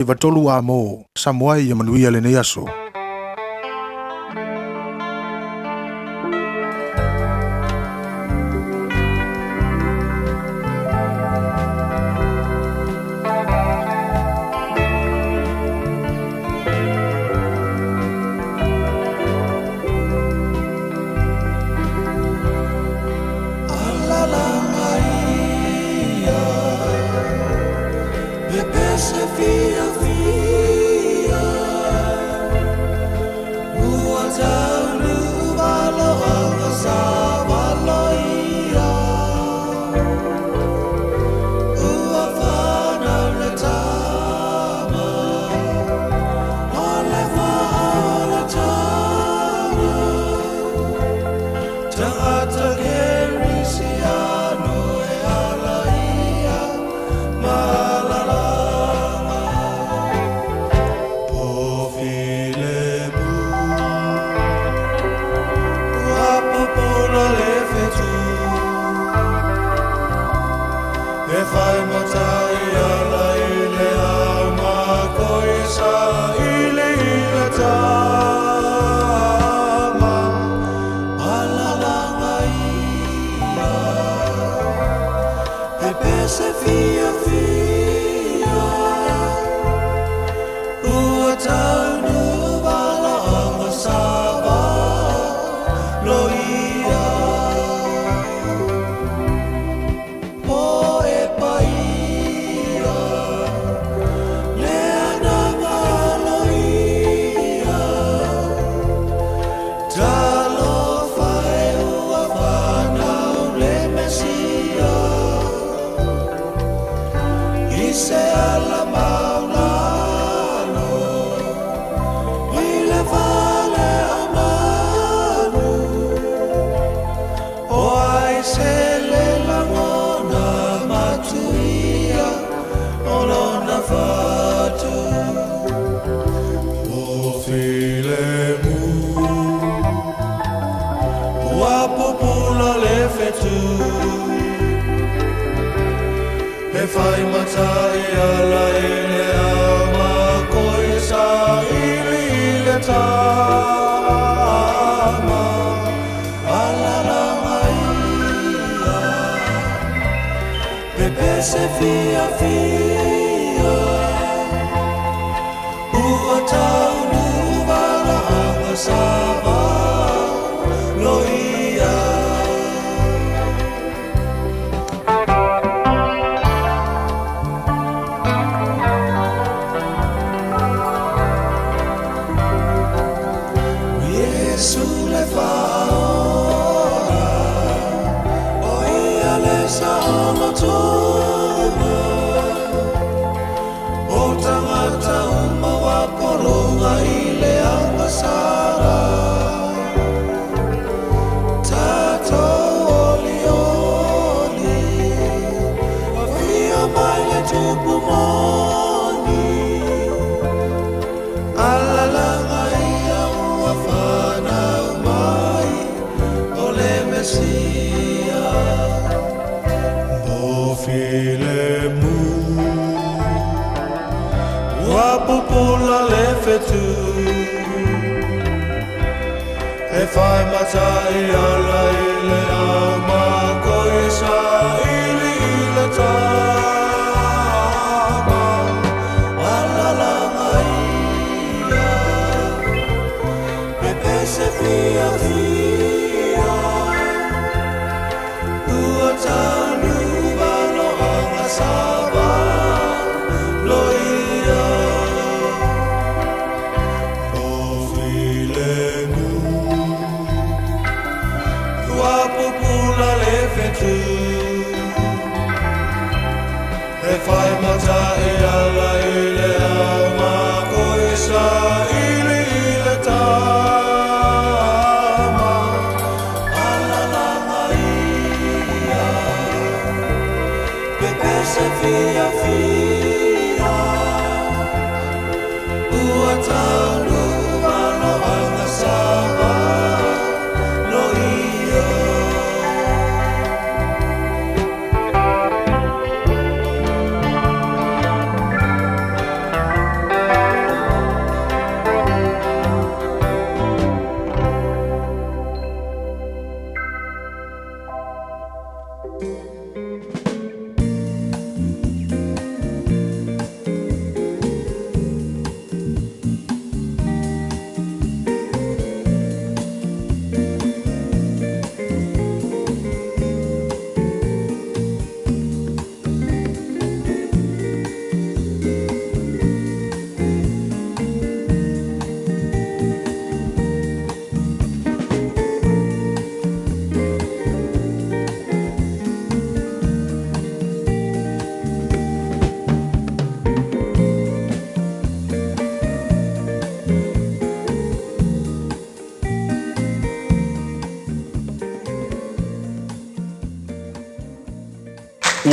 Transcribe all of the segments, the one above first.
93 a mo Samoa ia manuia lenei aso.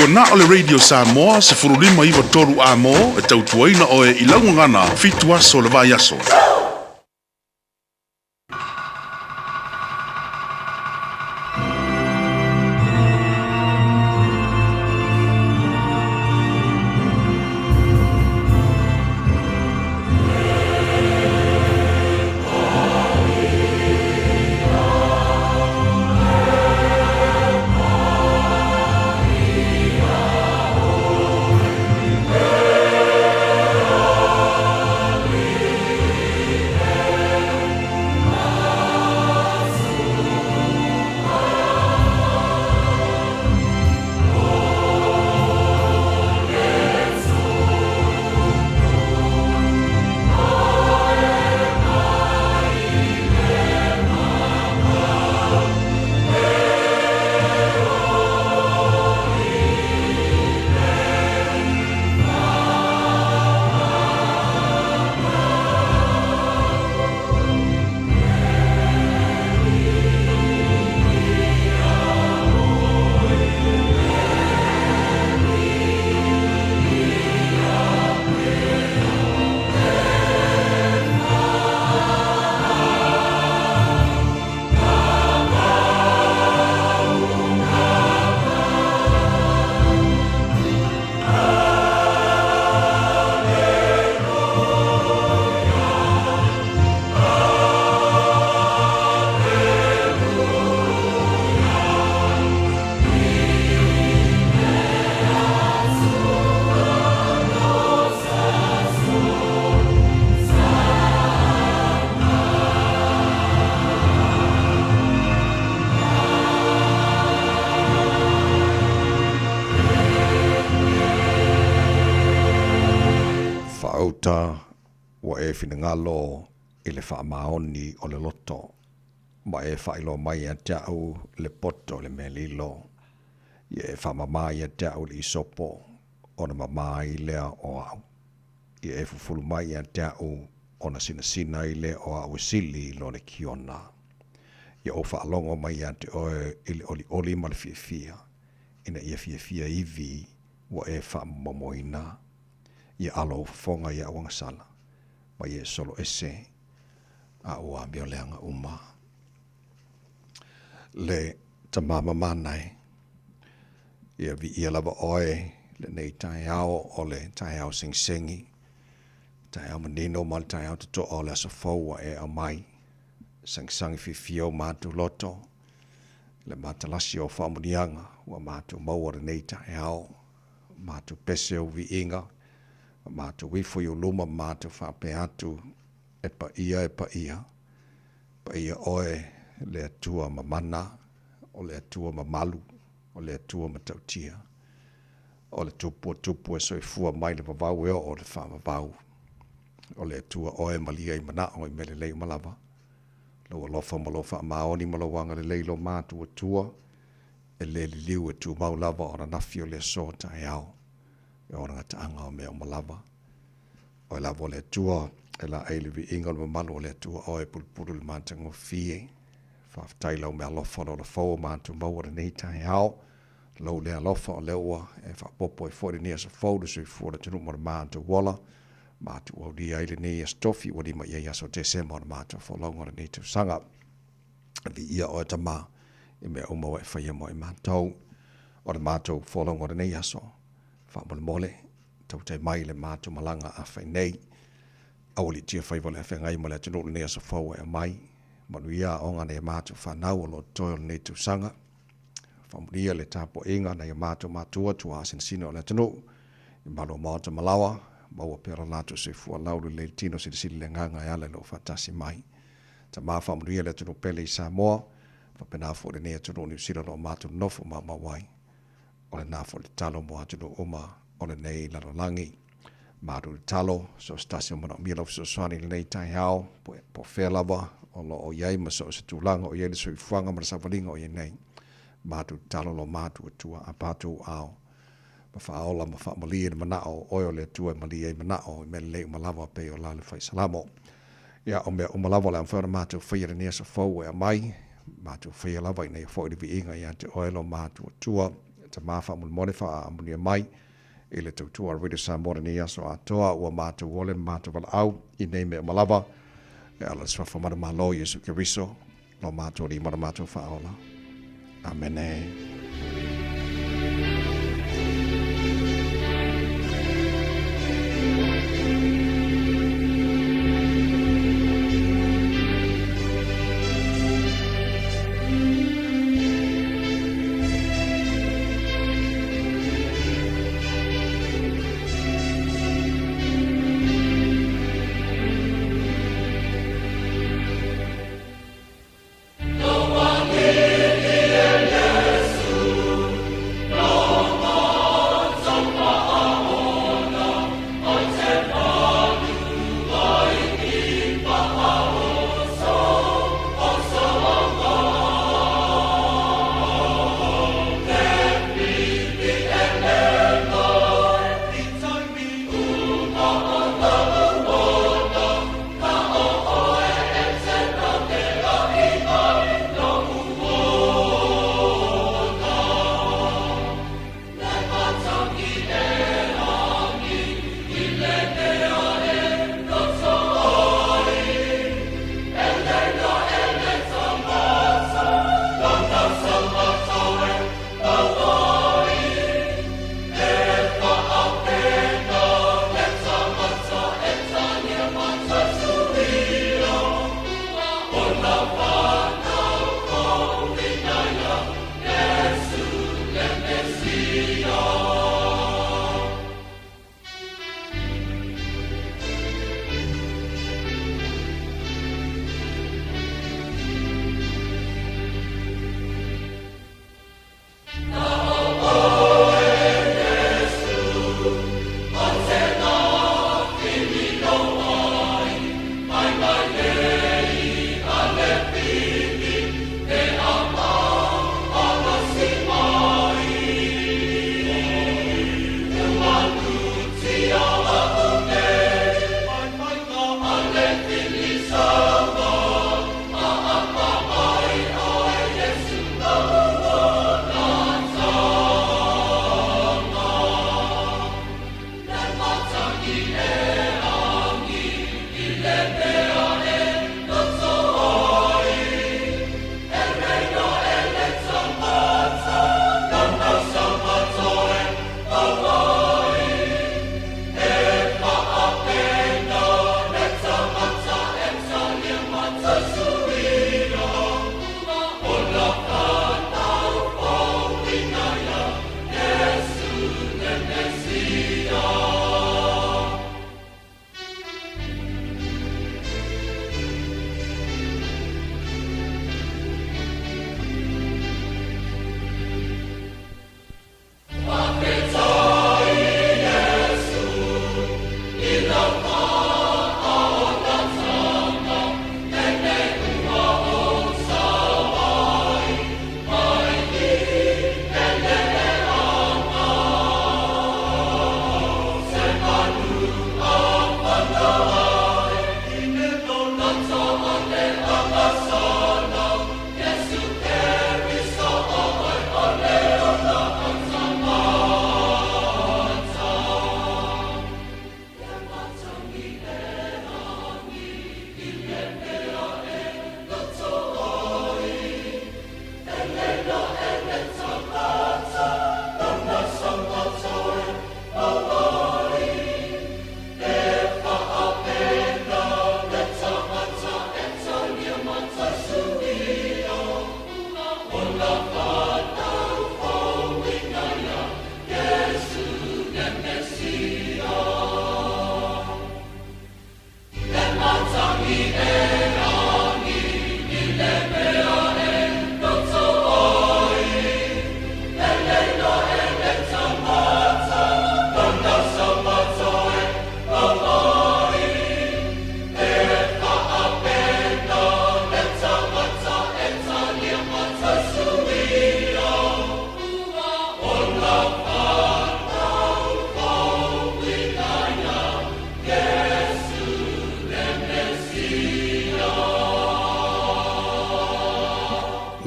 Ua na o le Radio Samoa 1593 Amo e tautuaina oe i lau gagana 7 aso o le vaiaso. Faauta ua e finagalo i le faamaoni o le loto, ma e faailoa mai ia te au le poto o le mea lilo, ia e faamama ia te au le isopo, ona mama ai lea o au. Ia e fufulu mai ia te au, ona sinasina ai lea o au e sili i lo le kiona. Ia ou faalogo mai ia te oe i le olioli ma le fiafia, ina ia fiafia ivi ua e faamomomoina. Ia alo ou fofoga ia au agasala, ma ia e solo ese a ua amioleaga uma. Le tama mamana e, ia viia lava oe lenei taeao o le taeao segisegi, taeao manino ma le taeao totoa o le aso fou ua e aumai. Sagisagi fiafia o matou loto, le matalasi o faamuniaga ua matou maua lenei taeao, matou pese o viiga, matou ifo i ou luma ma matou faapea atu, E paia, e paia, paia oe le Atua mamana, o le Atua mamalu, o le Atua matautia, o le Tupu o tupu e soifua mai le vavau e oo i le faavavau. O le Atua oe malia i manao i mea lelei uma lava. Lou alofa ma lou faamaoni ma lou agalelei i lo matou Atua, e le liliu e tumau lava o ananafi o le aso taeao, e ona gataaga o mea uma lava. Oe lava o le Atua, e laei le viiga o le mamalu o le Atua oe e pulupulu i le matagofie. Faafetai i lau meaalofa o le ola fou o matou maua lenei taeao. Lou lea alofa o lea ua e faaopoopo ai foi lenei aso fou le soifua o le atunuu ma le matou ola. Matou aulia ai lenei aso tofi ua lima i ai aso o Tesema o le matou folauga o lenei tausaga. Viia oe Tama i mea uma ua e faia mo i matou. O le matou folauga o lenei aso, faamolemole, tautai mai le matou malaga a fai nei. Aualiitia faiva o le afeagai ma le atunuu lenei aso fou e aumai. Manuia aoga a nai a matou fanau o lo o totoe o lenei tausaga. Faamanuia le tapuaiga a nai a matou matua tuaa sinasina o le atunuu i malu o maota ma laoa, maua pea lo latou soifua laulu lelei le tino silisili le agaga e ala i lou faatasi mai. Tama faamanuia le atunuu pele i Samoa, faapena foi lenei atunuu o Niu Sila o lo o matou nonofo maumau ai. O lena foi le tatalo mo atunuu uma o lenei lalolagi. Malu le talo, so o se tasi o manaomia lau fesoasoani i lenei taeao, po o fea lava o lo o i ai ma so o se tulaga o i ai le soifuaga ma le savaliga o i ai nei. Malu le talo lo matou Atua a patou ao ma faaola ma faamalie le manao o oe o le Atua e malie ai manao i mea lelei uma lava pei o la le fai Salamo. Ia, o mea uma lava o le a mafai ona matou faia i lenei aso fou e aumai, matou faia lava ina ia foi le viiga ia te oe lo matou Atua. Tamā faamolemole faaamulia mai i le tautua a le Radio Samoa lenei aso atoa ua matou ole ma matou valaau i nei mea uma lava e ala i le suafa manumalo o Iesu Keriso lo matou Alii ma lo matou Faaola. Amene.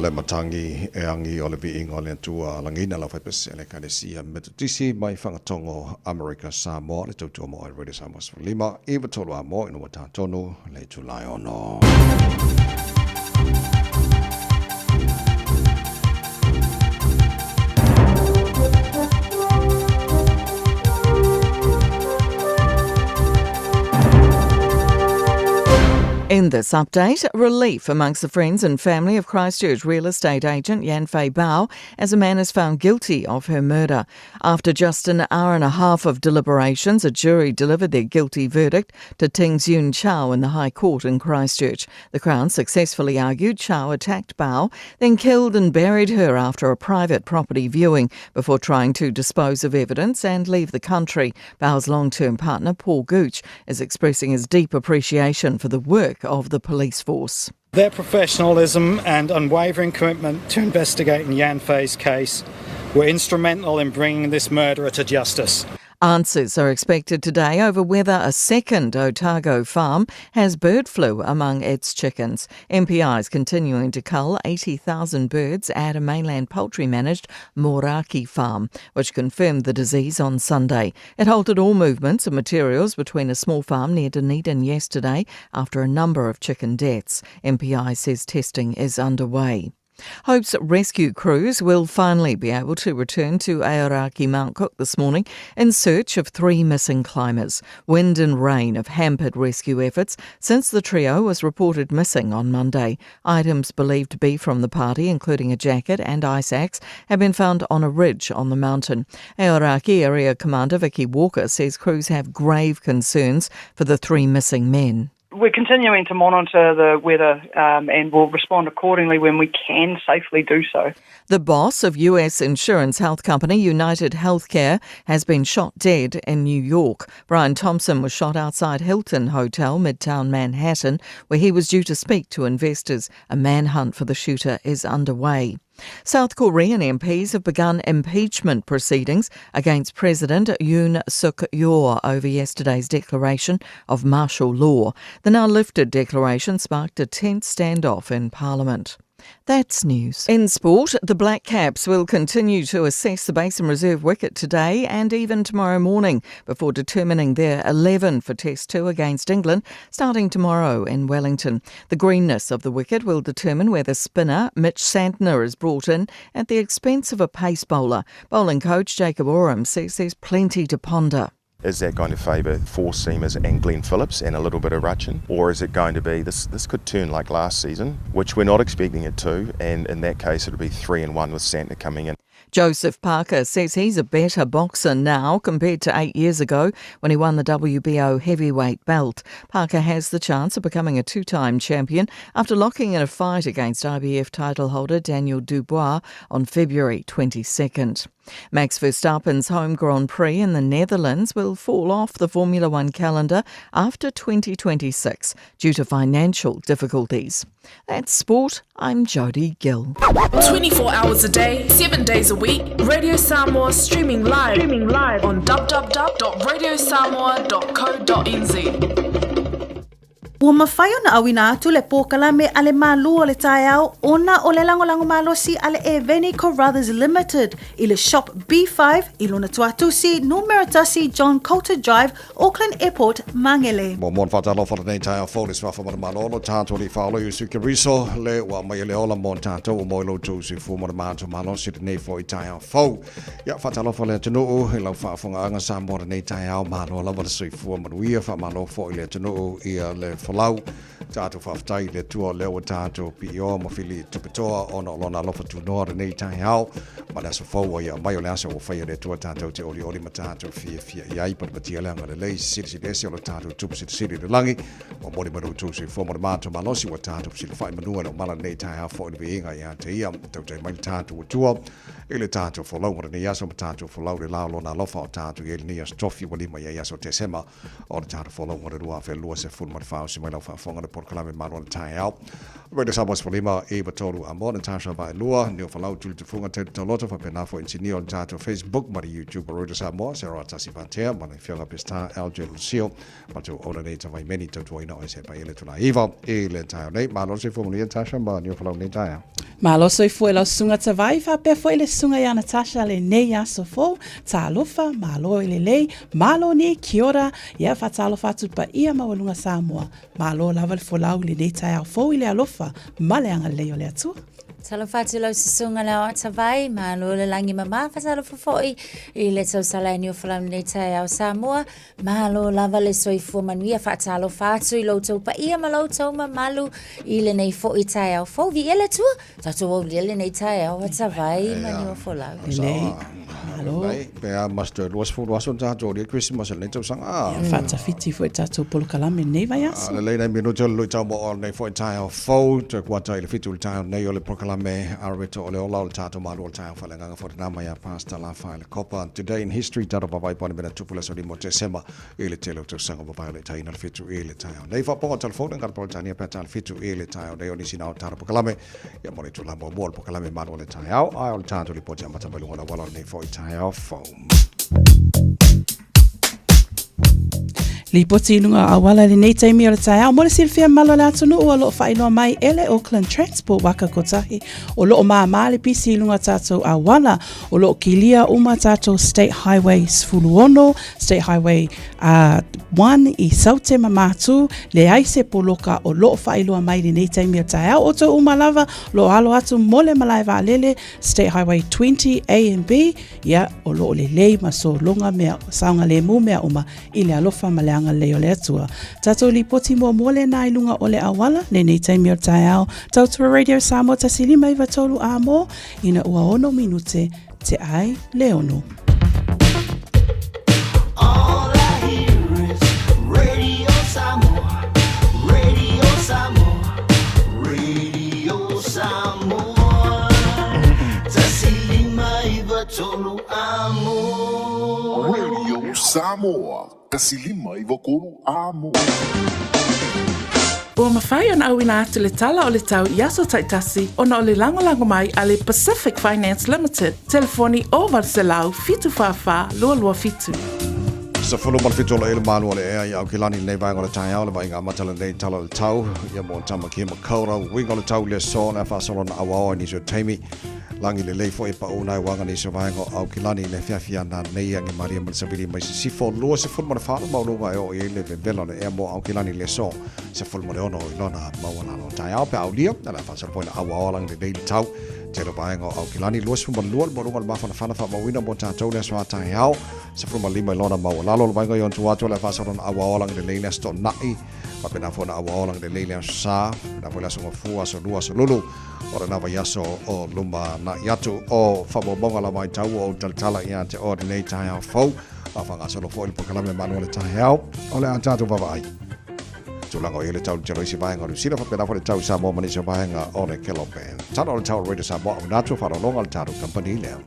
Le matagi e agi o le viiga o le Atua lagiina lau faipese le Ekalesia Metotisi mai Fagatogo Amerika Samoa le tautua mo oe Radio Samoa 15 9 3 a mo ina ua tatonu le itula e ono. In this update, relief amongst the friends and family of Christchurch real estate agent Yanfei Bao as a man is found guilty of her murder. After just an hour and a half of deliberations, a jury delivered their guilty verdict to Ting Zun Chao in the High Court in Christchurch. The Crown successfully argued Chao attacked Bao, then killed and buried her after a private property viewing before trying to dispose of evidence and leave the country. Bao's long term partner, Paul Gooch, is expressing his deep appreciation for the work of the police force. Their professionalism and unwavering commitment to investigating Yan Fei's case were instrumental in bringing this murderer to justice. Answers are expected today over whether a second Otago farm has bird flu among its chickens. MPI is continuing to cull 80,000 birds at a mainland poultry managed Moraki farm, which confirmed the disease on Sunday. It halted all movements of materials between a small farm near Dunedin yesterday after a number of chicken deaths. MPI says testing is underway. Hopes rescue crews will finally be able to return to Aoraki Mount Cook this morning in search of three missing climbers. Wind and rain have hampered rescue efforts since the trio was reported missing on Monday. Items believed to be from the party, including a jacket and ice axe, have been found on a ridge on the mountain. Aoraki Area Commander Vicky Walker says crews have grave concerns for the three missing men we're continuing to monitor the weather um, and will respond accordingly when we can safely do so. The boss of US insurance health company United Healthcare has been shot dead in New York. Brian Thompson was shot outside Hilton Hotel, Midtown Manhattan, where he was due to speak to investors. A manhunt for the shooter is underway. South Korean MPs have begun impeachment proceedings against President Yoon Suk Yeol over yesterday's declaration of martial law. The now lifted declaration sparked a tense standoff in Parliament. That's news. In sport, the Black Caps will continue to assess the Basin Reserve wicket today and even tomorrow morning before determining their 11 for Test 2 against England starting tomorrow in Wellington. The greenness of the wicket will determine whether spinner Mitch Santner is brought in at the expense of a pace bowler. Bowling coach Jacob Oram says there's plenty to ponder. Is that going to favour four seamers and Glenn Phillips and a little bit of Rachin? Or is it going to be this this could turn like last season, which we're not expecting it to, and in that case it'll be three and one with Santner coming in. Joseph Parker says he's a better boxer now compared to eight years ago when he won the WBO heavyweight belt. Parker has the chance of becoming a two time champion after locking in a fight against IBF title holder Daniel Dubois on February 22nd. Max Verstappen's home Grand Prix in the Netherlands will fall off the Formula One calendar after 2026 due to financial difficulties. That's sport. I'm Jody Gill. 24 hours a day, 7 days a week, Radio Samoa streaming live, streaming live on www.radiosamoa.co.nz. Ua mafai ona auina atu le pōkalame a le Mālū o le taeao ona o le lagolago malosi a le Eveni Carruthers Limited i le Shop B5 i lona tuatusi numera tasi John Coulter Drive, Auckland Airport, Mangere. Muamua na faatalofa lenei taeao fou le suafa ma le malolo tatou alii faaola Iesu Keriso le ua aumaia le ola mo tatou ua maua i lo outou soifua ma le matou malosi lenei foi taeao fou. Ia faatalofa le atunuu i lau faafofogaaga Samoa lenei taeao malo lava le soifua manuia faamalo foi le atunuu ia le folau tatou faafetai i le Atua o lea ua tatou piioa ma fili tupetoa ona o lona alofa tunoa lenei taeao ma le aso fou ua ia mai o le aso ua faia le Atua tatou te olioli ma tatou fiafia i ai patipatia le agalelei silisili ese o le tatou tupu silisili i le lagi ua momoli mai lo outou soifua ma le matou malosi ua tatou fesilafai manua i le omala lenei taeao foi le viiga ia te ia tautai mai le tatou Atua I le tātou folau o lenei aso ma tātou folau le la o lona alofa o tātou i ai lenei aso tofi ua lima i ai aso Tesema o le tātou folau o le 2024 usi mai lau faafofoga le polokalame malo o le taeao. Radio Samoa 15 i tolu a mo Natasha Vaelua, Neo Falau, Tuli Tufunga, Teddy Toloto, faapena foi insinia o le tātou Facebook ma le YouTube o Radio Samoa, Sarah Tasi Vatea, ma le afioga Pestar LJ Lucio, ma tou ola nei tavaimeni tautuaina o se paia le tula iva i le taeao nei. Malo se fua manuia Natasha ma Neo Falau nei taeao. Malo soifua i lau susuga Tavai faapea foi le susuga ia Natasha lenei aso fou. Talofa, malo i lelei, malo ni, kia ora, ia faatalofa atu i le paia maualuga Samoa. Malo lava le folau i lenei taeao fou i le alofa ma le agalelei o le Atua. Talofa atu lau susuga le Aoao Tavai, malo le lagi mama, faatalofa foi i le tausala e Niufalau lenei taeao Samoa. Malo lava le soifua manuia, faatalofa atu i lo outou paia ma lo outou mamalu i lenei foi taeao fou. Viia le Atua, tatou aulia lenei taeao a Tavai ma Niuafolau. Lelei. Malo. Pe a mas toe 20 aso na tatou aulia Christmas i lenei tausaga. Ia, faatafiti foi tatou polokalame i lenei vaiaso. Lelei nai minute o le luitau mo o lenei foi taeao fou, toe kuata i le 7 i le taeao nei o le polokalame Araweto o le ola o le tatou malu o le taeao faaleagaga foi lena mai a Pastor Lafaele Kopa. Today in history, tatou vaavaai po o ni mea na tupu i le aso 5 o Tesema i le tele o tausaga ua mavae o le taina le 7 i le taeao nei. Faapoga telefone ngana Peretania pe a le 7 i le taeao nei o nisi na o tatou polokalame ia mo le itula muamua o le polokalame malu o le taeao ae o le tatou lipoti amata mai luga o le auala o lenei foi taeao fou. Lipoti i luga o auala i lenei taimi o le taeao. Mo le silafia mamalu o le atunuu o lo o faailoa mai e le Auckland Transport Waka Kotahi o lo o māmā le pisi i luga o tatou auala. O lo o kilia uma tatou State Highway 16, State Highway 1 i Saute ma Matū, leai se poloka o lo o faailoa mai i lenei taimi o le taeao. Outou uma lava o lo o alo atu mo le malae vaalele State Highway 20 A and B, ia, o lo o lelei ma sologa mea, saogalemu mea uma i le alofa ma le agalelei o le Atua. Tatou lipoti muamua lena i luga o le auala, lenei taimi o le taeao, Tautua Radio Samoa 1593 Amo, ina ua ono minute te ai le ono. All I hear is Radio Samoa, Radio Samoa, Radio Samoa. 1593 amo. Radio Samoa, 1593 amo. Ua mafai ona auina atu le tala o le tau i aso taitasi ona o le lagolago mai a le Pacific Finance Limited, telefoni 0800 744 227. 17 o le malu o le ea i Aukilani i lenei vaega o le taeao, le vaaiga amata lenei tala o le tau, ia mo Tamaki Makaurau, uiga o le tau i le aso, le a faasolo na auao ai nisi o taimi, lagi lelei foi e paʻu nai uaga nisi o vaega o Aukilani i le afiafi ana nei age malie ma le savili mai sisifo, 24 le maualuga e oo i ai le vevela o le ea mo Aukilani i le aso, 16 i lona maualalo taeao pe a aulia, le a faasolo foi na auao lagi lelei le tau, tele o vaega o Aukilani, 22 le maualuga o le mafanafana faamauina mo tatou le aso a taeao, 15 i lona maualalo le vaega i ona tua atu o le a faasolo na auao lagi lelei le aso Toonai, faapena foi na auao lagi lelei le aso Sa, faapena foi le aso Gafua, aso Lua, aso Lulu, o lena vaiaso o lumanai atu. O faamaumauga lava ai tau ua ou talatala ia te oe lenei taeao fou, a faagasolo foi le polokalame malu o le taeao, o le a tatou vaavaai tulaga o i ai le tau i le tele o isi vaega o Niu Sila, faapena foi le tau i Samoa ma nisi o vaega o le Kelope. Tala o le tau o Radio Samoa, auina atu faaaloaloga le tatou kamupani lea.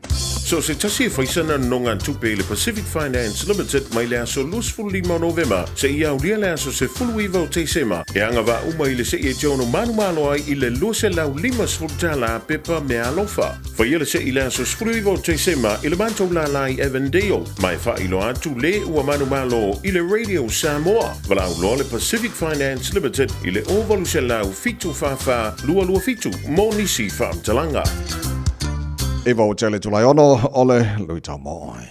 So se tasi e fai sana nonogatupe i le Pacific Finance Limited mai le aso 25 o Novema seia aulia le aso 19 o Tesema, e agavaa uma i le se'i e te ono manumalo ai i le $250 pepa meaalofa. Faia le se'i i le aso 19 o Tesema i le matou lālā i Avondale, ma e faailoa atu le ua manumalo i le Radio Samoa. Valaau loa le Pacific Finance Limited i le 0800 744 227 mo nisi faamatalaga. Iwa o tele Tulai ono o le Luitau Mooi.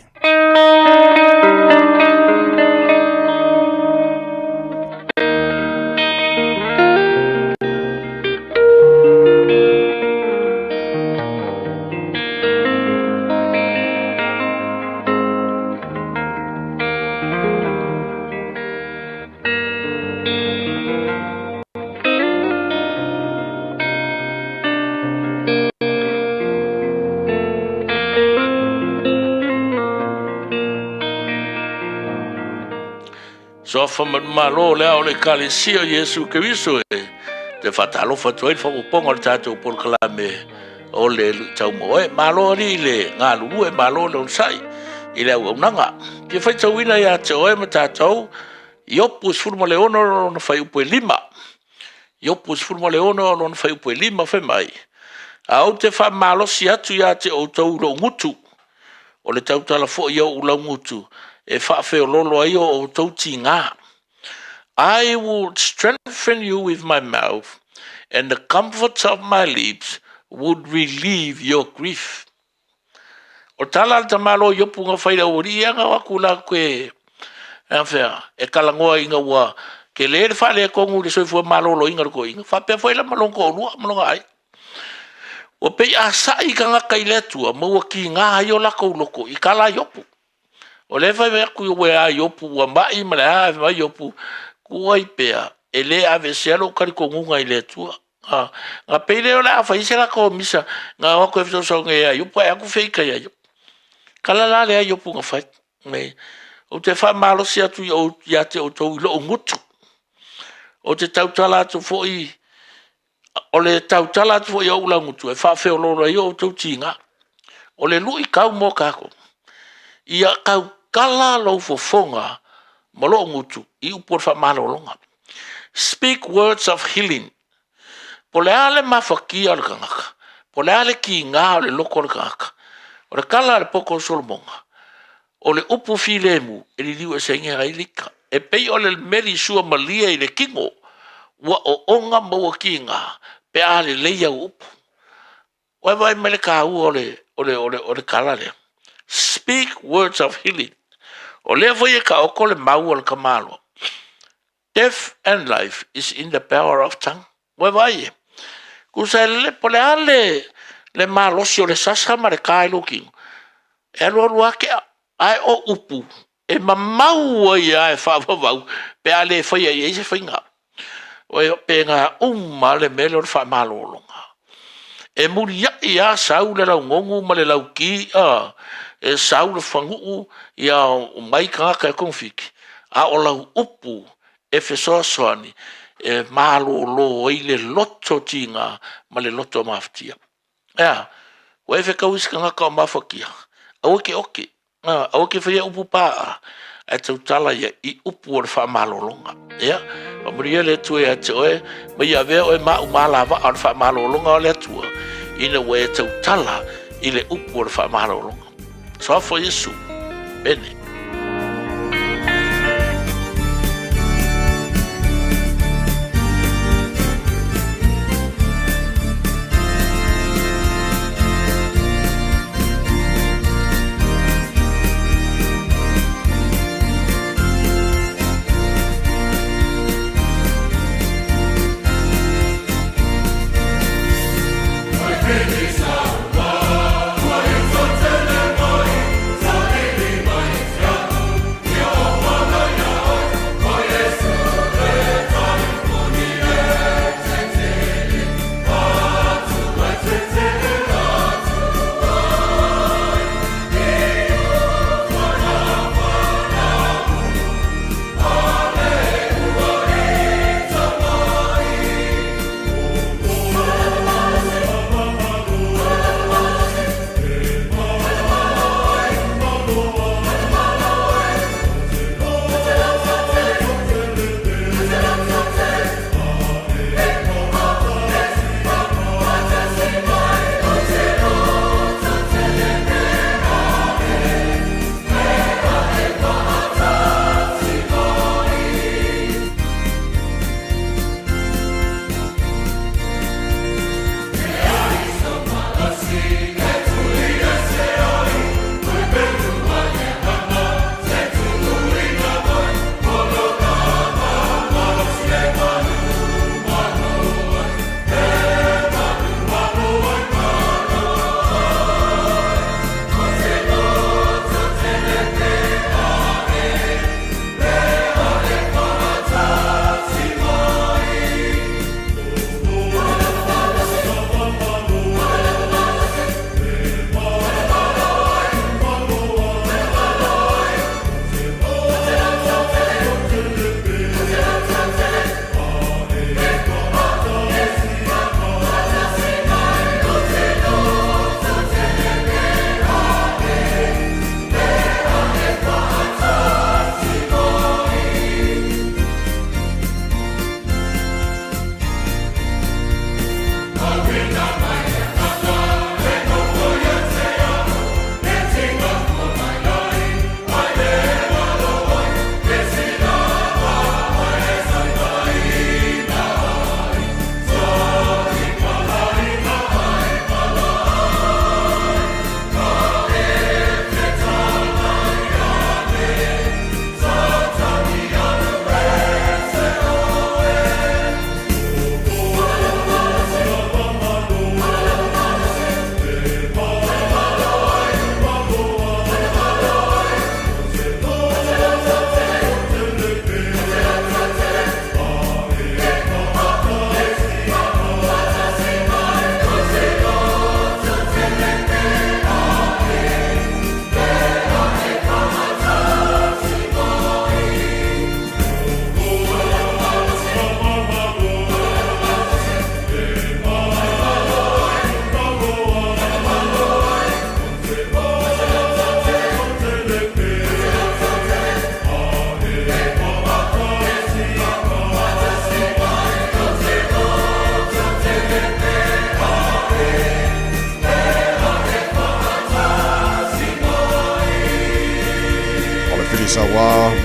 Suafa ma le Malo o le Ao o le Ekalesia o Iesu Keriso e te faatalofa atu ai le faaopoopoga o le tatou polokalame o le luitau moe. Malo alii le galulue, malo le onosai i le auaunaga. Fia faitauina ia te oe ma tatou Iopu 16 lona fuaiupu e 5. Iopu 16 lona fuaiupu e 5 fai mai, A ou te faamalosi atu ia te outou i lou gutu, o le tautala foi o ou laugutu e faafeoloolo ai o outou tiga. I will strengthen you with my mouth, and the comfort of my lips would relieve your grief. O tala a le tamaloa Iopu nga fai le aualii ia nga o atu la ke a fea e talanoa ina ua tele le faaletonu i le soifua maloloina o le toeaina, faapea foi la ma lona toalua ma lona aiga. Ua pei a sai tagata i le Atua ma ua tiga ai o latou loto i tala a Iopu. O lea e fai mai atu ia Iopu ua mai ma le a, fai mai Iopu, tuu ai pea e le aveesea lou talitonuga i le Atua. Na pei lea o le a fai se latou misa, na o atu e fesoasoani ia Iopu ae atu feita ia Iopu. Tala la lea a Iopu na fai, ou te faamalosi atu ia te outou i lou gutu, ou te tautala atu foi, o le tautala atu foi a ou laugutu e faafeoloolo ai outou tiga. O le luitau mo tatou, ia tautala lou fofoga ma lou gutu i upu o le faamalologa. Speak words of healing. Po o le a le mafatia o le tagata, po o le a le tiga o le loto o le tagata, o le tala a le poto o Solomoga, o le upu filemu e liliu eseina ai le ita. E pei o le meli suamalie i le tino, ua oona ma ua tiga pe a lelei au upu. Ua e vaai mai le taua o le, o le, o le, o le tala lea? Speak words of healing. O lea foi e taoto le mau a le tamaloa. Death and life is in the power of tongue. Ua e vaai e? Tusa e lele, po o le a le, le malosi o le sasa ma le ta i lou tino, e alualu lava tea. Ae o upu, e mamau ai lava e faavavau pe a le faia i ai se faiga. O pena uma le mea lea o le faamalologa. E muliai lava sau le laugonu ma le lauki, e sau le faguu, ia omai tagata e togafiti, a o lau upu e fesoasoani e malolo ai le loto tiga ma le loto mafatia. E a? Ua e fetaui i se tagata o mafatia, aua e te oke, aua e te faia upu paaa, ae tautala ia i upu o le faamalologa. Ia, faamanuia le Atua ia te oe, ma ia avea oe ma au malavaa o le faamalologa o le Atua, ina ua e tautala i le upu o le faamalologa. Suafa o Iesu. Amene.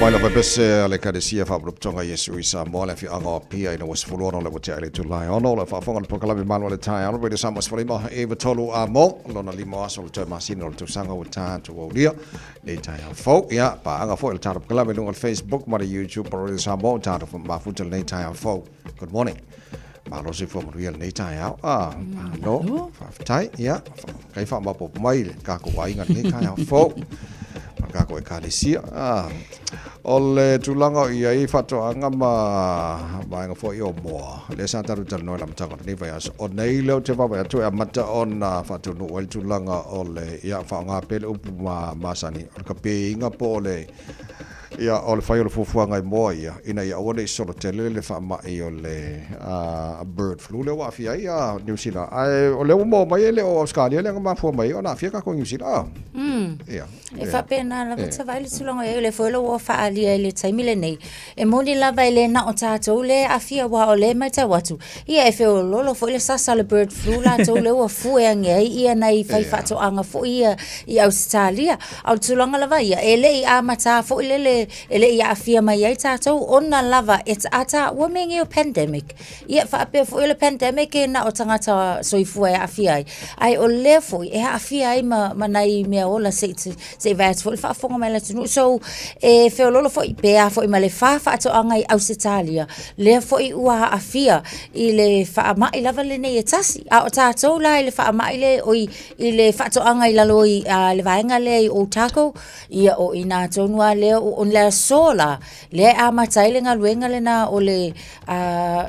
Mai lava pese a le Ekalesia Faapotopotoga Iesu i Samoa, le afioaga o Apia ina ua 16 le ua tea i le itula e 6. O le faafofoga o le polokalame Malo o le Taeao, Radio Samoa 15 e 3 a mo, lona lima o aso o le toe masina o le tausaga ua tatou aulia nei taeao fou. Ia, paaga foi o le tatou polokalame i luga o le Facebook ma le YouTube o Radio Samoa ua tatou mafuta lenei taeao fou. Good morning. Malo soifua manuia lenei taeao. Ah, malo. Faafetai. Ia, kai faamaopoopo mai le kākou aiga lenei taeao fou. Ma le kākou ekalesia. Ah, o le tulaga o i ai faatoaga ma vaega foi o moa. Lea sa tatou talanoa i le amataga o lenei vaiaso. O nei lea ou te vaavaai atu e amata ona faataunuu ai le tulaga o le, ia, faaaoga pea le upu ma masani, o le kapeiga po o le Ia, o le fai o le fuafuaga i moa ia, ina ia aua ne i solo tele le faamai o le bird flu lea ua aafia ai Niu Sila. Ae o lea ua maua mai e le o Ausetalia lea na mafua mai ai ona aafia tatou i Niu Sila. Ah. Ia. E faapena lava ta vaai le tulaga i ai, o lea foi o lo o ua faaalia i le taimi lenei. E moni lava e le na o tatou lea e aafia aua o lea e matau atu, ia e feoloolo foi le sasa o le bird flu latou lea ua fue ane ai ia nai faifaatoaga foi ia i Ausetalia. A o le tulaga lava ia, e le i amata foi lele, e le i aafia mai ai tatou ona lava e a taua mea nei o pandemic. Ia faapea foi o le pandemic e na o tagata soifua e aafia ai, ae o lea foi e aafia ai ma, ma nai mea ola se i, se i vae atu foi le faafofoga mai a le atunuu. So, e feoloolo foi, pe a foi ma le fa faatoaga i Ausetalia, lea foi ua aafia i le faamai lava lenei e tasi. A o tatou la i le faamai le, oi, i le faatoaga i lalo i le vaega lea i Otago, ia o i ina tonu lava lea, o le aso la, lea e amata ai le galuega lena o le,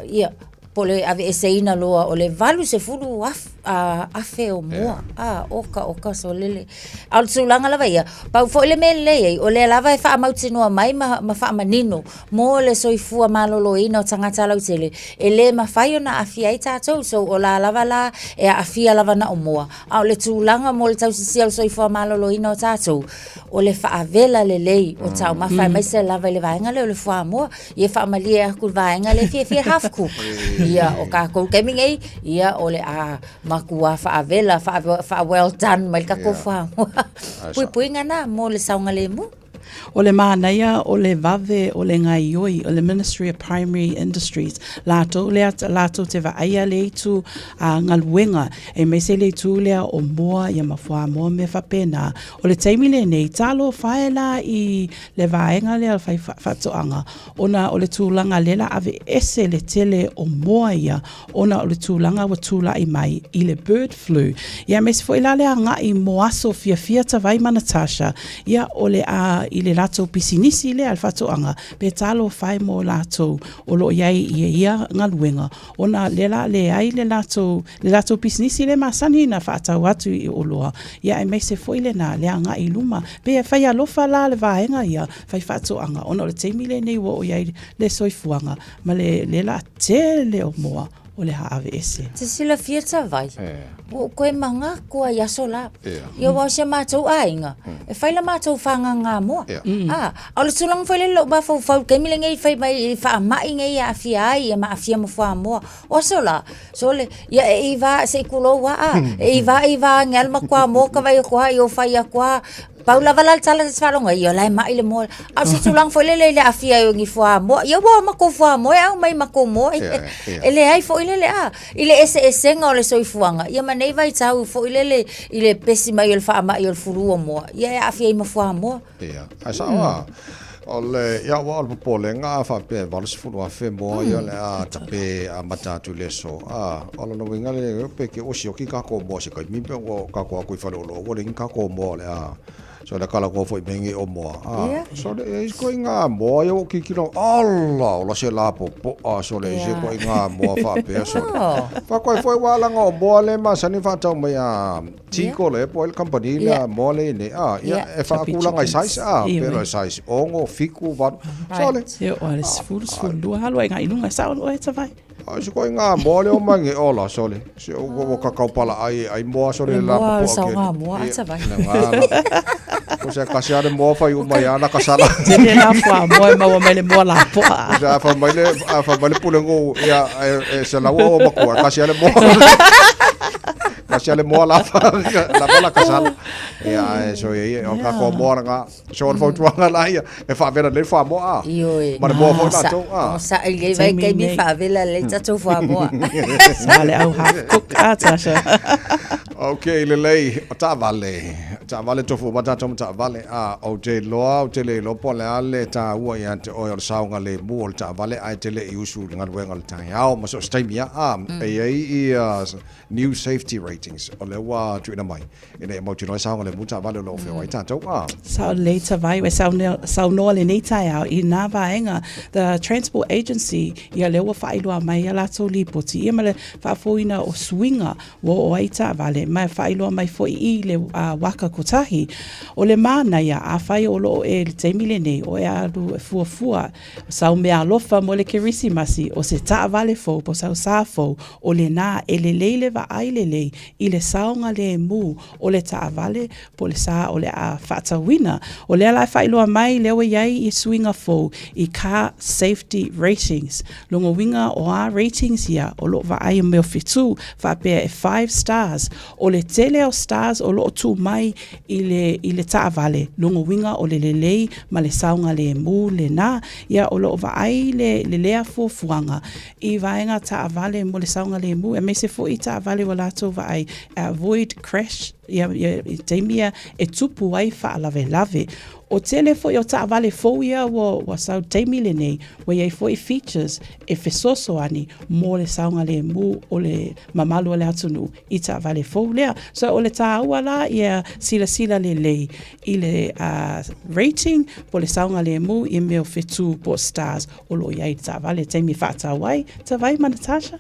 ia, po o le aveeseina loa o le 80,000 o moa. Yeah. Oka, oka, solele. A o le tulaga lava ia, pau foi le mea lelei ai, o lea lava e faamautinoa mai ma, ma faamanino mo le soifua maloloina o tagata lautele, e le mafai ona aafia ai tatou, so o la lava la e aafia lava na o moa. A o le tulaga mo le tausisia o le soifua maloloina o tatou, o le faavela lelei o taumafa, aemaise lava i le vaega lea o le fuamoa. Ia faamalie atu le vaega lea e fiafia half cook. Ia, o tatou i le taimi nei, ia o le a matua faavela, faa well done mai le tatou fuamoa. Puipuiga na mo le saogalemu. O le manaia o le vave o le gaoioi o le Ministry of Primary Industries, latou lea latou te vaaia le itu a galuega, aemaise le itu lea o moa ia ma fuamoa mea faapena. O le taimi lenei, talofa e la i le vaega lea o le fai faatoaga, ona o le tulaga lea la aveese le tele o moa ia ona o le tulaga ua tulai mai i le bird flu. Ia aemaise foi la le agai mo aso fiafia Tavai ma Natasha, ia o le a i le latou pisinisi lea le faatoaga, pe talofa e mo latou o lo o i ai i ia galuega, ona lea la leai le latou, le latou pisinisi lea masani na faatau atu i oloa, ia aemaise foi lena le agai i luma. Pe fai alofa la le vaega ia fai faatoaga, ona o le taimi lenei ua oo i ai le soifuaga, Ma le le la tele o moa o le haaveese. Te silafia Tavai, ua ou toe manatu lava i aso la. Ia aua o si a matou aiga, e fai la matou fagaga moa. A, a o le tulaga foi lele i lou mafaufau i le taimi lenei fai mai i faamai nei e aafia ai ma aafia ma fuamoa. O aso la, sole, ia e iva, se i tulou lava a, e iva iva ane lava le matua moa ta vaai atu lava, ia fai atu lava Pau lava la le tala ta te faalogo ai, ia o la e maʻi le moa. A o se tulaga foi lele i le aafia ai o ni fuamoa, ia ua o matou fuamoa e aumai matou moa ia. E leai foi lele a, i le eseesega o le soifuaga, ia ma nei vaitau foi lele i le pesi mai o le faamai o le fulu o moa, ia e aafia ai ma fuamoa. Ia, ae sao lava. O le, ia aua o le popolega a faapea e 80,000 moa ia o le a tape amata atu i le aso, a, o lona uiga lea pe ke ua sioki kākou moa i se taimi pe ua kākou o atu i faleoloa ua leai ni kākou moa o le a, so le talanoa foi i mea nei o moa, a, so le, e isi ituaiga moa ia ua ou tilotilo, ala, ola se lapopoa, sole, e isi ituaiga moa faapea, sole. Faatoai foi aua leaga o moa lea e masani ona faatau mai a Tiko le po ai le company lea moa lea i nei, a, ia, e faatulaga i size, a, pe loa e size 6, 7, 8, sole. E oo lava i le 10, 12, alu ai agai i luga, e sao oe Tavai. Ai se koe ngā moa leo mai nge ola sole. Se o o kakau pala ai ai moa sole le la popo ake. Moa moa ata vai. Ko se kasi ale moa fai uma ia na kasala. Tele la fua moa e maua mai le moa la poa. Se a fa mai le a fa mai le pule ngo ia e se laua o makua kasi ale moa. Tasi ale moa lava, lava la kasala. Ia, ae so ia, o kako moa langa. So o le fautuaga la ia, e faavela lelei fuamoa a. Ioe. Ma le moa foi latou a. O saʻi lelei vai taimi faavela lelei tatou fuamoa. Sa le au half cook a Tasha. Ok, lelei, o taavale. Taavale tofu uma tatou ma taavale. A, ou te iloa, ou te le iloa po o le a le taua ia te oe o le saogalemu o le taavale ae te le i usu i le galuega o le taeao ma so o se taimi lava. A, e i ai ia new safety ratings o lea ua tuuina mai ina ia mautinoa e saogalemu taavale o lo o feoai tatou. A. Sao lelei Tavai, ua saunoa lenei taeao i nā vaega The Transport Agency, ia lea ua faailoa mai a latou lipoti ia ma le faafouina o suiga ua oo ai taavale ma e faailoa mai foi i le waka kotahi. O le mānaia, afai o lo o e i le taimi lenei, o e alu e fuafua sau meaalofa mo le Kerisimasi, o se taavale fou po o sau sa fou, o lenā e lelei le vaai lelei i le saogalemu o le taavale po o le sa o le a faatauina. O lea la e faailoa mai lea ua i ai i suiga fou i Car Safety Ratings. Lona uiga o a ratings ia o lo o vaai i mea o fetu faapea e five stars. O le tele o stars o lo o tuu mai i le i le taavale, lona uiga o le lelei ma le saogalemu lena. Ia o lo o vaai le le lea fuafuaga i vaega taavale mo le saogalemu aemaise foi i taavale ua latou vaai e avoid crash ia, ia, i taimi ia e tupu ai faalavelave. O tele foi o taavale fou ia ua, ua sau taimi lenei, ua i ai foi features e fesoasoani mo le saogalemu o le mamalu o le atunuu i taavale fou lea. So o le tāua la ia silasila lelei i le uh, rating po o le saogalemu i mea o whetū po o stars o lo o i ai i le taavale taimi e faatau ai, Tavai ma Natasha.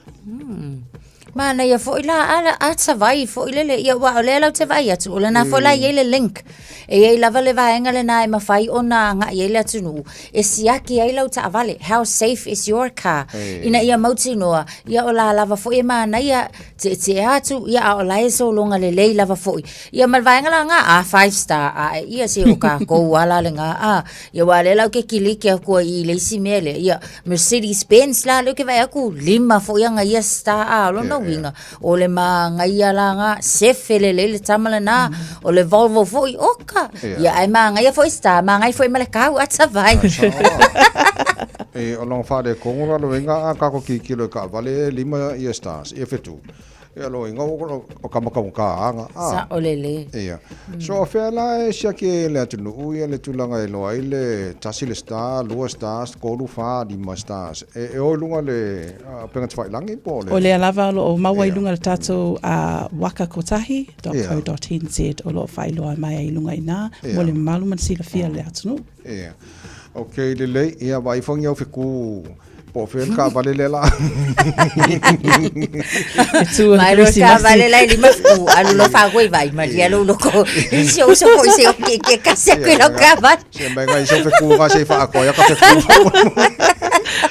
Manaia foi la a, a Tavai foi lele ia ua o lea lau te vaai atu o lena foi la i ai le link e i ai lava le vaega lena e mafai ona agai ai le atunuu e siaki ai lau taavale how safe is your car ina ia mautinoa ia o la lava foi e manaia tietie atu ia a o la e sologa lelei lava foi ia ma le vaega la nga a five star a e ia se o kākou ala le nga a Ia aua lea la ou te kiliki atu ai i le isi mea lea, ia Mercedes Benz la lea ou te vaai atu lima foi ana ia star a o lona uiga o le manaia la na sefe lelei le tama lena, o le Volvo foi oka, ia ae manaia foi star, manaia foi ma le kau ata vai. E o lona faaletonu la lona a kako kikilo i kaavale e lima ia stars ia fetu. Ia lo inga o ka maka ka anga. Ah. Sa o le le. Ia. Mm. So fea la e siaki e le atunuu ia le tulaga e loa ai le tasi le star, lua stars, tolu, fa, lima stars. E, e o i luga le uh, penga tawhailangi po le... O lea lava o lo o maua i luga le tātou uh, waka kotahi .co.nz o lo o whailoa mai ai i luga i nā mo le mamalu ma le silafia le atunuu. Ia. Ok, lelei. Ia, vai fongi au whiku Po o fea le taavale lea la. E tū a Mai lo Kerisimasi. taavale la i lima fetu, alu loa fagoa i vai, malia lou loko. I si ou uso foi se o ke ke kasi aku i lau taavale. Se mai ngai so feku ga se whaakoa ia ka feku.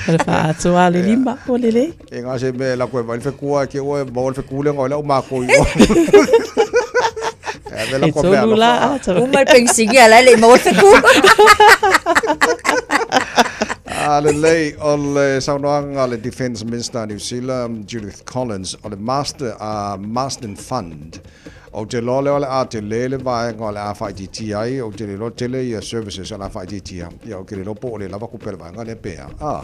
O le whaatoa le lima, o lelei. E ngā se me la koe vai le fekua ke oe ma o le feku le ngoi la o mākou i o. E me la E koe mea tolu la alofa. a tau. Uma le pengsigi a la le i maua le feku. A lelei o le saunoaga a le Defence Minister a New Zealand, Judith Collins, o le Master, uh, Marsden Fund. Ou te iloa lea o le a tele le vaega o le a faaitiitia ai, ou te le iloa tele ia services o le a faaitiitia. Ia, ou te le iloa po o le lava kupe le vaega lea pe a. Ah,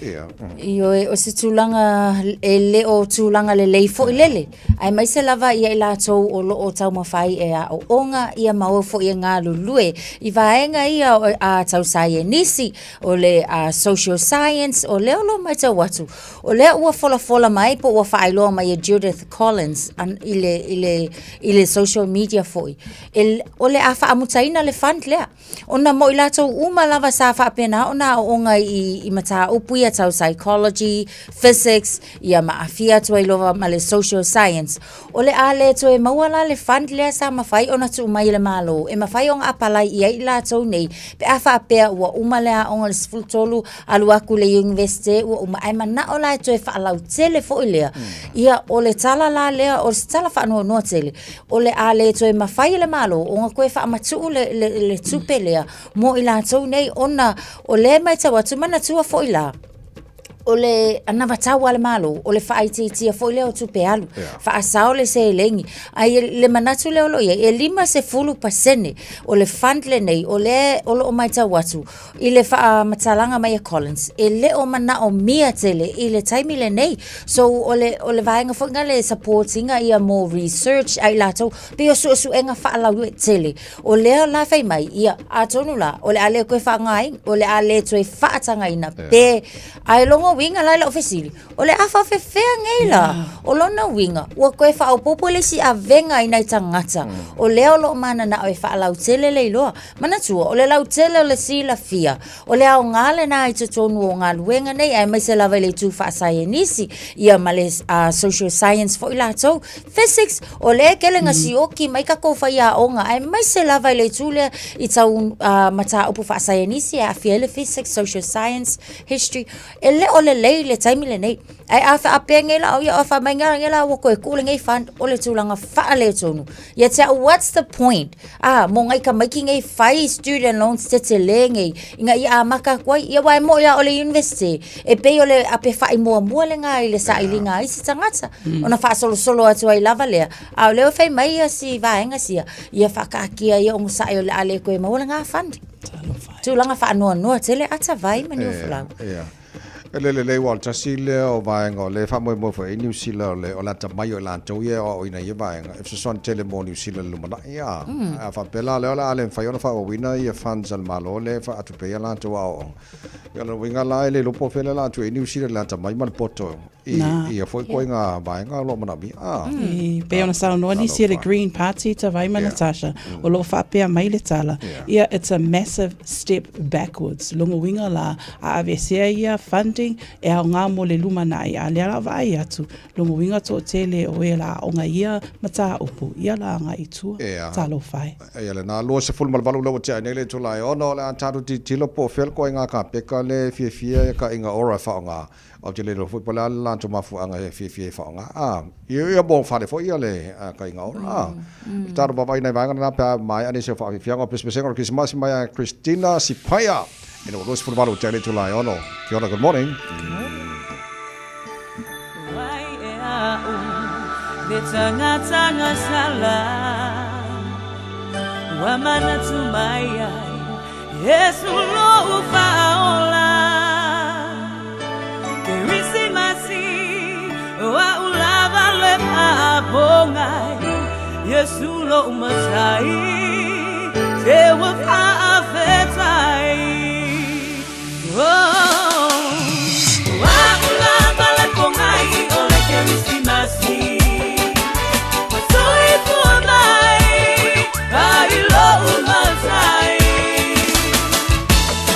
ia. Mm. Ioe, o se tulaga e le o tulaga lelei foi lele, aemaise lava ia i latou o lo o taumafai e aooga ia ma o foi e galulue i vaega ia o a tau saienisi, o le a social science, o lea o lo o matau atu, o lea ua folafola mai po ua faailoa mai e Judith Collins an, i le, i le, i le social media foi, e, o le a faamutaina le fund lea. Ona mo i latou uma lava sa faapena ona aooga i, i mataupu ia tau psychology, physics, ia ma aafia atu ai loa ma le social science. O le a le toe maua la le fund lea sa mafai ona tuu mai e le Malo e mafai ona apalai i ai i latou nei pe a faapea ua uma le aoga i le 13 alu atu i le Iunivesite ua uma ae manao la e toe faalautele foi lea. Ia o le tala la lea o se tala faanoanoa tele o le a le toe mafai e le Malo ona toe faamatuu le, le, le tupe lea mo i latou nei ona o lea e matau atu manatua foi la. O le anavatau a le Malo, o le faaitiitia foi lea o tupe alu, faasao le seleni. Ae le manatu lea o lo o i ai, e 50% o le fund lenei o lea o lo o matau atu i le faamatalaga mai a Collins, e le o manaomia tele i le taimi lenei. So o le, o le vaega foi lena le support ina ia mo research a i latou, pei o suesuega faalauaitele. O lea la fai mai, ia, atonu la, o le a le toe faaaogaina, o le a le toe faatagaina pe, ae lona uiga la i lau fesili, o le a faafefea nei la? O lona uiga, ua toe faaopoopo le isi avega i nai tagata, o lea o lo o mananao e faalautele le iloa. Manatua, o le lautele o le silafia, o le aoga lena i totonu o galuega nei, aemaise lava i le itu faasaienisi, ia ma le social science foi latou. Physics, o lea e tele na sioki mai tatou faiaoga, aemaise lava i le itu lea i tau mataupu faasaienisi e aafia ai le physics, social science, history. E le o lelei le taimi lenei. Ae a faapea nei la, ia, fai mai nei la ua toe tuu lenei fund, o le tulaga faaletonu. Ia te au, what's the point? A, mo nai tamaiti nei fai student loans tetele nei, ina ia amata atu ai. Ia, aua e moni lava o le university, e pei o le ape fai muamua lena i le sailiga a isi tagata, ona faasolosolo atu ai lava lea. A o lea ua fai mai ia si vaega sia, ia faataatia ia onosai o le a le toe maua lena fund. Tulaga faanoanoa tele ata vai ma Niufolau. Ia. E le lelei aua o le tasi lea o vaega o lea e faamoemoe foi i ai Niu Sila o le o le atamai o i latou ia e aoaoina i ia vaega e fesoasoani tele mo Niu Sila i le lumanai a. A faapea la lea o le a le mafai ona faaauauina ia funds a le Malo lea e faatupe ai a latou aoaoga. Ia o le uiga la e le iloa po o fea lea o le a tuu i ai Niu Sila i le atamai ma le poto i ia foi ituaiga vaega o lo o manaomia. A. E pei ona saunoa nisi e le Green Party, Tavai ma Natasha, o lo o faapea mai le tala, ia it's a massive step backwards. Lona uiga la, a aveesea ia funding e aoga mo le lumanai, a lea la o vaai atu, lona uiga toatele o e la aoga i ia mataupu, ia la agai i tua. Talofa e. Ia lena, 28 lea ua tea nei le itula e 6, o le a tatou tilotilo po o fea le ituaiga kapeka lea e fiafia Kaiga Ora e faaaoga. Ou te le iloa foi po o le a le latou mafuaaga e fiafia e faaaoga. A, ia, ia mo fale foi ia le kaiga ora. A, mm. Tatou vaavaai nai vaega na pe a maea nisi o faafiafiaga o pesepesega o le Kerisimasi mai a Christina Sipaia. Ina ua 28 tea le itula e 6. Kia ora, good morning. Good morning. Wai e au, le tangata sala. Ua manatu mai ai, Yesu lou faaola. Kerisimasi, ua ulava le faapogai, Yesu lou matai, te ua faafetai. Oh, ua ulava le pogai o le Kerisimasi. Ua soifua mai ai lou matai.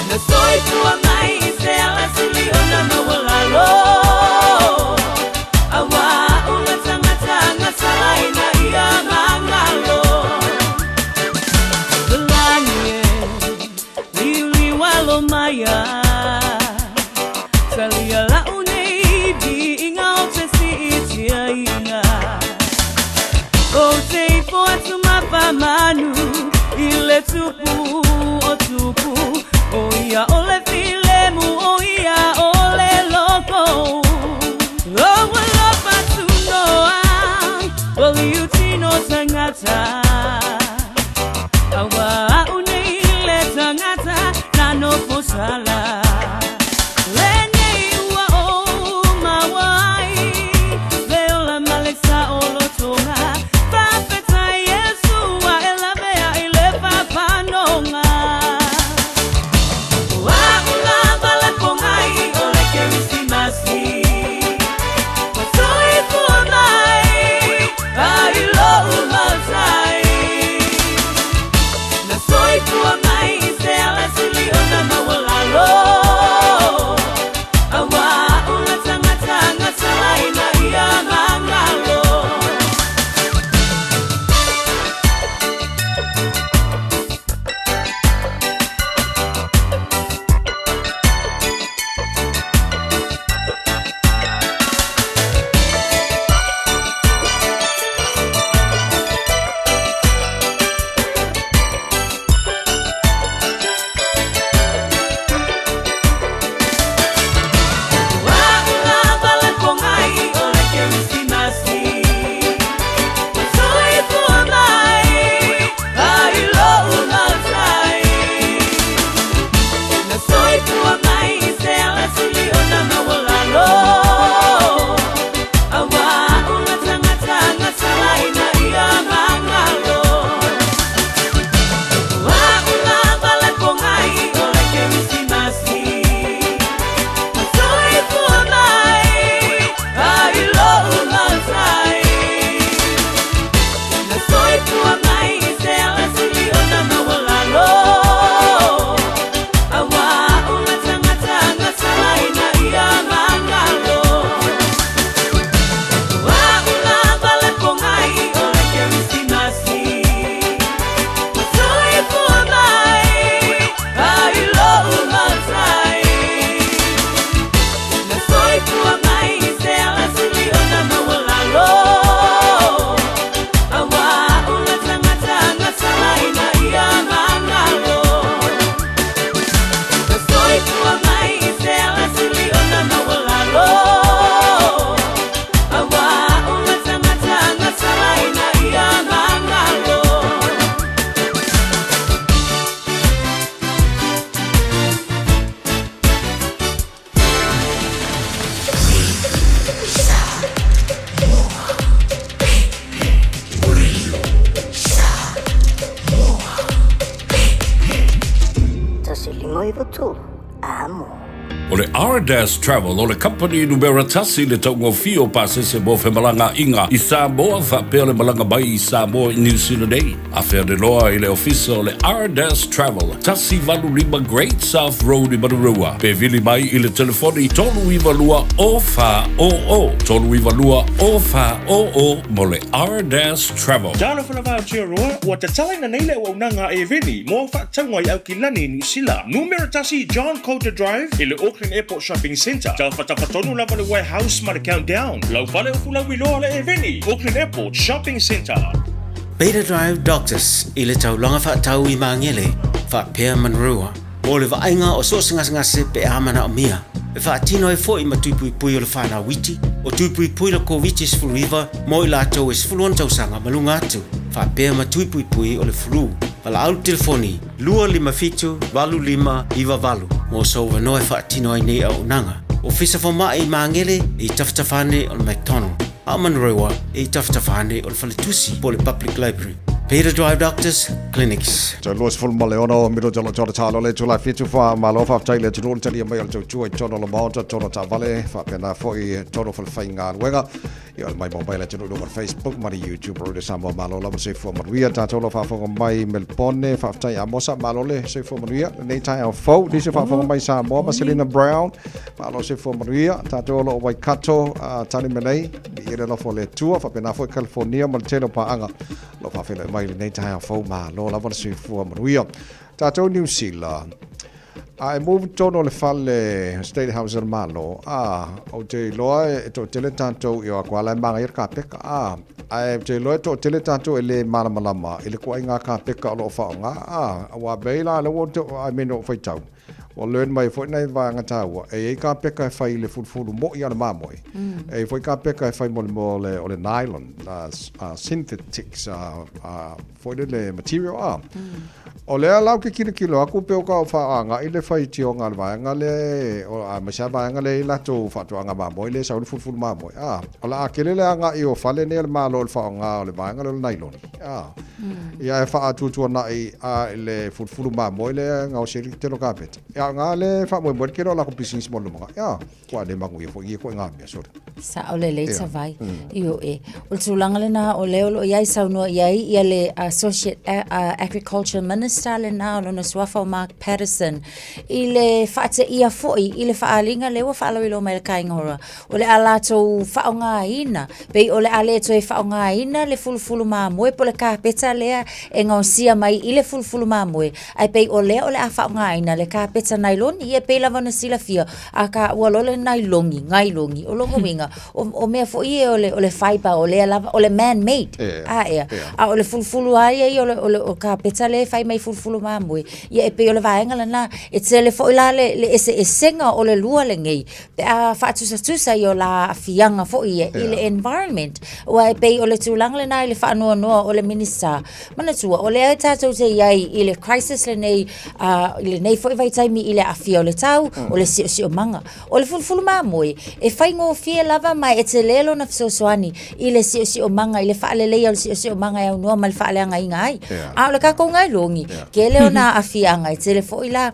Na soifua mai i se ala sili ona maualalo. Aua o le tagata gasala ina ia magalo. Lani e, liuliu alo maia. Talia lau nei viiga o te siitiaina. Ou te ifo atu ma faamanu i le tupu o tupu. O ia o le filemu, o ia o le loko. O ua lofa tunoa, o liutino tagata. Aua au nei le tagata na nofo sala. Lenei ua ou maua ai le ola ma le saolotoga. Faafetai Iesu ua e lavea i le faapanoga. O a'u lava le pogai o le Kerisimasi. Ua soifua mai ai lou matai. tolu amo. O le Ardas Travel o le kamupani numera tasi i le taugofie o pasese mo femalagaaiga i Samoa faapea le malaga mai i Samoa i Niu Sila nei. Afea le loa i le ofisa o le Ardas Travel, 185 Great South Road i Manurewa, pe vili mai i le telefoni 392 0400, 392 0400 mo le Ardas Travel. Talofa lava Aotearoa, ua tatalaina nei le auaunaga a Eveni mo au faatauga i Aukilani i Niu Sila. Numera tasi John Coulter Drive i le Auckland Airport Shopping Centre. Tafatafa tonu lava le Warehouse ma le Countdown. Lau fale o Fulauiloa le Eveni, Auckland Airport Shopping Centre. Beta Drive Doctors i le taulaga faatau i Magele faapea Manurewa mo le vaaiga o so o se gasegase pe a manaomia. E faatino ai foi ma tui puipui o le whanau iti, o tui puipui le Koviti-19 mo i latou e 16 tausaga ma luga atu, faapea ma tui puipui o le flu. Valaau le telefoni 257 8598 mo sou avanoa e faatino ai nei auaunaga. Ofisa Fomai i Magele i tafatafa ane o le McDonald. A o Manurewa e i tafatafa ane o le faletusi po o le Public Library. Peter Drive Doctors Clinics. Toe 26 minute o lo tona talo le itula fitu fa malo faafetai le atunuu le talia mai o le tautua i totonu o le maota totonu o taavale faapena foi totonu o falefaigaluega ia o le maimoa mai le atunuu i luga o le Facebook ma le YouTube Radio Samoa malo lava le soifua manuia tatou lo faafofoga mai Melbourne faafetai Amosa malo le soifua manuia lenei taeao fou nisi o faafofoga mai Samoa ma Selina Brown Malo soifua manuia, tatou o lo o Waikato, uh, tali mai nei, i le alofa o le Atua, faapena foi California ma le tele o paaga, lo faafeiloai mai lenei taeao fou, malo lava le soifua manuia. Tatou New Zealand, a e move tonu o le fale State House o le Malo, a, ou te iloa e toatele tatou i o aku ala e magaia le kapeka, a, ae ou te iloa e toatele tatou e le malamalama i le kuaiga kapeka o lo o faaaoga, a, aua pei la, I mean, o faitau, Ua learn mai foi nai vaega taua, e i ai kapeka e fai i le fulufulu mo'i a le mamoe, e i ai foi kapeka e fai mo le mea o le, o le nylon, uh, synthetics, uh, foi lele material, a. O lea la ou te tilotilo atu pei o ka faaagai le faitioga a le vaega lea, o, aemaise lava vaega lea e i ai latou faatoaga mamoe lea e sau ai le fulufulu mamoe, a. O le a tele le agai o fale nei a le Malo i le faaaoga o le vaega lea o le nailoni, a. Ia e faatuatuanai a i le fulufulu mamoe lea e gaosi ai le tele o kapeta. Ia a nga le faamoemoe le tele o latou pisinisi mo le lumanai. Ia, ua le manuia foi ia ituaiga mea, sorry. Sao lelei yeah. Tavai. Ioe. O le tulaga lena o lea o lo o i ai saunoa i ai ia le Associate Agriculture Minister lena o lona suafa o Mark Patterson i le faateia foi i le faaaliga lea ua faalauiloa mai e le Kāinga Ora o le a latou faaaogaina Pei o le a le toe faaaogaina le fulufulu mamoe po o le kapeta lea e gaosia mai i le fulufulu mamoe, ae pei o lea o le a faaaogaina le kapeta nailoni. Ia e pei lava ona silafia, a taua loa le nailogi, gailogi, o lona uiga, o, o mea foi ia o le, o le fiber, o lea lava, o le man made. A ea. A o le fulufulu lava ia ia o le, o le o kapeta lea e fai mai fulufulu mamoe, ia e pei o le vaega lena. E tele foi la le, le eseesega o le lua lenei, pe a faatusatusa i o la aafiaga foi ia i le environment. Aua e pei o le tulaga lena i le faanoanoa o le Minisita. Manatua, o lea tatou te i ai i le crisis lenei, uh, i lenei foi vaitaimi i le aafia o le tau, mm. o le siosiomaga. O le fulufulu mamoe, e faigofie lava ma e tele lona fesoasoani i le siosiomaga, i le faaleleia o le siosiomaga e aunoa ma le faaleagaina ai. Yeah. A o le tatou gailogi, yeah. tele ona aafiaga, e tele foi la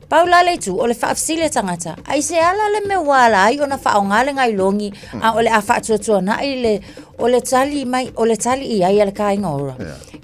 Pau la le itu, o le faafesili a tagata, aisea la le mea ua ala ai ona faaaoga le gailogi, a o le a faatuatuanai le, o le tali mai, o le tali i ai a le kāinga ora.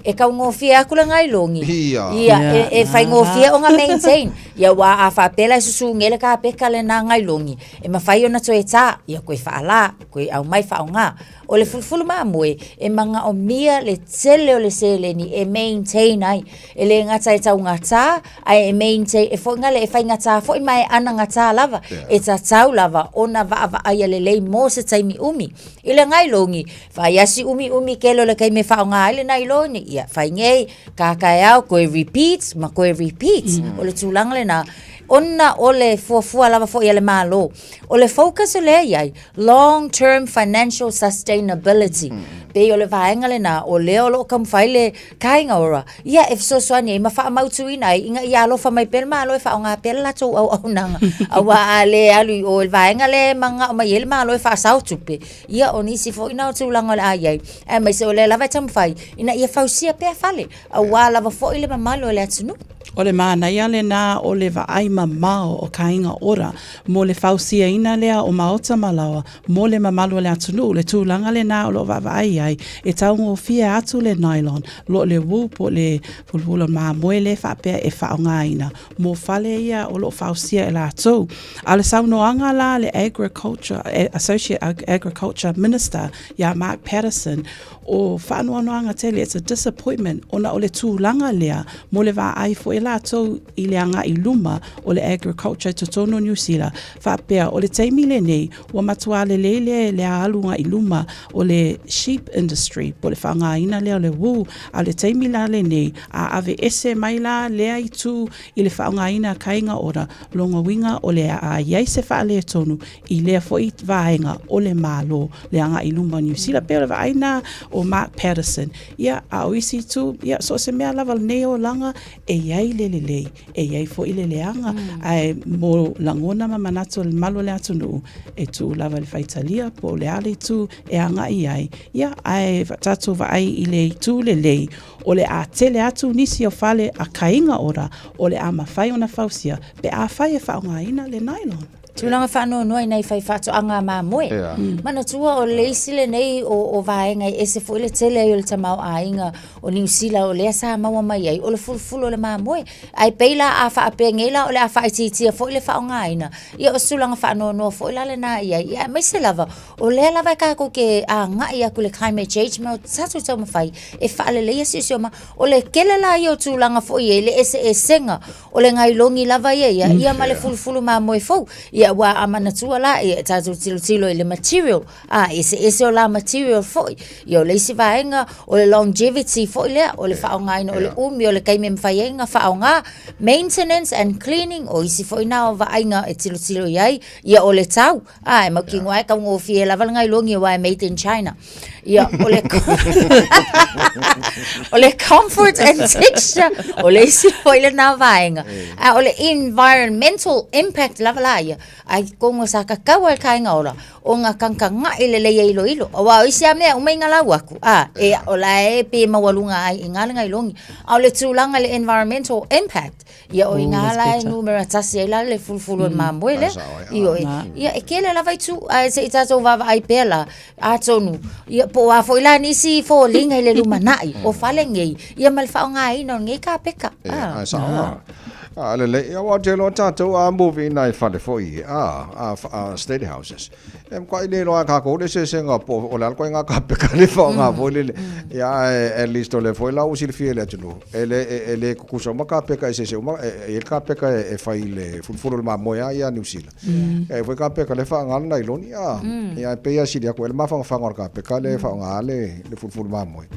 E taugofie atu le gailogi, Ia. ia, e, e faigofie ona maintain. Ia aua a faapea la e susu le kapeka lena gailogi, e mafai ona toe tā, ia toe faalā, toe aumai faaaoga. O le fulufulu mamoe, e manaomia le tele o le seleni e maintain ai. E le gata e taugatā, ae e maintain, e foi ngale, e faigatā foi ma e anagatā lava. Yeah. E tatau lava ona vaavaaia lelei mo se taimi umi. I le gailogi, faiasi umiumi kele o le taimi e faaaoga ai le nailoni, ia, fai nei, kakaeao, koe repeat, ma koe repeat. O le tulaga lena, ona o le fuafua lava foi a le Malo. O le focus o lea i ai, long term financial sustainability. Pei o le vaega lena, o lea o lo o taumafai le Kāinga Ora, ia e fesoasoani ai ma faamautuina ai ina ia alofa mai pea le Malo e faaaoga pea le latou auaunaga. Aua a le alu i o i le vaega lea e manao mai ai le Malo e faasao tupe, ia o nisi foi na o tulaga o le a i ai, aemaise o lea lava e taumafai ina ia fausia pea fale, aua lava foi le mamalu o le atunuu. O le manaia lena o le vaai mamao o Kāinga Ora mo le fausiaina lea o maota ma laoa mo le mamalu o le atunuu, le tulaga lenā o lo o vaavaai ai e taugofie atu le nylon lo le wool po o le pulupulu mamoe lea faapea e faaaogaina mo fale ia o lo o fausia e latou. A o le saunoaga la a le Agriculture, Associate Agriculture Minister ia Mark Patterson, o faanoanoaga tele, it's a disappointment, ona o le tulaga lea mo le vaai foi latou i le agai luma o le agriculture i totonu o Niu Sila, faapea o le taimi lenei ua matuā lelei le le alu agai luma o le sheep industry po o le faaaogaina lea o le wool, a o le taimi la lenei a aveese mai la lea itu i le faaaogaina a Kāinga Ora, lona uiga o le a i ai se faaletonu i lea foi vaega o le Malo, le agai i luma o Niu Sila, pei o le vaai lena o Mark Patterson. Ia, a o isi itu, ia, so o se mea lava o lenei olaga, e i ai le lelei, e i ai foi le leaga, ae mo lagona ma manatu o le mamalu o le atunuu, e tuu lava i le faitalia po o le a le itu e agai i ai, ia, ae tatou vaai i le itu lelei, o le a tele atu nisi o fale a Kāinga Ora o le a mafai ona fausia pe afai e faaaogaina le nylon. Tulaga faanoanoa i nai faifaatoaga mamoe. Manatua o le isi lenei o vaega e ese foi le tele ai o le tamaoaiga o Niu Sila o lea sa maua mai ai o le fulufulu o le mamoe. Ae pei la a faapea nei la o le a faaitiitia foi le faaaogaina, ia o se tulaga faanoanoa foi la lena i ai, ia aemaise lava o lea lava e tatou te agai atu i le climate change ma tatou taumafai e faaleleia siosiomaga. O le tele la ia o tulaga foi ia i le eseesega o le gailogi lava ia ia, ia ma le fulufulu mamoe fou. Ia aua a manatua la, ia tatou tilotilo i le material, a eseese o la material foi. Ia o le isi vaega, o le longevity foi lea, o le faaaogaina o le umi o le taimi e mafai ai ona faaaoga, maintenance and cleaning, o isi foi na o vaaiga e tilotilo i ai, ia o le tau, a e mautinoa e taugofie lava le gailogi aua e made in China. Ia, o le, o le comfort and texture, o le isi foi lena vaega. A o le environmental impact lava la ia, ai kongo sa kakau al kainga ora, o ngā kangkanga'i lelei e iloilo. Aua o isi a mea uma i ngā lau aku, a, e, o la e pe maualuga ai i ngā le gailogi. A o le tulaga le environmental impact, Ia o ina la e numera tasi ai la le fulufulu o le mamoe lea. Ioe. Ia e tele lava itu ae se i tatou vaavaai pea la, atonu, ia po o a foi la nisi foliga i le lumanai o fale nei, ia ma le faaaogaina o lenei kapeka. Ia, ae sao lava. A lelei, ia aua ou te iloa tatou a move i nai fale foi a state houses. E matuai le iloa e kākou le eseesega po o le a le ituaiga kapeka le faaaoga foi lele. Ia ae at least o lea foi la ua silafia e le atunuu, e le, e le tutusa uma kapeka eseese uma, e i ai le kapeka e fai i le fulufulu o le mamoe lava ia a Niu Sila. E i ai foi kapeka lea e faaaoga le nailoni, a, ia e pei lava e sili atu ai le mafanafana o le kapeka lea e faaaoga le fulufulu mamoe.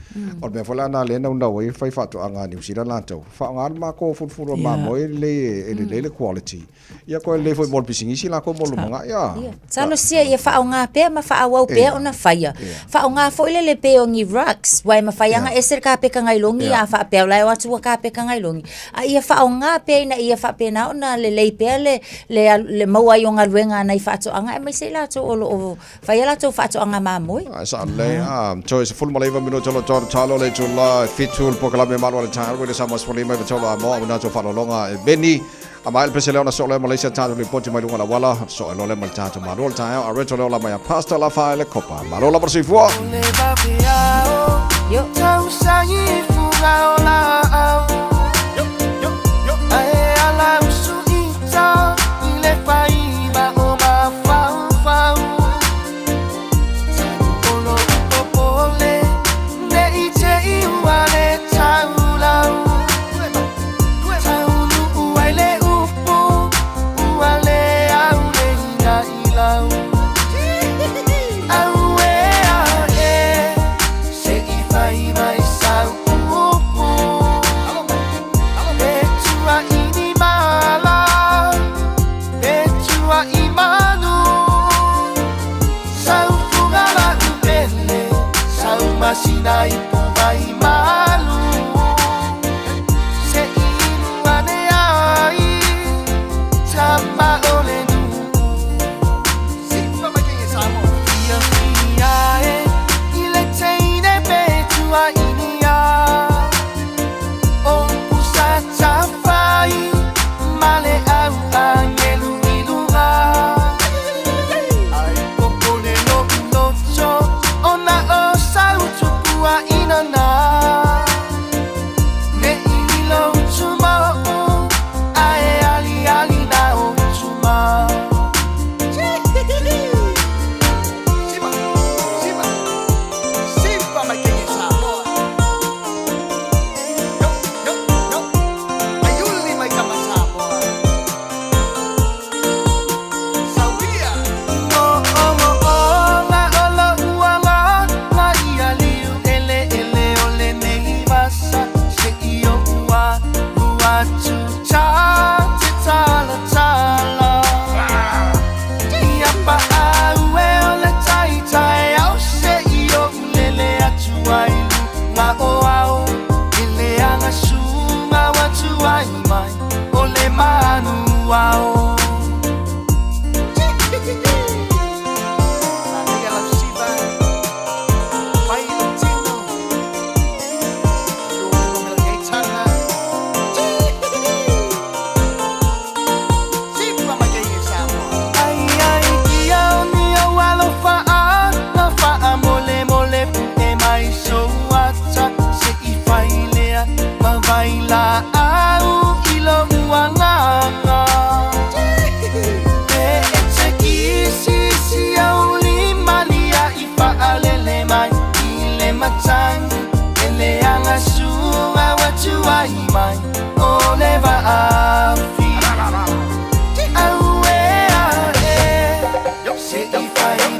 O le mea foi la lena lea e naunau ai faifaatoaga a Niu Sila latou, faaaoga le matou fulufulu o le mamoe e lelei le quality. Ia koe lelei foi mo le pisinisi lakou mo le lumanai a. Ia. Talosia ia faaaoga pea ma faaauau pea ona faia. Faaaoga foi le le o ni rugs, aua e mafai lava ona ese le kapeka gailogi a faapea o la e o atu ua kapeka gailogi. A ia faaaoga pea ina ia faapena ona lelei pea le le maua ai o galuega a nai faatoaga aemaise i latou o lo o faia latou faatoaga mamoe. Ae sa lelei a. Toe 19 minute o lo tau talo le itula e 7 le polokalame malu a le taeao i le Samoa 15 i le a moa o natou faaaloaloga e meni. A mai le pese lea ona soo lea ma le isi a tatou lipoti mai luga o le auala, soo ai loa lea ma le tatou malo o le taeao, a reto lea o la mai a Pastor Lafaele Kopa. Malo lava le soifua! Yo.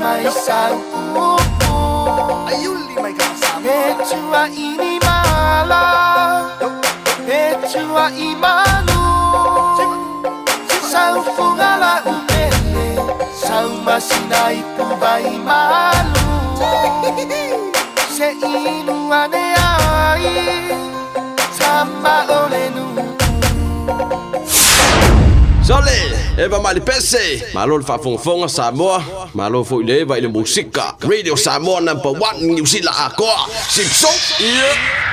mai sau upu E tua i ni mala E tua i manu Sau fuga la upele Sau masina i puva i malu Se inu ane ai Tama o le nuu Sole, Eva Malipese, malo le faafogafoga Samoa, malo foi le Eva i le musika. Radio Samoa number 1 Niu Sila atoa. Sipso, yeah.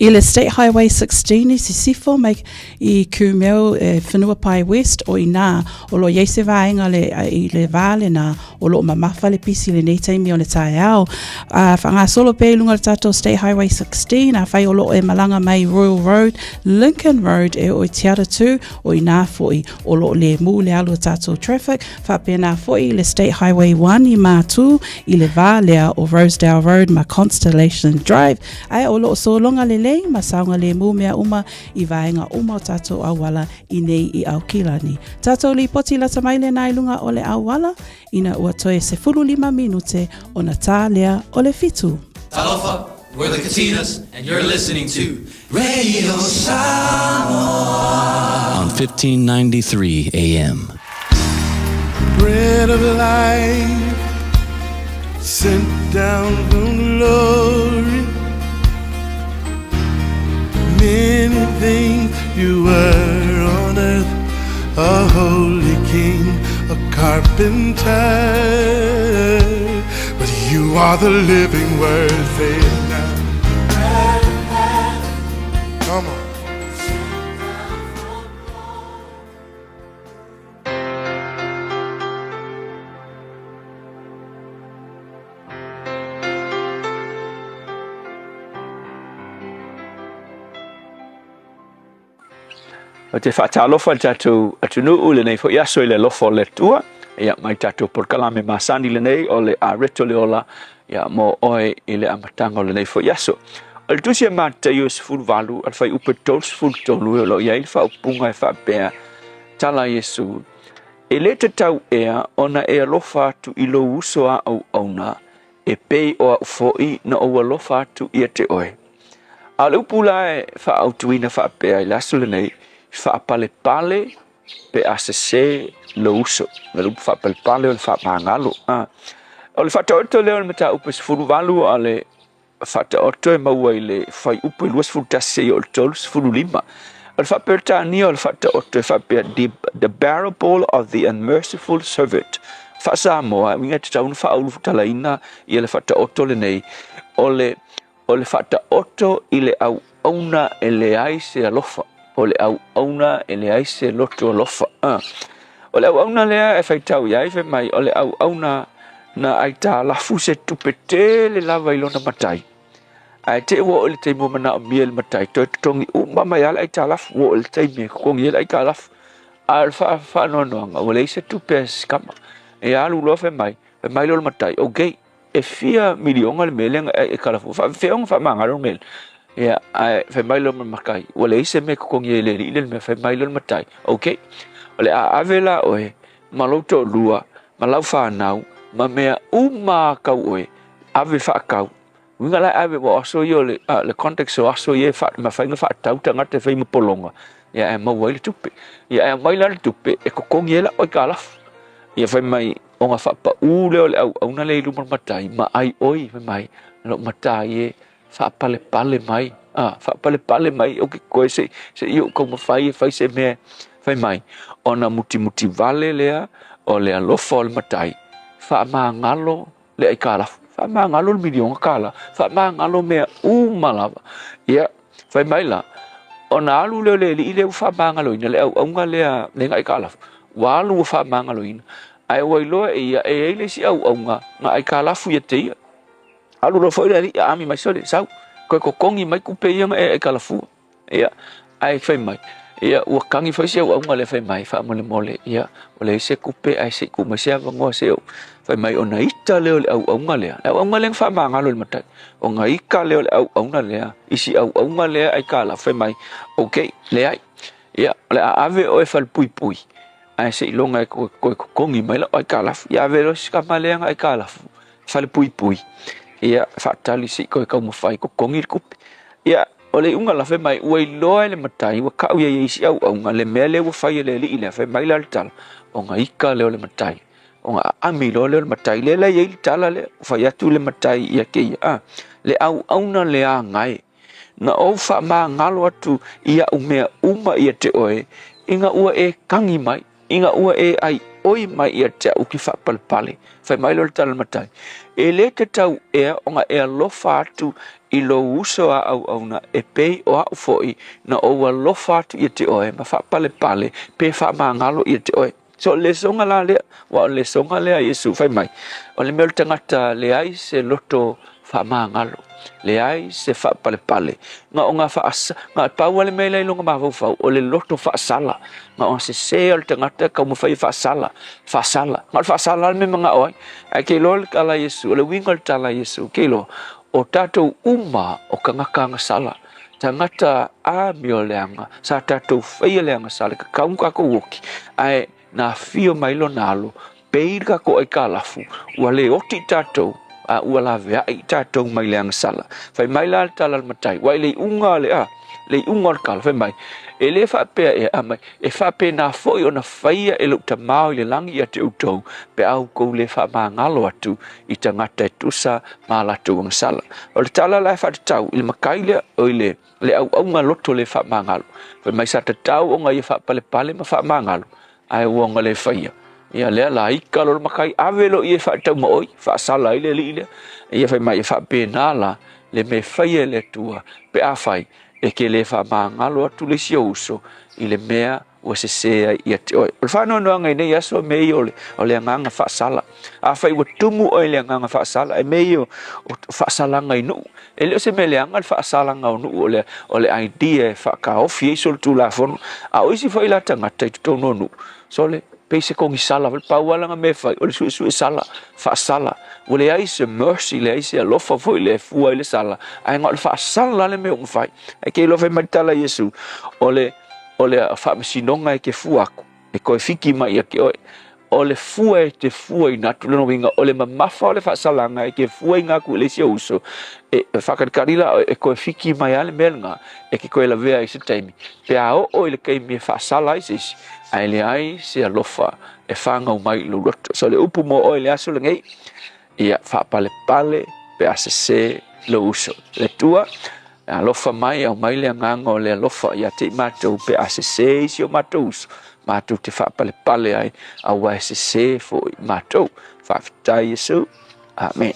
I le State Highway 16 i Sisifo mai i Kumeu e Whenuapai West o inā o lo iai se vaega le, i le vā lenā o loo mamafa le pisi i lenei taimi o le taeao. A whangasolo pea i lunga le tātou State Highway 16, a whai o loo e malanga mai Royal Road, Lincoln Road e o i Te Aratū, o inā foi o loo le mū le alu o tātou traffic, whapena foi i le State Highway 1 i Mātū, i le vā lea o Rosedale Road ma Constellation Drive, ae o loo sologa lelei ma saogalēmū mea uma i vaega uma o tātou auala i nei i Aukilani. Tātou lipoti lata mai lena i lunga o le auala, ina ua toe 15 minute ona tā lea o le 7. Talofa, we're the Katinas, and you're listening to Radio Samoa on 1593 AM. Bread of life sent down from glory. Many things you were on earth, a holy king, a carpenter. But you are the living word, say it now. Come on. Ou te faatalofa i le tatou atunuu lenei foi aso i le alofa o le Atua. Ia, mai tatou polokalame masani lenei o le Areto le Ola, ia, mo oe i le amataga o lenei foi aso. O le tusi a Mataio 18, a le fuaiupu 33, o lo o i ai le faaupuga e faapea, Tala a Iesu, E le tatau ea ona e alofa atu i lou uso a auauna, e pei o au foi na ou alofa atu ia te oe. A o le upu la e faaautuina faapea i le aso lenei, faapalepale pe a sesē lou uso. O le upu faapalepale o le faamagalo. A. O le faataoto lea o le mataupu e 18 a le faataoto e maua i le fuaiupu e 21 seia o le 35. O le faa-Peretania o le faataoto e faapea, The, the parable of the unmerciful servant. Faa-Samoa, e uiga e tatau ona faaulufutalaina ia le faataoto lenei, o le, o le faataoto i le auauna e leai se alofa, o le auauna e leai se loto alofa. O le auauna lea e faitau i ai, fai mai, o le auauna na aitalafu se tupe tele lava i lona matai. Ae te i ua oo i le taimi ua manaomia e le matai, toe totogi uma mai lava le aitalafu, ua oo i le taimi e totogi ai le aitalafu. A o le faanoanoaga, ua leai se tupe a si tama. E alu loa fai mai, fai mai lea o le matai, okay, e fia miliona le mea lea na e aitalafu, faafefea ona faamagalo le mea lea? Ia, ae fai mai lea o le matai, ua leai se mea e totogi ai e le alii lea le mea, fai mai lea o le matai, okay, o le a ave la oe ma lou toalua, ma lau fanau, ma mea uma a kau oe, ave faatau. Uiga la e ave, ua o aso ia o le, a, le context o aso ia e fa, mafai ona faatau tagata e fai ma pologa, ia ae maua ai le tupe. Ia ae aumai la le tupe e totogi ai lau aitalafu. Ia fai mai, ona faapaū lea o le auauna lea i luma o le matai, ma ai oi, fai mai, lou matai e, faapalepale mai, a, faapalepale mai, ou ke koe se, se i ou taumafai e fai se mea, fai mai, ona mutimuti vale lea o le alofa o le matai, faamagalo le aitalafu, faamagalo le miliona tala, faamagalo mea uma lava. Ia, fai mai la, ona alu lea o le alii lea ua faamagaloina, le auauna lea le aitalafu, ua alu ua faamagaloina, ae ua iloa e ia, e i ai le isi auauna na aitalafu ia te ia. Alu loa foi le alii aami mai sole, sau, toe totogi mai tupe ia na e aitalafua. Ia, ae fai mai, ia, ua tagi foi si auauna lea fai mai, faamolemole, ia, ua leai se tupe ae se i tuu mai se avanoa se ou. Fai mai, ona ita lea o le auauna lea, le auauna lea na faamagalo i le matai, ona ita lea o le auauna lea, i si auauna lea aitalafu, fai mai, okay, leai, ia, o le a ave oe falepuipui, Ae seiloga e toe totogi mai lau aitalafu. Ia ave loa si tama lea ana aitalafu i falepuipui, ia faatali se i toe taumafai e totogi le tupe. Ia, o le iuga la, fai mai, ua iloa e le matai ua tau i ai e isi auauna le mea lea ua fai e le alii lea, fai mai la le tala, ona ita lea o le matai, ona aami loa lea o le matai. Lea la e i ai le tala lea, ua fai atu le matai ia te ia, a, le auauna leaga e, na ou faamagalo atu i au mea uma ia te oe, ina ua e tagi mai, ina ua e aioi mai ia te au ki faapalepale. Fai mai lea o le tala matai, E le tatau ea ona e alofa atu i lou uso a auauna e pei o au foi na ou alofa atu ia te oe ma faapalepale pe faamagalo ia te oe. So o le lesoga la lea, aua o le lesoga lea a Iesu fai mai, o le mea o le tagata leai se loto faamagalo, leai se faapalepale, na o na faasa, na pau lava le mea la i lona mafaufau, o le loto faasala, na o sese o le tagata e taumafai e faasala, faasala, na o le faasala lava le mea e manao ai. Ae ke iloa le tala a Iesu, o le uiga o le tala a Iesu, ke iloa, o tatou uma o tagata agasala, tagata amioleaga, sa tatou faia le agasala, e tatau ona tatou oti, ae na afio mai lona alo, pei le tatou aitalafu, ua le oti i tatou, a ua laveai i tatou mai le agasala. Fai mai la le tala a le matai, ua i le iuga le a, le iuga o le tala, fai mai, e le faapea ea, a mai, e faapena foi ona faia e lou Tama o i le lagi ia te outou, pe a outou le faamagalo atu i tagata e tusa ma a latou agasala. O le tala la e faatatau i le matai lea, o i le, le auauna loto le faamagalo. Fai mai sa tatau ona ia faapalepale ma faamagalo, ae ua ona le faia. Ia lea la ika lo le matai, ave lo ia e faataumaoi, faasala ai le alii lea. Ia fai mai e faapena la le mea e faia e le Atua, pe afai e ke le faamagalo atu le isi ou uso i le mea ua sese ai ia te oe. O le faanoanoaga i nei aso, mea ia o le, o le agaga faasala. Afai ua tumu oe i le agaga faasala, e mea ia o, o faasalaga i nuu. E le o se mea leaga le faasalaga o nuu, o le, o le idea e faataofi ai solitulafono. A o isi foi la tagata i totonu o nuu, sole, pei se kogisala foi, pau lava lana mea e fai, o le suesue sala, faasala. Ua leai se mercy, leai se alofa foi le fua i le sala, ae na o le faasala lava le mea ua fai. Ae ke iloa fai mai le tala a Iesu, o le, o le faamasinoga e te fua atu, e toe fiki mai ia te oe. O le fua e te fuaina atu, lona uiga, o le mamafa o le faasalaga e te fuaina atu i le isi ou uso, e faakalikali la oe, e toe fiki mai lava le mea lena, e te toe lavea ai i se taimi. Pe a oo i le taimi e faasala ai se isi, ae leai se alofa e fanau mai i lou loto. So o le upu mo oe i le aso lenei, ia faapalepale pe a sese lou uso. Le Atua, e alofa mai, aumai le agaga o le alofa ia te i matou pe a sese isi o matou uso, matou te faapalepale ai, aua e sese foi matou. Faafetai Iesu. Amen.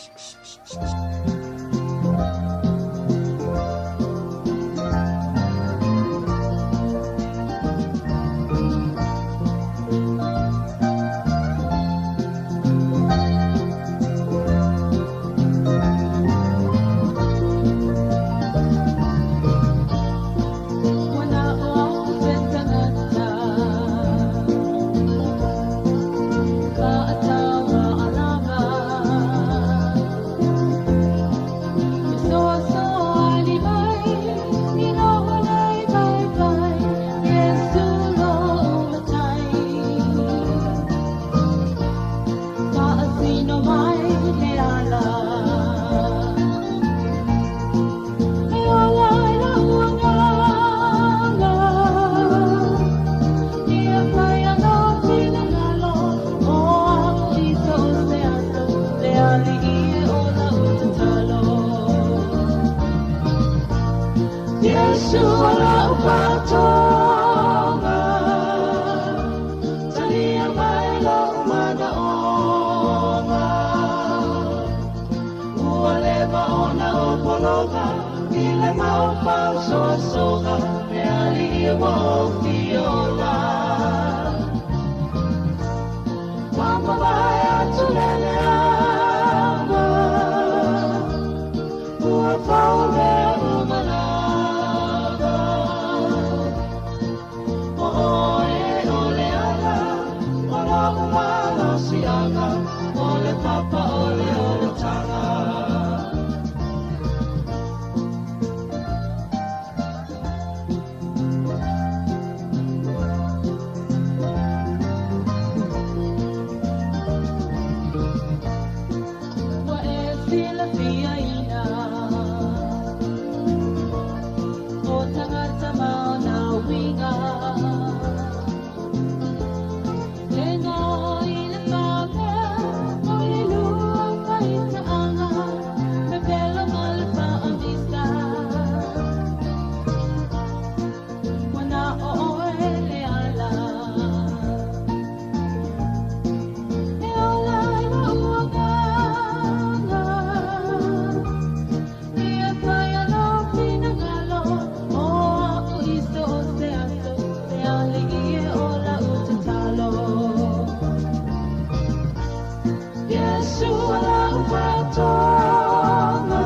Yesu lau whātonga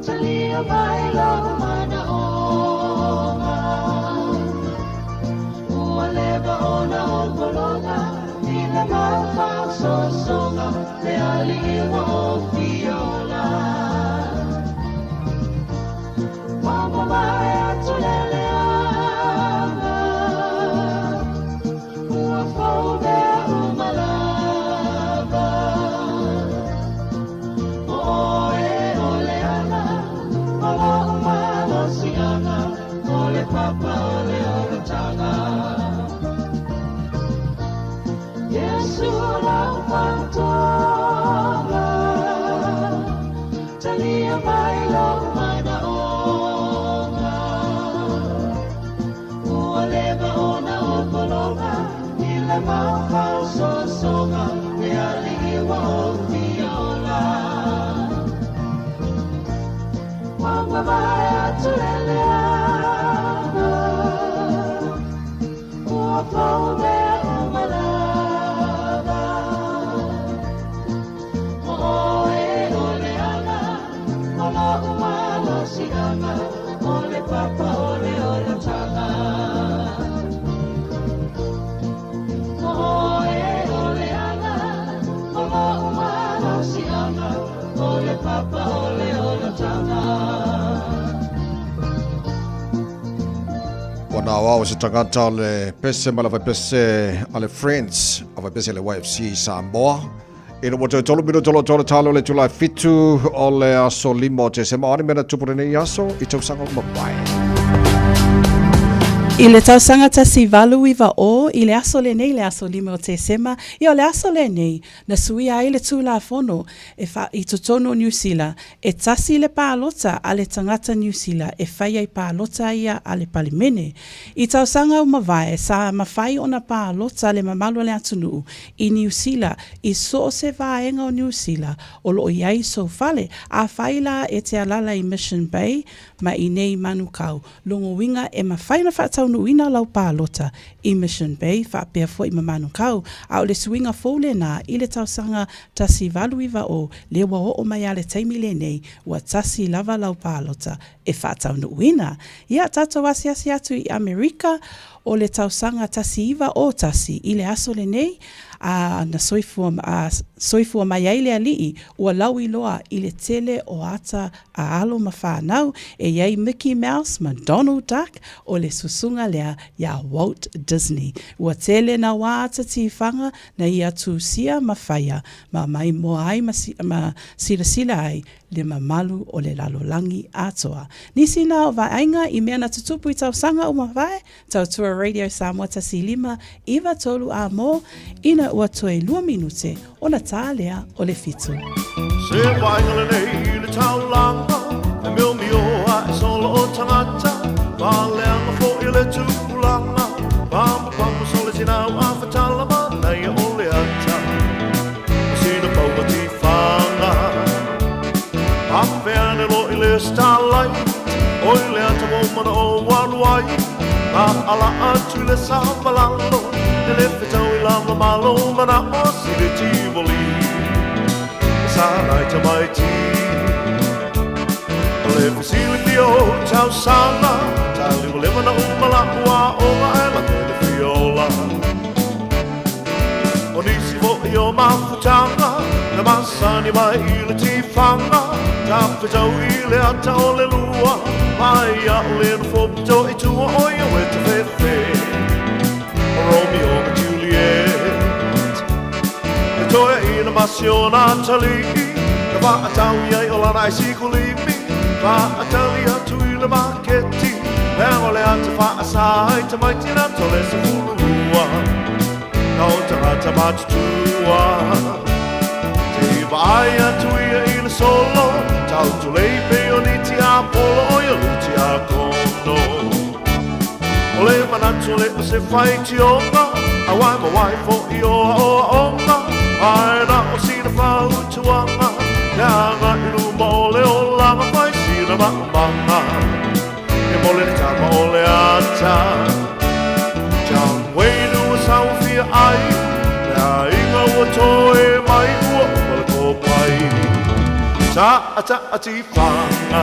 Talia mai lau mana onga Ua leva ona o pologa I le mau whaososonga Le ali iwa o fiola Mama mai atu lele anga Ua fau mea umalava O oe o le ala O lo umalosianga O le papa o le olotanga Yesu lau whātonga Talia mai lau mana onga Ua leva ona o pologa I le mau whaososonga Le ali iwa o fiola Wanga mai atu lele anga Ua fau mea umalava O oe o le ala O lo umalosianga O le papa o le olotanga O oe o le ala O lo umalosianga O le papa o le olotanga Ua na au se tagata o le pese ma le vaipese a le Friends a vaipese le YFC Samoa. Ina ua toe tolu minute o lo tolo talo le itula e fitu o le aso 5 o Tesema. O a ni mea na tupu lenei aso i tausaga ua mavae? I le tausaga 1890 i le aso lenei, le aso 5 o Tesema, ia o le aso lenei na suia ai le Tulafono e wha i totonu o Niu Sila, e tasi le pālota a le tangata Niu Sila e whai ai pālota ia a le Palemene. I tausaga ua mavae, sa mawhai ona pālota le mamalu o le atunuu i Niu Sila i so o se vaega o Niu Sila o loo i ai sou fale, a whai la e te alala i Mission Bay ma i nei Manukau. Logo uiga e mafai ona faataunuuina lau palota i Mission Bay faapea foi ma Manukau, a o le suiga fou lenā i le tausaga 1890 lea ua oo mai a le taimi lenei ua tasi lava lau palota e faataunuuina. Ia tatou asiasi atu i Amerika o le tausaga 1901 i le aso lenei, a na soifua, a soifua mai ai le alii ua lauiloa i le tele o ata a alo ma whanau e i ai Mickey Mouse ma Donald Duck o le susuga lea iā Walt Disney. Ua tele na wā ata tīwhanga na ia tūsia ma whaia ma maimoa ai ma, ma silasila ai le mamalu o le lalolagi atoa. Nisi na o vaaiga i mea na tutupu i tausaga o mavae, Tautua Radio Samoa 1593 a mō, ina ua toe lua minute ona tā lea o le fitu. Se vaaiga lenei i le taulaga, E miomio ae solo o tagata, Paleaga foi le tupulaga, Pamopapo sole sinau a fatala Manaia o le ata, O sina paua tifaga. Afe ane loa i le starlight, O i le ata ua mana o alu ai, Ma ala atu i le savalalo, E le fetau i lava malo Mana'o si le Tivoli, E sa nai tamaiti. O le fesilafia o tausaga, Taliwalewa na uma la'u aoga Ae lata i le fiola. O nisi foi o mafutaga, Na masani mai i le tifaga, Tafetau i le ata o le lua, Mai a'u le nofo pito i tua O ia ue tafefe, O Romeo ma Juliet. E toeaina ma si ona atalii, Na faatau i ai o lana aisikulimi, Faatali atu i le maketi, Mea o le ata faasa ai tamaiti na tole 12, Na o tagata matutua. Te i vaai atu ia i le solo, Tau tulei pei o ni tiapolo O ia lu tiakono. O le manatu le o se faitioga, A wai ma wai foi o aoaoga, Ae na o sina fautuaga, Le aga i luma o le olaga Fai sina maumaga, E mole le tama o le ata. John Wayne ua sauafia ai, Le aiga ua toe Ta ta ti whanga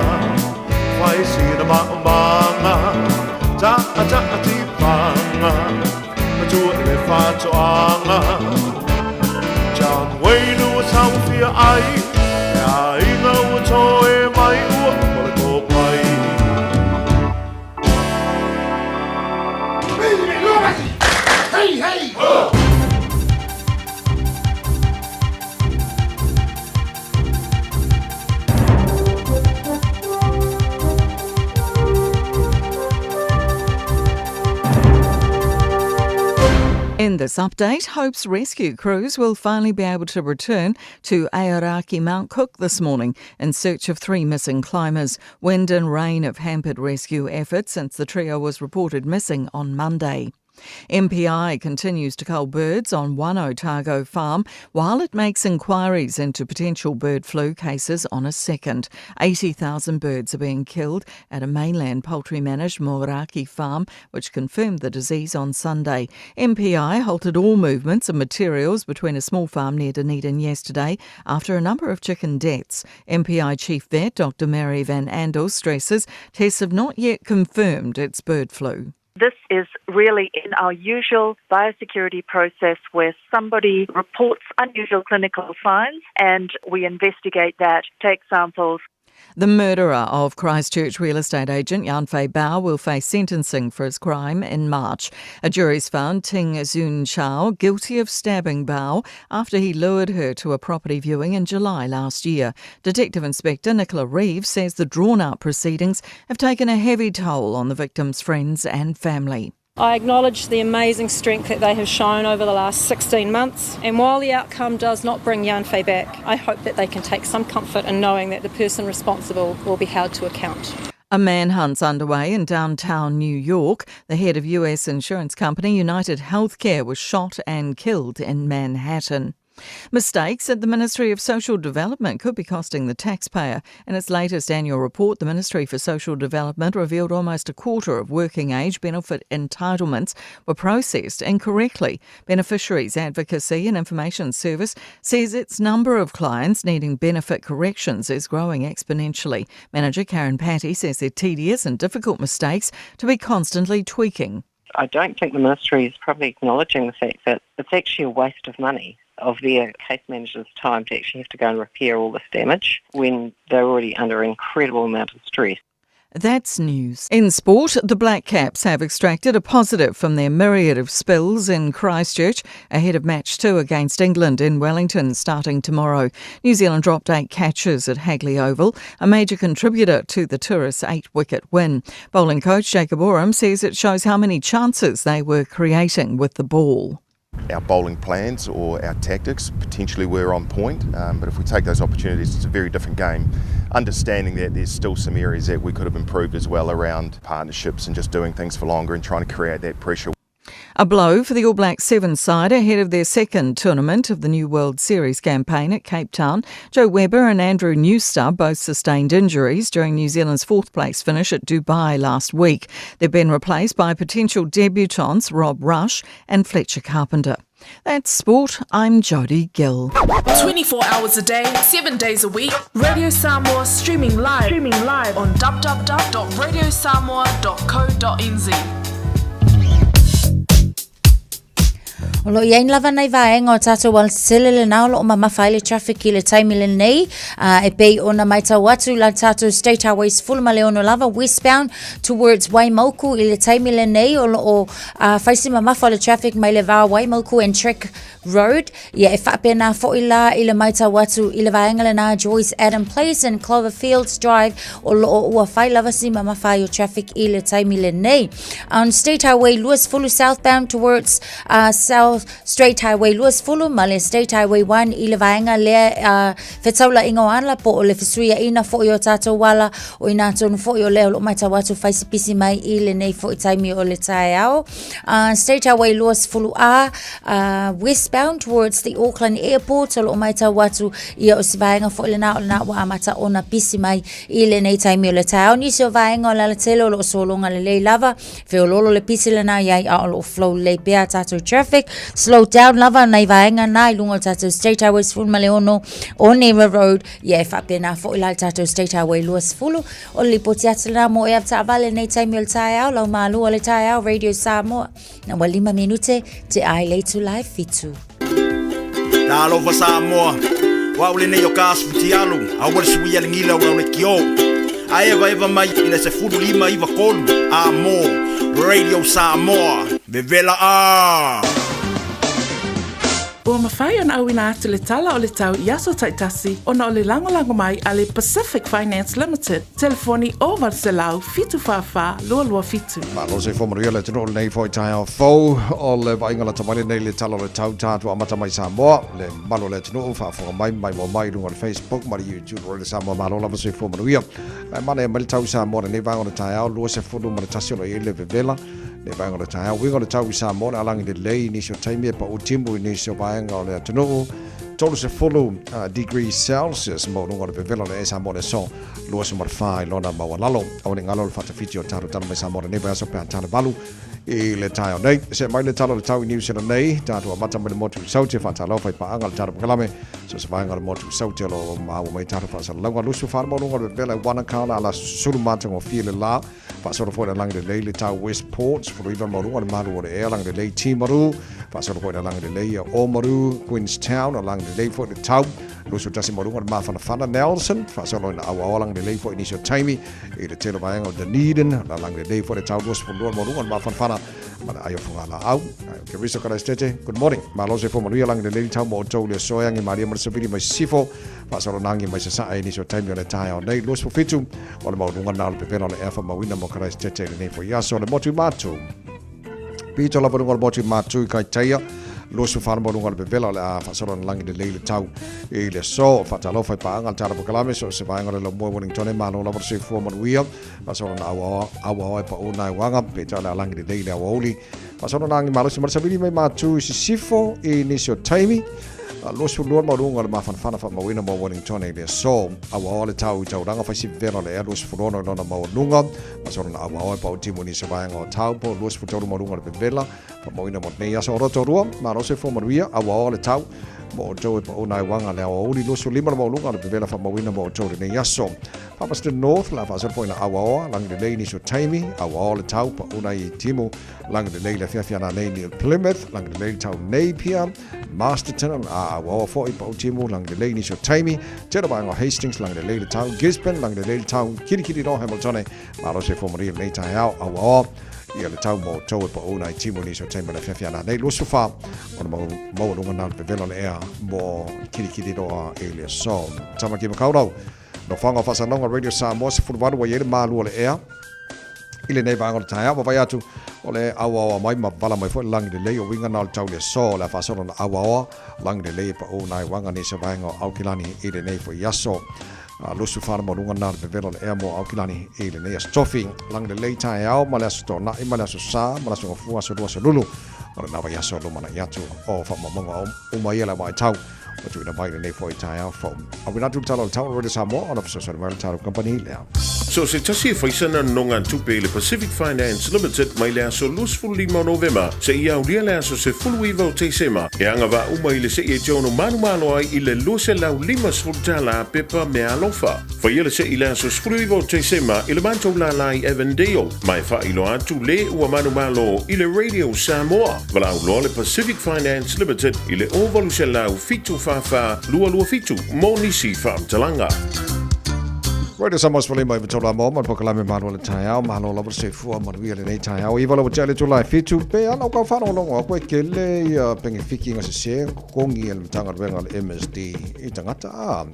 Whai sina ma o manga Ta ta ti whanga Matua le whatoanga John Wayne ua tauwhia ai E aiga ua toe mai ua o le kōpai. Hey, hey! Ho! In this update, Hope's rescue crews will finally be able to return to Aoraki Mount Cook this morning in search of three missing climbers. Wind and rain have hampered rescue efforts since the trio was reported missing on Monday. MPI continues to cull birds on one Otago farm while it makes inquiries into potential bird flu cases on a second. 80,000 birds are being killed at a mainland poultry managed Moeraki farm, which confirmed the disease on Sunday. MPI halted all movements of materials between a small farm near Dunedin yesterday after a number of chicken deaths. MPI Chief Vet Dr Mary Van Andel stresses tests have not yet confirmed it's bird flu. This is really in our usual biosecurity process where somebody reports unusual clinical signs and we investigate that, take samples. The murderer of Christchurch real estate agent Yan Fei Bao will face sentencing for his crime in March. A jury's found Ting Zun Chao guilty of stabbing Bao after he lured her to a property viewing in July last year. Detective Inspector Nicola Reeves says the drawn out proceedings have taken a heavy toll on the victim's friends and family. I acknowledge the amazing strength that they have shown over the last 16 months, and while the outcome does not bring Yanfei back, I hope that they can take some comfort in knowing that the person responsible will be held to account. A manhunt's underway in downtown New York. The head of US insurance company United Healthcare was shot and killed in Manhattan. Mistakes at the Ministry of Social Development could be costing the taxpayer. In its latest annual report, the Ministry for Social Development revealed almost a quarter of working age benefit entitlements were processed incorrectly. Beneficiaries Advocacy and Information Service says its number of clients needing benefit corrections is growing exponentially. Manager Karen Patty says they're tedious and difficult mistakes to be constantly tweaking. I don't think the ministry is probably acknowledging the fact that it's actually a waste of money of their case manager's time to actually have to go and repair all this damage when they're already under an incredible amount of stress. That's news. In sport, the Black Caps have extracted a positive from their myriad of spills in Christchurch ahead of match two against England in Wellington starting tomorrow. New Zealand dropped eight catches at Hagley Oval, a major contributor to the tourists' eight wicket win. Bowling coach Jacob Oram says it shows how many chances they were creating with the ball our bowling plans or our tactics potentially were on point. Um, but if we take those opportunities, it's a very different game. Understanding that there's still some areas that we could have improved as well around partnerships and just doing things for longer and trying to create that pressure. A blow for the All Blacks Seven side ahead of their second tournament of the New World Series campaign at Cape Town. Joe Webber and Andrew Newstar both sustained injuries during New Zealand's fourth place finish at Dubai last week. They've been replaced by potential debutants Rob Rush and Fletcher Carpenter. That's sport. I'm Jodie Gill. 24 hours a day, 7 days a week. Radio Samoa streaming live, streaming live on www.radiosamoa.co.nz. O lo o i ai lava nai vaega o tatou alatetele lena o lo o mamafa ai le traffic i le taimi lenei uh, e pei ona maitau atu la tatou State Highway 16 lava westbound towards Waimauku i le taimi lenei o lo o uh, fai si mamafa o le traffic mai le va Waimauku and Trek Road ia e faapena foi la i le maitau atu i le vaega lena Joyce Adam Place and Cloverfields Drive o lo o ua fai lava si mamafa ai o traffic i le taimi lenei. On State Highway 20 southbound towards uh, South Straight Highway 20 ma le State Highway 1 i le vaega lea uh, fetaulaiga o ala po o le fesuiaina foi o tatou ala o ina tonu foi o lea o lo o matau atu fai se pisi mai i lenei foi taimi o le taeao. Uh, State Highway 20A uh, westbound towards the Auckland Airport o lo o matau atu ia o se vaega foi lena o lena ua amata ona pisi mai i lenei taimi o le taeao. Nisi o vaega o le alatele o lo o sologa lelei lava, feololo le pisi lena i ai a o lo o flow lelei pea tatou traffic. slow down lava nai vaega na i luga o le tatou State Highway 16 Onewa Road, ia e faapena foi la le tatou State Highway 20. O le lipoti atu lena mo ea taavale nei taimi o le taeao, lau malua o le taeao, Radio Samoa. Na ua lima minute te ai le itula e fitu. Talofa Samoa, o au lenei o ka asu fitialu, aua le suia le gila o lau lekiō. A evaeva mai i le 15 93 a mo Radio Samoa, vevela a! Ua mafai ona auina atu le tala o le tau i aso taitasi ona o le lagolago mai a le Pacific Finance Limited, telefoni 0800 744 227. Malo se fo manuia le atunuu lenei foi taeao fou o le vaaiga lata mai lenei le tala o le tau tatou amata mai Samoa le mamalu o le atunuu faafofoga mai ma maimoa mai i luga o le Facebook ma le YouTube o le Samoa malo lava soifua manuia. Ae manaia mai le tau i Samoa lenei vaega o le taeao 21 o lo o i ai le vevela le vaega o le taeao. Uiga o le tau i Samoa le alagi lelei i nisi o taimi e pau timu i nisi o vaega o le atunuu 30 degrees Celsius maualuga o le vevela o le ea Samoa le aso 24 i lona maualalo. Aua ne i galo le faatafiti o tatou tala mai Samoa lenei vaiaso pe a tala valu i le taeao nei. See mai le tala o le tau i Niu Sila nei, tatou amata mai le motu i Saute, faatalofa i paaga le tatou pakalame, so se vaega o le motu i Saute o lo o maua mai tatou faasalalauga 24 le maualuga o le vevela i Wanaka o le ala susulu matagofie le la, faasolo foi le lagi lelei le tau Westport, 19 le maualuga o le malu o le ea, lagi lelei Timaru, faasolo foi le lagi lelei ia Oamaru, Queenstown, o lagi lelei foi le tau 21 maualuga o le mafanafana Nelson, faasolo ina auaoa lagi lelei foi nisi o taimi i le tele o vaega o Dunedin, la lagi lelei foi le tau 22 maualuga o le mafanafana ma le ai o Fogalaau. Keriso Karaistete, good morning. Malo se fo manuia lagi lelei le tau mo outou le aso e agi malie ma le savili mai sisifo, faasolo na agi mai sasae i nisi o taimi o le taeao nei. 27 o le maualuga na o le pepela o le ea faamauina mo Karaistete i lenei foi aso. Le motu i Matu. Pito lava luga o le motu i Matu i Kaitaia, 24 le maualuga o le pepela o le a faasolo na lagi lelei le tau i le aso. Faatalofa i paaga le tala pakalame so o se vaega o le laumua i Wellington e malo lava le soifua manuia. Faasolo na auaoa auaoa e pau nai uaga peitai o le a lagi lelei le aoauli. Faasolo na agi malosi ma le savili mai Matu i sisifo i nisi o taimi. 22 maualuga o le mafanafana faamauina mo Wellington i le aso. Auaoa le tau i taulaga fai si vevela o le ea 26 i lona maualuga. Faasolo na auaoa e pau timu i nisi o vaega o Taupo 23 maualuga o le vevela faamauina mo lenei aso. O Rotorua, malo soifua manuia, auaoa le tau mo outou e pau nai uaga le aoauli 25 le maualuga o le vevela faamauina mo outou i lenei aso. Palmerston North, la faasolo foi na auaoa, lagi lelei nisi o taimi, auaoa le tau, pau nai timu, lagi lelei le afiafi ana nei ni Plymouth, lagi lelei le tau Napier, Masterton, a auaoa foi pau timu, lagi lelei nisi o taimi, tele vaega o Hastings, lagi lelei le tau, Gisborne, lagi lelei le tau, Kirikiri no Hamiltone, malo soifua manuia lenei taeao, auaoa ia le tau mo outou e pau nai timu nisi o taimi o le afiafi ana nei, 24 o le maualuga na o le pevela o le ea mo Kirikiriroa i le aso. Tamaki Makaurau, Nofoaga o Faasalauga Radio Samoa 18 ua i ai le malu o le ea i lenei vaega o le taeao. Vaavaai atu o le auaoa mai ma vala mai foi le lagi lelei o uiga na o le tau le aso o le a faasolo na auaoa lagi lelei e pau nai uaga nei se vaega o Aukilani i lenei foi aso. Lusu whana maualuga na le pevela o le ea mo Aukilani i lenei aso tofi. Lagi lelei taeao ma le aso toanai ma le aso sa ma le aso gafua aso lua aso lulu o lena vaiaso lumanai atu o faamaumauga uma ia le vaitau ua tuuina mai lenei foi taeao fou. Auina atu le tala o le tau o Radio Samoa ona fesoasoani mai o le tatou kamupani lea. So se tasi e faisana nonogatupe i le Pacific Finance Limited mai le aso 25 o Novema seia aulia le aso 19 o Tesema e agavaa uma i le se'i e te ono manumalo ai i le $250 pepa meaalofa. Faia le se'i i le aso 19 o Tesema i le matou lālā i Avondale ma e faailoa atu le ua manumalo i le Radio Samoa. Valaau loa le Pacific Finance Limited i le 0800 744 227 mo nisi faamatalaga. Radio Samoa sefulu lima iva tolu a mo ma le polokalame Malo le Taeao. Malo lava le soifua manuia lenei taeao. Iva lau ua tea le itula e fitu. Pe ana o kau faalogologo aku e kele ia pengefiki gasese totogi e le Matagaluega o le MSD i tagata a.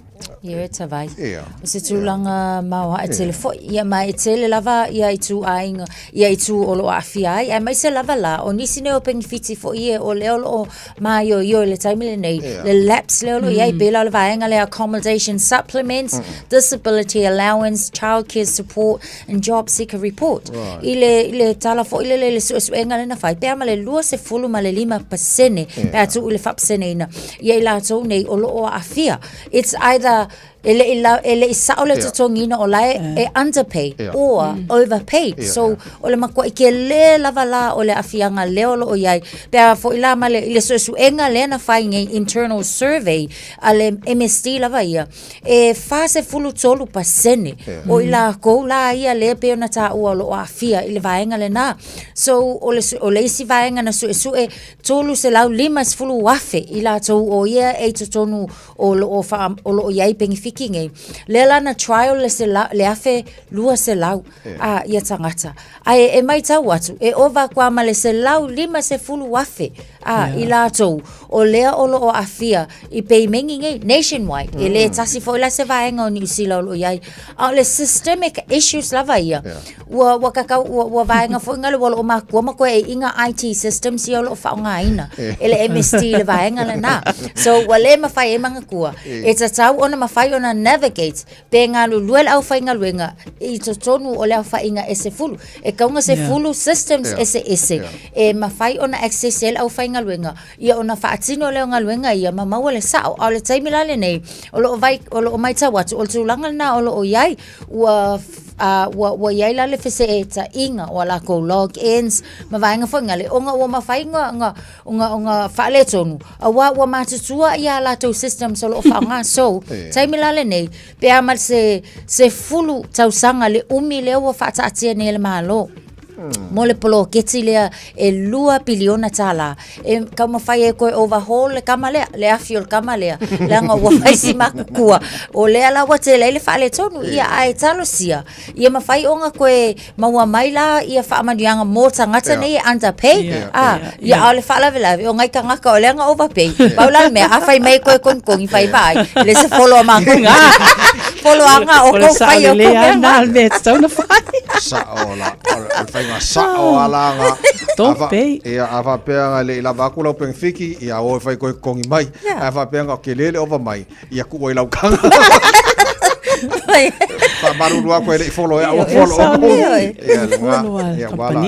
Ia e tavai. Ia. O se tulaga maoae tele foi. Ia ma e tele lava ia ituaiga, ia itu o lo o aafia ai, aemaise lava la, o nisi nei o penefiti foi e o lea o lo o maioio i le taimi lenei, le lapse lea o lo o i ai, pei la o le vaega lea accommodation supplements, disability. allowance, childcare support and job seeker report. Right. I le, i le tala foi lele i le suesuega lea na fai, pe a ma le 25% pe a tuu i le faapaseneina ia i latou nei o lo o aafia. It's either e le i la, e le i sao le totogiina o la e, e underpaid or overpaid. So, o le matuai tele lava la o le aafiaga lea o lo o i ai. Pe a foi la ma le, i le suesuega lea na fai nei internal survey a le MSD lava ia, e 43% o i lakou la ia lea e pei ona taua o lo o aafia i le vaega lena. So, o le, o le isi vaega na suesue, 350,000 i latou o ia e i totonu o lo o, wha, o lo o iai penefiti nei. Lea la na trial le, sela, le 1200 yeah. a, ia tagata. Ae e maitau atu, e ova atu a ma le 150,000 a, yeah. i latou o lea o lo o aafia i peimengi nei, nationwide. E le tasi foi la se vaega o Niu Sila o lo o iai. A o le systemic issues lava ia. Yeah. Ua, ua kakau, ua, ua vaega foi ngale ua lo o makua ma koe e inga IT systems ia o lo o faaaogaina e le MSD le vaega lena. So ua le mawhai e mangakua. E tatau ona mawhai ona navigate pe galulue le aufaigaluega i totonu o le aofaiga e sefulu. E tau ina sefulu systems eseese e mafai ona access ai le aufaigaluega ia ona faatino lea o galuega ia ma maua le sao. A o le taimi la lenei, o lo o vai, o lo o matau atu, o le tulaga lena o lo o i ai, ua ua, ua i ai la le feseetaiga o a lakou logins ma vaega foi ngale, ona ua mafai ona, ona, ona, ona faaletonu, auā ua matutua ia latou systems o lo o faaaoga. So, taimi la lenei, pe a ma se 10 tausaga le umi lea ua faataatia nei e le Malo mo le poloketi lea e $2 piliona tālā. E taumafai ai toe overhaul le kama lea, le afi o le kama lea, leaga ua fai si matutua. O lea la ua tele ai le faaletonu, ia ae talosia, ia mafai ona toe maua mai la ia faamanuiaga mo tagata nei e underpay. Ah, ia a o le faalavelave, o nai tagata o lea na overpay. Pau la le mea, a fai mai e toe togitogi fai vaai, e le se folo a matou. Folo anga o kou fai o kou mea. Na le mea e tatau ona fai. Sao la, o le faiga sao a la nga. Don't pay. Ia, a faapea nga le i lava atu lau penefiti, ia o e fai koe totogi mai. A faapea nga o tele le ova mai, ia tuu ai lau taga. Faamalulu atu e le i folo e au folo. Ia le nga. Ia wala.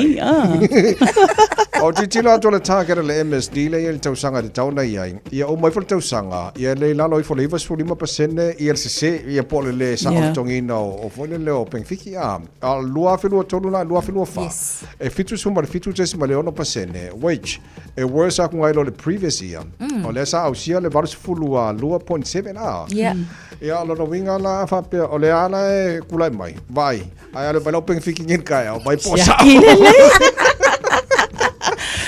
O tilotilo atu le target a le MSD le ia le tausaga e tatau ona i ai. Ia uma ifo le tausaga, ia le i lalo ifo le 95% ia le sese, ia po o le le sao totogiina o foi le o penefiti a. A o le 2023 la 2024. Yes. E 76.6% which e worse aku ngai lo le previous year. O lea sa ausia le 82.7 a. Yeah. Ia o lona uiga la a faapea o le a la e tulai mai, vaai, ae alu mai lau penefiti ngen kai au, mai po sao. Siaki lelei.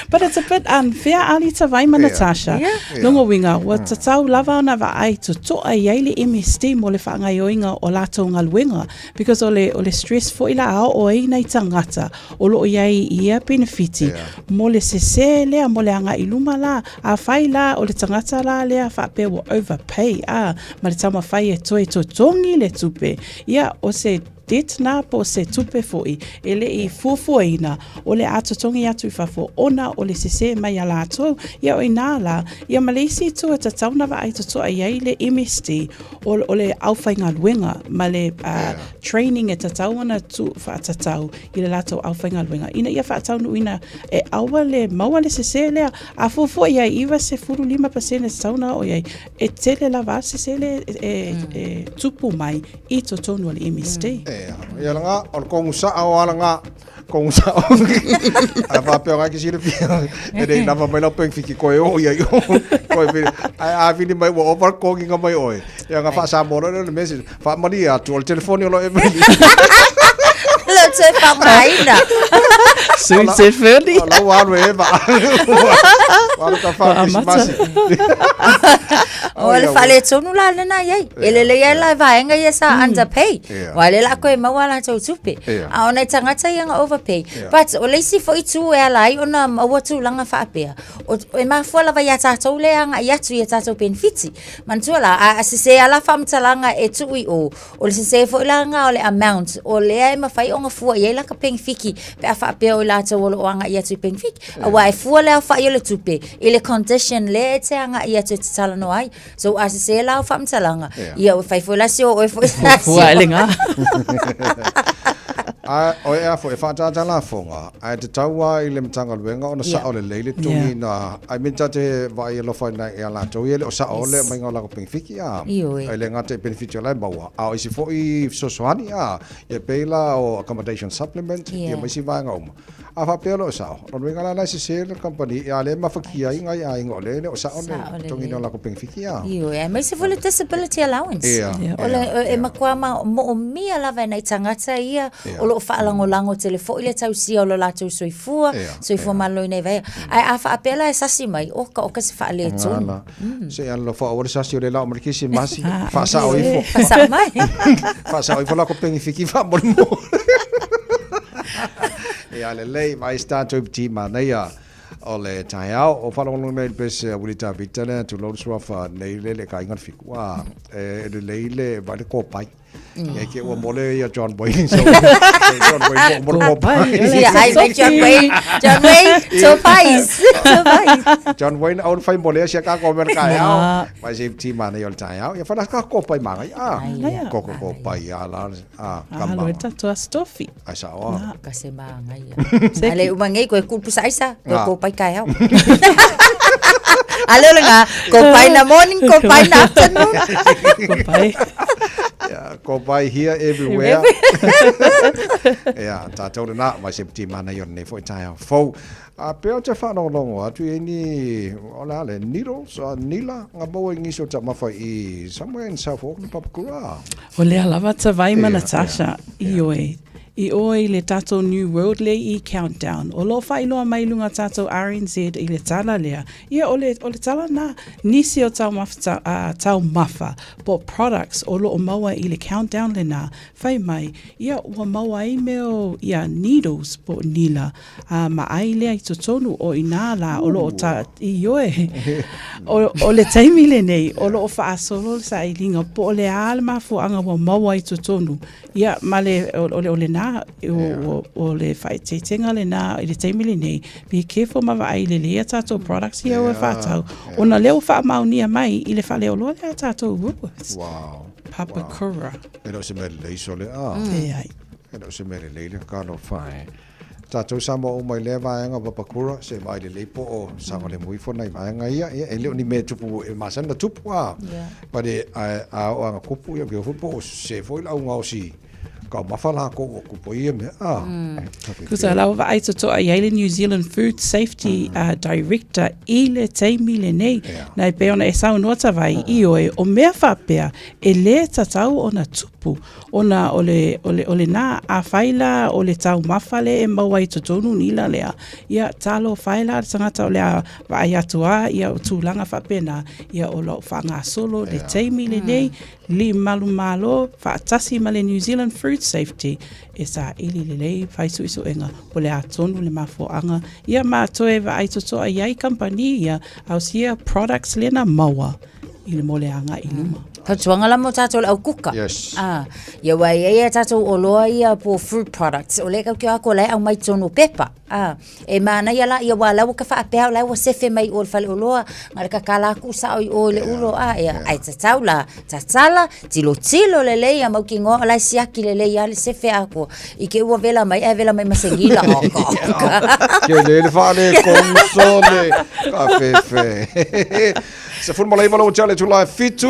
But it's a bit unfair, Ali Tavai ma Natasha. Yeah. Lona uiga, ua tatau lava ona vaai totoa i ai le MSD mo le faagaoioiga o latou galuega because o le, o le stress foi la a oo ai nai tagata o lo o i ai i ia penefiti mo le sesē lea mo le agai i luma la. Afai la o le tagata la lea faapea ua overpay a ma le taumafai e toe totogi le tupe, ia o se debt na po o se tupe foi e le i fuafuaina o le a totogi atu i fafo ona o le sesē mai a latou. Ia o inā la, ia ma le isi itu e tatau ona vaai totoa i ai le MSD o, o le aufaigaluega ma le uh, training e tatau ona tu faatatau i le latou aufaigaluega ina ia faataunuuina e aua le maua le sesē lea. A fuafua i ai 95% e tatau ona oo i ai, e tele lava a sesē lea e, e, e tupu mai i totonu o le MSD. Ea, ia laga, o le kogusa o alaga, kogusa o. A faapea ngai ke silafia, e le i lava mai lau penefiti koe o ia i o. Koe vili, ae a vili mai ua ova le kogiga mai oe. Ia nga faa-Samoa loa lea o le message, faamalie atu o le telefoni o lo e vili. Lo toe faaaogaina. Sui telefoni. O lau alu e eva. Ua alu ka wha Krisimasi. O le faaletonu la lena i ai. E lelei ai la vaega ia sa underpay. Ua le la koe maua latou tupe. A o nai tagata ia na overpay. But o le isi foi itu e ala ai ona maua tulaga faapea. O, e mafua lava iā tatou le agai atu i a tatou penefiti. Manatua la, a, a sesē lava la faamatalaga e tuu i o, o le sesē foi la lena o le amount o lea e mafai ona fua i ai laka penefiki pe a faapea o i latou o lo o agai atu i penefiki. Aua e fua le aofai o le tupe i le condition lea e te agai atu e te talanoa ai. So a sese la o faamatalaga, Ia. ia ua fai foi la se o oe foi sa Fuafua ai le gā. A, o e a foi, e whātātā la fonga, a e te taua i le Matagaluega ona Ia. sao lelei le togi Ia. na, I mean ta te vaai alofa i nai ia latou ia e le o sao le Yes. aumaiga o lako penefiti a, Ioe. e le gata i penefiti o la e maua, a o isi foi fesoasoani a, ia pei la o accommodation supplement, Ia. ia ma isi vaega uma. A faapea o lo o sao, lona uiga la la e sese le kamupani, ia lea e mafakia ai ngai aiga o lea e le o sao le Sao lelei. totogiina o lako penefiti a. Ioe, aemaise foi le disability allowance. Ia, O le, ia, e matua ma moomia lava e nai tagata ia Ia. o loo faalagolago tele foi le tausia o lo latou soifua, Ia, soifua maloloina i vaea. Ae a faapea la e sasi mai, oka oka se faaletonu. Ngala. Se alofa aua le sasi o le lao ma le kisimasi, faasao ifo. Faasao mai. Faasao ifo lako penefiki faamolemole. Ia lelei, mai se tatou ipiti manaia o le taeao. O faalogologo nei i le pese a Willie Tavita lea, tulou le suafa nei le le ka aiga le fiku. A, e lelei le vai le kopai. E ke ua mole ia John Wayne. So, John Wayne mo mo le kopai. Ia, ai mai John Wayne, John Wayne, Tobias, Tobias. John Wayne au fai mole sia ka ko mele ka ao. Mai se ipiti manaia o le taeao. Ia whana ka kopai manga. A, koko kopai a la a Alo kama. e tatou a stofi. Ai sa o. Ka se manga ia. Ale uma ngei koe kulupu sa aisa, koe kopai kai au. Ale o le ngā, kopai in the morning, kopai in the afternoon. Kopai. Yeah, kopai here everywhere. Ia, tātou lena, mai se piti mana i o nei foi taeao fou. A pea o te whanongongo atu i ni, o le ale, needles, nila, ngā maua i nisi o taumafa i somewhere in South Auckland, Papakura. O lea lava Tavai ma Ia, Natasha, ioe. I oe i le tatou New World le i Countdown. O lo faailoa mai i luga o tatou RNZ i le tala lea. Ia, o le, o le tala na, nisi o taumafa, taumafa po o products o lo o maua i le Countdown lena, fai mai, ia, ua maua ai mea o, ia, needles po o nila, a, ma ai lea i totonu o inā la o lo o ta, ioe. O, o le taimi lenei, o lo o faasolo le sailiga po o le a le mafuaaga ua maua i totonu. Ia, ma le, o, o le, o lenā, o, o, o le faaeteetega lenā i le taimi lenei, be careful ma vaai lelei a tātou products ia ua faatau, ona lea ua faamaonia mai i le faleoloa lea a tātou Woolworths. Wow. Papakura. E le o se mea lelei sole, a. Leai. E le o se mea lelei le talofa e. Tātou Samoa uma i lea vaega o Papakura, se vaai lelei po o saogalemu ifo nai vaega ia, ia, e le o ni mea e tupu, e masani ona tupu, a. But e, a, a oo anga kupu, ia, foi po o sese foi le auga o si taumafa lakou o kupu ai ia mea, a. Kusa la ua vaai totoa i ai le New Zealand Food Safety Director i le taimi lenei. Na e pei ona e saunoa Tavai, ioe, o mea faapea e lē tatau ona tupu, ona o le, o le, o lenā, afai la o le taumafa lea e maua ai totonu nila lea, ia talofa e la le tagata o le a vaai atu a, ia o tulaga faapena, ia o lo o faagasolo le taimi lenei, li malu malo faatasi ma le New Zealand Food Safety e saili lelei fai suesuega po le a tonu le mafuaaga ia ma toe vaai totoa i ai kamupani ia ausia products lena maua i le mo le agai i luma. Fautuaga la mo tatou le au kuka. Yes. Ah, ia ua i ai a tatou oloa ia po fruit products. O lea kau ke ako la e aumai tonu o pepa. Ah, e manaia la ia ua la ua ka faapea o la ua sefe mai o le fale oloa nga le kakala aku sao i o le ulo a ia ai tatau la tatala tilotilo lelei ia mautinoa o la e siaki lelei a le sefe ako i ke ua vela mai ae vela mai ma se gila oka oka. Ke le le faale konsole ka fefe. 19 lau tale tula fitu.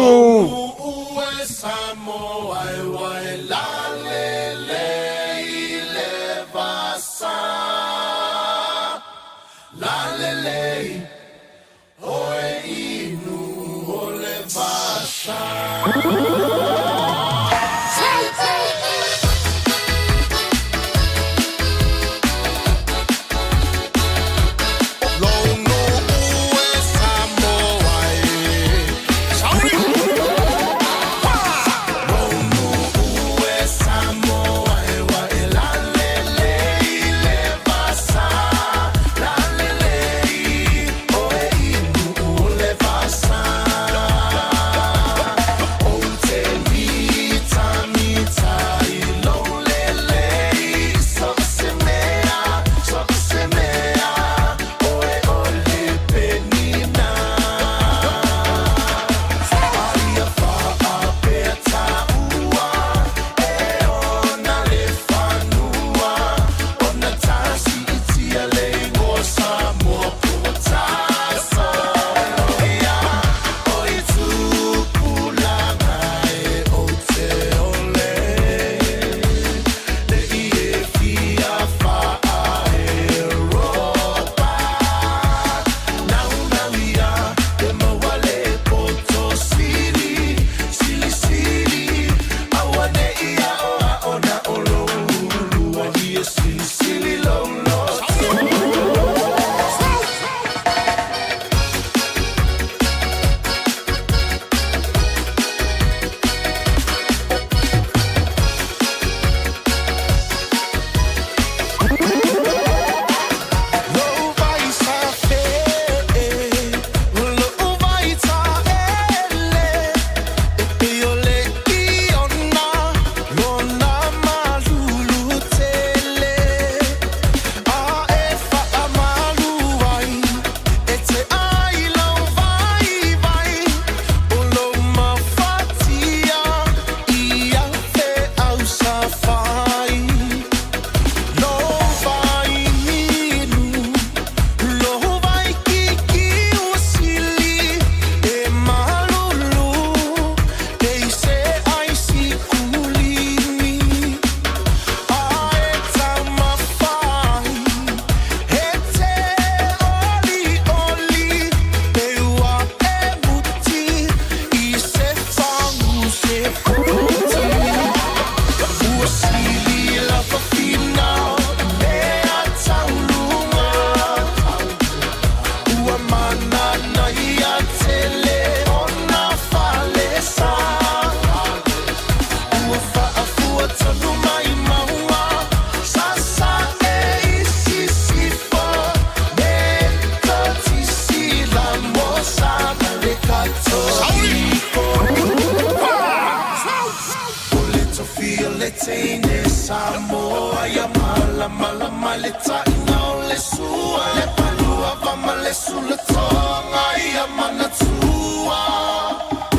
teine Samoa ia malamalama le taʻina o le sua le palua vama le sulatoga ia manatua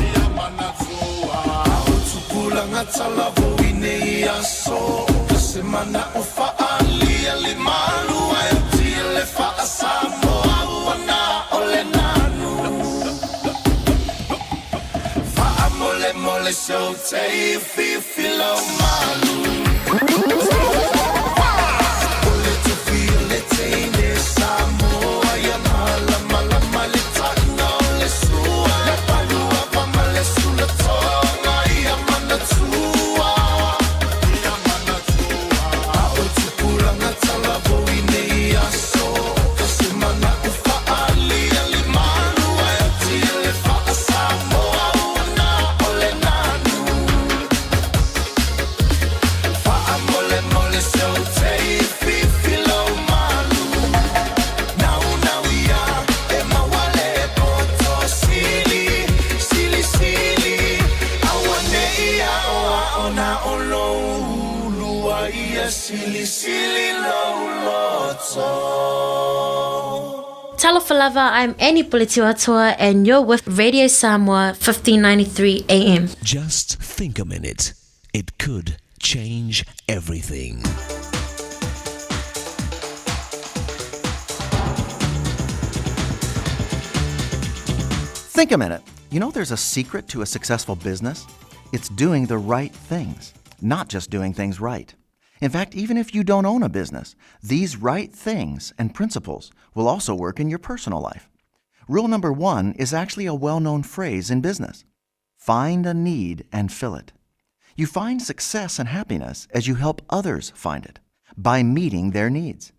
ia manatua o tupulaga talavou i nei aso se mana o faalia le malua e tia le faasamoa ua na o le nanu faamolemole seu tei fifi lau malu o le tufi o le teine Samoa ia malamalama le taʻina o le sua le palua vama le sulatoga ia manatua ia manatua a o tupulaga talavou i nei aso ka se mana o faalia le malua e tia le faasamoa ua na o le nanu faamolemole seu tei fifi lau malu naunau ia e mauale poto sili sili sili auanei aoao na o lou ulua ia silisili lou loto. Talofa lava, I'm Annie Puletiuatoa and you're with Radio Samoa 1593 AM. Just think a minute. It could change everything. Think a minute. You know there's a secret to a successful business? It's doing the right things, not just doing things right. In fact, even if you don't own a business, these right things and principles will also work in your personal life. Rule number 1 is actually a well-known phrase in business. Find a need and fill it. You find success and happiness as you help others find it by meeting their needs.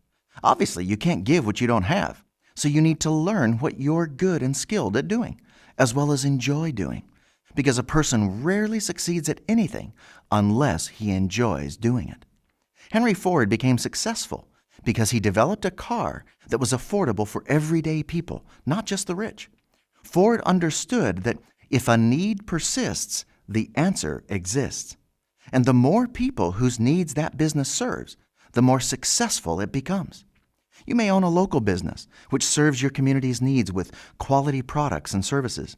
Obviously, you can't give what you don't have, so you need to learn what you're good and skilled at doing, as well as enjoy doing, because a person rarely succeeds at anything unless he enjoys doing it. Henry Ford became successful because he developed a car that was affordable for everyday people, not just the rich. Ford understood that if a need persists, the answer exists. And the more people whose needs that business serves, the more successful it becomes. You may own a local business which serves your community's needs with quality products and services.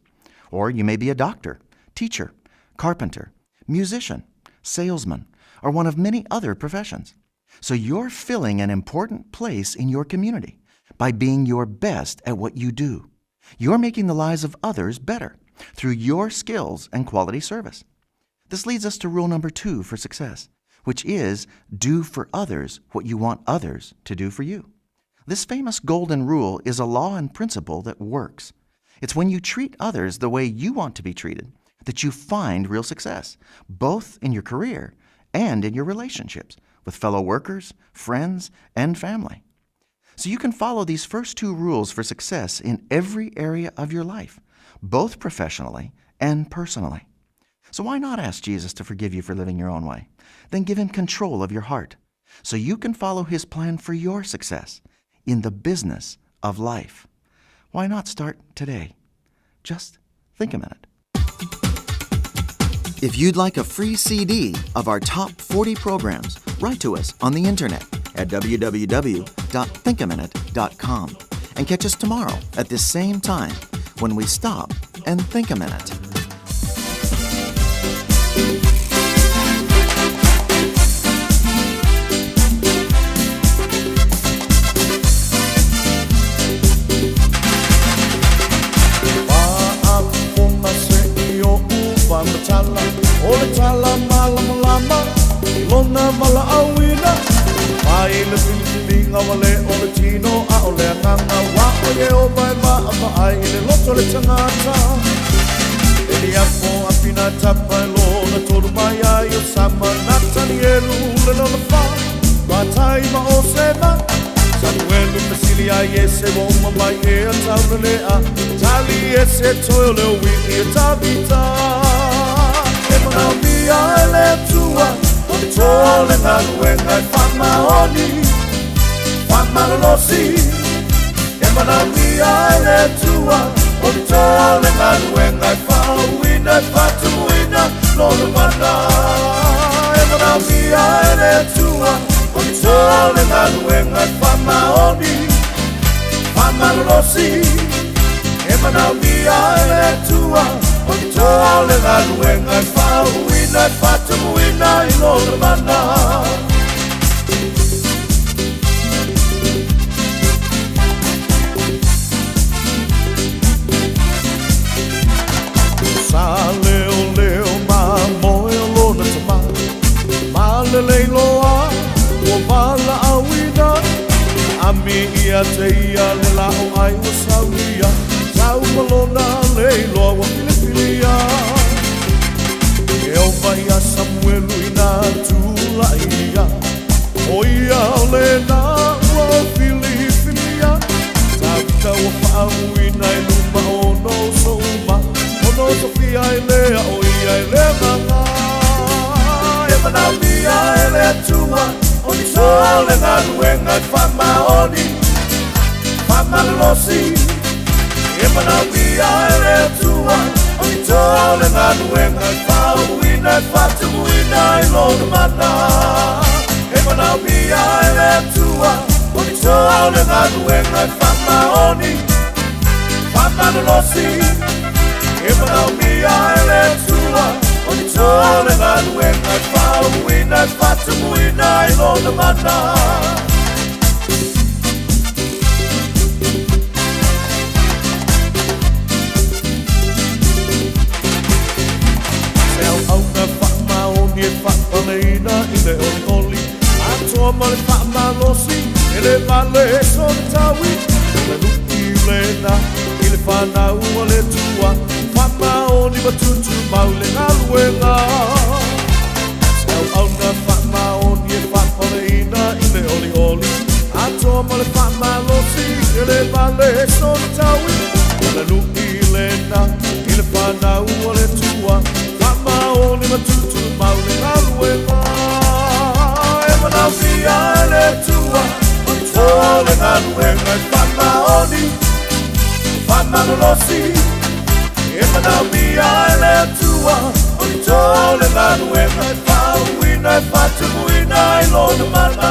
Or you may be a doctor, teacher, carpenter, musician, salesman, or one of many other professions. So you're filling an important place in your community by being your best at what you do. You're making the lives of others better through your skills and quality service. This leads us to rule number 2 for success, which is do for others what you want others to do for you. This famous golden rule is a law and principle that works. It's when you treat others the way you want to be treated that you find real success, both in your career and in your relationships with fellow workers, friends, and family. So you can follow these first 2 rules for success in every area of your life, both professionally and personally. So why not ask Jesus to forgive you for living your own way? Then give him control of your heart so you can follow his plan for your success in the business of life. Why not start today? Just think a minute. If you'd like a free CD of our top 40 programs, write to us on the internet at www.thinkaminute.com and catch us tomorrow at this same time when we stop and think a minute. O le tala malamalama i lona valaauina mai le filifiliga ua lē o le tino a o le agaga ua o Ieova e vaavaai i le loto le tagata e liapo apina tapa e lona tolu mai ai o sama Natanielu le lona fa matai ma o sema Samuelu fesili ai e se ua uma mai ea taulelea tali e se toe o le ui'i e Tavita e manaomia e le Atua o le toa le galuega e faamaoni faamalolosi e manaomia e le Atua o le toa le galuega e faauina e faatumuina lona mana e manaomia Faamalolosi E manaomia e le Atua O ni toa o le galuega e faauuina e faatumuina i Lona mana. Sa leoleo ma moe o lona tama Ma lelei loa ua valaauina Ami ia te ia le lao ai ua saunia Sau ma lona leiloa ua filifilia E ova ia Samuelu ina tulai ia O ia o lena ua filifilia Tavita ua faamuina i luma o no uso uma O no Sofia i lea o ia i le agaga E manaomia e le Atua O ni toa o le galuega e faamaoni Faamalolosi E manaomia e le Atua O ni toa o le galuega e faauuina e faatumuina i Lona mana E manaomia e le Atua O ni toa o le galuega e faamaoni Faamalolosi E manaomia e le Atua O ni toa o le galuega e faauuina e faatumuina i Lona mana Se auauna faamaoni e faapaleina i le olioli Atoa ma le faamalosi e le vale sona taui O le lu'i lena i le fanau a le Atua Faamaoni ma tutumau le galuega Se auauna faamaoni e faapaleina i le olioli Atoa ma le faamalosi e le vale sona taui O le lu'i lena i le fanau a le Atua Faamaoni ma tutumau le galuega E manaomia e le Atua O ni toa o le galuega e faamaoni Faamalolosi E manaomia e le Atua O ni toa o le galuega e faauuina e faatumuina i Lona mana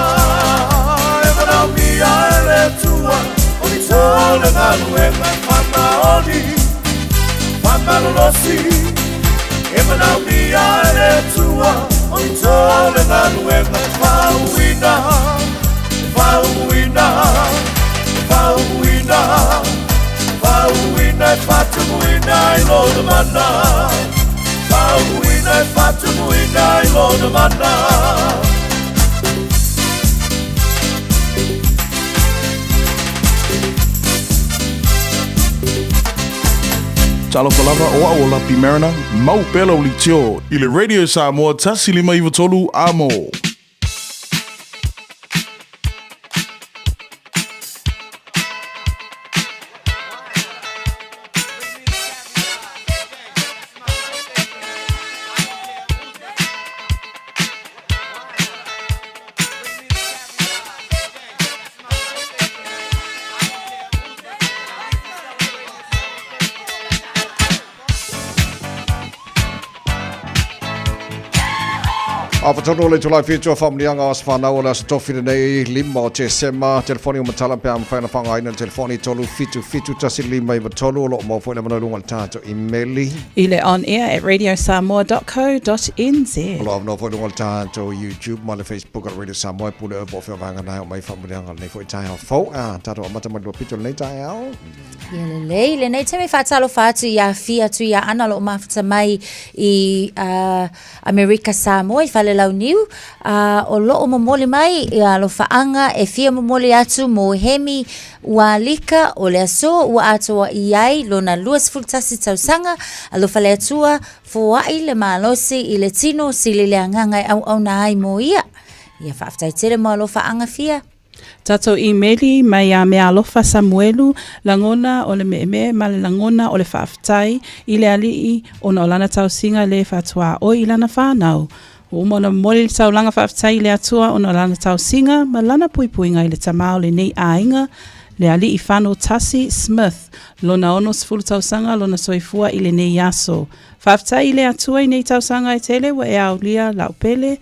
E manaomia e le Atua O ni toa o le galuega e faamaoni Faamalolosi E manaomia e le Atua O ni toa o le galuega e faauuina E faauuina E faauuina Faauuina e faatumuina i Lona mana Faauuina e faatumuina i Lona mana Talofa lava o au o Lapi Mariner, mau pea lau leitio i le Radio Samoa 1593 Amo. A patonu le tulai fitu a whamunianga o asa whanau o le asa tofi nei lima o Tesema, telefoni o matala pe a mawhai na whangaina le telefoni tolu fitu fitu tasi lima iwa tolu o loo mau foi le mana lunga le tātou imeli. I le on air at radiosamoa.co.nz. O loo avanoa foi lunga le tātou YouTube ma le Facebook at Radio Samoa e pule oe po o fea vaega nae o mai whamunianga lenei foi taeao fou. A tātou amata mai lua pito lenei taeao. Ia lelei, lenei taimi faatalofa atu ia Fia atu ia Ana o loo mafuta mai i uh, Amerika Samoa i Falelauniu, uh, o loo momoli mai ia alofaaga e fia momoli atu mo Hemi Ualika o le aso ua atoa i ai lona 21 tausaga, alofa le Atua, foai le malosi i le tino, sili le agaga e auauna ai mo ia. Ia faafetai tele mo alofaaga Fia. Tatou imeli mai ia Meaalofa Samuelu, lagona o le meemee ma le lagona o le faafetai i le Alii ona o lana tausiga le faatuaoi i lana whanau. Ua uma ona momoli le taulaga faafetai i le Atua ona o lana tausiga ma lana puipuiga i le tama o lenei aiga, le Alii Fano Tasi Smith, lona 60 tausaga lona soifua i lenei aso. Faafetai i le Atua i nei tausaga e tele ua e aolia lau pele,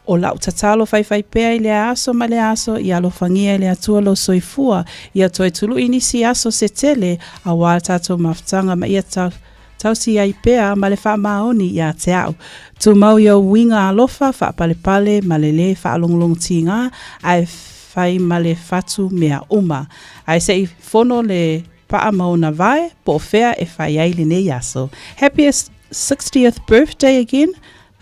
O la'u tatalo faifai pea i lea aso ma lea aso ia alofagia e le Atua lou soifua, ia toe tulu'i nisi aso se tele auā le tatou mafutaga ma ia tausi ai pea ma le faamaoni iā te a'u. Tumau i ou uiga alofa, faapalepale ma le lē faalogologo tigā, ae fai ma le fatu mea uma. Ae se i fono le pa'a ma ona vae, po o fea e fai ai lenei aso. Happiest 60th birthday again,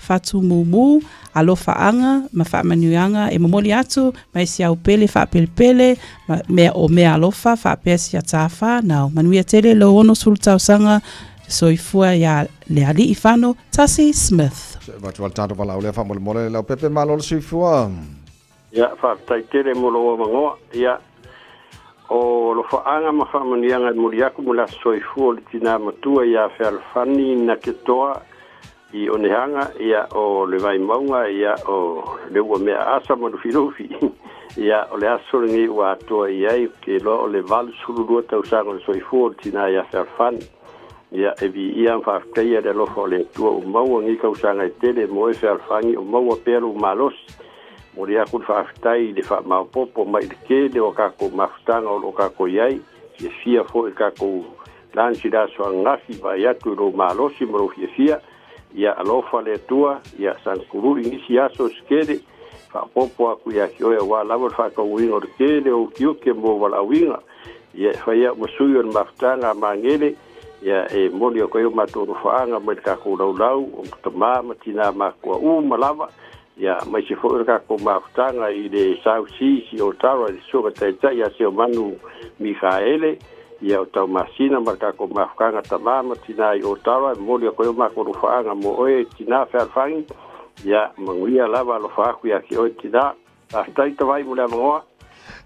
Whatumumu, alofaaga ma faamanuiaga e momoli atu mai si au pele faapelepele ma mea o mea alofa faapea si ata whānau. Manuia tele lou 60 tausaga soifua iā le Alii Fano Tasi Smith. Se avatu ai le tatou valaau lea faamolemole Leaupepe malo le soifua. Ia, faafetai tele mo lou avanoa. Ia, o alofaaga ma faamanuiaga e momoli aku mo le aso soifua o le tinā matua ia Fealofani Naketoa i Onehaga, ia, o le Vaimauga, ia, o le ua mea asa ma Lufilufi. Ia, o le aso lenei ua atoa i ai, ou te iloa o le 82 tausaga o le soifua o le tinā ia Fealofani. Ia, e viia ma faafetaia le alofa o le Atua ua maua nei tausaga e tele mo oe Fealofani, o maua pea lou malosi. Momoli atu le faafetai i le faamaopoopo mai i le tele o a tatou mafutaga o lo o tatou i ai. Fiafia foi i le tatou lunch i le aso ananafi, vaai atu i lou malosi ma lou fiafia. Ia alofa le Atua, ia saga tului nisi aso se tele, faaopoopo atu ia te oe aua lava le faataunuuina o le tele o ou tiute mo ou valaauina. Ia e fai au ma sui o le mafutaga a Magele, ia e momoli atu ai o matou alofaaga mai le tatou laulau o tama ma tina matutua uma lava, Ia, aemaise foi o le tatou mafutaga i le South Seas i Otara i le Susuga Taitai ia Seomanu Mikaele, ia o Taumasina ma le tatou mafutaga tama ma tina i Otara, e momoli atu ai o matou alofaaga mo oe tina fealofani, ia manuia lava alofa atu ia te oe tina. Faafetai Tavai mo le avanoa.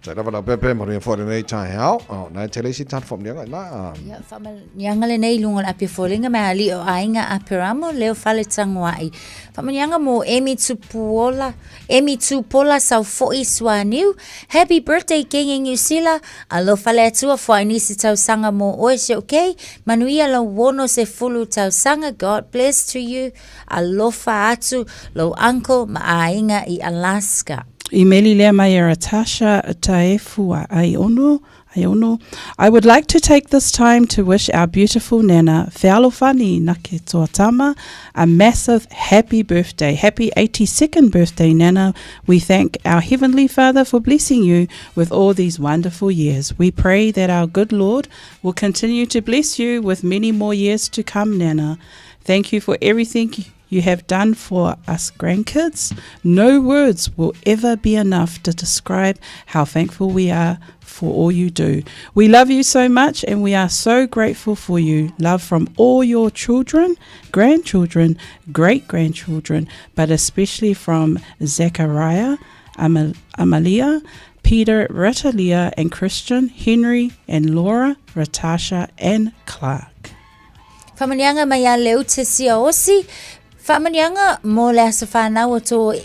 Tai lava Leaupepe, manuia foi lenei taeao. O, na e tele isi tatou faamanuiaga i la. Ia, faamanuiaga lenei i luga o le api o foliga mai alii o aiga Aperamo, leo fale tagoai. Faamanuiaga mo Amy Tupuola, Amy Tupola Saufoi Suaniu. Happy birthday Kenge New Sila. Alofa le Atua foai nisi tausaga mo oe se okay. Manuia lou 60 tausaga. God bless to you. Alofa atu lou uncle ma aiga i Alaska. Imeli lea mai e Ratasha Taefua Aiono, Aiono. I would like to take this time to wish our beautiful Nana Fealofani Naketoatama a massive happy birthday. Happy 82nd birthday, Nana. We thank our Heavenly Father for blessing you with all these wonderful years. We pray that our good Lord will continue to bless you with many more years to come, Nana. Thank you for everything you have done for us grandkids. No words will ever be enough to describe how thankful we are for all you do. We love you so much and we are so grateful for you. Love from all your children, grandchildren, great grandchildren, but especially from Zachariah, Amal- Amalia, Peter, Ratalia, and Christian, Henry, and Laura, Ratasha, and Clark. Faamanuiaga mai a Leute Siaosi, Faamanuiaga mo le aso whanau o tō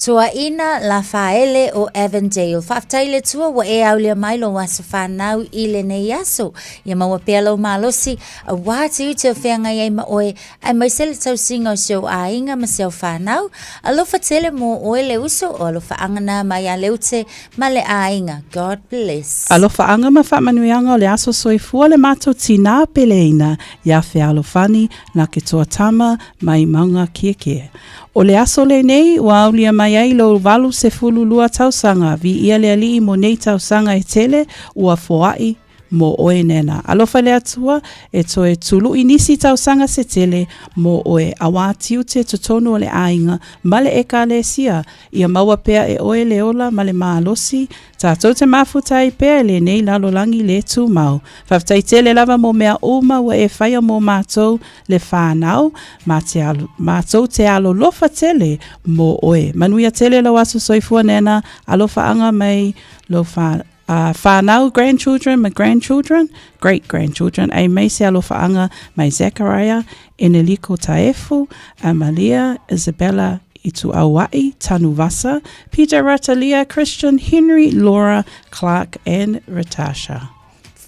Tuaina Lafaele o Avondale. Faafetai le Atua ua e aulia mai lou aso whanau i lenei aso. Ia maua pea lou malosi, auā tiute o feagai ai ma oe, aemaise le tausiga o si ou aiga ma si au whanau. Alofa tele mō oe le uso o alofaaga nā mai a Leute ma le aiga. God bless. Alofaaga ma faamanuiaga o le aso soifua le matou tinā peleina iā Fealofani na ke toa tama mai Maunga Kiekie. O le aso lenei ua aulia mai ai lou 82 tausaga, viia le Alii mo nei tausaga e tele ua foai mo oe nena. Alofa le Atua e toe tului nisi tausaga se tele mo oe auā tiute totonu o le aiga ma le Ekalesia ia maua pea e oe le ola ma le malosi, tātou te mafuta ai pea i lenei lalolagi le tumau. Faafetai tele lava mo mea uma ua e faia mo mātou le whānau, mā te alo, mātou te alolofa tele mō oe. Manuia tele lou aso soifua nena, alofaaga mai lou wha, whānau, grandchildren ma grandchildren, great grandchildren, aemaise alofaaga mai Zachariah, Eneliko Taefu, Amalia, Isabella Ituaua'i, Tanuvasa, Peter Ratalia, Christian, Henry, Laura, Clark and Ratasha.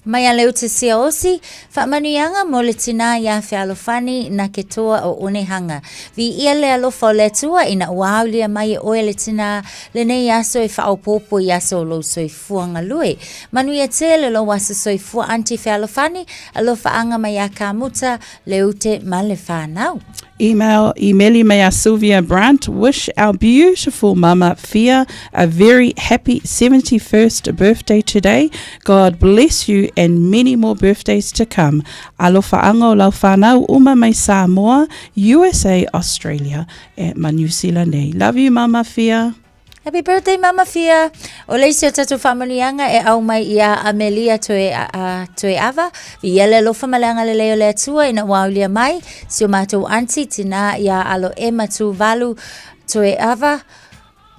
Mai a Leuta Siaosi, Faamanuiaga mo le tinā iā Fealofani na ke toa o Onehanga. Viia le alofa o le Atua ina ua aulia mai e oe le tinā lenei aso e faaopoopo i aso o lou soifua galue. Manuia tele lou aso soifua Aunty Fealofani, alofaaga mai iā Kamuta, Leute ma le whanau. Email Imeli mai a Sylvia Brandt wish our beautiful mama Fia a very happy 71st birthday today. God bless you and many more birthdays to come. Alofa anga o lau whanau uma mai Samoa, USA, Australia e ma New Zealand nei. Love you mama Fia. Happy birthday Mama Fia. O le isi o tatou faamanuiaga e au mai iā Amelia Toe, a, Toeava, viia le alofa ma le agalelei o le Atua ina ua aulia mai si o matou aunty tinā iā Alo Emma Tuvalu Toeava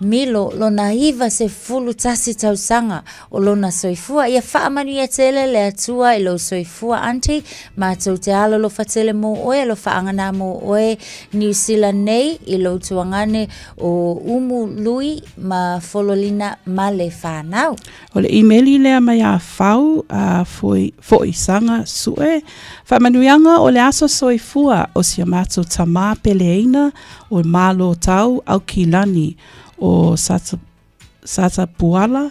Milo lona 91 tausaga o lona soifua. Ia faamanuia tele le Atua i lou soifua aunty. Matou te alolofa tele mō oe, alofaaga nā mō oe Niu Sila nei i lou tuagane o Umu Lui ma Fololina ma le whanau. O le imeli lea mai a Fau a foi, Foʻisaga Sue, Faamanuiaga o le aso soifua o si a matou tamā peleina o Malotau Aukilani o Sata, Satapuala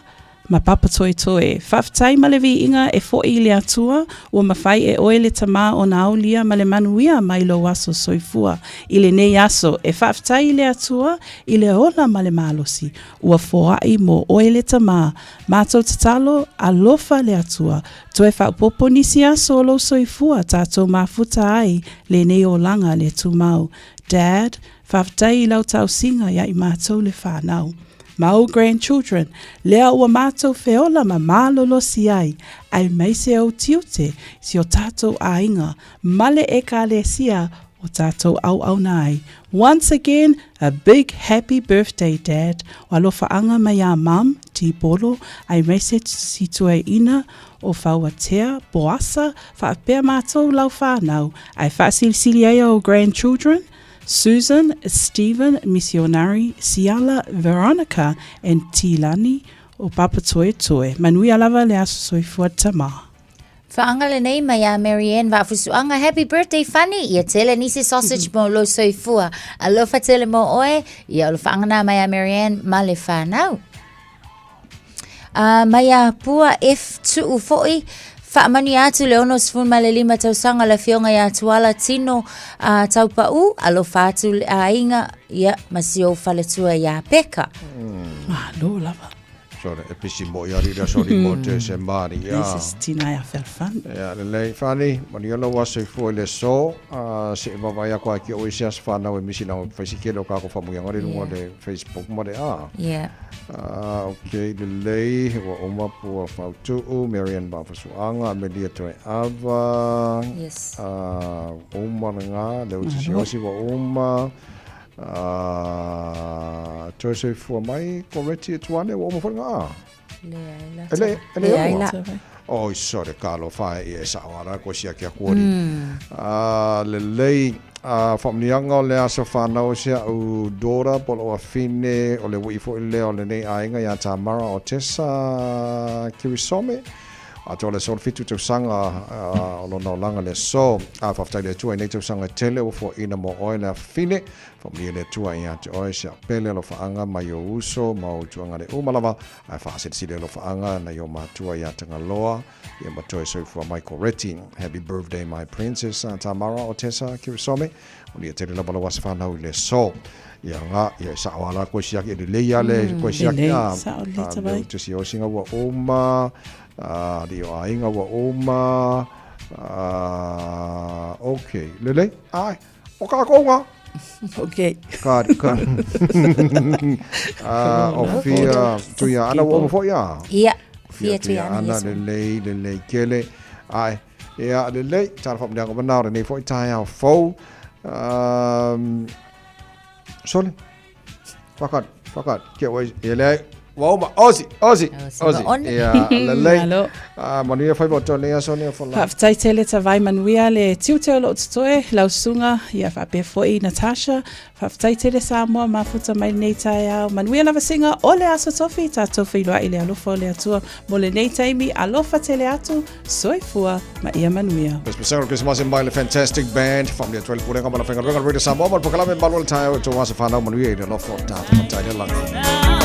ma Papatoetoe. Faafetai ma le viiga e foʻi i le Atua, ua mafai e oe le Tamā ona aulia ma le manuia mai lou aso soifua i lenei aso. E faafetai i le Atua i le ola ma le malosi ua foai mo oe le Tamā. Matou tatalo, alofa le Atua, toe faaopoopo nisi aso o lou soifua tatou mafuta ai lenei olaga le tumau. Dad, faafetai i lau tausiga ia i matou le whanau. Ma ou grandchildren, lea ua matou feola ma malolosi ai, aemaise ou tiute si o tatou aiga ma le Ekalesia o tatou auauna ai. Once again, a big happy birthday Dad. O alofaaga mai iā Mum, Tipolo, aemaise si tuaiina o Fauatea, Poasa, faapea matou lau whanau, ae faasilisili ai ou grandchildren, Susan, Stephen, Misionari, Siala, Veronica and Tilani o Papatoetoe. Manuia lava le aso soifua tama. Whaanga lenei mai a Mary Ann Vaafusuaga Happy birthday Funny Ia tele nisi sausage mo lou soifua Alofa tele mo oe Ia o le whaanga nā mai a Mary Ann ma le whanau. A mai a Pua F Tuu foʻi, faamanuia atu le 65 tausaga le afioga ia Tuala Tino a Taupaʻu, alofa atu le aiga, ia, ma si ou faletua ia Peka. Malo lava. Sorry, e pisi mo i ari rea sorry mo te se mari. This is Tina ia Felfan. Ia, lelei, Fani, manuia lou aso i fua i le aso. Se i vavaai aku a ki o i se aso whanau e misi na whaisikele o kako whamuianga re runga le Facebook ma le a. Yeah. Ok, lelei, ua uma pua whautuu, Marianne Vafasuaga, Amelia Toeava. Yes. Uma le ngā, le uti siosi ua uma. Toe soifua mai, ko Reti e tuane, ua uma foi ngā. Leai la. E le, e le Leai la. Oi, sorry, ka alofa e ia e sao ara ko sia kia kuori. Lelei, whaamnianga o le aso whanau o sia u Dora, po lo afine, o le wii fo i leo le nei ainga ia Tamara o Tessa Kirisome. A tō le sol fitu tausaga o lona olaga le aso. A faafetai i le Atua i nei tausaga e tele ua foaiina mo oe le afafine. Faamanuia le Atua ia te oe se pele alofaaga mai ou uso ma ou tuagale uma lava, ae faasilisili alofaaga nai ou matua ia Tagaloa ia ma toe soifua mai Koreti. Happy birthday my princess Tamara o Tessa Kirisome. Manuia tele lava lau aso fanau i le aso. Ia nga, ia e sao ala koe siaki e lelei a le koe siaki a. Sao le tawai. Leo tusi osinga ua uma, li o ainga ua uma, okay, lelei, ai, o kākou ngā. Okay. Ka, ka. O fia tuia ana ua uma foi a. Ia, fia tuia ana, lelei, lelei kele. Ai, ia, lelei, tala whaamnianga manao, lenei foi taeao fou. Sole, whakat, whakat, kia wai, ia leai. Ua uma, osi, osi, osi. One. Ia, lelei. Malo. Ah, manuia faiva o tō nei aso nei o fola. Faafetai tele Tavai manuia le tiute o loo totoe, lau susuga ia faapea foi Natasha. Faafetai tele Samoa mafuta mai lenei taeao. Manuia lava siga o le aso tofi, tatou feiloai i le alofa o le Atua mo lenei taimi. Alofa tele atu, soifua ma ia manuia. Pesepesega o le Kerisimasi mai le Fantastic Band, faamanuia atu ai le Pulega ma le Aufaigaluega a le Radio Samoa ma le Polokalame Malu o le Taeao i tou aso fanau manuia i le alofa o le tatou Matai i le lagi.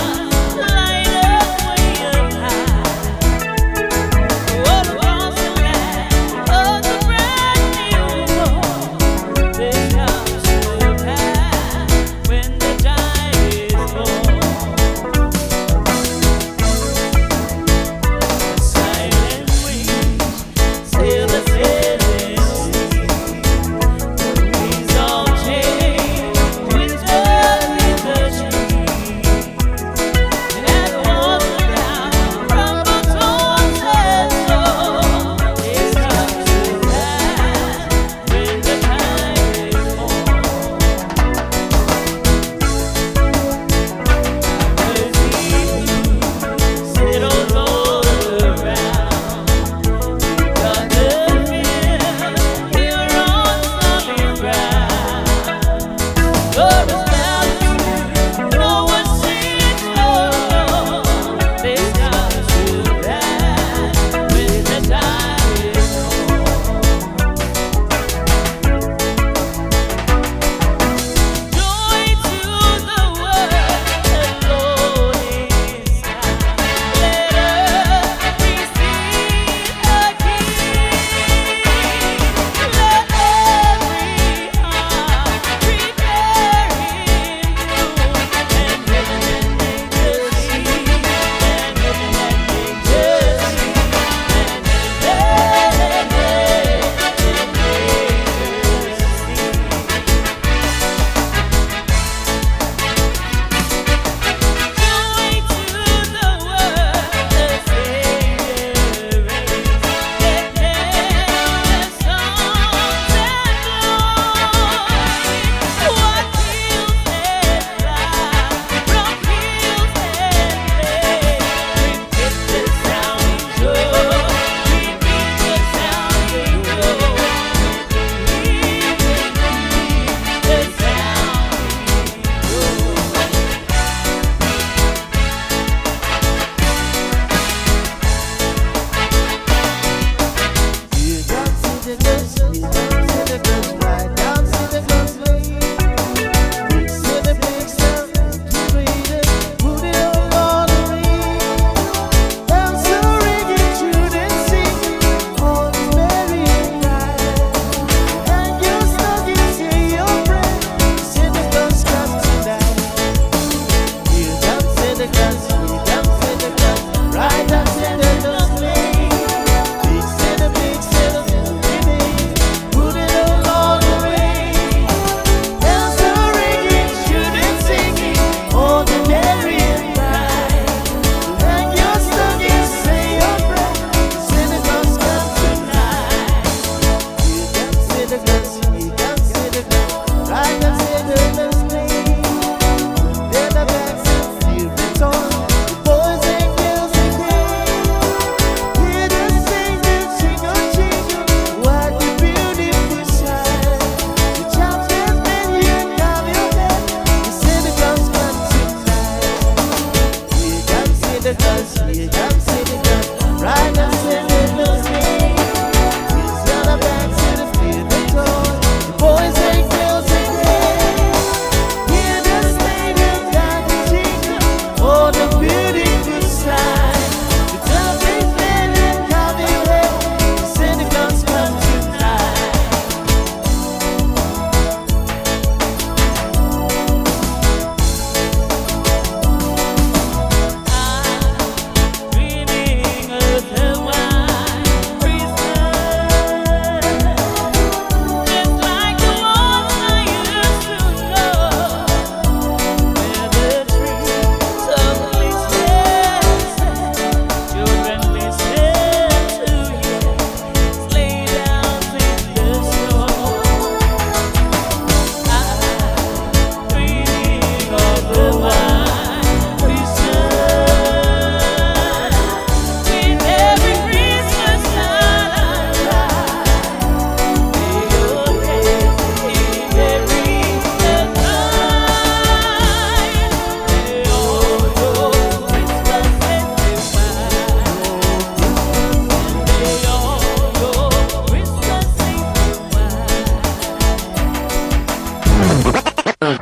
Malo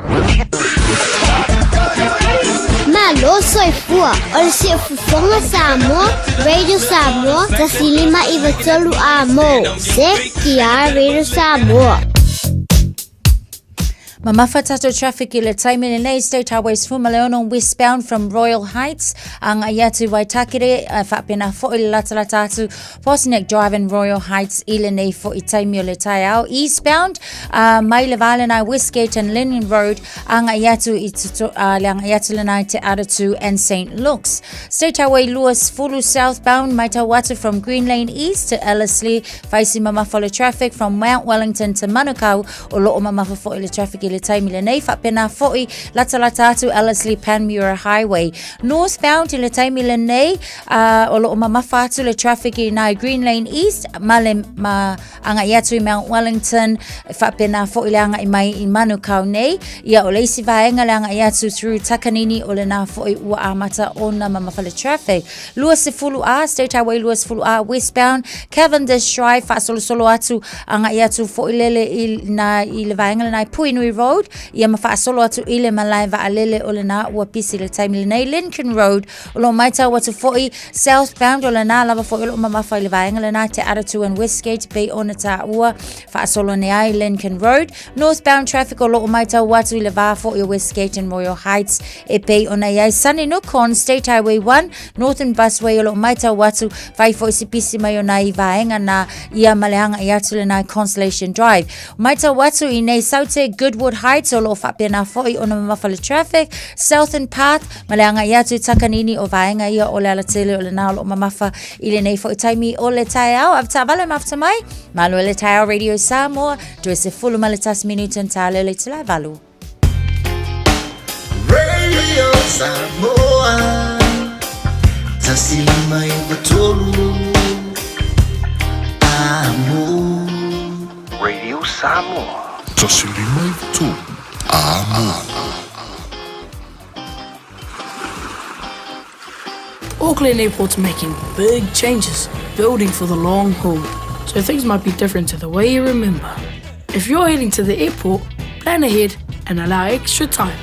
soifua o le siufofoga Samoa, Radio Samoa, 105 93 A mo, CKR Radio Samoa. Mamafa tatou traffic i le taimi lenei, State Highway 16 westbound from Royal Heights, agai atu i Waitakere, faapena foi le latalata atu Bosniak Drive in Royal Heights i lenei foi taimi o le taeao. Eastbound, mai le vā lenai Westgate and Lenin Road, agai atu i tuto, le agai atu lenai Te Atatū and St. Luke's. State Highway 20 southbound, matau atu from Green Lane East to Ellerslie, faisi mamafa o le traffic from Mount Wellington to Manukau, O loo mamafa foi le traffic i le taimi lenei, faapena foi latalata atu Ellerslie Panmure Highway. Northbound i le taimi lenei, o loo mamafa atu le traffic i nai Green Lane East ma le ma agai atu i Mount Wellington, faapena foi le agai mai i Manukau nei. Ia o le isi vaega le agai atu through Takanini o lena foi ua amata ona mamafa le traffic. 20A, State Highway 20A westbound, Cavendish Drive, faasolosolo atu, agai atu foi lele i, na, i le vaega lena i Puinui Road, ia ma faasolo atu i le malae vaalele o lena ua pisi le taimi lenei, Lincoln Road, o lo o matau atu foi southbound o lena lava foi o lo o mamafa i le vaega lena Te Atatū and Westgate pei ona taua faasolo ane ai Lincoln Road, northbound traffic o lo o matau atu i le vā foi o Westgate and Royal Heights e pei ona i ai Sunnynook on State Highway 1, Northern Busway o lo o matau atu, fai foi si pisi mai o nai vaega na ia ma le agai atu lenai Constellation Drive. Matau atu i nei Saute Goodwood Heights o lo o faapena foi ona mamafa le traffic, Southern Path ma le agai atu i Takanini o vaega ia o le alatele o lena o lo o mamafa i lenei foi taimi o le taeao. Avetaavale mafuta mai, malo le taeao Radio Samoa, 21 minute and tale le itula e valu. Radio Samoa 153 Amo Radio Samoa 153 Amo Auckland Airport's making big changes, building for the long haul, so things might be different to the way you remember. If you're heading to the airport, plan ahead and allow extra time.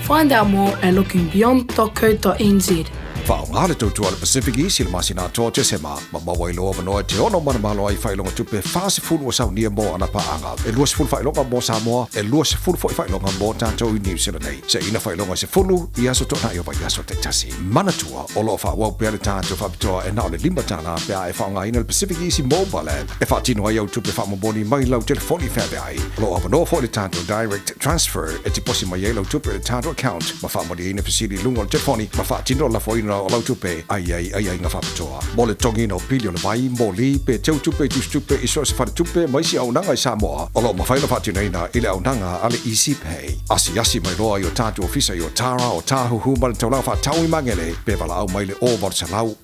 Find out more at lookingbeyond.co.nz. Faaaoga le tautua a le Pacific East i le masina atoa o Tesema, ma maua ai lou avanoa e te ono manumalo ai i faailoga tupe 40 ua saunia mo ana paaga. E 20 faailoga mo Samoa, e 20 foi faailoga mo tatou i Niu Sila nei. Seiina faailoga e 10 i aso toonai o vaiaso taitasi. Manatua, o lo o faaauau pea le tatou faapitoa e na o le $5 pe a e faaaogaina le Pacific Easy Mobile App e faatino ai au tupe faamomoli mai lau telefoni feaveai. O lo o avanoa foi le tatou Direct Transfer e tiposi mai ai lau tupe i le tatou account ma faamalieina fesili i luga o le telefoni ma faatino le lafoina o lau tupe a i ai aiaiga faapitoa. Mo le totogiina o pili o le vai, moli, pe teu tupe i tusitupe i so o se faletupe ma isi auaunaga i Samoa, o lo o mafai ona faatinoina i le auaunaga a le Easy Pay. Asiasi mai loa i o tatou ofisa i Otara, Otāhuhu ma le taulaga faatau i Magele, pe valaau mai le 0800 000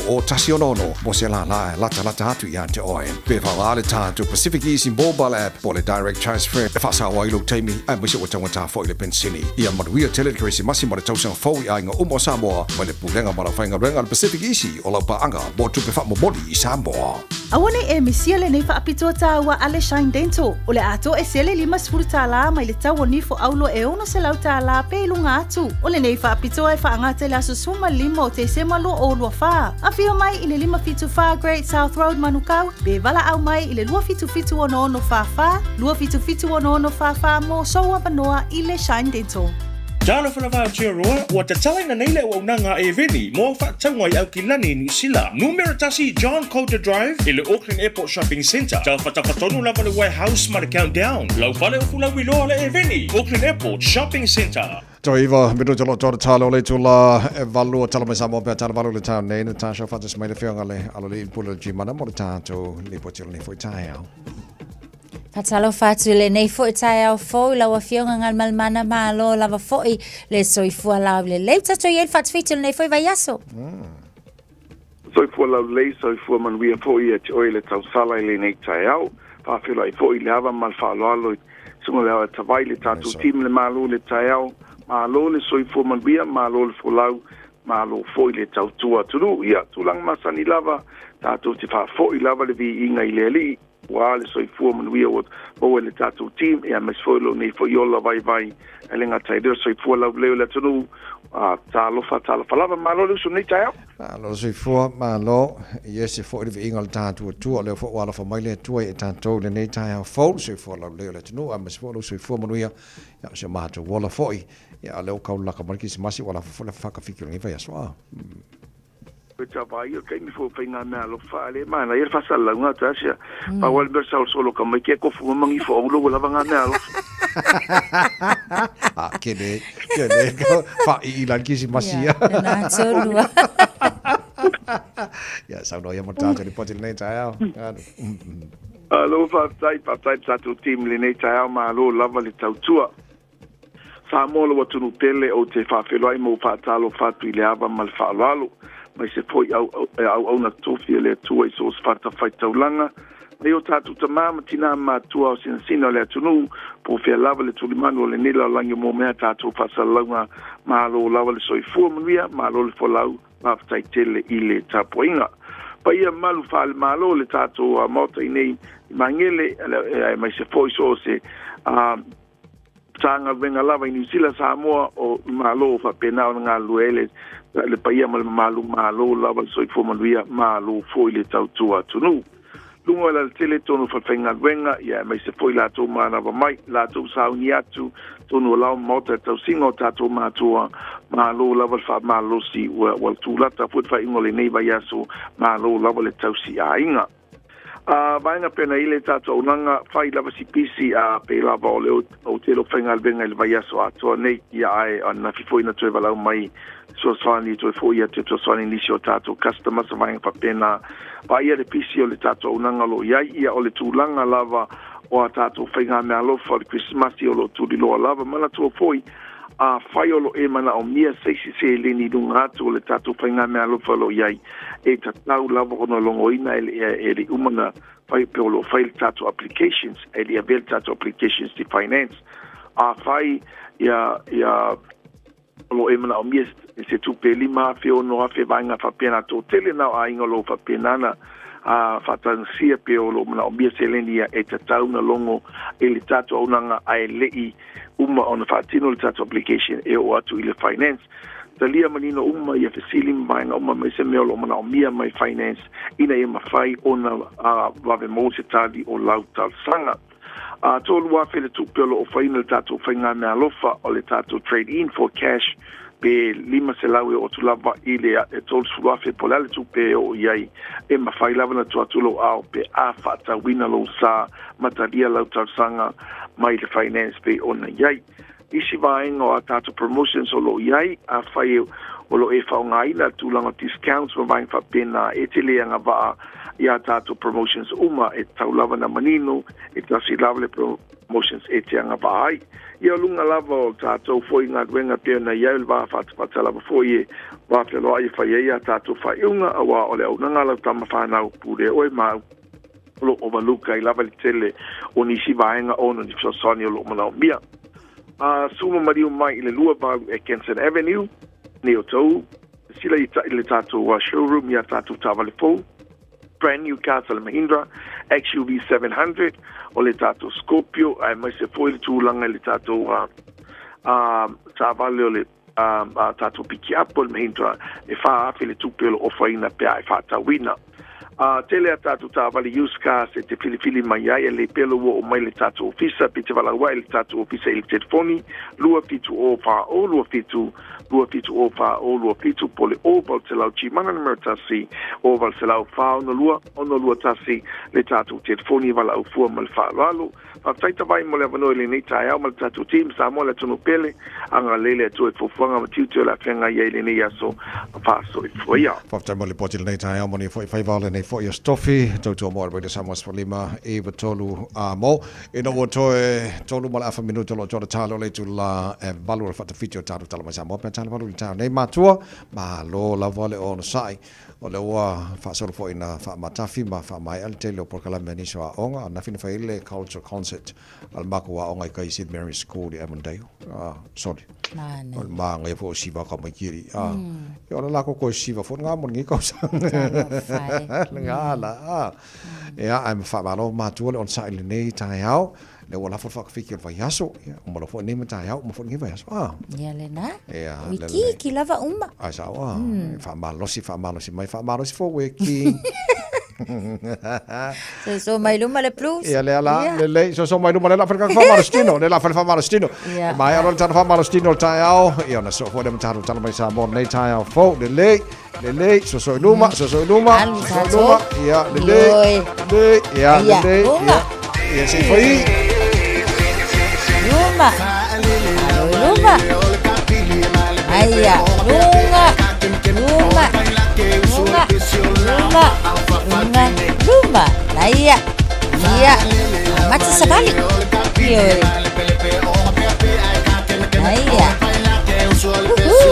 166 mo se lālā e latalata atu ia te oe. Pe faaaoga le tatou Pacific Easy Mobile App po o le Direct Transfer e faasao ai lou taimi aemaise ua taugata foi le penisini. Ia manuia tele le Kerisimasi ma le tausaga fou i aiga uma o Samoa mai le Pulega ma le Aufaigaluega a le Pacific Easy o lau paaga mo tupe faamomoli i Samoa. Aua nei e misia lenei faapitoa tāua a le Shine Dental. O le atoa e sele $50 mai le tau o nifo aulo e $600 pe i luga atu. O lenei faapitoa e faagata i le aso 15 o Tesema 2024. Afio mai i le 574 Great South Road Manukau pe valaau mai i le 277 6644, 277 6644 mo sou avanoa i le Shine Dental. Talofa lava Aotearoa, ua tatalaina nei le auaunaga a Airveni mo au faatauga i Aukilani i Niu Sila. Numera 1 John Coulter Drive i le Auckland Airport Shopping Centre. Taufatafata lava le warehouse ma le Countdown. Lau fale o fulauiloa le Airveni, Auckland Airport Shopping Centre. Toe iva minute o lo o totoe talo o le itula e valu o tala mai Samoa pe tala valu le taeao nei Natasha faatasi mai le afioga le Aloalii Pule Gimana mo le tatou lipoti o lenei foi taeao. Faatalofa atu i lenei foi taeao fou i lau Afioga Galumalemana, malo lava foi le soifua laulelei. Tatou i ai le faatufiti o lenei foi vaiaso. Soifua laulelei, soifua manuia foi ia te oe le tausala i lenei taeao. Faafeiloai foi i le ava ma le faaaloalo i susuga le Aoatavai, le tatou team le malo le taeao. Malo le soifua manuia, malo le folau, malo foi le tautua atunuu. Ia, tulaga masani lava, tatou te faafoi lava le viiga i le Alii. Ua le soifua manuia ua maua e le tatou team, ia aemaise foi o lou nei foi ola vaivai e le gata i lea o le soifua laulelei o le atunuu. Talofa, talofa lava. Malo le uso i lenei taeao. Malo le soifua, malo. Ia ese foi le viiga o le tatou Atua, o lea foi ua alofa mai le Atua ia i tatou i lenei taeao fou, le soifua laulelei o le atunuu, aemaise foi o lou soifua manuia, ia o si o matou ola foi. Ia a o lea ua kaulaka mai le Kerisimasi, ua lafo foi le faakafiki o lenei vaiaso. A. Koe tau vaai o taimi fo whainga mea alofa a le mana ia le whasalalauga atu asia. Pau lava le mea o le saolosolo ka mai ke kofu ma mangi fo aulo ua lava ngā mea alofa. Ah, ke le, ke le, wha i i lan kisi masi ia. Ia, nā tonu. Ia, saunoa ia mo tātou le poti lenei taeao. Alu. Alo, faafetai, faafetai le tatou team lenei taeao, malo lava le tautua. Samoa lou atunuu pele, ou te faafeiloai ma ou faatalofa atu i le ava ma le faaaloalo, aemaise foi e auauna tofi a le Atua i so o se fatafaitaulaga, mai o tatou tamā ma tinā matua o sinasina o le atunuu, po o fea lava le tulimanu o lenei lalolagi o mea tatou faasalalauga, malo lava le soifua manuia, malo le folau, faafetai tele i le tapuaiga. Paia mamalu faale-Malo le tatou Maota i nei i Magele, aemaise foi so o se Matagaluega lava i Niu Sila, Samoa, o Malo o faapena ona galulue ai le, le paia ma le mamalu, malo lava le soifua manuia, malo foi le tautua atunuu. Luga o le alatele tonu o falefaigaluega, ia aemaise foi latou manava mai, latou sauni atu, tonu o lao ma maota le tausiga o tatou matua, malo lava le faamalolosi, ua, ua tulata foi le faaiuga o lenei vaiaso, malo lava le tausi aiga. A vaega pena i le tatou auaunaga, fai lava si pisi, a pei lava o le o tele o faigaluega i le vaiaso atoa nei, ia ae ananafi foi na toe valaau mai fesoasoani toe foi atu e fesoasoani i nisi o tatou customers a vaega faapena. Vaaia le pisi o le tatou auaunaga o lo o i ai, ia o le tulaga lava o a tatou faigameaalofa o le Kerisimasi o lo o tuliloa lava. Manatua foi, Afai o lo e manaomia se isi seleni i luga atu o le tatou faigameaalofa o lo o i ai, e tatau lava ona logoina e le, e le uma na fai pe o lo o fai le tatou applications, e le avea le tatou applications i finance. Afai ia, ia o lo o e manaomia se tupe 5,000, 6,000 vaega faapena, toatele na o aiga o lo o faapena na a faatagasia pe o lo o manaomia seleni ia, e tatau na logo i le tatou auaunaga ae le i uma ona faatino le tatou application e oo atu i le finance. Talia manino uma ia fesili ma vaega uma aemaise mea o lo o manaomia mai finance ina ia mafai ona vave maua se tali o lau talosaga. A 3,000 le tupe o lo o ofaina le tatou faigameaalofa o le tatou trade in for cash pe 500 e oo atu lava i le 30,000 po o le a le tupe e oo i ai, e mafai lava ona tuu atu lou ao pe a faatauina lou sa ma talia lau talosaga mai le finance pei ona i ai. Isi vaega o a tatou promotions o lo o i ai, afai o lo o e faaaogaina le tulaga o discounts ma vaega faapena, e te le agavaa i a tatou promotions uma, e tatau lava ona manino, e tasi lava le promotions e te agavaa ai. Ia o luga lava o tatou foi galuega pei ona i ai o le va fatafata lava foi e va feloai e fai ai a tatou faaiuga, aua o le auaunaga a lau tama fanau, pule oe ma au. O lo o overlook ai lava le tele o nisi vaega ona ni fesoasoani o lo o manaomia. A suma maliu mai i le 28 Atkinson Avenue, nei o tou, sila i le tatou showroom i a tatou taavale fou, brand new cars a le Mahindra XUV 700, o le tatou Scorpio, aemaise foi le tulaga i le tatou taavale o le a tatou pikiapu o le Mahindra e 4,000 le tupe o lo o ofaina pe a e faatauina. A tele a tatou taavale used cars e te filifili mai ai e lei pea lou oo mai le tatou ofisa pe te valaau ae le tatou ofisa i le telefoni 270 40 27 270 40 27 po le 0800 Gmana numera 1 0800 462 621 le tatou telefoni e valaau fua ma le faaaloalo. Faafetai Tavai mo le avanoa i lenei taeao ma le tatou team Samoa le atunuu pele, agalelei le Atua i fuafuaga ma tiute o le a feagai ai i lenei aso faasoifua ia. Faafetai mo le lipoti i lenei taeao mo nei foi faiva o lenei foi aso tofi, tautua mo le Radio Samoa 15 93 a mo. Ina ua toe tolu ma le afa minuta o lo o toa le talo o le itula e valu o le faatafiti o tatou tala mai Samoa pe tala valu i le taeao nei matua, malo lava le onosai. O lea ua faasolo foi ina faamatafi ma faamaea le tele o polokalame a nisi o aoga, ananafi na fai ai le Cultural Concert a le makou aoga i kai i St Mary's School i Avondale. Ah, sorry. Manaia. O le māngaia foi o Siva ka mai kiri. Ah, mm. Ia o le lako koe Siva foi ngā mo ngi kausa. Talofa e. Gala a. Ia, ae ma faamalo matua le onosai i lenei taeao. Lea ua lafo le faakafiki o le vaiaso. Ia, uma loa foi lenei ma taeao, uma foi lenei vaiaso. A. Ia lena. Ia, Wiki ki lava uma. Ai sao a. Faamalosi, faamalosi mai, faamalosi fou e ki. Soso mai luma le blues. Ia lea la, lelei, soso mai luma le la fale faamalosi tino, le la fale faamalosi tino. Ia. Maea loa le tala faamalosi tino o le taeao, ia ona soo foi lea ma tatou tala mai Samoa lenei taeao fou, lelei, lelei, soso i luma, soso i luma, Alu soso i tatou. luma, ia, lelei, Ioe. lelei, ia, Ia, lelei, luga. ia, ia, se i fai. Luma. Alo i luma. Aia, lunga. Luma. Lunga. Luma. Lunga. Luma. Laia. Ia. Amata savali. Ioe. Aia. Uhu.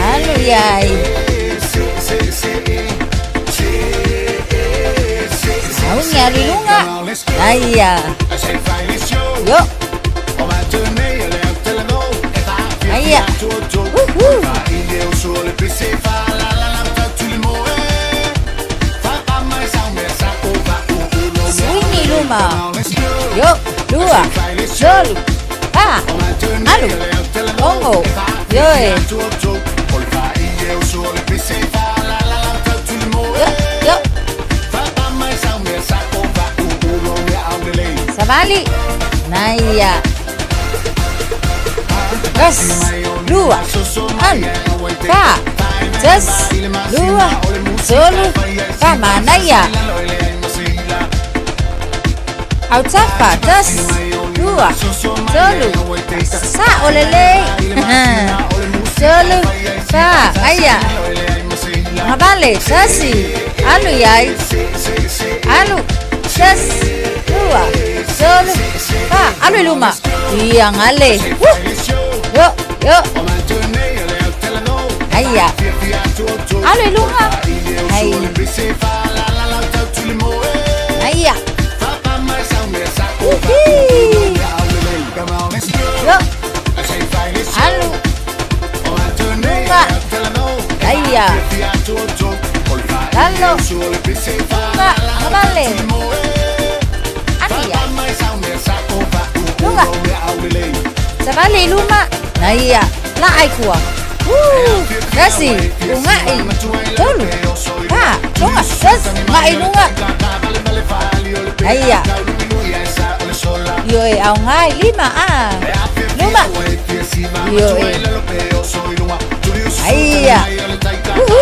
Alu iai. Auni alu i luga. Aia. Yo. Aia. Uhu. Swing i luma. Yo, lua, tolu, fa, alu, ogo, ioe. Yo, yo. Savali. Naia. Gas, lua, alu, fa, tasi, lua, tolu, fa, manaia. Autafa, tasi, lua, tolu, sa'o lelei. Tolu, fa, aia. Agavale, tasi, alu iai. Alu, tasi, lua, tolu, fa, alu i luma. Ia gale. Woo! Yo, yo. Aia. Alu i luga. Ai. Aia. Uhi. Yo. Alu. Luga. Aia. Lalo. Luga. Agavale. Alu iai. Luga. Savali i luma. Naia. Laai tua. Woo. Tasi. Uga'i. Tolu. Fa. Luga. Tasi. Uga'i luga. Aia. Ioe aogā i lima a. Luma. Ioe. Aia. Uhu.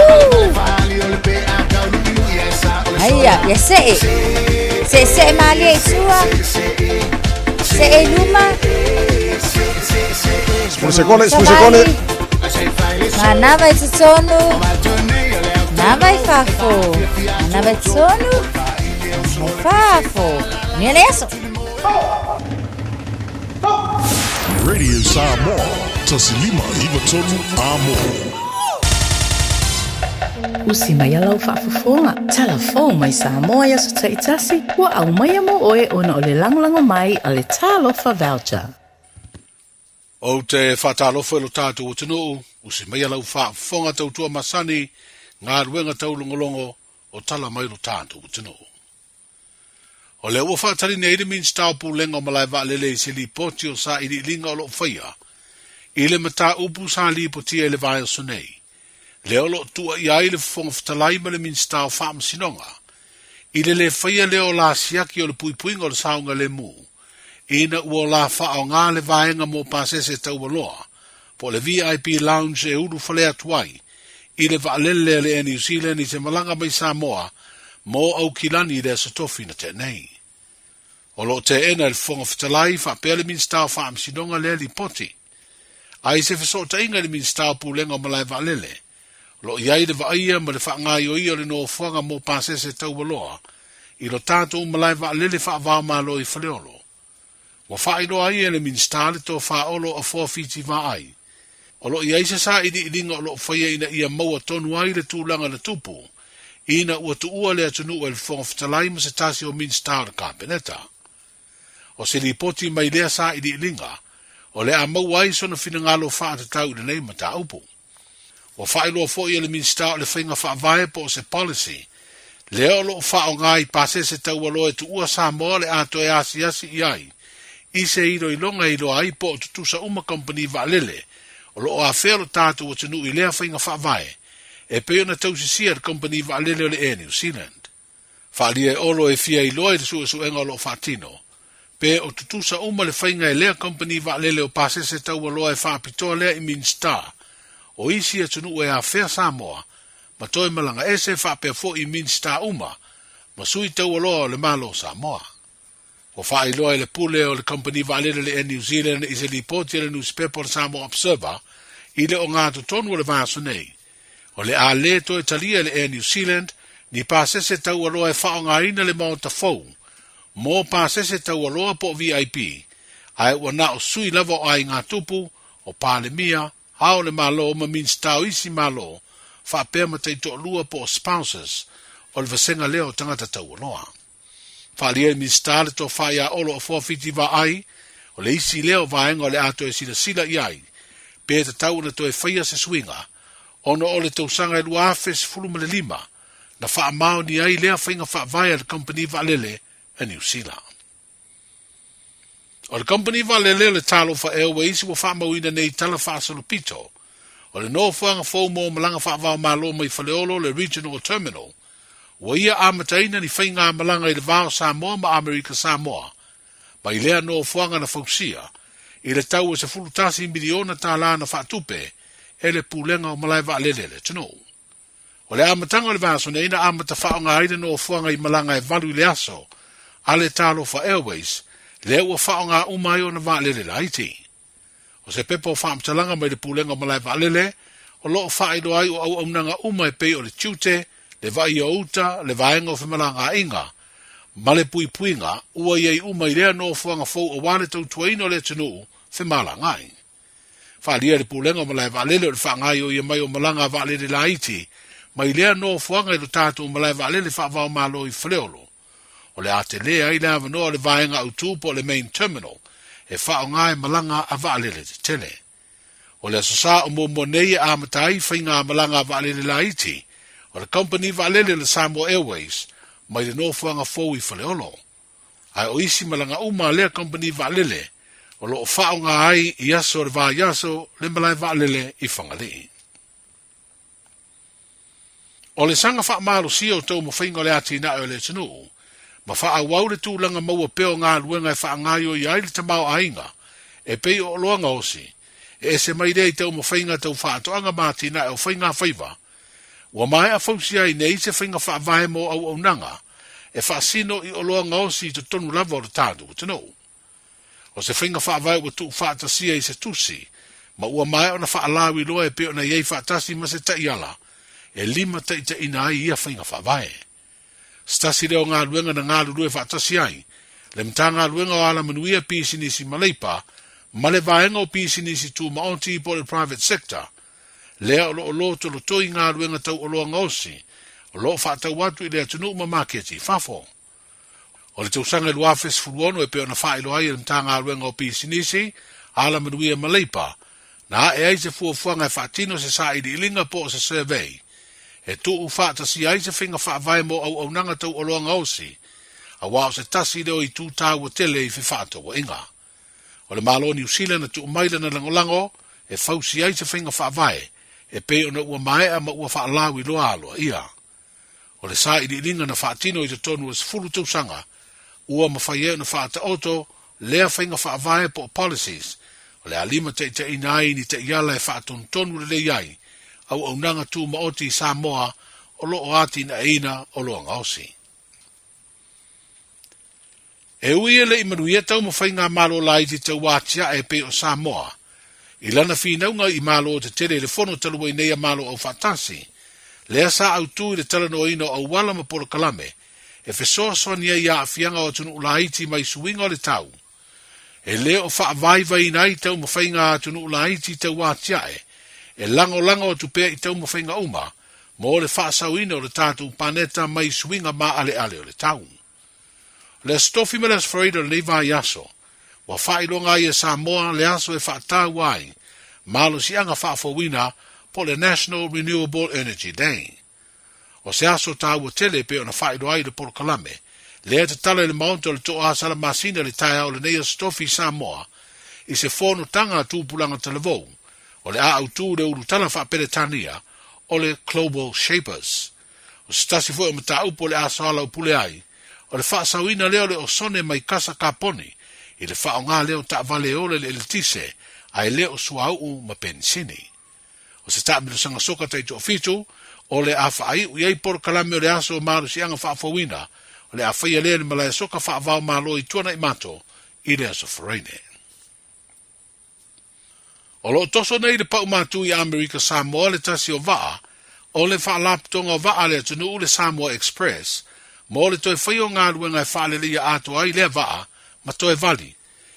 Aia. Ia se'e. Se'ese'e malie i tua. Se'e i luma. Sefulu sekone, sefulu sekone. Manava i totonu. Manava i fafo. Manava i totonu. Manava i fafo. Manuia le aso. Radio Samoa, 1593 Amo. Usi mai lau faafofoga. Talafou mai Samoa i aso taitasi, ua aumaia mo oe ona o le lagolago mai a le Talofa Voucher. Ou te faatalofa i lo tatou atunuu, usi maia lau faafofoga tautua masani, galuega taulogologo o tala mai lo tatou atunuu. O lea ua faatali nei le Minisita o Pulega o Malae Vaalele i se lipoti o sailiiliga o lo o faia i le mataupu sa lipotia i le vaiaso nei, lea o lo o tuuaia ai le Fofoga Fetalai ma le Minisita o Faamasinoga i le le faia lea o la siaki o le puipuiga o le saogalemu ina ua la faaaoga le vaega mo pasese taualoa po o le VIP Lounge e ulufale atu ai i le vaalele a le Air New Zealand i se malaga mai Samoa mo Aukilani i le Aso Tofi na tea nei. O lo o teena e le Fofoga Fetalai faapea le Minisita o Faamasinoga lea lipoti. A i se fesootaiga i le Minisita o Pulega o Malae Vaalele, o lo o i ai le vaaia ma le faagaoioia o le nofoaga mo pasese taualoa i lo tatou malae vaalele faava-o-Malo i Faleolo. Ua faailoa ai e le Minisita le tofa Olo Afoa Fiti Vaai, o lo o i ai se sailiiliga o lo o faia ina ia maua tonu ai le tulaga na tupu ina ua tuua le atunuu e le Fofoga Fetalai ma se tasi o Minisita o le Kapeneta. O se lipoti mai lea sailiiliga o le a maua ai sona finagalo faatatau i lenei mataupu. Ua faailoa foi e le Minisita o le faiga faavae po o se policy lea o lo o faaaoga i pasese taualoa e tuua Samoa o le a toe asiasi i ai i se iloiloga e iloa ai po o tutusa uma kamupani vaalele o lo o afea lo tatou atunuu i lea faiga faavae e pei ona tausisia e le kamupani vaalele o le Air New Zealand. Faaalia e Olo e fia iloa i le suesuega o lo o faatino, pe o tutusa uma le faiga e lea kamupani vaalele o pasese taualoa e faapitoa lea i Minisita o isi atunuu e afea Samoa ma toe malaga ese faapea foi i Minisita uma ma sui taualoa o le Malo o Samoa. Ua faailoa e le pule o le kamupani vaalele le Air New Zealand i se lipoti a le nusipepa o le Samoa Observer i le ogatotonu o le vaiaso nei, o le a le toe talia e le Air New Zealand ni pasese taualoa e faaaogaina le maota fou mo pasese taualoa po o VIP, ae ua na o sui lava o aiga tupu, o Palemia, Ao o le Malo ma Minisita o isi Malo faapea ma taitoalua po o spouses o le vasega lea o tagata taualoa. Faaalia e le Minisita le tofa ia Olo Afoa Fiti Vaai, o le isi lea o vaega o le a toe silasila i ai pe tatau ona toe faia se suiga ona o le tausaga e 2015 na faamaonia ai lea faiga faavae a le kamupani vaalele a Niu Sila. O le kamupani vaalele o le Talofa Airways ua faamauina nei tala faasolopito o le nofoaga fou mo malaga faava-o-Malo mai Faleolo le Regional Terminal ua ia amataina ni faigamalaga i le va o Samoa ma Amerika Samoa mai lea nofoaga na fausia i le tau e $11 miliona tālā na faatupe e le Pulega o Malae Vaalele a le atunuu. O le amataga o le vaiaso nei na amata faaaoga ai le nofoaga i malaga e valu i le aso a le Talofa Airways, lea ua faaaoga uma ai ona vaalele laiti. O se pepa o faamatalaga mai le Pulega o Malae Vaalele o lo o faailoa ai o auaunaga uma e pei o le tiute, le vaaia o uta, le vaega o femalagaaiga, ma le puipuiga, ua i ai uma i lea nofoaga fou aua le tautuaina o le atunuu femalagaai. Faaalia e le Pulega o Malae Vaalele o le faagaoioia mai o malaga a vaalele laiti mai lea nofoaga i lo tatou malae vaalele faava-o-Malo i Faleolo. O le a tele ai le avanoa o le vaega autū po o le Main Terminal e faaaoga e malaga a vaalele tetele. O le Aso Sa o muamua nei e amata ai faiga malaga a vaalele laiti o le kamupani vaalele o le Samoa Airways mai le nofoaga fou i Faleolo. Ae o isi malaga uma a lea kamupani vaalele o lo o faaaoga ai i aso o le vaiaso le malae vaalele i Fagalii. O le saga faamalosia o taumafaiga o le atinae o le atunuu, ma faaauau le tulaga maua pea o galuega e faagaoioia ai le tamaoaiga e pei o oloa gaosi, e ese mai lea i taumafaiga tau faatoaga ma atinae o faigafaiva, Ua maea fausia ai nei se faiga faavae mo auaunaga e faasino i oloa gaosi i totonu lava o le tatou atunuu. O se faiga faavae ua tuufaatasia i se tusi ma ua maea ona faalauiloa e pei ona i ai faatasi ma se taiala e limataitaiina ai ia faiga faavae. Se tasi lea o galuega na galulue faatasi ai le Matagaluega o Alamanuia Pisinisi ma Leipa ma le Vaega o Pisinisi Tumaoti po o le Private Sector, lea o lo o lotolotoi galuega tau oloa gaosi o lo o faatau atu i le atunuu ma maketi i fafo. O le tausaga e 2016 e pei ona faailoa ai e le Matagaluega o Pisinisi, Alamanuia ma Leipa, na ae ai se fuafuaga e faatino se sailiiliga po o se survey e tuu faatasia ai se faiga faavae mo auaunaga tau oloa gaosi, aua o se tasi lea o itu taua tele i fefaatauaiga. O le Malo o Niu Sila na tuu mai lana lagolago e fausia ai se faiga faavae e pei ona ua maea ma ua faalauiloa aloaia. O le sailiiliga na faatino i totonu o le 10 tausaga, ua mafai ai ona faataoto lea faiga faavae po o policies o le a limataitaiina ai ni taiala e faatonutonu lelei ai auaunaga tumaoti i Samoa o lo o atinaeina oloa gaosi. E ui e le i manuia taumafaiga a Malo laiti tau atiae e pei o Samoa i lana finauga i Malo tetele i le fono talu ai nei a Malo Aufaatasi, lea sa autū i le talanoaina o auala ma polokalame e fesoasoani ai i aafiaga o atunuu laiti mai suiga o le tau. E le o faavaivaiina ai taumafaiga a atunuu laiti tau atiae e lagolago atu pea i taumafaiga uma mo le faasaoina o le tatou paneta mai suiga maaleale o le tau. O le Aso Tofi ma le Aso Faraida o lenei vaiaso, ua faailoga ai e Samoa le aso e faataua ai malosiaga faafouina po o le National Renewable Energy Day. O se aso tāua tele e pei ona faailoa ai i le polokalame, lea e tatala i le Maota o le Tooa Salamasina i le taeao o lenei Aso Tofi i Samoa, i se fonotaga a tupulaga talavou, o le a autū le ulutala faa-Peretania o le Global Shapers. O se tasi foi o mataupu o le a soalaupule ai, o le faasaoina lea o le osone mai kasa kaponi i le faaaoga lea o taavale e ola i le eletise ae le o suauu ma penisini. O se taamilosaga soka taitoafitu o le a faaiu i ai polokalame o le aso o malosiaga faafouina o le a faia lea i le malae soka faava-o-Malo i Tuanaimato i le Aso Faraile. O lo o toso nei le pau matū i Amerika Samoa le tasi o vaa o le Faalapotopotoga o Vaa a le atunuu le Samoa Express mo le toe faia o galuega e faaleleia atoa ai lea vaa ma toe vali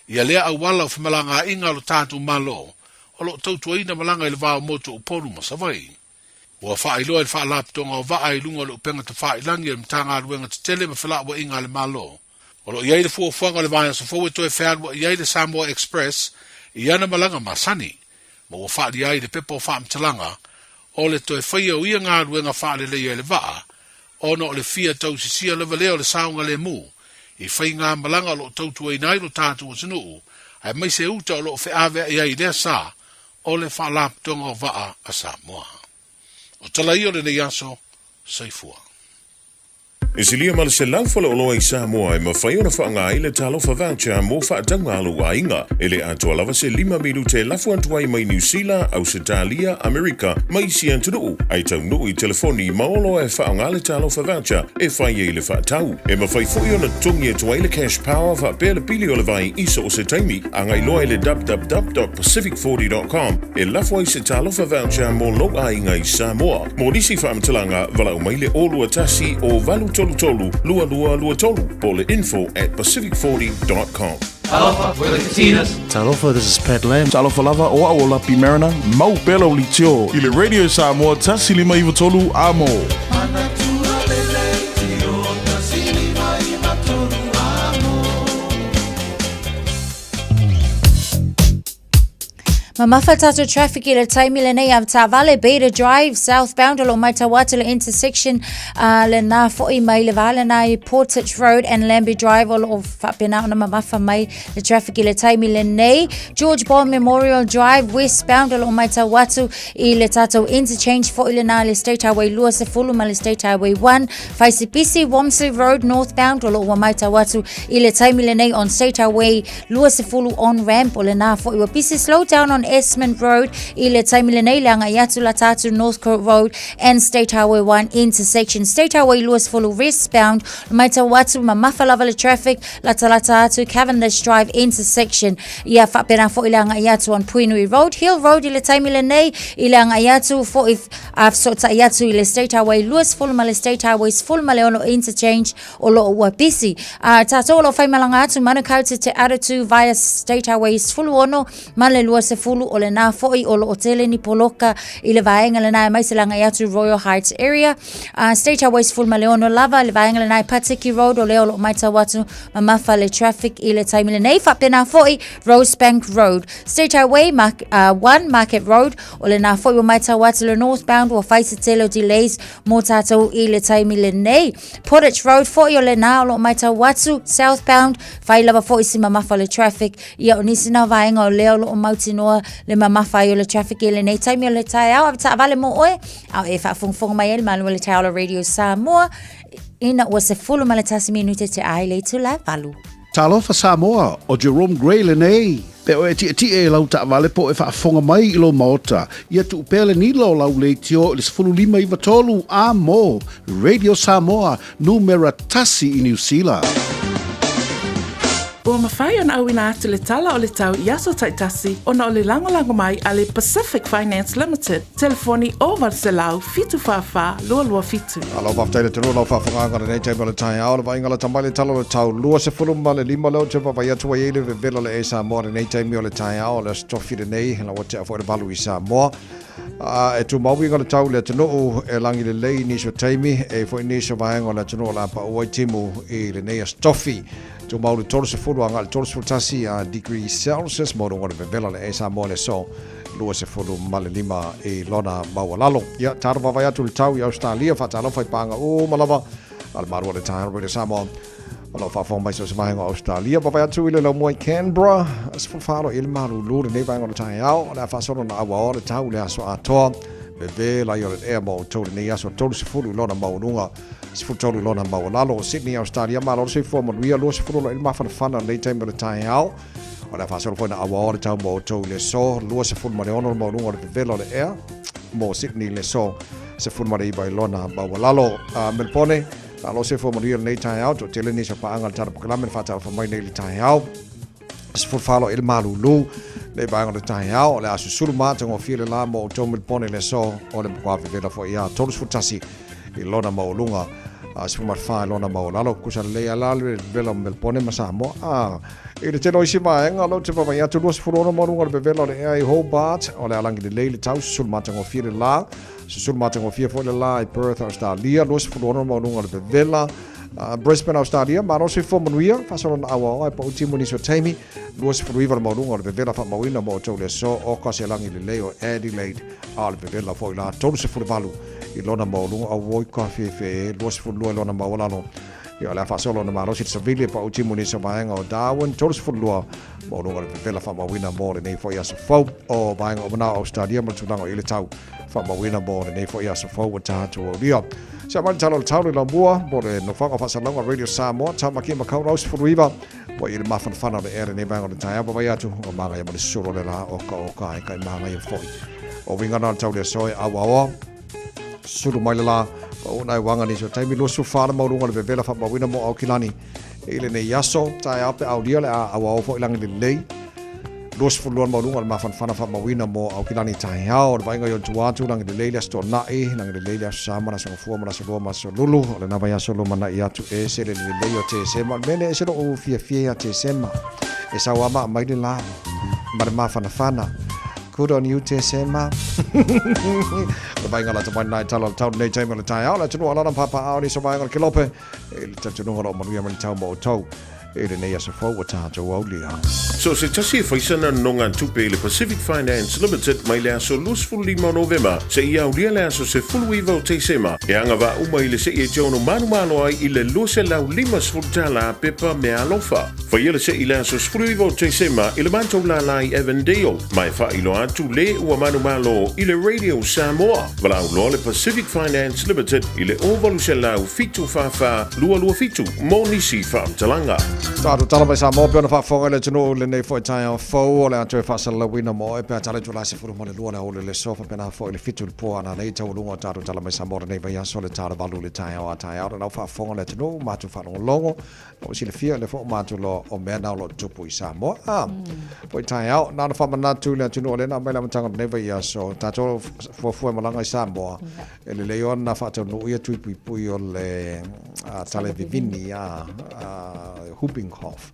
ia lea auala o femalagaaiga a lo tatou Malo o lo o tautuaina malaga i le va o motu o Upolu ma Savaii. Ua faailoa e le Faalapotopotoga o Vaa i luga o le upega tafailangi a le Matagaluega Tetele ma Felauaiga a le Malo, o lo o i ai le fuafuaga o le vaiaso fou e toe fealuai ai le Samoa Express i ana malaga masani, ma ua faaalia ai le pepa o faamatalaga o le toe faia o ia galuega faaleleia i le vaa, ona o le fia tausisia lava lea o le saogalemu i faigamalaga o lo o tautuaina ai lo tatou atunuu, aemaise uta o lo o feaveai ai i lea sa o le Faalapotopotoga o Vaa a Samoa. O tala ia o lenei aso, soifua. E silia ma le 100 faleoloa i Samoa e mafai ona faaaoga ai le Talofa Voucher mo faatauga a lou aiga. E le atoa lava se lima minute e lafo atu ai mai Niu Sila, Ausetalia, Amerika ma isi atunuu, ae taunuu i telefoni ma oloa e faaaoga le Talofa Voucher e fai ai le faatau. E mafai foi ona totogi atu ai le Cash Power faapea le pili o le vai i so o se taimi. Agai loa i le www.pacific40.com e lafo ai se Talofa Voucher mo lou aiga i Samoa. Mo nisi faamatalaga, valaau mai le 021 o 833 2223 po o le info at pacific40.com. Talofa, we're the Katinas. Talofa, this is Pat Lam. Talofa lava, o au o Lapi Mariner, mau pea lau leitio i le Radio Samoa 153 Amo. Mamafa tātou traffic i le taimi lenei a taavale Beta Drive southbound o lo o matau atu le intersection le nā fo'i mai le vā lena i Portage Road and Lambie Drive o lo o faapena ona mamafa mai le traffic i le taimi lenei. George Bond Memorial Drive westbound o lo o matau atu i le tātou interchange fo'i lena i le State Highway 20 ma le State Highway 1. Faisipisi Walmsley Road northbound o lo o ua matau atu i le taimi lenei on State Highway 20 on ramp o lena fo'i ua pisi slow down on Esmond Road i le taimi lenei le agai atu la tātou Northcote Road and State Highway 1 intersection. State Highway 20 westbound matau atu mamafa lava le traffic latalata atu Cavendish Drive intersection. Ia faapena fo'i le agai atu on Puinui Road, Hill Road i le taimi lenei i le agai atu fo'i a fesootai atu i le State Highway 20 ma le State Highway 16 interchange o lo o ua pisi. A tātou o lo o whaimalaga atu Manukau te Te Aratū via State Highway 16 ma le 20 o lenā fo'i o lo o tele ni poloka i le vaega lenā aemaise le agai atu Royal Heights area. A State Highway 16 lava le vaega lenā i Patiki Road o lea o lo o maitau atu mamafa le traffic i le taimi lenei. Faapena fo'i Rosebank Road. State Highway Mark, 1 Market Road o lenā fo'i ua maitau atu le northbound ua whai se tele o delays mō tātou i le taimi lenei. Portage Road fo'i o lenā o lo o maitau atu, southbound, whai lava fo'i si mamafa o le traffic, ia o nisi nā vaega o lea o lo o mautinoa le mamafa ai o le traffic i lenei taimi o le taeao, ave taavale mō oe, a o e faafogafoga mai ai le malu o le taeao o le Radio Samoa, ina ua 11 minute te ai le itula e valu. Talofa Samoa, ʻo Jerome Gray lenei. Pe o e tiʻetiʻe i lau taavale po o e faafofoga mai i lou maota, ia tuu pea le nila o lau leitio i le 15 9 3 a mo Radio Samoa, numera tasi i Niu Sila. Ua mafai ona auina atu le tala o le tau i aso taitasi ona o le lagolago mai a le Pacific Finance Limited, telefoni 0800 744 227. Alo faafetai le atunuu lau faafogaaga lenei taimi o le taeao le vaaiga lata mai le tala o le tau 25 leo te vaavaai atu ai le vevela o le Air Samoa lenei taimi o le taeao o le Aso Tofi lenei lau ua tea foi le valu i Samoa e tumau uiga o le tau i le atunuu e lagi lelei nisi o taimi e foi nisi o vaega o le atunuu o le a pau ai timu i lenei Aso Tofi. Tumau le 30 agai le 31 degree Celsius mo luga o le vevela le e Samoa le aso 25 i lona maualalo. Ia, talo vaavaai atu i le tau i Australia, faatalofa i paaga uma lava a le Malu o le Taeao Radio Samoa o lo o faafofoga mai so o se vaega o Australia. Vaavaai atu i le laumua i Canberra, 14 i le malulu lenei vaega o le taeao, o le a faasolo na auaoa le tau i le aso atoa. Vevela i o le ea mo outou lenei aso 30 i lona maualuga. 13 i lona maualalo o Sydney, Australia. Malo le soifua manuia, 20 loa i le mafanafana lenei taimi o le taeao. O le a faasolo foi na auaoa le tau mo outou i le aso 26 le maualuga o le vevela o le ea mo Sydney i le aso 19 i lona maualalo. Melbourne, malo le soifua manuia lenei taeao. Toatele nisi o paaga i le Tala Polokalame na faatalofa mai nei i le taeao. 14 i le malulu le vaega o le taeao o le a susulu ma atagofie le la mo outou Melbourne i le aso o le matua vevela foi ia 31 i lona maualuga a 14 i lona maualalo. Kusa lelei a la le vevela o Melbourne ma Samoa. A i le tele o isi vaega o lo te vaavaai atu 26 maualuga o le vevela o le ea i Hobart o le a lagi lelei le tau susulu ma atagofie le la. Susulu matagofie foi le la i Perth, Australia, 26 maualuga o le vevela. Brisbane, Australia, malo soifua manuia, faasolo na auaoa e pau timu nisi o taimi, 29 le maualuga o le vevela faamauina mo outou le aso o ka se lagi lelei o Adelaide, a o le vevela foi la 38 i lona maualuga, auoi ka fefe 22 i lona maualalo. Ia, o le a faasolo ona malosi le savili e pau timu nisi o vaega o Darwin, 32 maualuga o le vevela faamauina mo lenei foi aso fou o vaega o manao Australia ma le tulaga o i le tau faamauina mo lenei foi aso fou ua tatou aulia. Se mai le tala o le tau le laumua mo le nofoaga o faasalalauga Radio Samoa, Tamaki Makaurau 19, ua i le mafanafana o le ea lenei vaega o le taeao, vaavaai atu o magaia ma le susulu o le la o ka o ka e kai magaia foi. O uiga na o le tau le aso e auaoa, susulu mai le la, pa una e wanga nisi o taimi 24 le maualuga o le vevela faamauina mo Aukilani i lenei aso, taeao pe aulia le a auaoa foi lagi lelei. 22 le maualuga o le mafanafana faamauina mo Aukilani taeao. O le vaaiga i ona tua atu, lagi lelei le Aso Toonai, lagi lelei le Aso Sa ma le Aso Gafua ma le Aso Lua ma le Aso Lulu. O lena vaiaso lumanai atu e ese le lelei o Tesema. O le mea lea e ese lou fiafia ia Tesema. E sau lava ma aumai le la ma le mafanafana. Good on you Tesema. O le vaaiga lata mai lena i tala o le tau lenei taimi o le taeao. Le atunuu o Alana Papaao nisi o vaega o le Kelope. I le talitonuga o lo o manuia mai le tau ma outou i lenei aso fou ua tatou aulia. So se tasi e faisana nonogatupe i le Pacific Finance Limited mai le aso 25 o Novema seia aulia le aso 19 o Tesema e agavaa uma i le se'i e te ono manumalo ai i le $250 pepa meaalofa. Faia le se'i i le aso 19 o Tesema i le matou lālā i Avondale ma e faailoa atu le ua manumalo i le Radio Samoa. Valaau loa le Pacific Finance Limited i le 0800 744 227 mo nisi faamatalaga. Tatou tala mai Samoa pe ona faafofoga i le atunuu i lenei foi taeao fou o le a toe faasalalauina mo oe pe a tala itula 12 le aoauli o le aso faapena foi le 7 i le po a nanei taualuga o tatou tala mai Samoa lenei vaiaso le 8 i le taeao a taeao lena ua faafofoga le atunuu matou faalogologo Ua silafia lea foi ua matou iloa o mea na o lo o tupu i Samoa. A, foi taeao, na ona faamanatu i le atunuu o lea na aumai le amataga o lenei vaiaso, tatou fuafua e malaga i Samoa, e lelei ona faataunuu ia tui puipui o le tala vivini, a, whooping cough,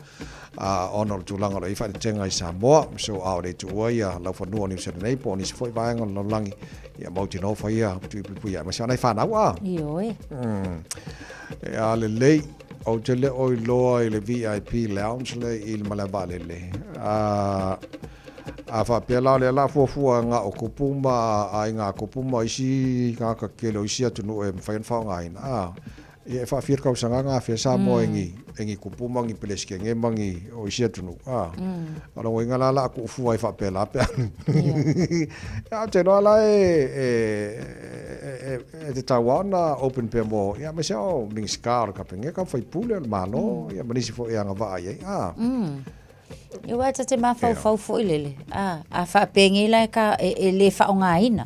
ona o le tulaga o lo o i ai faaeteetega i Samoa. So, a o le i tuua ia laufanua o Niu Sila nei po o nisi foi vaega o le lalolagi, ia mautinoa fai ia tui puipui aemaise lava nai fanau, a. Ioe. E a lelei. Ou te le o iloa i le VIP lounge lea i le malae vaalele. A, a faapea la o lea la fuafua na o kupu ma aiga kupu ma isi tagata kele o isi atunuu e mafai ona faaaogaina. A, ia e faafia le tausaga gafea Samoa e ni, e ni kupu ma ni pelesikege ma ni o isi atunuu. A, o lona uiga la o le a tuufua ai faapea la pe a. Ia, ou te iloa la e, e, e, e tatau lava ona open pea mo, ia aemaise lava o Minisita o le Kapeneta, o faipule o le Malo, ia ma nisi foi e agavaa i ai. A. Ia aua ta te mafaufau foi lele, a, a faapea nei la e, ka, e, e le faaaogaina.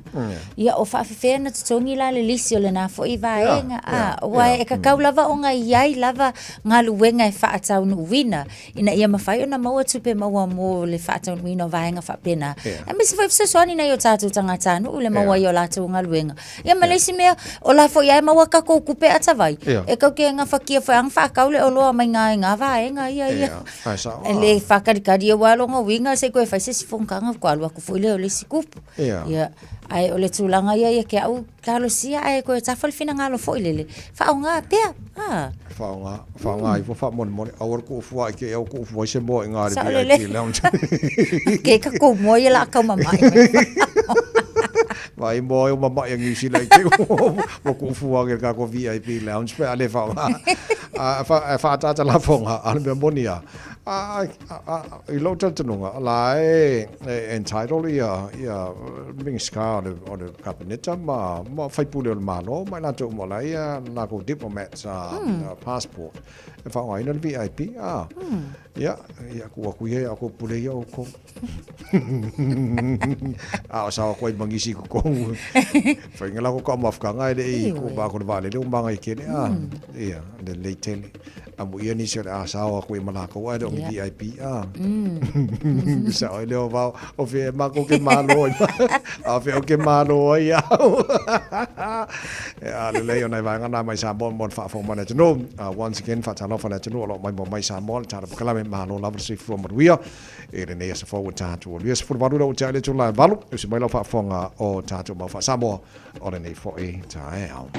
Ia o faafefea ona totogi la le lisi o lena foi vaega, a, aua e tatau lava ona i ai lava galuega e faataunuuina ina ia mafai ona maua tupe maua mo le faataunuuina o vaega faapena. Aemaise foi fesoasoani i nai o tatou tagatanuu i le maua ai o latou galuega. Ia ma le isi mea, o la foi lava e maua tatou tupe atavai, e tatou te gafatia foi lava ona faatau le oloa mai i gā vaega ia ia. E le faatali. talitali aua lona uiga se i toe fai se isi fonotaga faatoa alu atu foi lea o le isi tupu. Ia, ae o le tulaga ia ia te au, talosia ae toe tafa le finagalo foi lele, faaaoga pea, a. Faaaoga, faaaoga ifo faamolemole, aua le tuufua i te i a ua tuufua ai se moa i ina i le VIP lounge. Ke ka kou moa ia o le a taumama'i mai. Vaai moa e mama'i a Niu Sila i te i ua tuufua ane i le tatou VIP lounge pe a le faaaoga. Ae faaataata lafoga, a o le mea moni lava, I lou talitonuga, o la e entitle ia Minisita o le Kapeneta ma faipule o le Malo ma i latou uma o la e i ai latou diplomats passport e faaaogaina le VIP. Ia, ia tuu atu ia ia outou pule ia outou. A o sao atu ai ma nisi i totonu. Fai na latou taumafataga e le i tuu atu le vaalele ua manaia tele. Ia, lelei tele. Amuia nisi o le a sao atu i ma lakou ae le o ni VIP a. Sao ai lea o vao, o fea e makou ke malo ai. A o fea ou ke malo ai au. E a lelei o nai vaega na mai Samoa mo le faafofoga mai le atunuu. Once again, faatalofa le atunuu o lo o maimoa mai Samoa le tala pakalame malo lava le soifua manuia i lenei aso fou ua tatou aluia. 18 lea ua tea i le itula e 8, usi mai lau faafofoga o tatou mau faa-Samoa o lenei foi taeao.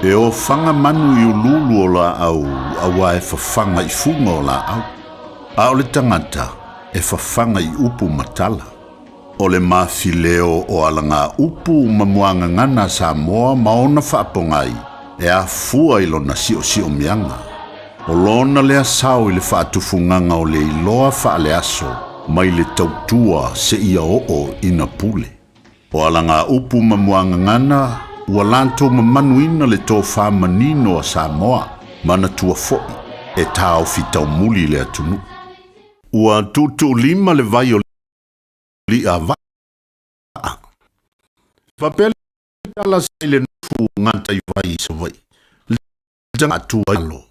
E ofaga manu i uluulu o laau auā e fafaga i fuga o laau, a o le tagata e fafaga i upu ma tala. O le mafileo o alagaupu ma muagagana a Samoa ma ona faapogai e afua i lona siosiomiaga. O lona lea sao i le faatufugaga o le iloa faaleaso mai le tautua seia oo ina pule. O alagaupu ma muagagana ua latou mamanuina le tofa manino a Samoa, manatua foi e taofi taumuli i le atunuu. Ua tuutuulima le vai o Li'ava'a. Faapea le tala sa i le nofu gatai vai i Savaii, le tagata alo,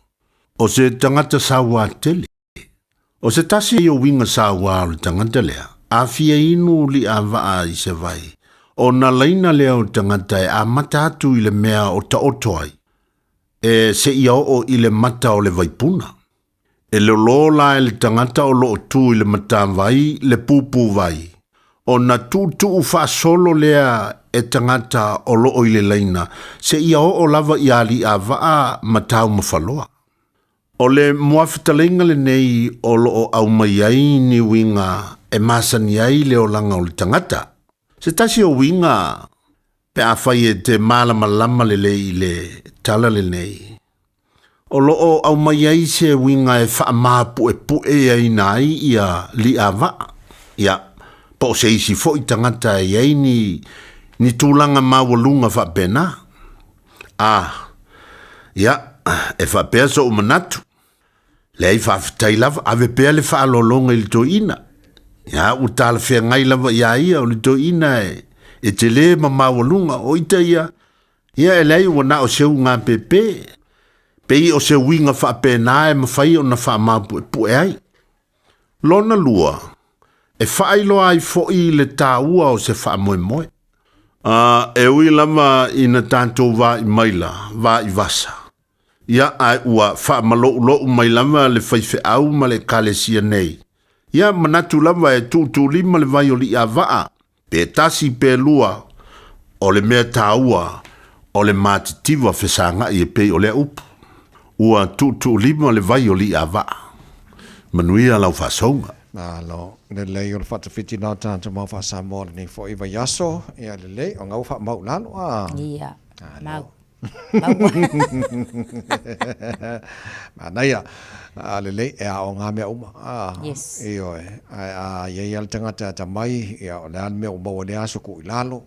o se tagata sauā tele. O se tasi ai o uiga sauā o le tagata lea, a fia inu Li'ava'a i se vai, ona laina lea o tagata e amata atu i le mea o taoto ai, e seia oo i le mata o le vaipuna. E lolo la e le tagata o lo o tu i le matavai le pupuvai, ona tuutuu faasolo lea e tagata o lo o i le laina seia oo lava i Aliivaa ma Taumafaloa. O le muafetaleiga lenei o lo o aumai ai ni uiga e masani ai le olaga o le tagata. Se tasi o uiga pe afai e te malamalama lelei i le tala lenei, o lo o aumai ai se uiga e faamapuepueaina ai ia Li'ava'a, ia, po o se isi foi tagata e i ai ni, ni tulaga maualuga faapena. A, ia, e faapea so'u manatu, Leai, faafetai lava, ave pea le faaaloaloga i le toeaina. Ia, ua talafeagai lava iā ia, o le toeaina e, e tele ma maualuga, o ita ia, ia e leai ua na o se ugapepe, pei o se uiga faapena e mafai ona faamaupuepue ai. Lona lua, e faailoa ai foi le taua o se faamoemoe. A, e ui lava ina tatou vaai maila, vaai vasa, Ia, ae ua faamaloulou mai lava le faifeau ma le Ekalesia nei. Ia, manatu lava e tuutuulima le vai o Li'avaa, pe tasi pe lua, o le mea taua o le matitiva fesagai e pei o lea upu. Ua tuutuulima le vai o Li'avaa. Manuia lau faasouga. Malo, lelei o le faatafiti na o tatou mau faa-Samoa lenei foi vaiaso. Ia lelei, o ga ua faamau i lalo a? Ia, mau. Manaia, a lelei, e aoga mea uma. A, Yes. Ioe, ae a i ai lava le tagata e atamai, ia, o le a le mea ua maua i lea aso tuu i lalo,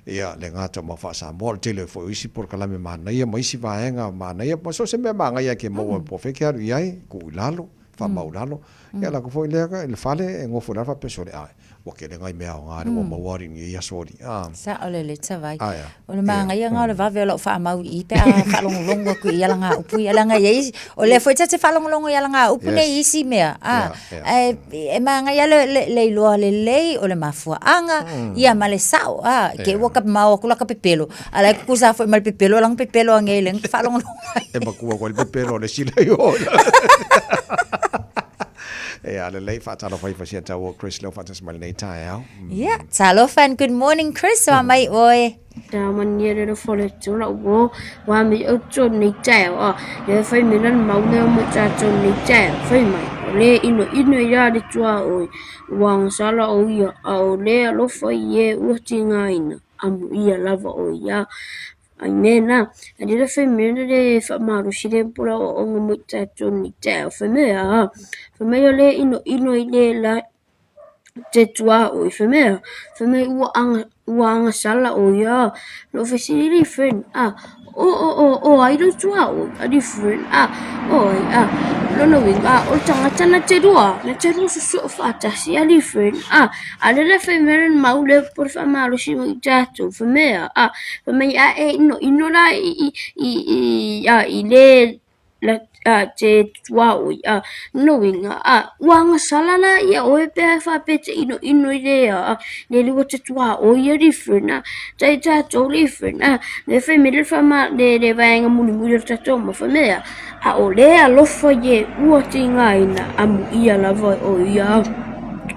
ia, le gata o mau faa-Samoa, o le tele foi o isi polokalame manaia ma isi vaega manaia, ma so o se mea manaia e ke maua po o fea e ke alu i ai, tuu i lalo. Faamaulalo. Ia lako foi lea i le fale e gofo i lalo faapea sole ae ua tele nai mea aoga lea ua maua alii i lenei aso alii a. Sao lelei Tavai. Ae a. O le manaia lena o le vave o lau faamau i i pe a faalogologo atu i alagaupu ia leaga e i ai o lea foi ta te faalogologo i alagaupu nei i isi mea a ae e manaia le iloa lelei o le mafuaaga ia ma le sao a te i ua mao atu lata pepelo a o la e tutusa lava foi ma le pepelo lana pepelo anei lea na te faalogologo ai. E matua koe i le pepelo o le isi lea i o. Ia lelei faatalofa ifo sia tau o Chris leo faatasi mai lenei taeao. Ia, talofa and good morning Chris, wa mai oe. Ta mania le fo le tula wo wa mi o tso nei tae o le fai me lan mau le mo ta tso nei tae fai mai o le ino ino ia le tua o wa sala o ia a o le alofa i e ua tigaina amu ia lava o ia ai me na a le fai me le fa malosi le pula o o mo ta tso nei tae fai me a fai mai o le ino ino i le la te tuaoi fai mea fai mai ua aga ua agasala ʻo ia lou fesili i friend a o o o o ai lou tuaoi ali friend a o ai a lona uiga a o le tagata na te lua na te lua sosoo faatasi ali friend a a o lea la e fai mai le mau lea po o le faamalosi mai tatou fai mea a fai mai a e inoino la i i i a i le la a te tuaoi a lona uiga a ua agasala la ia oe pe a faapea e te inoino i le a le lua te tuaoi e different a tai tatou different a le fai mai le faama le le vaega mulimuli o le tatou ma fai mai a a o le alofa ie ua tigaina amuia lava o ia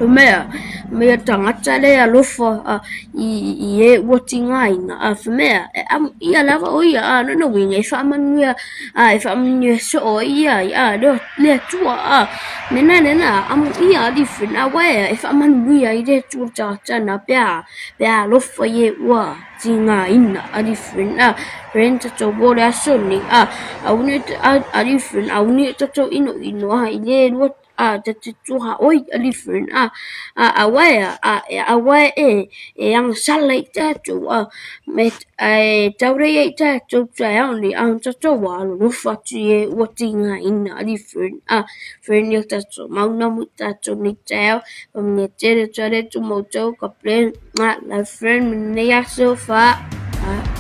o mea mea tagata le alofa a i i e ua tigaina a fai mea e amuia lava o ia a lona uiga e faamanuia a e faamanuia soo ai ia ia le le Atua a me na lena amuia ali fena wae e faamanuia i le Atua tagata na pe a pe a alofa ie ua tigaina ali fena friend tatou mo le aso lenei a aua ali friend aua ne i tatou inoino a i le lua a ta te tuaoi ali friend a a aua e a aua e e agasala i tatou a me ae taurei ai tatou taeao nei a tatou alolofa atu i e ua tigaina ali friend a friend ia tatou mauna mo tatou nei taeao faamanuia tele atu le Atua ma outou ka bless love friend ma lenei aso fa a.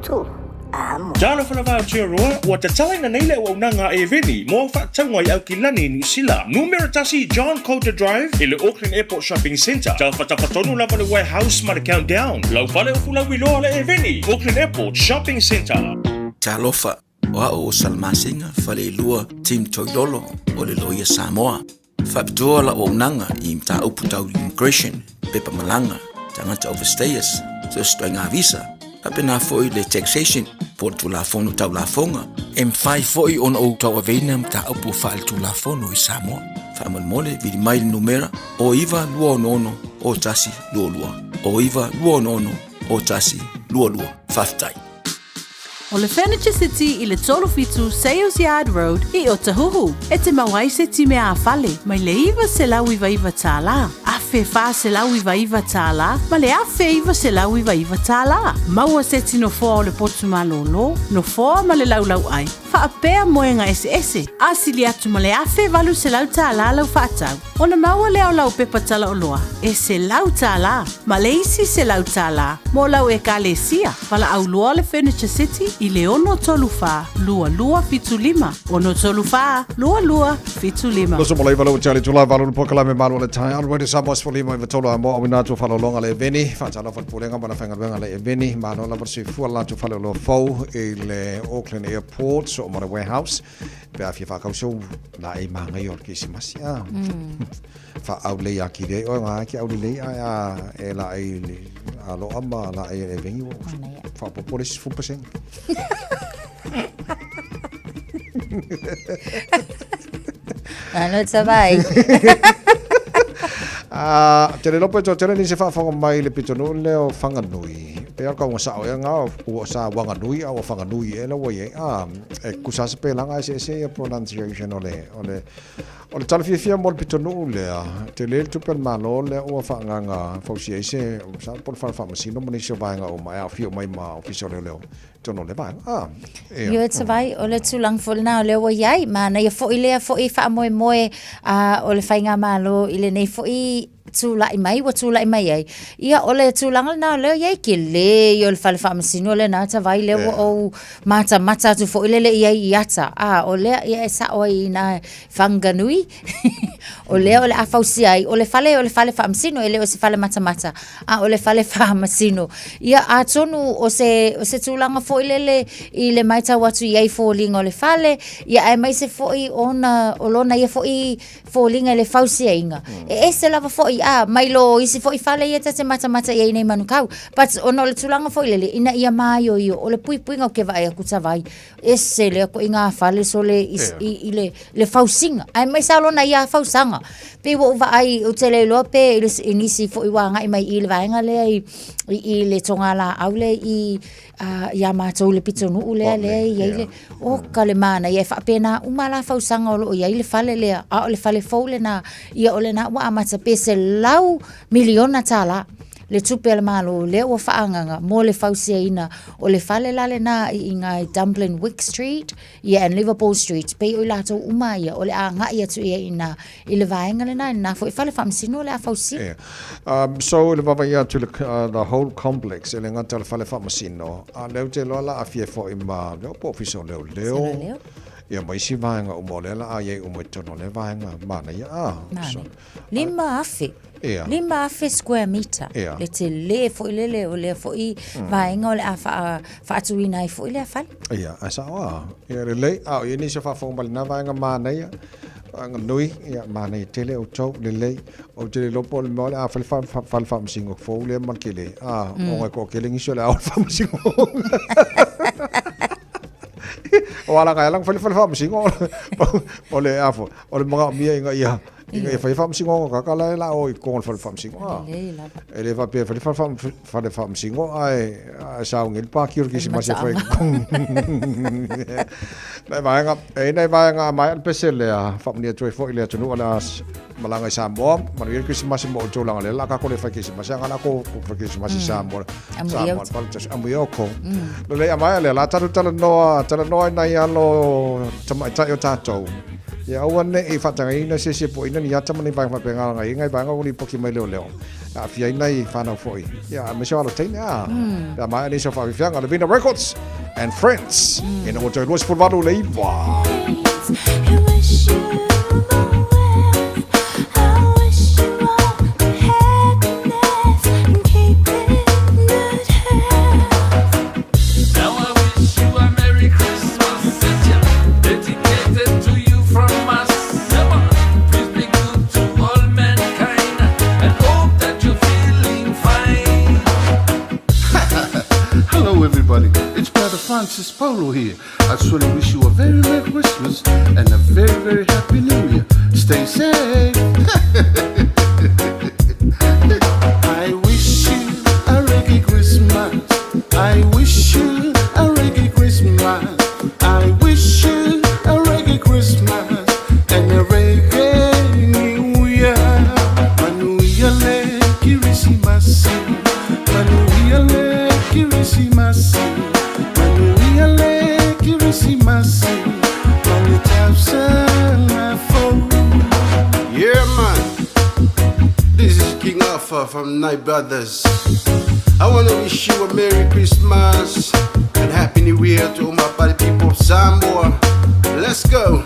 3 Amo. Talofa lava Aotearoa, ua tatalaina nei le auaunaga a Eveni mo au faatauga i Aukilani i Niu Sila. Numera tasi John Coulter Drive i le Auckland Airport Shopping Centre. Tafatafa tonu lava le warehouse ma le Countdown. Lau fale o Fulauiloa le Eveni, Auckland Airport Shopping Centre. Talofa, o au o Salamasina Faleilua Tim Toilolo o le Loia Samoa. Faapitoa lau auaunaga i mataupu tau immigration, pepa malaga, tagata overstayers, so o se ituaiga visa, faapena foi le taxation po o le Tulafono Tau Lafoga. E mafai foi ona ou tauaveina mataupu faaletulafono i Samoa. Faamolemole, vili mai le numera o 9266 0122, o 9266 0122. Faafetai. O le Furniture City i le 37 Sales Yard Road i Otahuhu. E te mau ai se time ā-fale mai le $999, $1,499 ma le $1,999. Maua se nofoa o le potu malōlō, nofoa ma le laulauʻai, faapea moega eseese. A sili atu ma le $1,800 lau faatau, ona maua lea o lau pepa talaoloa e $100 ma le isi $100 mo lau Ekalesia. Valaau loa le Furniture City i le 634 2275, 634 2275. Loso mo leiva lau tali tula valu le pokalame malu le tai anu wede Samoa sefulima i tolu a mo awina atu whalolonga le eveni whaatalofa le pulega ma na whaingaluenga le eveni malo lava le soifua le latou faleoloa fou i le Auckland Airport so ma le warehouse pe a fia whakauso la e māngai o le Kerisimasi a whaaulei a ki rei oe ngā ki aulelei a a e la e le a loa ma la e e vengi o whapopo le 10%. Ano sa vai. Ah, te le lopo to tele ni se whawhanga mai le pitonu le o Whanganui. Pe au kaunga sao e ngā ua sa Wanganui a ua Whanganui e la ua i a e kusa se pe langa se se pronunciation o le o le o le tala fiafia mo le pitonuu lea te le le tupe a le Malo lea ua faaagaga fausia ai se sa po o le fale faamasino ma nisi o vaega uma e aofia uma ai ma Ofisa o Leoleo i totonu o lea vaega. A, ea. Ioe Tavai, o le tulaga foi lena o lea ua i ai, manaia foi lea foi faamoemoe a o le faigamalo i lenei foi tulai mai ua tulai mai ai. Ia, o le tulaga lena o lea e i ai, tele ia o le fale faamasino lena Tavai lea ua ou matamata atu foi lele i ai i ata. A, o lea, ia e sao ai i ina Whanganui, o lea o le a fausia ai, o le fale o le fale faamasino, e le o se fale matamata, a o le fale faamasino. Ia, atonu o se, o se tulaga foi lele i le matau atu i ai foliga o le fale, ia aemaise foi ona o lona ia foi foliga i le fausiaina. E ese lava foi, a, mai lo isi foi fale ia ta te matamata i ai nei Manukau. But ona o le tulaga foi lele, ina ia māioio, o le puipuiga ou te vaai atu Tavai, ese lea koʻi ngā fale sole i, i, i le, le fausiga aemaise lava lona ia fausaga. Pei ua ou vaai ou te le iloa pe i, le, i nisi foi ua agai mai i le vaega lea i, i, i le togalaau lea i uh, iā matou i le pitonuu lea lea i ai le oka le manaia e faapena uma la fausaga o loo i ai le fale lea a o le fale fou lena ia o lena ua amata pe $100 miliona le tupe a le Malo lea ua faaagaga mo le fausiaina o le fale la lena i iga i Dumblin Wick Street ia and Liverpool Street pei o i latou uma ia o le a agai atu i ai ina i le vaega lena i lena foi fale faamasino o le a fausia. Yeah. So i le vaavaai atu i le, the whole complex e le gata o le fale faamasino, a o lea ou te iloa la aafia ai foi ma le Ofisa o Leoleo. Leoleo. Ia ma isi vaega uma o lea la a i ai uma i totonu o lea vaega manaia. Ah, so, 5,000. Ia. 5,000 square meter. Ia. Le tele foi lele o lea foi vaega o le a faa, faatuina ai foi lea fale. Ia, ae sao a. Ia lelei, a o i ai nisi o faafofoga mai lena vaega manaia, vaega nui, ia manaia tele outou, lelei. Ou te le iloa po o le mea o le a fai le fale faamasino fou lea ma le tele, a, ona e toatele nisi o le a o le faamasino. O ala ka ala fai le fale faamasino, o le a foi, o le manaomia ina ia Ina ia fai faamasinoga kaka la e la o i totonu o le fale faamasinoga. Lelei lava. E le faapea e fai le fale faamasino ae sauni ai le paki o le Kerisimasi e fai i totonu. Nai vaega, e i ai nai vaega a maea le pese lea, faamanuia atu ai foi i le atunuu o le a malaga i Samoa, manuia le Kerisimasi mo outou leaga o lea o le a tatou le fai Kerisimasi, a na o le a tatou fai Kerisimasi i Samoa. Samoa le fale, amuia outou. Lelei, a maea lea, o le a tatou talanoa, talanoa i nai alo tamaitai o tatou. Ia aua ne i faatagaina se isi e poina ni ata ma ni vaega faapena leaga e i ai nai vaega ua lipoti mai leoleo e aafia ai nai fanau foi. Ia aemaise o alo teine a pe a maea nisi o faafiafiaga. Levina Records and Friends ina ua toe 28 le iva. Now I wish you a Merry Christmas, dedicated to you from us. Please be good to all mankind and hope that you're feeling fine. Hello, everybody. It's Brother Francis Polo here. I just want to wish you a very Merry Christmas and a very, very Happy New Year. Stay safe. I wish you a reggae Christmas. I wish you a reggae Christmas. I wish you a reggae Christmas and a reggae New Year. Manuia le Kirisimasi. Manuia le Kirisimasi. Manuia le Kirisimasi. Manu Yeah, man. This is King Alpha from Night Brothers. I want to wish you a Merry Christmas and Happy New Year to all my party people of Samoa. Let's go.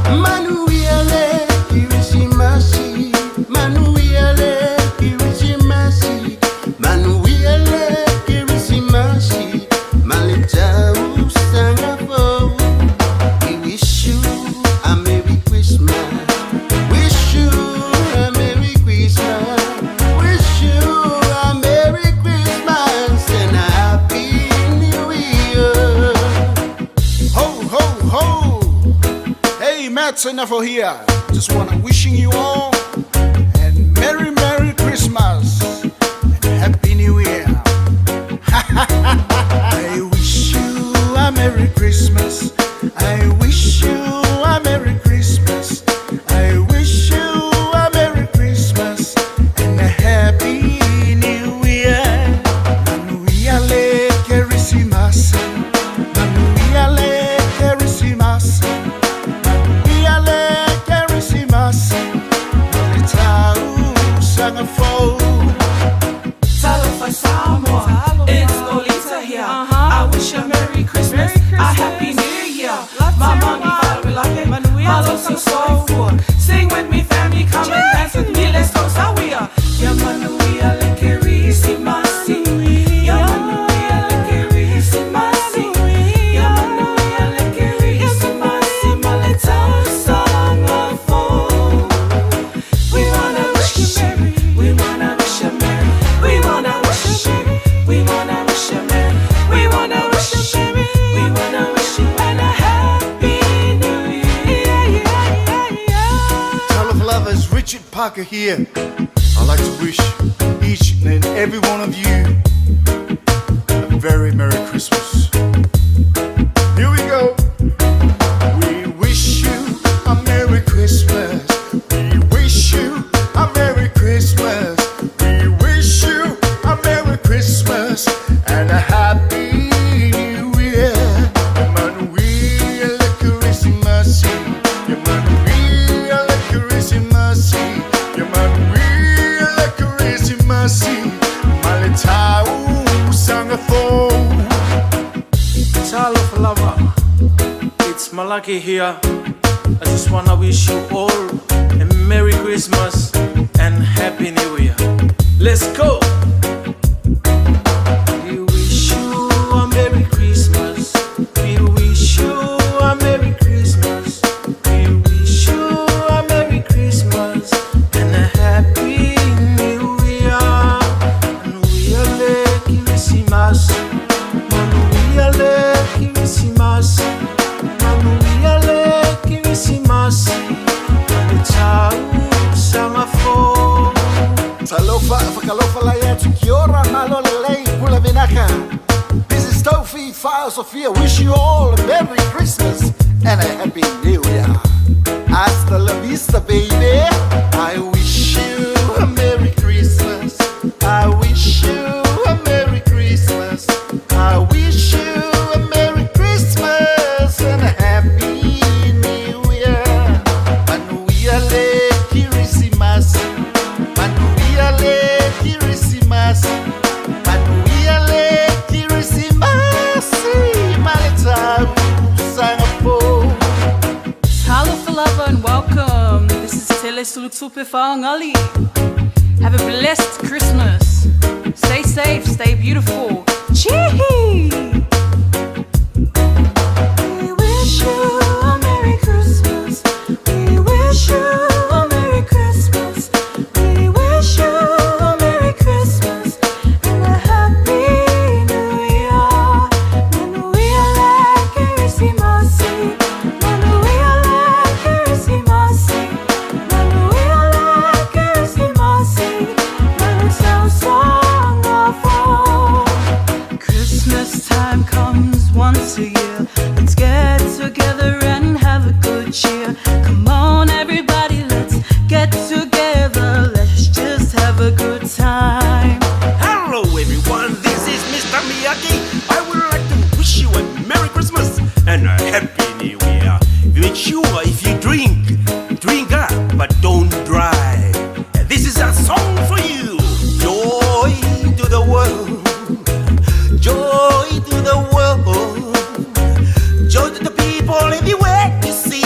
Manuia le Kirisimasi. Manuia le Kirisimasi. Manuia le Kirisimasi. Maletau sangafo. We wish you a Merry Christmas. Wish you a Merry Christmas. Wish you a Merry Christmas and a Happy New Year. Ho, ho, ho! Hey, Matt Senafo here. Just wanna wishing you all and Merry, Merry Christmas and Happy New Year. I wish you a Merry Christmas. I wish you a Merry Christmas. I wish you a Merry Christmas and a Happy New Year. Manuia le Kerisimasi. Manuia le Kerisimasi. Manuia le Kerisimasi. Maletau sangafo. Talofa Samoa, it's Lolita here. I wish you a Merry Christmas, a Happy New Year. My mommy, father, malo so soifua. Sing with me, family, come and dance with me. Let's go, Sawia. Ya manuia le Kerisimasi. Ya manuia le Kerisimasi. Ya manuia le Kerisimasi. Maletau sangafo. We wanna wish you merry. We wanna wish you merry. We wanna wish you merry. We wanna wish you merry. We wanna wish you merry. We wanna wish you and a happy new year. Yeah, yeah, yeah. Talofa lava, Richard Parker here. I'd like to wish each and every one of you a very Merry Christmas. Here we go. We wish you a Merry Christmas. We wish you a Merry Christmas. We wish you a Merry Christmas and a Happy New Year. Manuia le Kerisimasi. Manuia le Kerisimasi. Manuia le Kerisimasi. Maletau sangafo. Talofa lava, it's Malaki here. I just wanna wish you all a Merry Christmas and Happy New Year. Let's go! We wish you a Merry Christmas. We wish you a Merry Christmas. We wish you a Merry Christmas and a Happy New Year. Manuia le Kirisimasi. Manuia le Kirisimasi. Manuia le Kirisimasi. Maletau sangafo. Talofa, fakalofa lai atu kia ora, malo lelei, pula vinaka. This is Tofi Fire Sophia. Wish you all a Merry Christmas and a Happy New Year. Hasta la vista, baby. I wish you a Merry Christmas. I wish you a Merry Christmas. I wish you a Merry Christmas and a Happy New Year. Mr. Lutupe Faogali. Have a blessed Christmas. Stay safe, stay beautiful. Chee! We wish you a Merry Christmas. We wish you a Merry Christmas. We wish you a Merry Christmas and a Happy New Year. Manuia le Kerisimasi. Manuia le Kerisimasi. Manuia le Kerisimasi. Manu tausaga fou. Christmas time comes once a year. Let's get together and have a good cheer. Come on, everybody, let's get together. Let's just have a good time. Hello, everyone. This is Mr. Miyagi. I would like to wish you a Merry Christmas and a Happy New Year. Make sure if you drink, drink up, but don't drive. This is a song for you. Joy to the world. Joy to the world. Joy to the people everywhere you see.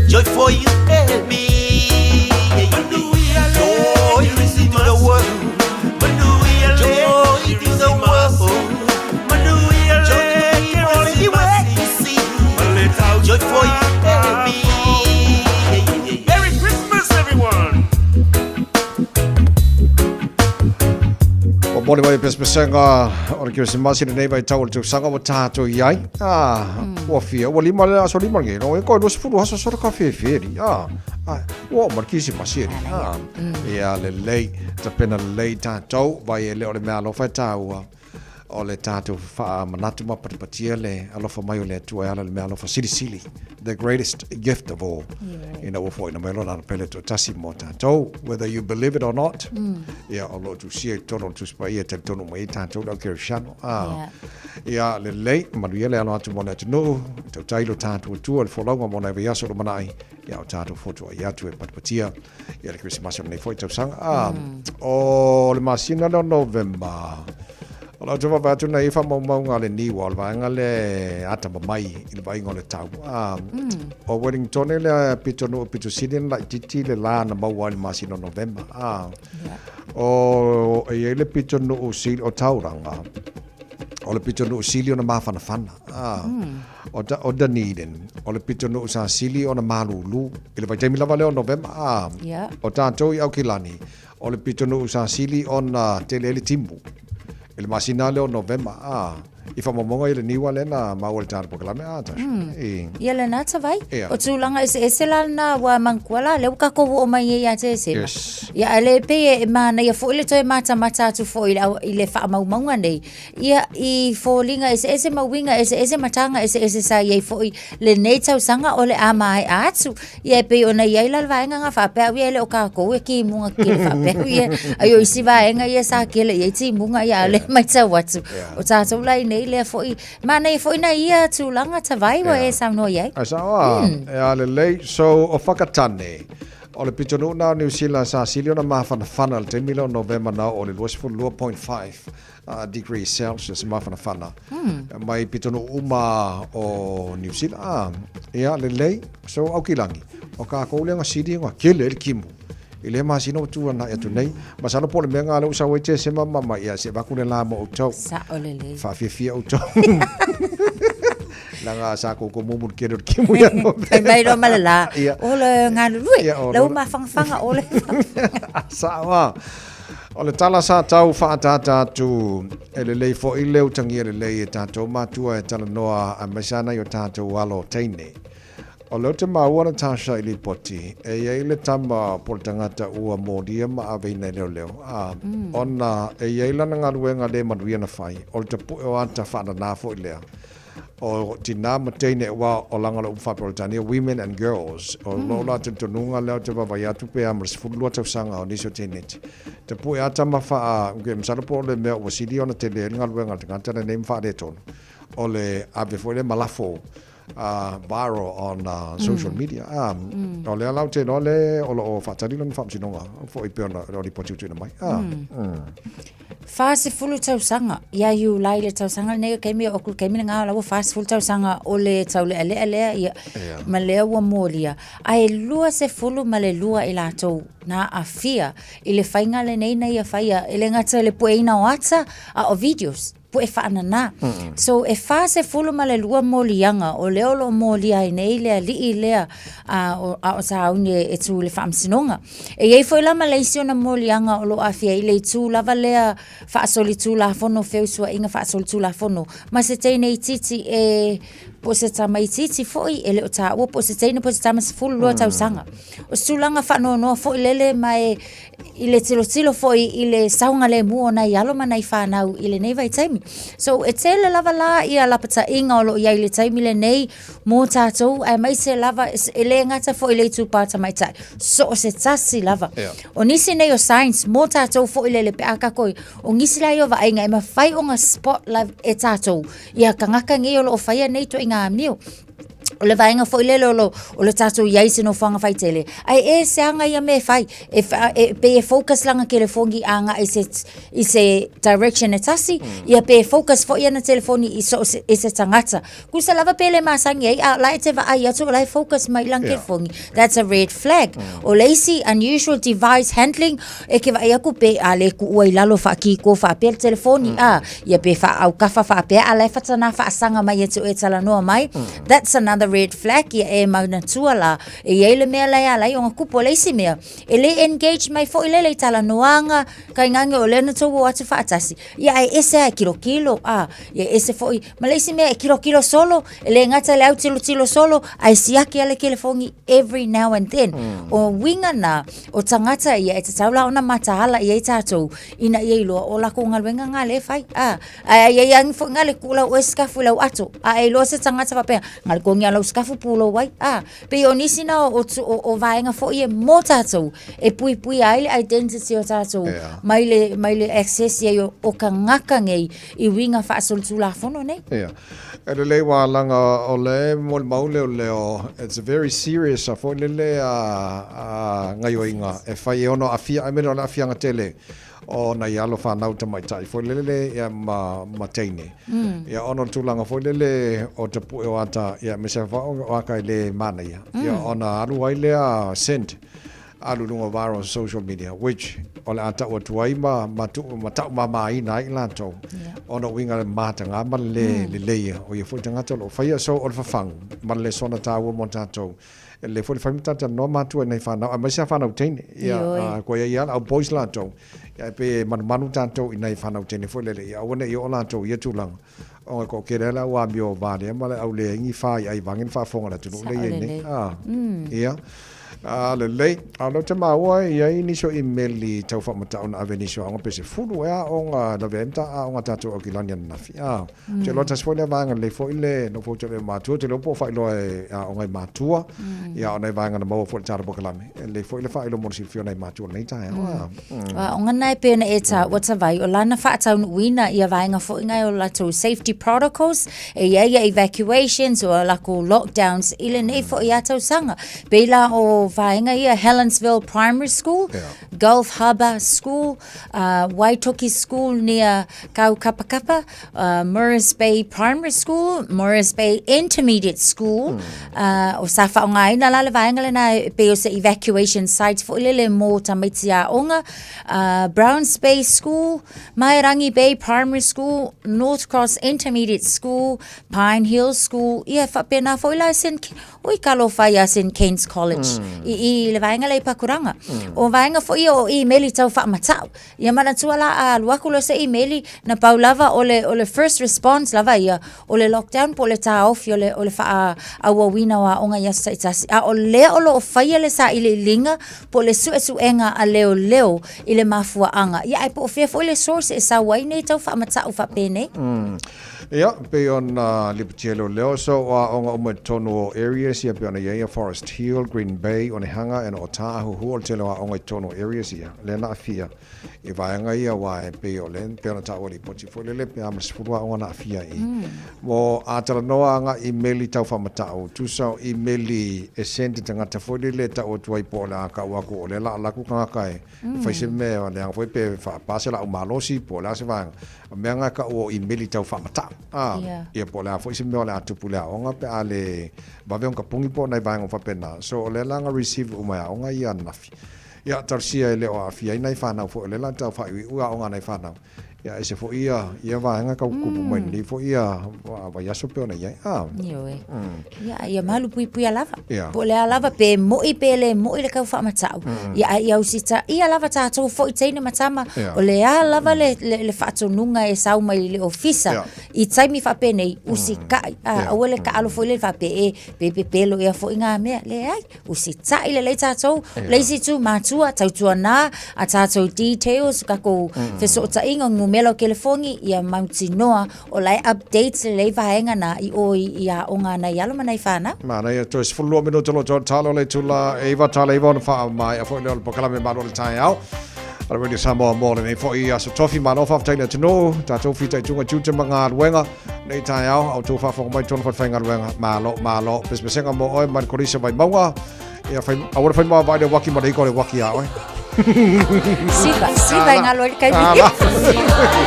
Joy for you and me. Joy to the world. Joy to the world. Joy to the people everywhere you see. Joy for you and me. Merry Christmas, everyone. Ua moli mai pesepesega o le Kerisimasi lenei vaitau o le tausaga ua tatou i ai. Ah, ua fia, ua lima le aso lima lenei, no e koe 20 aso sora ka fefe Ah, ah, ua oo ma le Kerisimasi ali. Ah, ia lelei, tapena lelei tatou, vai e le o le mea alofa e taua o le tatou faamanatu ma patipatia le alofa mai o le Atua e ala i le mea alofa silisili, the greatest gift of all. Ina ua foaiina mai lona pele toatasi mo tatou, whether you believe it or not. Ia, o lo o tusia i totonu o le Tusi Paia e talitonu mai ai tatou le au Kerisiano. Ah. Ia, lelei, manuia le alo atu mo le atunuu, tautai lo tatou Atua i le folauga mo nai vaiaso o lumanai, ia o tatou fotuai atu e patipatia ia le Kerisimasi o lenei foi tausaga. Ah, o le masina lea o Novema, o lau te vaavaai atu nei i faamaumauga a le Niwa, o le vaega lea e atamamai i le vaaiga o le tau. Ah, o Wellington lea pitonuu pito sili ona laitiiti le la na maua ai i le masina o Novema. Ah, o e i ai le pitonuu sili o Tauranga, o le pitonuu sili ona mafanafana. Ah, o, da, o Dunedin, o le pitonuu sa sili ona malūlū. I le vaitaimi lava lea o Novema, ah, o tatou i Aukilani, o le pitonuu sa sili ona tele ai le timu. I le masina lea o Novema, ah, i faamaumauga ia le niua lea na maua i le tatou polokalame, ah, Tasha. I, Ia lena Tavai. Ia. O tulaga eseese la lena ua manatua la lea ua tatou oo mai ai ia Tesema. Yes. Ia ae le pei e manaia foi le toe matamata atu foi i le au- i le faamaumauga nei. Ia i foliga eseese ma uiga eseese ma taga eseese sa i ai foi lenei tausaga o le a maea atu. Ia e pei ona i ai la le vaega na faapea au ia e le o kākou e timuga kele faapea au ia. Ai o isi vaega ia sa kele i ai timuga ia a o lea e matau atu. O tātou la i nei lea foi, manaia foi nai ia tulaga Tavai ua e saunoa i ai. Ai sao a, e a lelei. So, o Whakatane, o le pitonuu na o Niu Sila sa sili ona mafanafana i le taimi lea o Novema na oo i le 22.5 degrees Celsius mafanafana mai pitonuu uma o Niu Sila. Ah, ia lelei, so Aukilani, o kākou lea na sili na kele ai le timu. I lea masina ua tuanai atu nei, masalo po o le mea na lea ua sau ai Tesema ma mai, ia se avatu le la mo outou. Sao lelei. Faafiafia outou. Leaga sa koukou mumu i le kele o le timu ia Novema. Fai mai loa ma le la, Ia. o le galulue, Ia, o lau lola. mafangafaga o le Sao a. O le tala sa tau faaataata atu, e lelei foi le utagia lelei e tatou matua e talanoa aemaise lava nai o tatou alo teine. O lea ou te maua Natasha i lipoti, e i ai le tama po o le tagata ua molia ma aveina e leoleo, ā, ona e i ai lana galuega le manuia na fai, o le tapue o ata faanana foi lea. O tinā ma teine aua o laga o le upu faa-Peretania women and girls. O lou la talitonuga lea ou te vaavaai atu pe a ma le 12 tausaga o nisi o teineti. Tapue ata ma faa, okay, masalo po o le mea ua sili ona tele ai le galuega a le tagata lenei ma faaletonu, o le ave foi lea ma lafo viral on social media. O lea la ou te iloa le o lo o faatali lona faamasinoga foi pei ona o lipoti ua tuuina mai. 40 tausaga ia Iulai le tausaga lenei o taimi o taimi lena la ua 40 tausaga o le taulealea lea ia yeah. ma lea ua molia ae 22 i latou na aafia i le faiga lenei na ia faia e le gata i le pueina o ata a o videos pue faananā. So e 42 moliaga o lea o lo o molia ai nei le alii lea a o, a o sauni e, e tū i le faamasinoga. E i ai foi la ma le isi ona moliaga o lo o aafia ai le itu lava lea faasolitulafono, feusuaiga faasolitulafono ma se teine itiiti e po o se tama itiiti foi e le o taua po o se teine po o se tama 12 tausaga. O se tulaga faanoanoa foi lele ma e i le tilotilo foi i le saogalemu o nai alo ma nai fanau i lenei vaitaimi. So e tele lava la ia lapataiga o lo o i ai i le taimi lenei mo tatou aemaise lava e le gata foi i le itupa tamaitai, so o se tasi lava. Yeah. O nisi nei o signs mo tatou foi lele pe a tatou, o nisi la ia o vaaiga e mafai ona spot la e tatou ia tagata nei o lo o faia nei ituaiga amio. O le vaega foi lele o lo, o le tatou i ai i se nofoaga faitele, ae e se aga ia mea e fai, e, e, pei e focus lana telefoni agai i se, i se direction e tasi, mm. ia pe e focus foi ana telefoni i, so, i se tagata. Kusa lava pe le masani ai, a la e te vaai atu, o la e focus mai lana yeah. telefoni. That's a red flag. Mm. O le isi unusual device handling, e ke vaai aku pe a le kuua i lalo whaakiko whaapea le telefoni, mm. a, ia pe whaaukafa whaapea, a la e whatana whaasaga mai e te oe talanoa mai. Mm. That's another red flag, ia e maunatua la, e iai le mea la e ala ai ona kupu o le isi mea. E le engage mai foi lele i talanoaga, kaingange o lea na tou o atu faatasi. Ia ae ese a e kilokilo, a, ia ese foi, ma le isi mea e kilokilo solo, e le gata i le autilotilo solo, ae siaki a le kelefogi every now and then. Mm. O uiga na, o tagata ia e tatau la ona mataala i ai tatou, ina ia iloa o lakou galuega nga lea e fai. A, ae ai ai agi foi nga le kuu lau oe sikafu i lau ato, a e iloa se tagata faapea, nga le kogia lau sikafu pulou ai. A, pei o nisi na o, o, o, o vaega foi e mo tatou, e puipuia ai le identity o tatou, yeah. mai le, mai le access i ai o, o kangaka nei i uiga faasolitulafono nei. Yeah. E lelei ua laga o le molimau lea o leo, it's a very serious a foi lele a, a gaioiga e fai e ono aafia, I mean o le aafiaga tele o nai alo fanau tamaitai foi lele ia ma, ma teine. Mm. Ia ona o le tulaga foi lele o tapue o ata, ia me se fa o aka i le manaia. Mm. Ia ona alu ai lea send alu i luga o viral social media, which o le a tau atu ai ma, ma, tu, ma taumamaina ai i latou. Yeah. Ona uiga le mataga ma le mm. lelei o ia foi tagata o lo o faia so o le fafagu ma le lesona taua mo tatou. E lelei foi le fai ma talatalanoa matua i nai fanau, aemaise a fanau teine. Ia, uh, koe ia au boys latou. Ia, e pei e manumanu tatou i nai fanau teine foi lele. Ia, aua ne i oo latou i ia tulaga. Ona ko ke lea ua amio vā lea ma le au le ingi whā i ai vangen whaafonga la tunu le ia nei. Ah, mm. Ia. A lelei, a lo te maua e iai nisi o imeli tau whaamatau na ave nisi o aoga pe sefulu ea aoga lavea ai ma ta aoga tatou Aukilani ananafi. A, mm. Te loa tasi foi lea vaega lelei foi le nofo te le matua, te leo po o faailoa e aoga i matua, mm. ia o nai vaega na maua foi le tala pokalame. E lelei foi le faailoa mo le silafia o nai matua o lenei taeao. Mm. Mm. Aoga na e pei ona e taua tawai, o lana faataunuuina ia vaega foi ngai o latou safety protocols, e iai ia evacuations o lakou lockdowns i lenei foi a tausaga. Pei la o vaega ia Helensville Primary School, yeah. Gulf Harbour School, Waitoki School near Kaukapakapa, Morris Bay Primary School, Morris Bay Intermediate School, mm. o sa whaongaina la le vaenga lena e pei o se evacuation site foi lele mō tamaiti aoga, Browns Bay School, Maerangi Bay Primary School, North Cross Intermediate School, Pine Hill School, ia whapena foi la St. Ui talofa ia St Kane's College mm. i, i le vaenga le i Pakuranga. Mm. O vaenga foi ia o imeli tau whaamatau. Ia manatua la a alu aku loa se imeli na pau lava o le, o le first response lava ia o le lockdown po o le taofi o le, o le faaauauina o aoga i aso taitasi. A o lea o lo o faia le sailiiliga po o le suesuega a leoleo i le mafuaaga. Ia ae po o fea foi le source e sau ai nei tau faamatau faapenei. Mm. Ia, pei ona lipotia e leoleo, so o aoga uma i totonu o areas ia pei ona i ai ia Forest Hill, Green Bay, Onehunga and Otāhuhu, o le tele o aoga i totonu o areas ia, lea na aafia i vaega ia aua e pei o le, pei ona taua i le lipoti foi lele pe a ma le 10 aoga na aafia i i. Mo a talanoa agai i meli tau faamatau, tusa o imeli e send i tagata foi lele e tau atu ai po o le a kau atu o lea la alu atu tagata e fai se mea leaga foi pe faapa se laau malosi po o le a se vaega. O mea na e tau o imeli tau faamatau. A, ia po o le a foi se mea o le a tupu i le aoga pe a le vave ona tapuni po o nai vaega faapena. So o lea la na receive uma e aoga ia ananafi. Ia talosia e le o aafia ai nai fanau foi o lea la tau faaiuiu aoga a nai fanau. Ia ese foi ia ia vaega tau tutupu mai lenei foi ia vaiaso pei ona i ai. A. Ioe. Ia, ia malupuipuia lava. Ia. Po o le a lava, pe mo'i pe le mo'i le kau faamatau. Ia, a ia usitaia lava tatou foi teine ma tama, Ia. o le a lava le, le, le faatonuga e sau mai i le ofisa, Ia. i taimi faapenei, usitai. A, Ia. aua le taalo foi lele faapea e pe pepelo ea foi ngā mea. Leai, usitai lelei tatou. Le isi itu, matua, tautuanā a tatou details, tatou fesootaiga, numera o telefoni, ia mautinoa o la e update lelei vaega na i o i aoga a nai alo ma nai fanau. Manaia, toe 12 minute o lo o talo le itula e 9:09 ona faamaea foi lea o le polokalame Malo i le Taeao. A le Radio Samoa mo lenei foi aso tofi. Malo faafetai i le atunuu, tatou fitaituga tiute ma galuega nei taeao, a outou faafofoga mai tonu faifaigaluega. Malo, malo. Pesepesega mo oe mai le Kolisi o Vaimauga. Ia fai, aua le fai maavae le uaki ma le ika o le uaki iā oe. Siva, siva e ngalo ai le kaimi.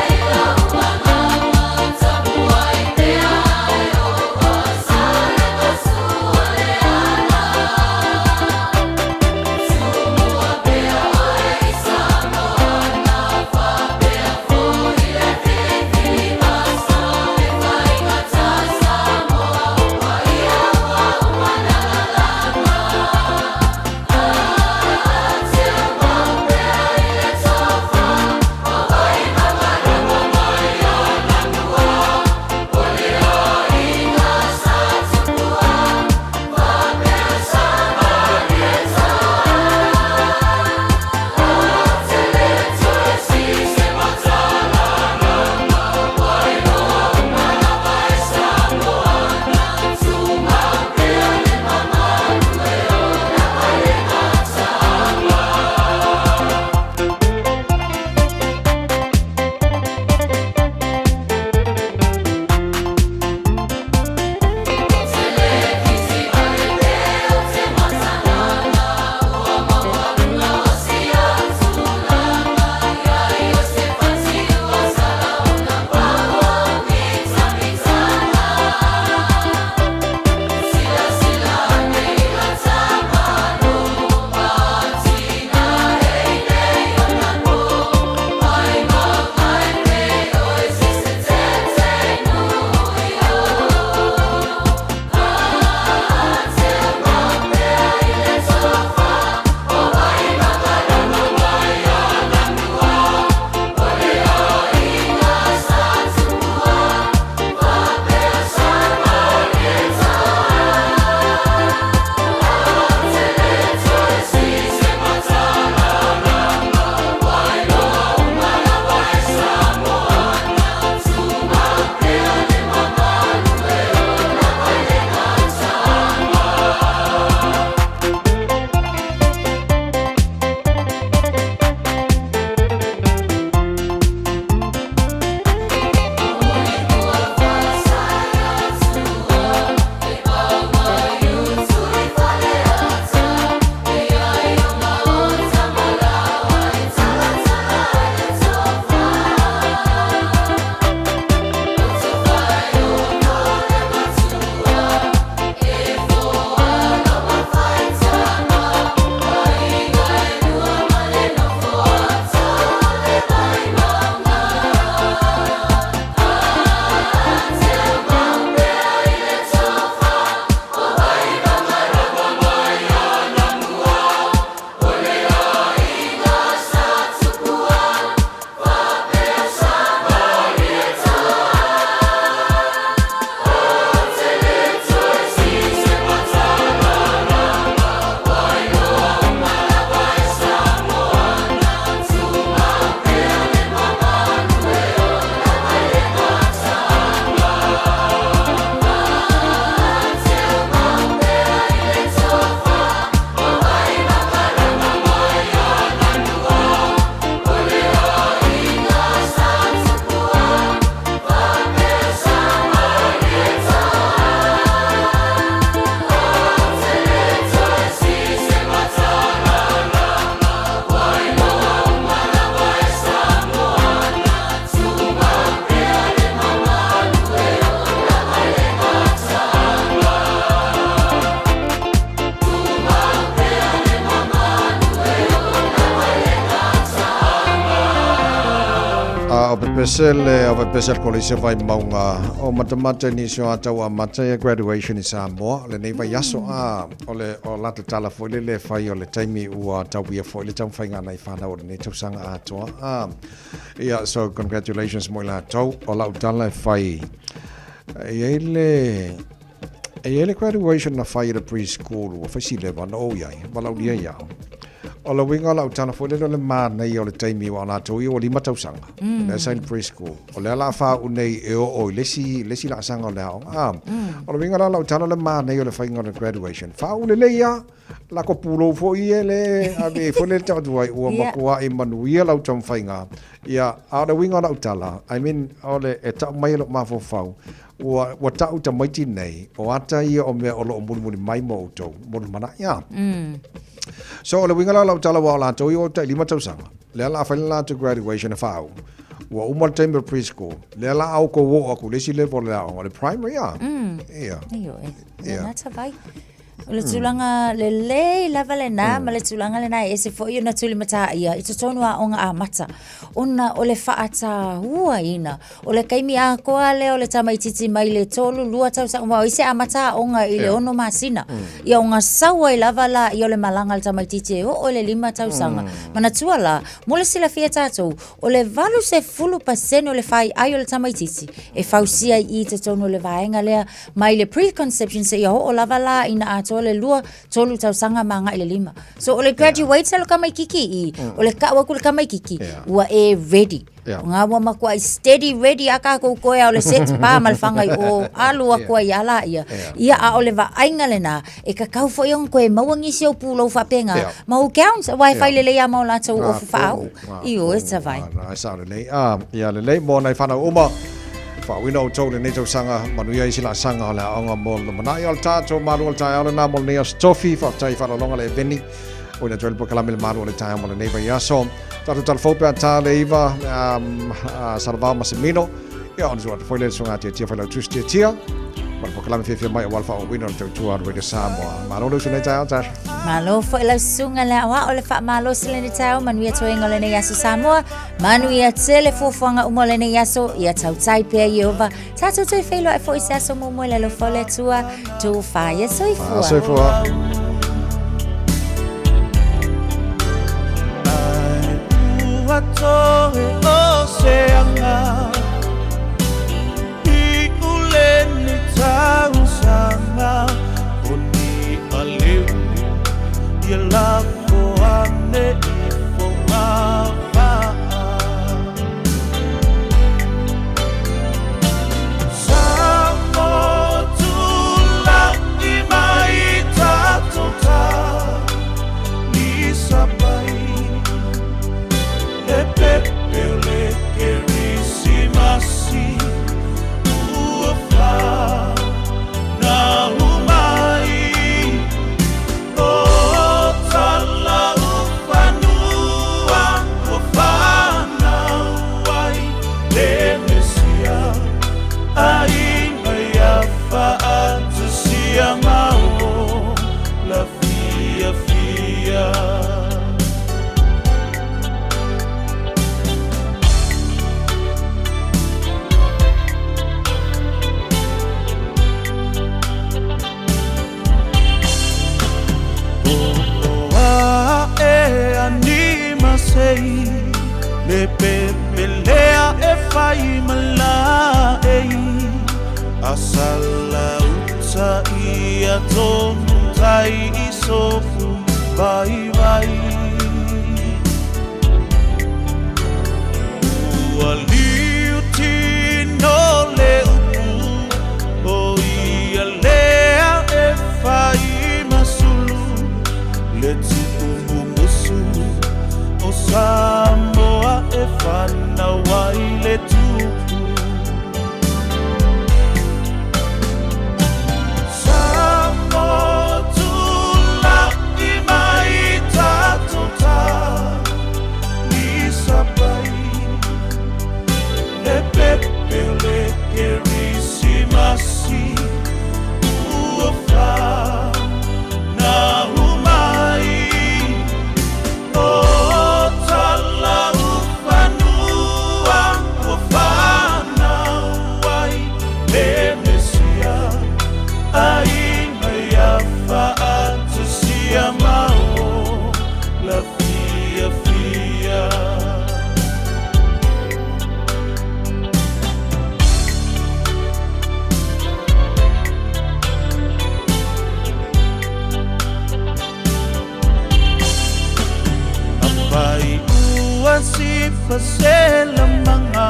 Ia, o pepese le, o pepese le kolise Vaimauga, o matamata i nisi o ata ua amata ia graduation i Samoa, lenei vaiaso, a, o le, o latou tala foi lele e fai o le taimi ua tauia foi le taumafaiga a nai fanau o lenei tausaga atoa, a. Ia, so congratulations mo i latou, o lau tala e fai, e i ai le, E i ai le graduation na fai e le preschool ua fai si leva na ou i ai, valaaulia ia au. O le uiga o lau tala foi lele o le manaia o le taimi aua o latou ia ua 5 tausaga, mm. lea sa i le preschool. O lea la faauu nei e oo i le isi, le isi laasaga o le aoga. Ah, O le uiga la o lau tala o le manaia o le faiga o le graduation. Faauu lelei lava, lako pulou foi ia le ave ai foi le taoto ai, ua matuai manuia lau taumafaiga. Ia, a o le uiga o lau tala, I mean, o le, e tau mai e lou mafaufau, Ua, ua ta'u tamaiti nei, o ata ia o mea o lo o mulimuli mai mo outou, mo le lumanai, a. So, o le uiga la o lau tala aua o latou ia ua tai 5 tausaga, lea la a fai le latou graduation e faauu, ua uma le taimi o le preschool, lea la a outou oo atu i le isi level o le aoga, o le primary, a. Ia. Ioe. Ia. Lena tavai. O le tulaga lelei lava lena ma le tulaga lena e ese foi ona tulimatā ia i totonu o aoga amata ona o le faatauaina o le taimi atoa lea o le tamaitiiti mai le 3, 2 tausaga aua o isi e amata aoga i le 6 masina. Ia ona sau ai lava laia o le malaga a le tamaitiiti e oo i le 5 tausaga. Manatua la, mo le silafia e tatou, o le 80% o le faiai o le tamaitiiti e fausia i i totonu o le vaega lea mai le preconception seia oo lava la ina atoa le 2, 3 tausaga ma agai i le 5. So o le graduate a le tamaitiiti i i, o le tau atu i le tamaitiiti, ua e ready. O ngā ua matuai steady ready a kākou koe a o le set pa ma le whangai o alu aku ai a la ia. Ia a o le vaaiga lena, e kakau foi ona koe maua nisi o pulou faapena, ma ou gowns, aua e fai lelei lava ma o latou ofu faauu. Ioe tavai. Ai sao lelei. Ah, ia lelei mo nai whanau uma. Faauuina outou i lenei tausaga, manuia isi laasaga o le aoga mo le lumanai o le tatou malu o le taeao lena mo lenei aso tofi. Faafetai i faaaloaloga le eveni o ina toe le polokalame le malu o le taeao mo lenei vaiaso. Tatou talafou pe a ta le iva um, uh, Salavao ma Semino. Ia ona tuu atu foi le susuga Tiatia Failautusi Tiatia. Ma le polokalame fiafia mai aua le faaauauina o le tautua a le Radio Samoa. Malo le usu nei taeao, Tasha. Malo foi lau susuga le aoao le faamalosi lenei taeao, manuia toega o lenei aso Samoa, manuia tele fuafuaga uma o lenei aso, ia tautai pea Ieova, tatou toe feiloai foi i se aso muamua i le alofa o le Atua, tofa ia soifua. Soifua. Ua toe o se aga I uleni tausaga O ni aleu Ia lafo ane i fogavaa Samoa tula'i mai tatou ta ni sapai Le pepe o le Kerisimasi ua fanau mai O Talaufanua ua fanau ai le Mesia Aiga ia faatasia ma ola fiafia. Ae ani masei le pepelea e fai ma laei Asala uta ia tonu tai i sofu vaivai Ua liu tino le upu o ia lea e fai ma sulu Le tuumumusu o Samoa e fanau ai le tupu Samoa tula'i mai tatou ta ni sapai Le pepe o le Kerisimasi ua fanau mai. tasi faselamaga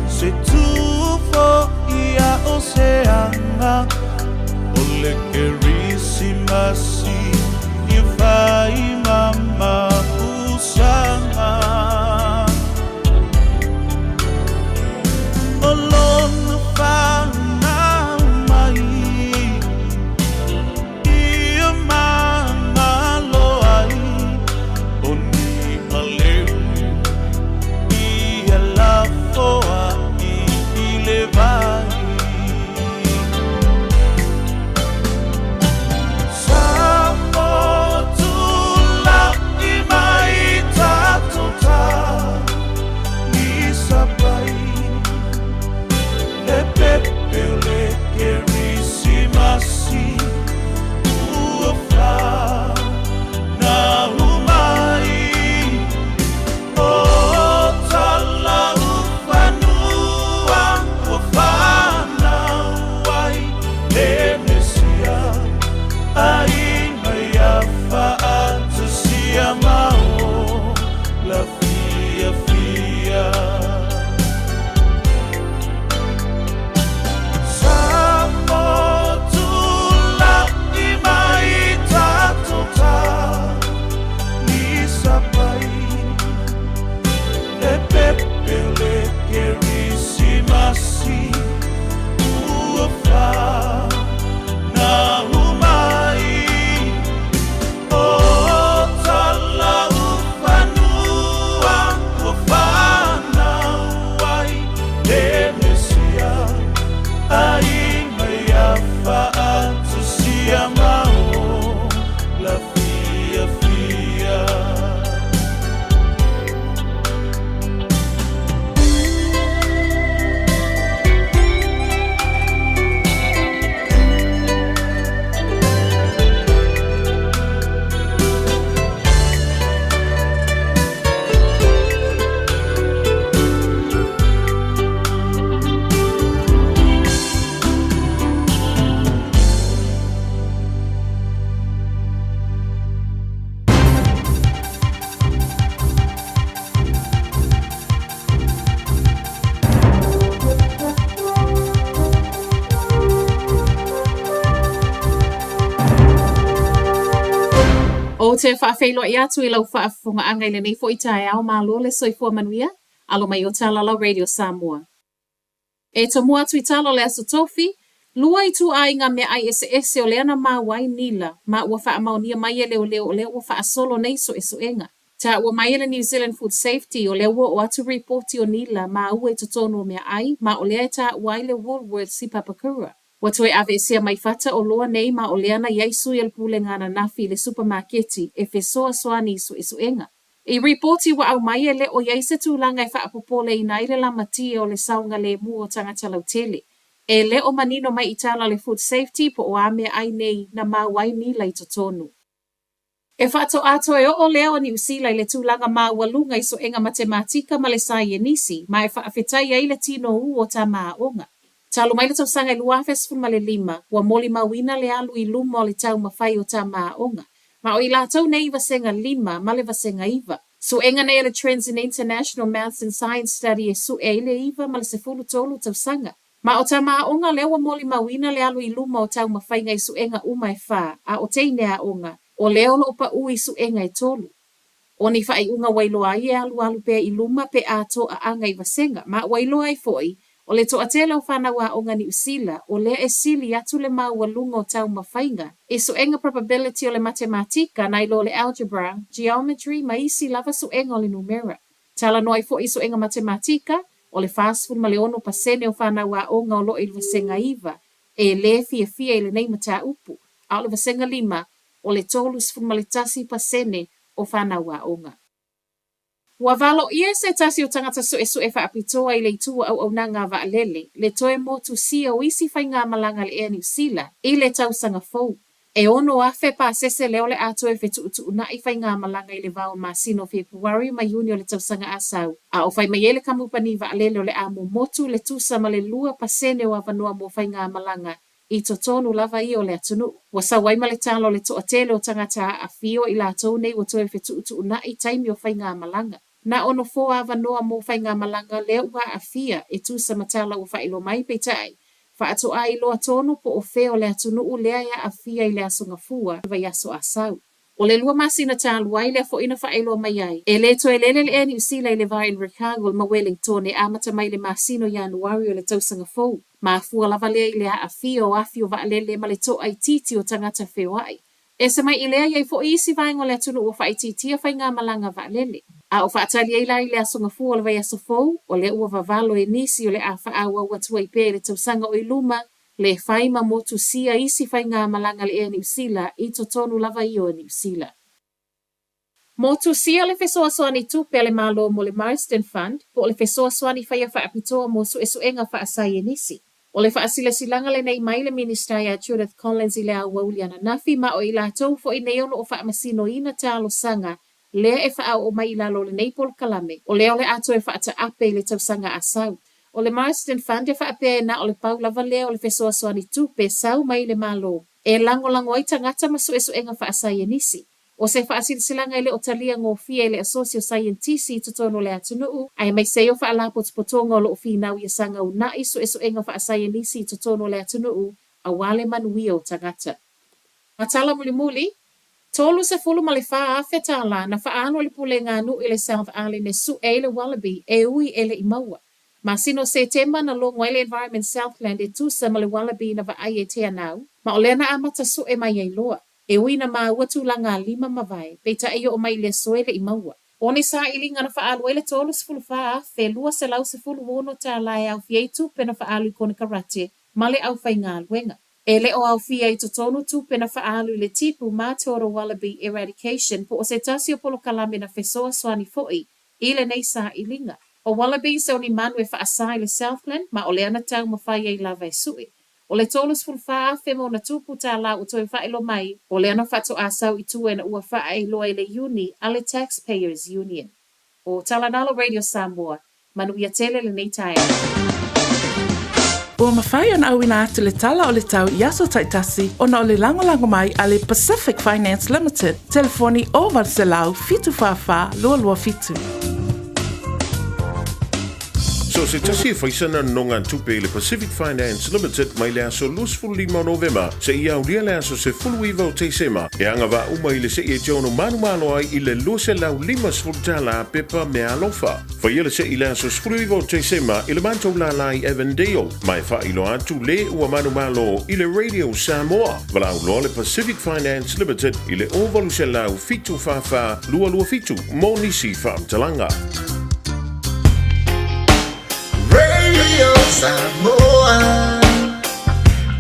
se tufo ia o seaga o le kerisimasi i faimamapusaga o lona fanau mai ia magalo ai o ni aleu ia lafoaʻi i le vai. Sa motulaʻi mai tatou talisapai e pepe o le kerisimasi ua fanau mai o talaufanua ua fanau ai le Mesia aiga ia faatasia ma o la fiafia. Sa motulaʻi mai tatou talisapai e pepe o le kerisimasi ua fanau mai o talaufanua ua fanau ai le Mesia aiga ia faatasia ma o la fiafia. Ou te faafeiloai atu i lau faafofogaaga i lenei foi taeao malo le soifua manuia, alo mai o Talalau Radio Samoa. E tomua atu i tala o le Aso Tofi, lua ituaiga meaai eseese o lea na maua ai nila, ma ua faamaonia mai e leoleo o lea ua faasolo nei suesuega. Taua mai e le New Zealand Food Safety o lea ua oo atu ripoti o nila maua i totonu o meaai, ma o lea e taua ai le Woolworths i Papakura. Ua toe aveesea mai fata oloa nei ma o lea na i ai sui o le Pulega ananafi i le supamaketi e fesoasoani i suesuega. I ripoti ua aumai e le o i ai se tulaga e faapopoleina ai le lamatia o le saogalemu o tagata lautele. E le o manino mai i tala a le Food Safety po o a meaai nei na maua ai nila i totonu. E faatoā toe oo lea o Niu Sila i le tulaga maualuga i suega matematika ma le saienisi, ma e faafetai ai le tino ū o tama aoga. Talu mai le tausaga e 2015, ua molimauina le alu i luma o le taumafai o tama aoga, ma o i latou nei i Vasega lima ma le Vasega iva. Suega nei a le Trends in International Maths and Science Study e sue ai le iva ma le 13 tausaga. Ma o tama aoga lea ua molimauina le alu i luma o taumafaiga i suega uma e fā, a o teine aoga, o lea o lo o paʻū i suega e tolu. O ni faaiuga ua iloa ai e alualu pea i luma pe a toaaga i vasega, ma ua iloa ai foi, o le toatele o fanau aoga Niu Sila, o lea e sili atu le maualuga o taumafaiga i suega probability o le matematika nai lo le algebra, geometry ma isi lava suega o le numera. Talanoa ai foi i suega matematika, o le 46% o fanau aoga o lo o i le vasega iva e lē fiafia i lenei mataupu, a o le vasega lima, o le 31% o fanau aoga. Ua valoia se tasi o tagata suesue faapitoa i le itu o auaunaga a vaalele, le toe motusia o isi faigamalaga a le Air Niu Sila i le tausaga fou. E 6,000 pasese lea o le a toe fetuutuunai faigamalaga i le va o masina o Fepuari ma Iuni o le tausaga a sau, a o fai mai ai le kamupani vaalele o le a momotu le tusa ma le 2% o avanoa mo faigamalaga i totonu lava ia o le atunuu. Ua sau ai ma le tala o le toatele o tagata aafia o i latou nei ua toe fetuutuunai taimi o faigamalaga. Na o nofoa avanoa mo faigamalaga lea ua aafia e tusa ma tala ua faailoa mai, peitai, faatoa iloa tonu po o fea o le atunuu lea e aafia i le Aso Gafua, vaiaso a sau. O le 2 masina talu ai lea foi na faailoa mai ai, e le toe lele le Air Niu Sila i le va o Invercargill ma Wellington e amata mai le masina o Ianuari o le tausaga fou. Mafua lava lea i le aafia o afi o vaalele ma le toaitiiti o tagata feoai. Ese mai i lea, i ai foi isi vaega o le atunuu ua faaitiitia faigamalaga vaalele. A o faatali ai la i le Aso Gafua o le vaiaso fou, o lea ua vavalo e nisi o le a faaauau atu ai pea i le tausaga o i luma, le fai ma motusia isi faigamalaga a le Air Niu Sila i totonu lava ia o Niu Sila. Motusia le fesoasoani tupe a le Malo mo le Marsden Fund, po o le fesoasoani faia faapitoa mo suesuega faasaienisi. O le faasilasilaga lenei mai le Minisita ia Judith Collins i le aoauli ananafi ma o i latou foi nei o lo o faamasinoina talosaga lea e faaoo mai i lalo o lenei polokalame, o lea o le a toe faataape i le tausaga a sau. O le Marsden Fund e faapea e na o le pau lava lea o le fesoasoani tupe sau mai i le Malo e lagolago ai tagata ma suesuega faasaienisi. O se faasilasilaga e le o talia gofie e le Asosi o Saienitisi i totonu o le atunuu, aemaise ai o faalapotopotoga o lo o finau ia saga una'i suesuega faasaienisi i totonu o le atunuu aua le manuia o tagata. Ma tala mulimuli, $34,000 tala na faaalu e le Pulega a Nuu i le South Island e su'e ai le wallaby e ui e le i maua. Masina o Setema na logo ai le Environment Southland e tusa ma le wallaby na vaai e Teanau, ma o lea na amata su'e mai ai loa. E ui na maua tulaga a lima ma vae, peitai i oo mai i le aso e le i maua. O ni sailiga na faaalu ai le $34,216 tala e aofia ai tupe na faaalu i konekarate ma le aufaigaluega. E le o aofia i totonu tupe na faaalu i le Tipu ma Total Wallaby Eradication po o se tasi o polokalame na fesoasoani foi i lenei sailiga. O wallabies o ni manu e faasa i le Southland ma o lea na taumafai ai lava e suʻe. O le $34,000 ma ona tupu tālā ua toe faailoa mai, o lea na faatoa sau i tua ina ua faailoa i le Iuni a le Taxpayers Union. O Talanalo Radio Samoa, manuia tele lenei taeao. Ua mafai ona auina atu le tala o le tau i aso taitasi ona o le lagolago mai a le Pacific Finance Limited, telefoni 0800 744 227. So se tasi e faisana nonogatupe i le Pacific Finance Limited mai le aso 25 o Novema seia aulia le aso 19 o Tesema e agavaa uma i le se'i e te ono manumalo ai i le $250 pepa meaalofa. Faia le se'i i le aso 19 o Tesema i le matou lālā i Avondale ma e faailoa atu le ua manumalo i le Radio Samoa. Valaau loa le Pacific Finance Limited i le 0800 744 227 mo nisi faamatalaga. Radio Samoa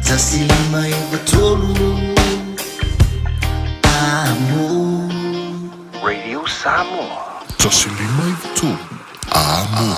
153 Amo. Radio Samoa. 153 Amo.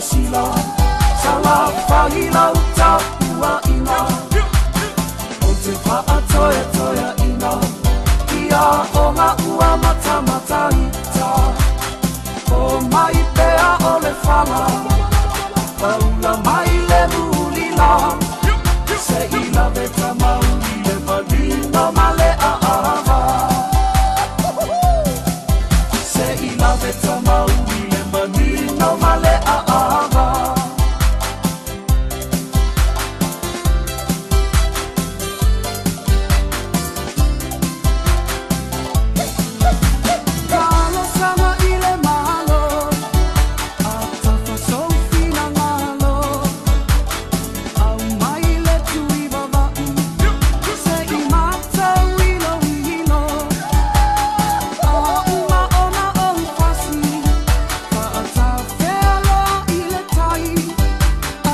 silasila Salafai lau tapuaiga O te faatoetoeaʻiga Ia oga ua matamataita O mai pea o le fala Paula mai le mulila Se i lave tamauli le manino ma le aava Se i lave tamauli le manino ma le aava Talosaga i le Malo A tafa sou finagalo Aumai le tuivava'u Se i matou iloilo A uma ona ou fasi Faatafea loa i le tai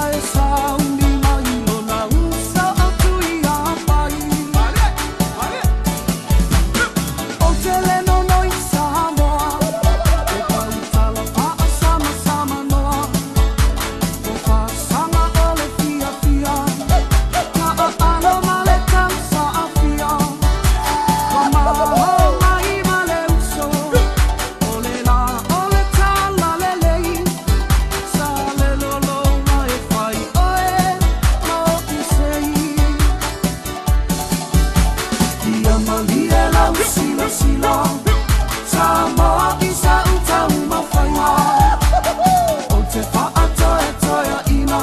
Ae sauni mai lona uso o Tuiapai Ou te le nonoi Samoa E pautala faasamsamanoa O fasaga o le fiafia Ka aano ma le tausaafia Ua malo mai ma le uso O le la o le talalelei Sa le lologa e fai oe ma o'u sei Ia malie lau silasila Samoa i sa'u taumafaiga Ou te faatoetoeaʻina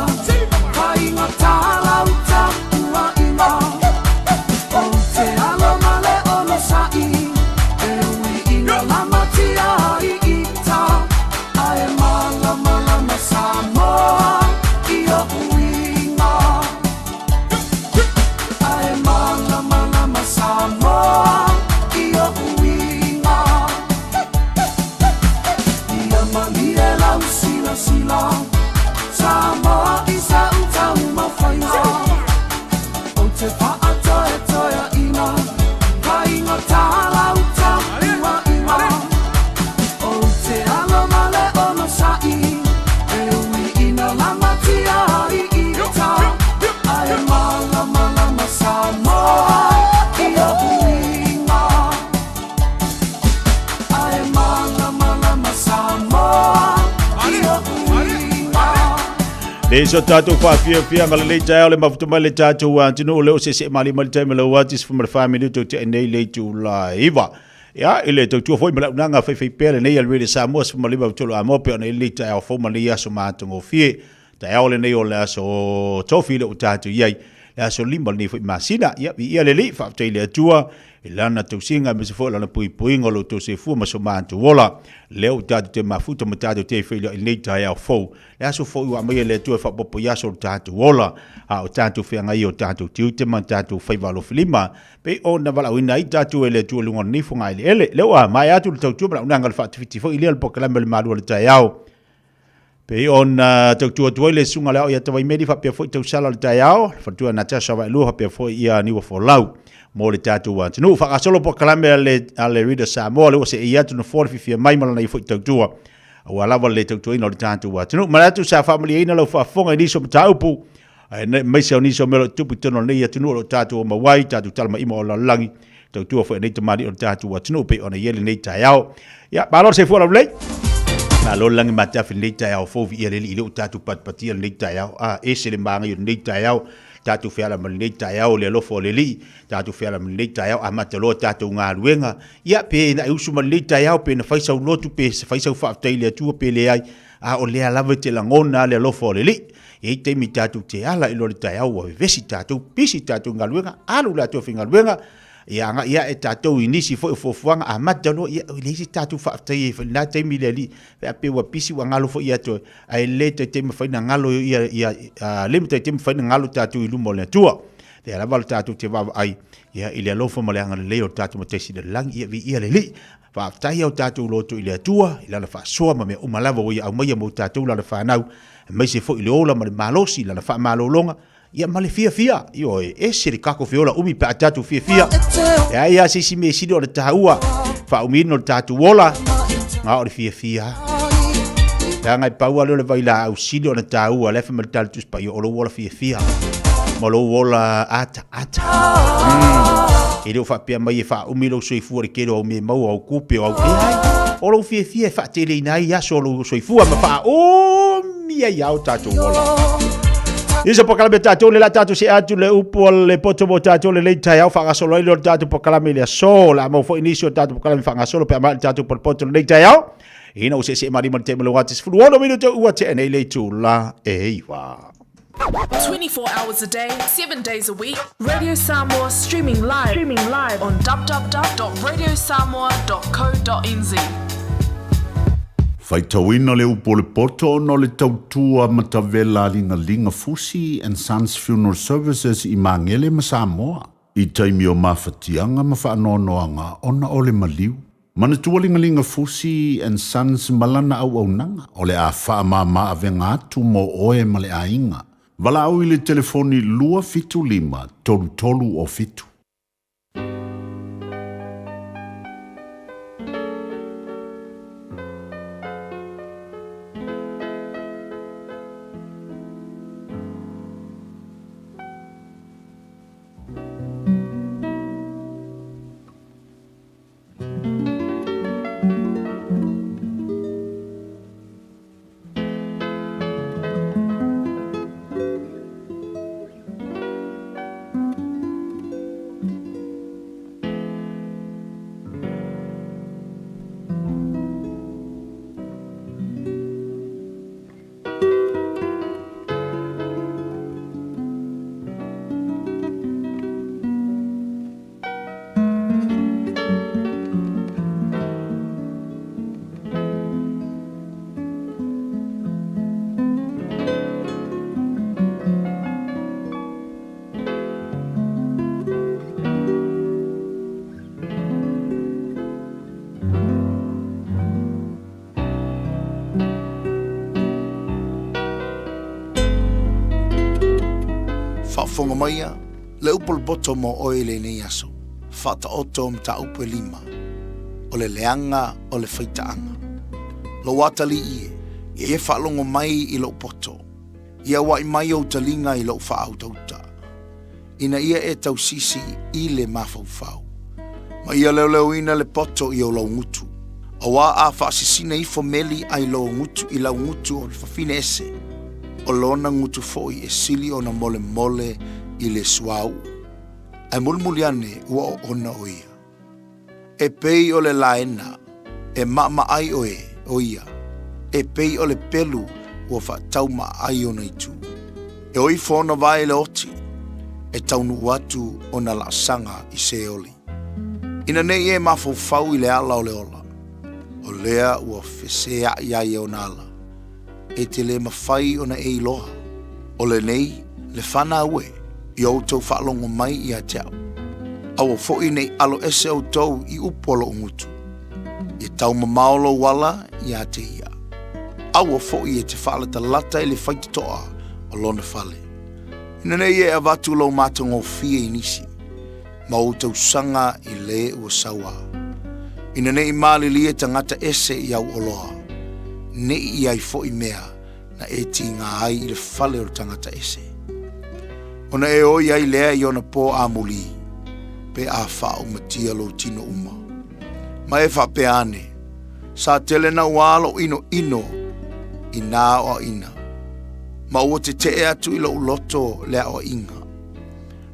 Faigata lau tapuaiga Ou te alo ma le onosaʻi E ui ina lamatia ai ita Ae malamalama Samoa i o'u iga Ae malamalama Samoa i o'u iga Ia malie lau silasila Samoa i sa'u taumafaiga Ou te faatoetoeaʻina Faigata lau tapuaiga Ou te alo ma le onosaʻi E ui ina lamatia ai ita Ae malamalama Samoa i o'u iga Ae malamalama Samoa i o'u iga Le so tātou whaafiafiaga lenei taeao le mafuta mai le tātou atunuu lea o seese'e malie mai le taimi lau ati 14 minute o tea nei le itula 9. Ia, i le tautua foi ma le auaunaga faifaipea lenei a le Radio Samoa 15 Amoa pei ona i ai lenei taeao fou ma lenei aso matagofie. Taeao lenei o le aso Tofi lea ua tatou i ai, le aso 5 o lenei foi masina. Ia, viia le Alii, faafetai i le Atua i Lana tausiga aemaise foi o Lana puipuiga o lo outou soifua ma so matou ola. Lea ua tatou te mafuta ma tatou te feiloai i lenei taeao fou. Le aso foi ua aumaia e le Atua e faaopoopo i aso o lo tatou ola, a o tatou feagai i o tatou tiute ma tatou faiva alofilima, pei ona valaauina ai tatou e le Atua i luga o lenei fogaeleele. Lea ua maea atu le tautua ma le auaunaga o le faatafiti foi lea o le polokalame o le Malu o le Taeao. Pei ona tautua atu ai le susuga le ao ia Tavaimeli faapea foi tausala o le taeao, le faletua Natasha Vaelua faapea foi ia Niua Folau mo le tatou atunuu. Faagasolo polokalame a le, a le Reader Samoa, lea ua seei atu nofoa le fiafia mai ma lana ia foi tautua. Aua lava le tautuaina o le tatou atunuu. Manatu sa faamalieina lau faafofoga i nisi o mataupu, aemaise o nisi o mea o lo o tutupu i totonu o lenei atunuu o lo o tatou omau ai, tatou talamaima o lalolagi, tautua foi nei tamalii o le tatou atunuu pei ona i ai lenei taeao. Ia, malo le soifua laulelei. Malo le lagi matafi lenei taeao fou viia le Alii lea ua tatou patipatia lenei taeao. A, ese le manaia o lenei taeao, tatou feala ma lenei taeao i le alofa o le Alii, tatou feala ma lenei taeao, amata loa tatou galuega. Ia, pe na e usu ma lenei taeao, pe na fai sau lotu, pe fai sau faafetai i le Atua, pe leai, a o lea lava e te lagona le alofa o le Alii. E i ai taimi tatou te ala i loa le taeao ua vevesi tatou, pisi tatou i galuega, alu le atoa faigaluega, ia agai ae tatou i nisi foi o fuafuaga, amata loa, ia e leai se tatou faafetai e fai i lena taimi i le Alii, pe a pei ua pisi ua galo foi ia te oe, ae le taitai mafai ona galo ia, ia, le taitai mafai ona galo tatou i luma o le Atua. Lea lava le tatou te vaavaai ia i le alofa ma le agalelei o le tatou Matai Sili i le Lagi, ia viia le Alii. Faafetai a o tatou loto i le Atua i Lana faasoa ma mea uma lava ua Ia aumaia mo tatou Lana fanau, aemaise foi le ola ma le malosi, Lana faamalologa, ia ma le fiafia. Ioe, ese le kako feola umi pe a tatou fiafia. Leai lava se isi mea sili ona taua, faaumiina o le tatou ola, na o le fiafia. Leaga e pau lava lea o le vailaau sili ona taua lea fai mai le tala Tusi Paia o lou ola fiafia ma lou ola ataata. E le o faapea mai e faaumi lou soifua i le tele o au mea e maua, o au tupe, o au leai. O lou fiafia e faateleina ai aso o lou soifua ma faaumi ai lava o tatou ola. Ia se polokalame tatou le la tatou se atu le upu o le poto mo tatou le lei taeao faagasolo ai lea o le tatou polokalame i le aso. O le a maua foi nisi o tatou polokalame faagasolo pe a maea le tatou potopoto lenei taeao. Ina ua seesee ma lima le taimi o le 16 minute ua tea nei le itula e 9. 24 hours a day, 7 days a week, Radio Samoa streaming live, streaming live on www.radiosamoa.co.nz. Faitauina le upu o le poto ona o le tautua matavela a Ligaliga Fusi and Sons Funeral Services i Magele ma Samoa i taimi o mafatiaga ma faanoanoaga ona o le maliu. Manatua Ligaliga Fusi and Sons ma lana auaunaga o le a faamama avega atu mo oe ma le aiga. Valaau i le telefoni 275 33 o 7. Faafofoga maia, le upu o le poto mo oe i lenei aso, faataoto mataupu e lima, o le leaga o le faitaaga. Lou atalii e, ia e faalogo mai i lou poto, ia ua'i mai ou taliga i lou faautauta, ina ia e tausisi i le mafaufau, ma ia leoleoina le poto i ou laugutu, auā a faasisina ifo meli ai lou gutu i lau gutu o le fafine ese, o lona gutu foi e sili ona molemole i le suauu, ae mulimuli ane ua oona o ia. E pei o le laena e maʻamaʻai oe o ia, e pei o le pelu ua faataumaʻai ona itu. E o ifo ona vae i le oti, e taunuu atu ona laasaga i Seoli. Ina ne i e mafaufau i le ala o le ola, o lea ua feseaʻi ai ona ala, e te le mafai ona e iloa, o lenei le fanau e, i outou faalogo mai ia te au. Aua foi ne i alo ese outou i upu a lou gutu. Ia taumamao lou ala ia te ia. Aua foi e te faalatalata i le faitotoa o lona fale. Ina ne i e avatu lou matagofie i nisi, ma ou tausaga i le ua sauā. Ina ne i malilie tagata ese i au oloa, ne i i ai foi mea na e tiga ai i le fale o le tagata ese. Ona e oi ai lea i ona pō amulī, pe a faaumatia lou tino uma. Ma e faapea ane, Sa tele nauā lou ʻinoʻino i nā aoaiga, ma ua teteʻe atu i lou loto le aoaiga.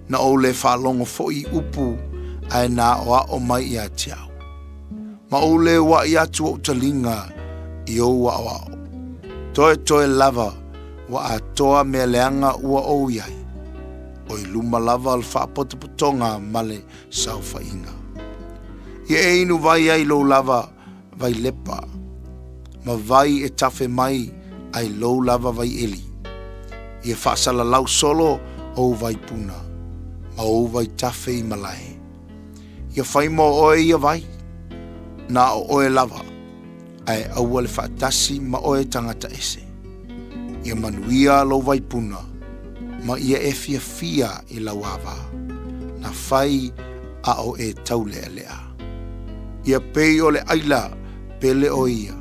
Na ou lē faalogo foi i upu ae na aʻoaʻo mai iā te au. Ma ou lē uaʻi atu oʻu taliga i ou aʻoaʻo. Toetoe lava ua atoa mea leaga ua ou i ai, ʻo i luma lava o le faapotopotoga ma le saofaiga. Ia e inu vai ai lou lava vai lepa, ma vai e tafe mai ai lou lava vai ʻeli. Ia faasalalau solo ou vai puna, ma ou vai tafe i malae. Ia fai mo oe ia vai, na o oe lava, ae aua le faatasi ma oe tagata ese. Ia manuia lou vai puna, ma ia e fiafia i lau ava, na fai a o e taulealea. Ia pei o le ʻaila pele o ia,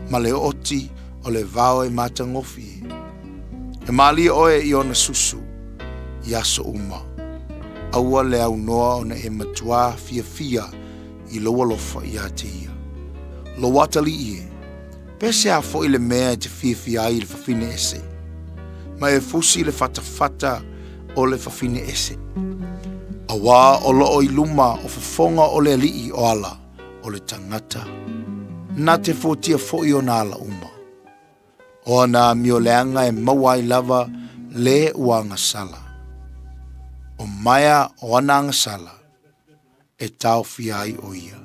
ma le oti o le vao e matagofie. E mālie oe i ona susu i aso uma. Aua le aunoa ona e matuā fiafia i lou alofa iā te ia. Lou atalii e, pehea foi le mea e te fiafia ai i le fafine ese, ma e fusi le fatafata o le fafine ese. Auā o loo i luma o fofoga o le Alii o ala o le tagata, na te fuatia foi ona ala uma. O ana amioleaga e maua ai lava le ua agasala. O maea o ana agasala e taofia ai o ia.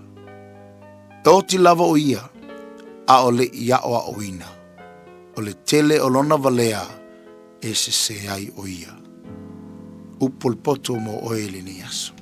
E oti lava o ia, ʻaʻole i aʻoaʻoina. O le tele o lona walea e sesē ai o ia. Upu o le poto mo oe i lenei aso.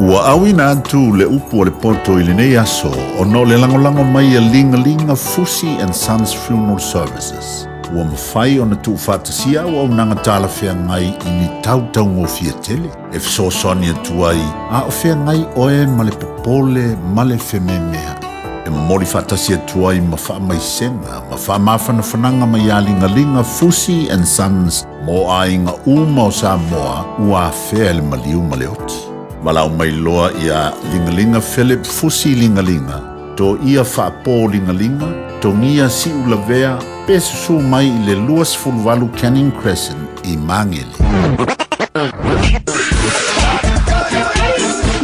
Ua auina atu le upu a le poto i lenei aso ona o le lagolago mai a Ligalinga Fusi and Sons Funeral Services. Ua mafai ona tuufaatasia auaunaga talafeagai i ni tautaugofie tele e fesoasoani atu ai a o feagai oe ma le popole ma le fememeaʻi. E momoli faatasi atu ai ma faamaisega ma faamafanafanaga mai iā Ligaliga Fusi and Sons mo aiga uma o Samoa ua afea e le maliu ma le oti. Valaau mai loa iā Ligaliga Philip Fusi Ligaliga, Toia Faapō Ligaliga, Togia Siulavea, pe susū mai i le 28 Canning Crescent i Magele.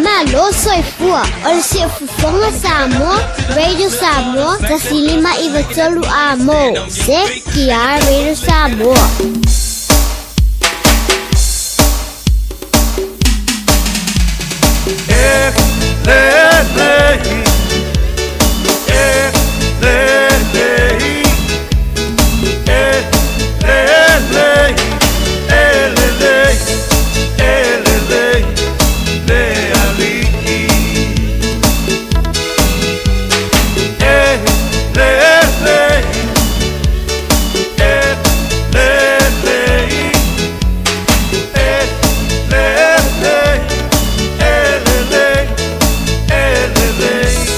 Malo soifua o le Siufofoga Samoa, Radio Samoa, 1593 A mo, CKR Radio Samoa. E le le e le le e le le e le le e le le le alii e le le e le le e le le e le le e le le.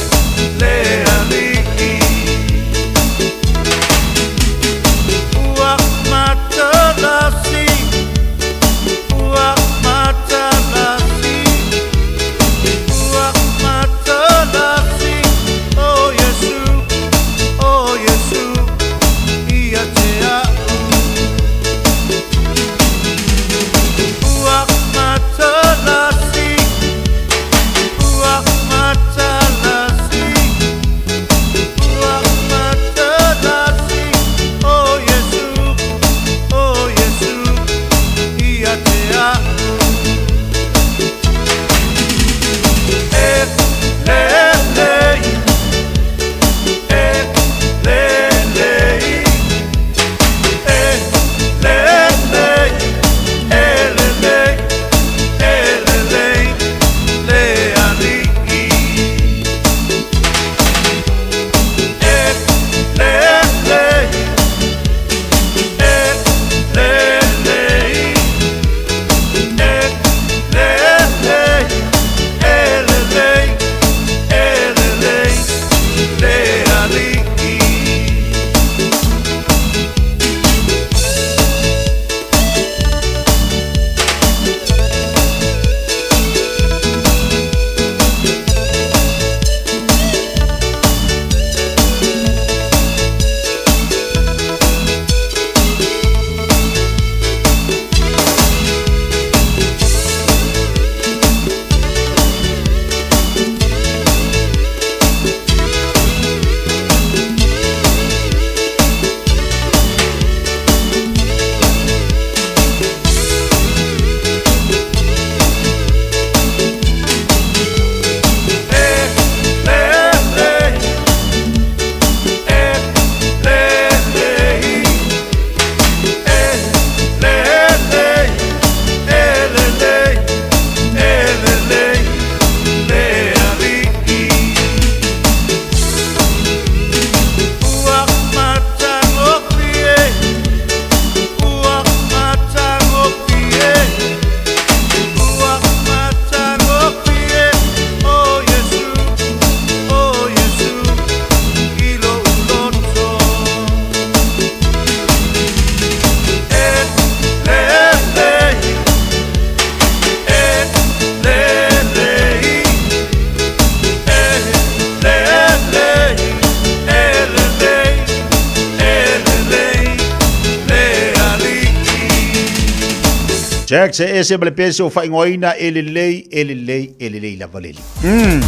Jack se ese ma le pese o faaigoaina e lelei, e lelei, e lelei lava le alii.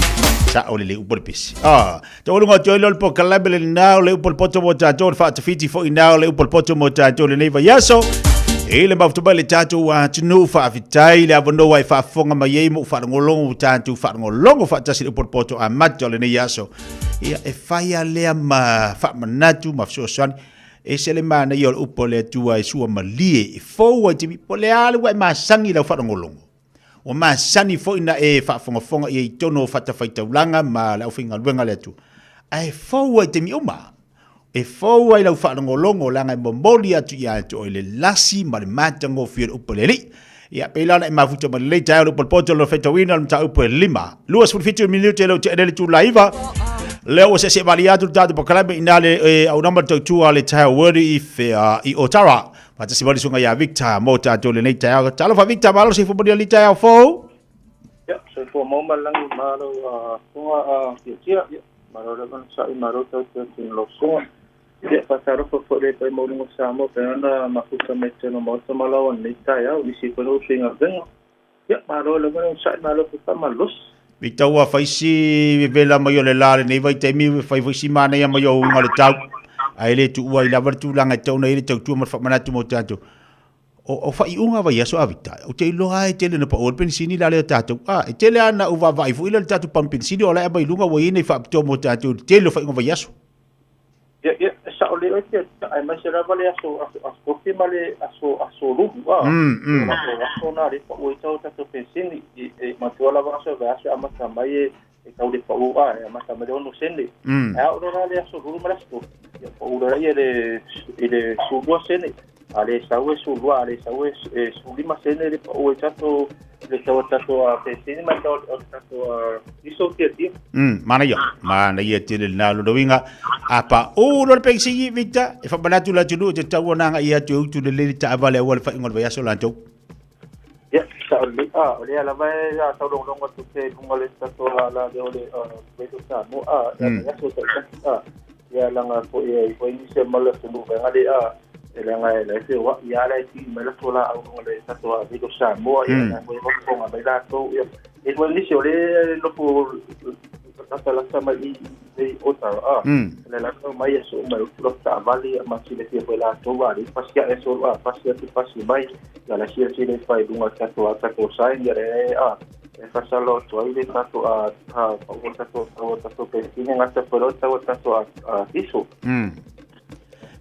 Sao lelei upu o le pese. Ah, taualuga atu ai lea o le polokalame lenā o le upu o le poto mo tatou, o le faatafiti foi nā o le upu o le poto mo tatou lenei vaiaso. I le mafuta mai le tatou atunuu, faafetai le avanoa e faafofoga mai ai ma ou faalogologo, ua tatou faalogologo faatasi i le upu o le poto amata o lenei aso. Ia, e fai lava lea ma faamanatu ma fesoasoani. Ese le manaia o le upu a le Atua e sua malie, e fou ai te po le a le ua e masani i lau faalogologo. Ua masani foi na e faafogafoga i ai i totonu o fatafaitaulaga ma le aufaigaluega a le Atua. Ae fou ai taimi uma. E fou ai lau faalogologo leaga e momoli atu ia te oe le lasi ma le matagofie o le upu a le Alii. Ia, pei la ona e mafuta mai lenei taeao le upu a le poto lona faitauina o le mataupu e 5. 27 minute e le o tea nei le itula 9. Lea ua seese malie atu le tatou polokalame i ina le e, auaunama le tautua a le taeao word i whea i Otara. Faatasi mai le susuga ia Victor mo tatou lenei taeao. Talofa Victor, malo soifua manuia lenei taeao fou. Ia, soifua maua ma le lagi, malo funga a tiatia, ia, malo lava na sa'i, malo tautua atu i lau susuga. Ia, faatalofa foi i le paia maualuga o Samoa pei ona mafuta mai totonu o Maota ma Laoa i lenei taeao, nisi foi o faigaluega. Ia, malo lava le onosai, malo foi faamalolosi. Victor, ua fai si vevela mai o le la lenei vaitaimi, fai foi si manaia mai o uiga o le tau, ae le tuua ai lava le tulaga e tatau ona i ai le tautua ma le faamanatu mo tatou. O, o faaiuga vaiaso a Victor, ou te iloa lava e tele ina pau ai le penisini la lea tatou. A, e tele lava ina ou vaavaai foi lea i le tatou pamu penisini o la e aumai i luga ua i ai nai faapitoa mo tatou i le tele o faaiuga vaiaso. Ia, ia, e sao lelei oe Tiatia, aemaise lava le aso, aso, aso Tofi ma le aso, aso Lulu, a. O aso, aso na lea e pau ai tau tatou penisini. E, e matua lava aso e vaiaso e amata mai e, e tau le pau, a, e amata mai le 6 sene. Ae a oo loa la le aso Lulu ma le aso Tofi, ia pau loa lea i le, i le 12 sene. A le sau e 12, a le sau e 15 sene le pau ai tatou, le tau o tatou penisini ma le tau o tatou diesel Tiatia. Manaia, manaia tele lena lona uiga. A pau loa le penisini, Victor, e faamanatu le atunuu e tatau ona agai atu e utu lelei le taavale aua le faaiuga o le vaiaso latou. Ia, sao lelei. A, o lea lava e taulogologo atu pea i luga o le tatou ala lea o le Radio Samoa, a, ia vaiaso taitasi, a, ia leaga foi e i ai foi nisi o le malu atunuu vaega lea, a, e leaga e la e feoai lava la e pii mai latou laau i luga o le tatou Radio Samoa, ia la foi e faafofoga mai latou, ia, e i ai foi nisi o lea e nofo latalata mai i i Otago, a, le latou mai e soo mai utu latou taavale, ia ma silafia foi latou, a, le pasi ae solo, a, pasi atu pasi mai, ia la silasila i fai luga tatou a tatou sign, ia le, a, e faasalo atu ai le tatou a, a, o tatou, o tatou penisini gata foi loa tau o tatou a, a diesel.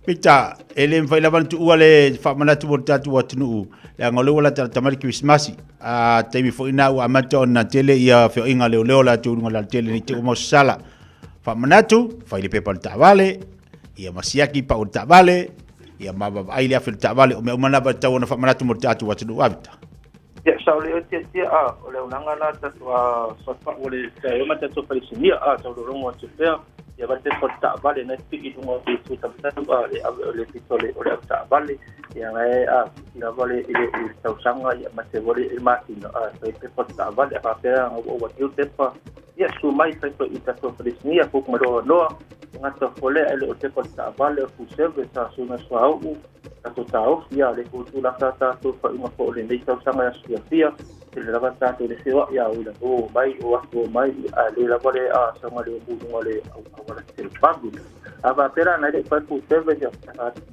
Pita, e le mafai lava ona tuua le faamanatu mo le tatou atunuu, leaga o lea ua latalata mai le Kerisimasi. A taimi foi na ua amata ona tele ia feoaiga leoleo latou i luga o le alatele nei te ua mau sasala. Faamanatu, fai le pepa o le taavale, ia ma siaki pau o le taavale, ia ma vaavaai le afi o le taavale, o mea uma na e tatau ona faamanatu mo le tatou atunuu. A Pita? Ia, sao lelei oe Tiatia, a, o le auaunaga la tatou a faapau o le taeao ma tatou falesinia, a, taulologo atu pea, ia vale pepa o le taavale na e pii i luga o le itu tamatau, a, le ave o le pito o le, o le avetaavale, ia na e, a, siki lava le, i le, i le tausaga, ia ma te vole i le masina, a, fai pepa o le taavale, a faapea na ua overdue pepa, ia susu mai fai foi i tatou falesinia, book mai loa avanoa, e gata foi lea, e le o le pepa o le taavale, o full service, a, suiga suauu, Tatou taofi a le tou lata tatou faaiuga foi o lenei tausaga i aso fiafia, tele lava tatou le feoai a oi o mai o atu o mai a le lava le a saoga le mu luga le auala tetele palu. A faapea la na le fai full service ia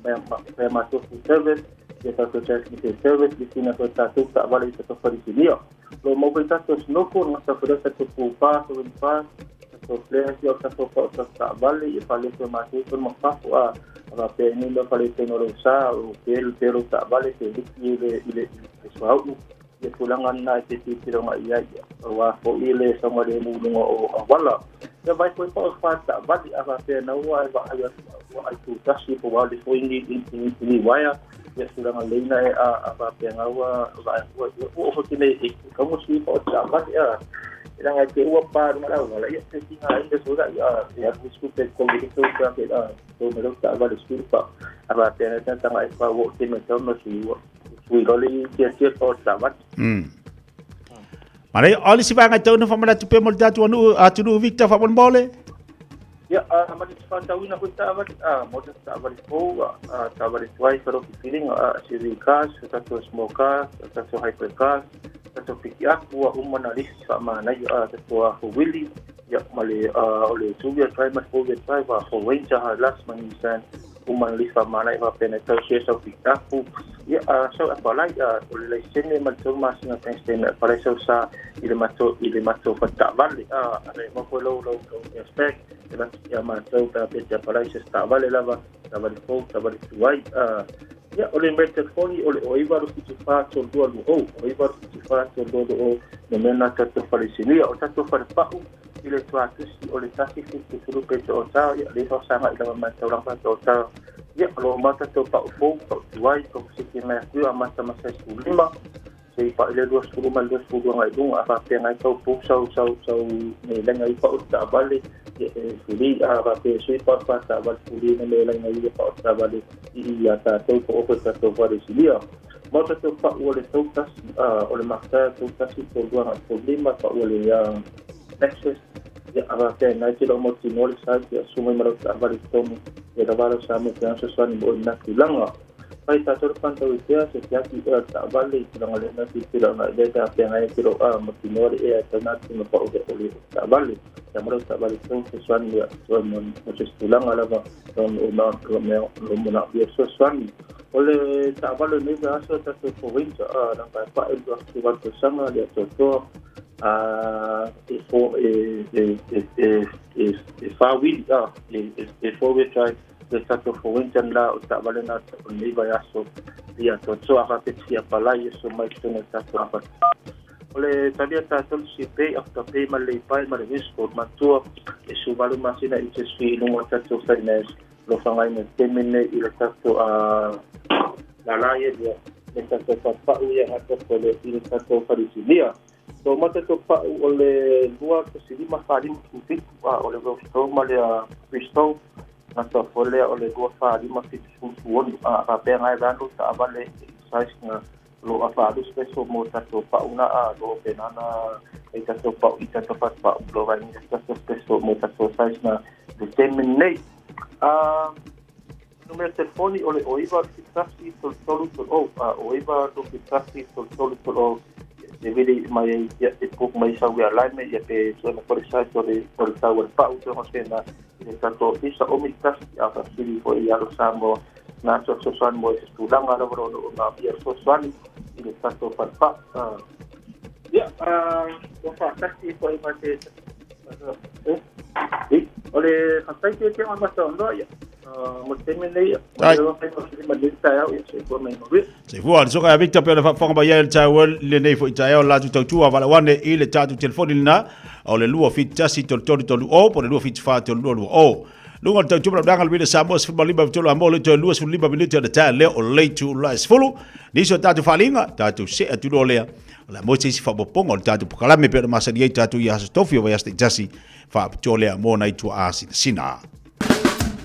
mai matou full service ia tatou transmission service i sina foi tatou taavale i tatou falesinia. Lo mau foi tatou snoko gata foi lea tatou pupa 75 tatou flares ia o tatou pa o tatou taavale ia fale foi matou foi ma fafo a faapea i nei mea faaletonu o lou sa o pe pe lou taavale pe liki i le i le i le suauu ia tulaga lena e te tilotilo agai i ai aua foi le saogalemu i luga o auala. Ia vaai foi pa o fa taavale a faapea na ua e vaai atu ua ai tutasi po ua alu foi ni ni ni uaea ia tulaga lelei na e a a faapea ua vaai ua ua oo foi nei e kamusi pa o taavale a e leaga e te ua pa luga le auala ia te tiga ai le sola ia e alu i pe ko le to ka ke a to me lo taavale sui pa a faapea na tanga e pa ua te me tau no sui ua sui lole i tia tia pa o taavale. Manaia, o le isi vaega e tatau ona faamanatu pea mo le tatou atunuu Victor faamolemole. Ia, a ma te whātauina koe taavale, a mo te taavale fou, a taavale tuai wharo ki whiringa, a SUV cars, a tatou small cars, a tatou hybrid cars, tatou piki apu, a uma na lisi whaamānai, a tatou a wili, ia, ma le, a, o le two-wheel drive, ma le four-wheel drive, a Ford Ranger, Hilux, ma Nissan, uma na lisi whaamānai, whapena tau se sau piki apu, ia, a, sau apalai, a, o le laisene ma le tolu masina bank statement, apalai sau sa i le matou, i le matou fale taavale, a, a le mo foi lou, lou, lou spec, e lati ia matou pe a pe te apalai se taavale lava, taavale fou, taavale tuai, a, ia, o le mea telefoni o le o 9 2 74 32 20, o 9 2 74 32 20, me mea na tatou falesinia, o tatou falepau, i le tuatusi o le 1 70 pe te o tau, ia, le fausanga i lava mai taulaga pa te o tau, ia, o lo mata tau pau fou, pau tuai, pau siki mai akuia, mata masa i 15, se i pa i le 20 ma le 20 ngai lunga, a faapea ngai tau pou sau sau sau me lenga i pa o taavale, ia, e fuli, a faapea sui pa pa taavale fuli na me lenga i pa o taavale i i a tātou po o tatou falesinia. Ma o tatou pau o le tau tasi, a, o le makta tau tasi tolu ngai tolu lima, pau o le Lexus, ia, a faapea nai te lo mo tino le sai, ia, sumai ma lau taavale tonu, ia la vala sa mo pe anso swani mo na tulaga. Pai tātou le pantau i tea, se te ati ea taavale i tulaga le na ti tila na le ta pea ngai te lo a mo tino le ea tau nā te ma pau le o le taavale. Ia mo lau taavale tau se swani ia, toi mo mo se tulaga lava, o o ma o me o mo na ia so swani. O le taavale nei ve aso tātou po winter, a na pa pa e lua ki wal sanga le atoa a e fo e e e e e e fa wheel a e e four wheel drive le tatou Ford Ranger la o taavale na o nei vai aso ia to a pe tia palai so mai tonu tatou apa o le talia tatou si pay after pay ma le pai ma le wisko matua e su valu masina i te sui lunga tatou finance lo whangai me te mene i le tatou a la la ia ia le tatou papau ia ngata ko le i le tatou farisilia. So mata to pau o le 2 15 4 5 7 a o le Rosto ma le Cristo ngata fole o le 2 4 5 7 6 a ka pe ngai ranu ta avale size nga lo a fa lu speso mo tatou pau na a lo pe nana e tatou pau i tatou fa pau lo vai ni tatou speso mo tatou size na le teme nei a numero telefoni o le o 9 1 3 3 3 o a o 9 1 3 3 3 o e vele mai ia e puk mai sau ia lai me ia pe so na kore sai o le o le tau o le pau te o se na i le tatou isa o mi tasi a fa sili fo i alo sa mo na so so so mo se tulaga la ro no na ia so so i le tatou pa ia a o fa tasi fo i ma te e o le fa te te ma sa no ia mo te me nei Ai. mo le fa ma le ta ia se ko me no Se fua, le soka ia Victor pe o le whaafanga mai ai le tau le nei fo i taeo la tu tautua wala wane i le tātou telefoni lena o le 2 7 1 3 3 3 o po le 2 7 4 3 2 2 o. Lunga le tautua mala le wile Samoa 15 tolu a mo le toe 25 minute o le tae leo o leitu la 10. Niso tātou whalinga, tātou se atu loa lea. O le mo se isi whapoponga o le tātou pokalame pe o le masani ai tātou i aso tofi o vai aso te tasi whaapitoa lea mō nei tua a sina sina.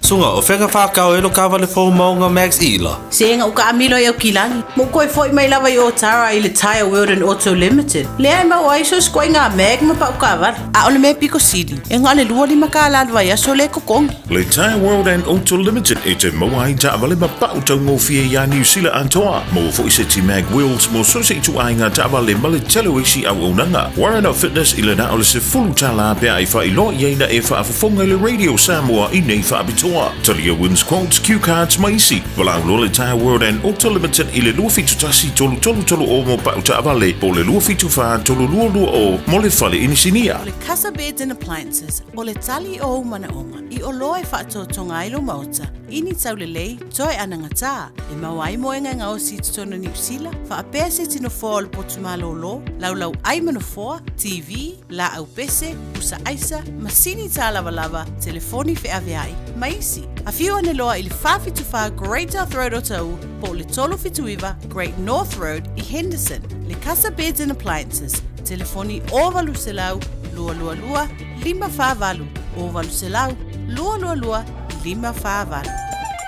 Sunga, o whenga whākau e lo kawale fō maunga Max Ila. Se nga uka amilo i au kilagi. Mo koe foi mai lava i o tara i le Tire World and Auto Limited. Le ai mau ai so skoi ngā mag ma pau kawara. A ole me piko sili. E ngā le lua lima ka la vai aso le kokongi. Le Tire World and Auto Limited e te maua ai taavale ma pau taugofie ia Niu Sila atoa. Mo foi se ti mag wheels mo so se itu ai ngā taavale ma le tele o isi au aunanga. Warren of Fitness i le na o le se fulu tala pea i wha ilo ia ina e whaafofonga i le Radio Samoa i nei whaapitoa. Talia wins quotes, cue cards ma isi. Walau lo le Tire World and Auto Limited i le 271 333 o mo pau taavale po le 274 322 o mo le fale inisinia. O le Casa Beds and Appliances, o le tali o au manaonga, i o loa e whaatotonga ai lo maota, ini taulelei, toe anangata, e mau ai mo e ngai ngao si totonu Niu Sila, whaapea se tino foa o le potu malolo, laulau ai manofoa, TV, la au pese, usa aisa, masini tā lava lava, telefoni wheaweai, maisi. A whiu ane loa i le 474 Great South Road o Tau, po o le 379 Great North Road i Henderson. Le Casa Beds and Appliances, telefoni o 800 222 548, o 800 222 548.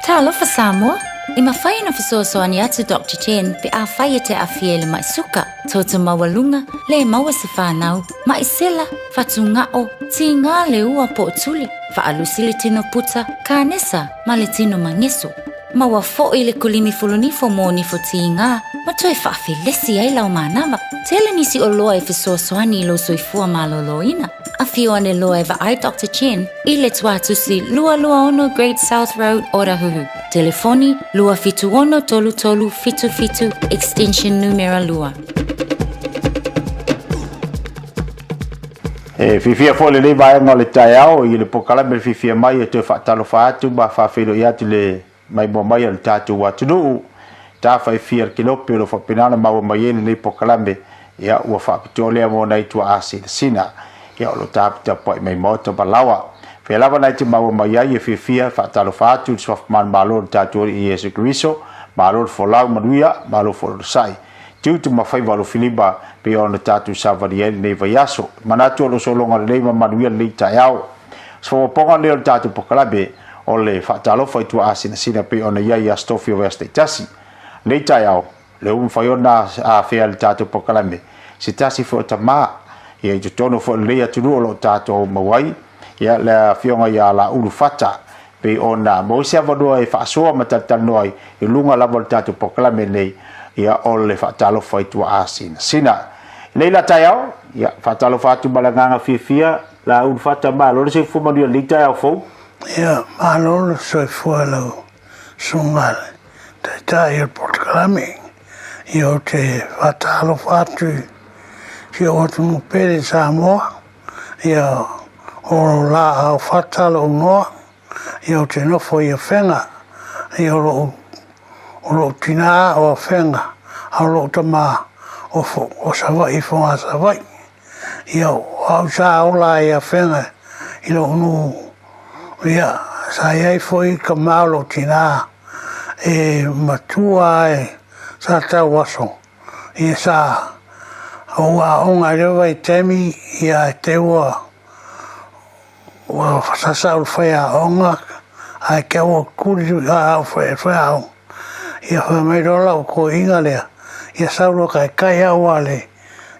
Talofa Samoa. E mafai ona fesoasoani atu Doctor Chen pe afai e te aafia i le ma'i suka, toto maualuga, le maua se fanau, ma'i sela, fatuga'o, tigā le ua po o tuli, faalusi le tino puta, kanesa ma le tino mageso. Maua fo'i le kulimi fulunifo mo nifo tigā ma toe faafelesi ai lau manava. Tele nisi oloa e fesoasoani i lou soifua malōlōina. Afio ane loa e vaai Doctor Chen i le tuatusi 226 Great South Road, Otahuhu. Telefoni 276 33 77 extension numera 2. E fiafia foi lenei vaega o le taeao i le polokalame le fiafia mai e toe faatalofa atu ma faafeiloai atu le maimoa mai a le tatou atunuu. Tafaifia le kelope o lo o faapena ona maua mai ai lenei polokalame, ia ua faapitoa lea mo nai tuaa sinasina. Ia o lo o taputapuai mai maota ma lawa. Fea lava nai te maua mai ai e fiafia e faatalofa atu i le suafa manumalo o le tatou Alii Iesu Keriso, malo le folau manuia, malo foi le onosai. Tiute ma faiva alofilima pei ona tatou savali ai lenei vaiaso. Manatu o lo sologa lelei ma manuia lenei taeao. Se faaopoopoga lenei o le tatou polokalame o le faatalofa i tuaasinasina pei ona i ai i Aso Tofi o vaiaso taitasi. Lenei taeao, lea ua mafai ona afea le tatou polokalame se tasi foi o tama ia i totonu foi o lenei atunuu o lo o tatou maua ai ia le afioga ia Laulu Fata pei ona maua se avanoa e faasoa ma talatalanoa ai i luga lava o le tatou polokalame lenei ia o le faatalofa i tuaasinasina. Lenei la taeao, ia faatalofa atu ma le agaga fiafia Laulu Fata, malo le soifua manuia i lenei taeao fou. Ia, malo le soifua lau susuga le Taitai o le polokalame. Ia ou te faatalofa atu i si ou atunuu pele i Samoa. Ia, o Laau Fata lou igoa, ia ou te nofo i Afega. Ia o lou, o lou tinā o Afega, a o lou tamā o, o Savaii i Fogasavaii. Ia, o au sa ola ai i Afega i lou nuu, ia, sa i ai foi ka ma o lou tinā e matua ai sa tau aso, ia sa ou aoga i lea vaitaimi, ia ae te ua ua sasa au i le faiaoga, ae te ua kuli a au faiaoga. Ia fai mai loa lau toeaina lea, ia sau loa taitai au a le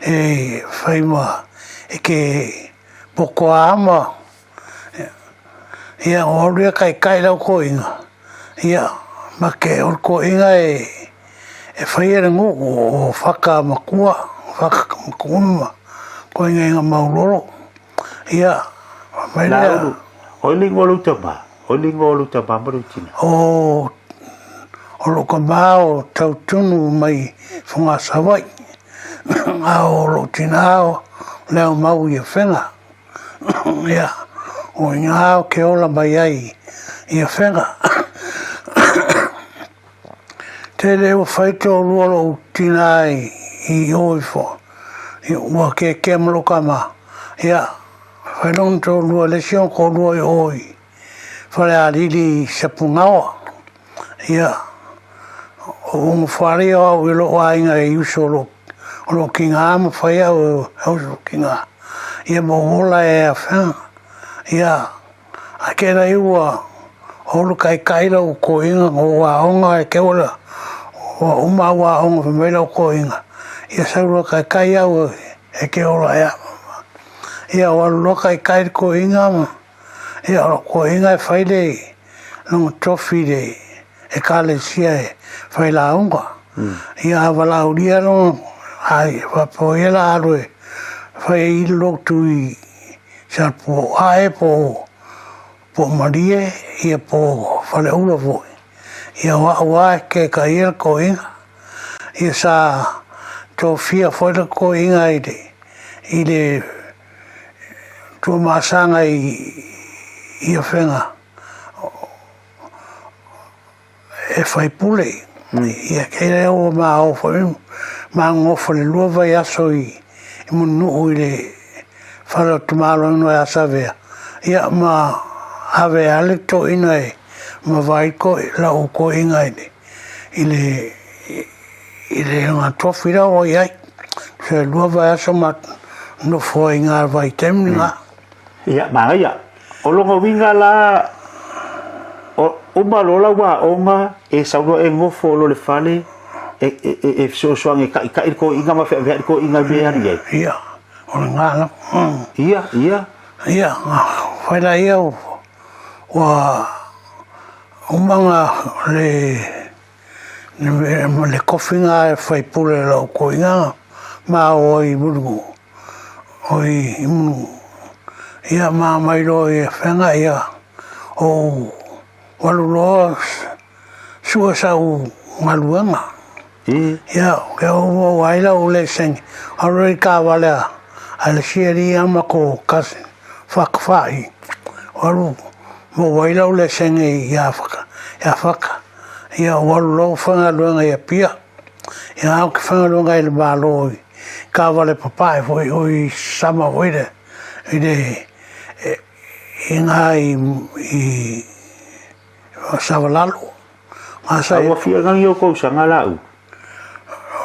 e fai ma e ke potoa ama. Ia o alu ia taitai lau toeaina, ia ma ke o le toeaina e faia le nuu o Fata Matua, Fata Matua ma toeaina i Maulolo. Ia, mai lea. Laulu, o le ingoa o lou tama, o le ingoa o lou tama ma lou tina. O, o lou tama o Tautunu mai Fogasavaii, a o lou tina o Leaumau i Afega. Ia, o i ina ou te ola mai ai i Afega. Tele ua fai toalua lou tina i o ifo, ua kēkē ma lou tama, ia, fai lona toalua, le isi ona toalua i o i Falealili i Sapunaoa. Ia, o Ugafoalii o au i lou aiga e uso o lou tina ma fai au e uso tina. Ia ma ou ola e Afega. Ia, Ae kēlā i ua holo kaikai lau koiga o ou aoga e keu ala ua uma au aoga fai mai lau koiga ia sau loa kaikai au e ke ola ea. Ia o alu loa kaikai le koiga ma ia o lau koiga e fai le lona tofi i le ekalesia e fai lauga. Ia a valaaulia lona ai faapea ia la alu e fai ai le lotu i Sa po ae po po malie ia po Faleula foi. Ia o a'u a e kekaia le toeaina. Ia sa tofia foi le toeaina i le i le Tuamasaga i i Afega. E faipule. Ia kei lea ua ma o foi ma nofo le lua vaiaso i Mulinuu i le fale o Tamaloino ia Savea. Ia ma ave a le toeaina e ma vaai lau toeaina i le i le i le tofi la ua i ai. Se lua vaiaso ma nofo ai i ngā vaitaimi ngā. Ia, manaia. O lona uiga la, Uma loa lau aoga, e sau loa e gofo loa i le fale e e fesoasoani e taʻitaʻi le toeaina ma feaveai le toeaina i mea e alu i ai. Ia, o lena lava. Ia, ia. Ia, fai laia ua uma ona le le kofi na e faipule o lau toeaina ma o ai i Mulinuu, oi i Mulinuu. Ia ma aumai loa i Afega ia ou alu loa sue sau galuega. Ia ke ou ai lau leseni, alu loa i taavale a le isi alii a matou cousin Fakafai, alu maua ai lau leseni ia Faka. Ia ou alu loa ou faigaluega i Apia. Ia ae ou te faigaluega i le Malo i taavale papae foi o i Sama foi le i le i ina i i Savalalo. A ua fia lagi o tausaga lau?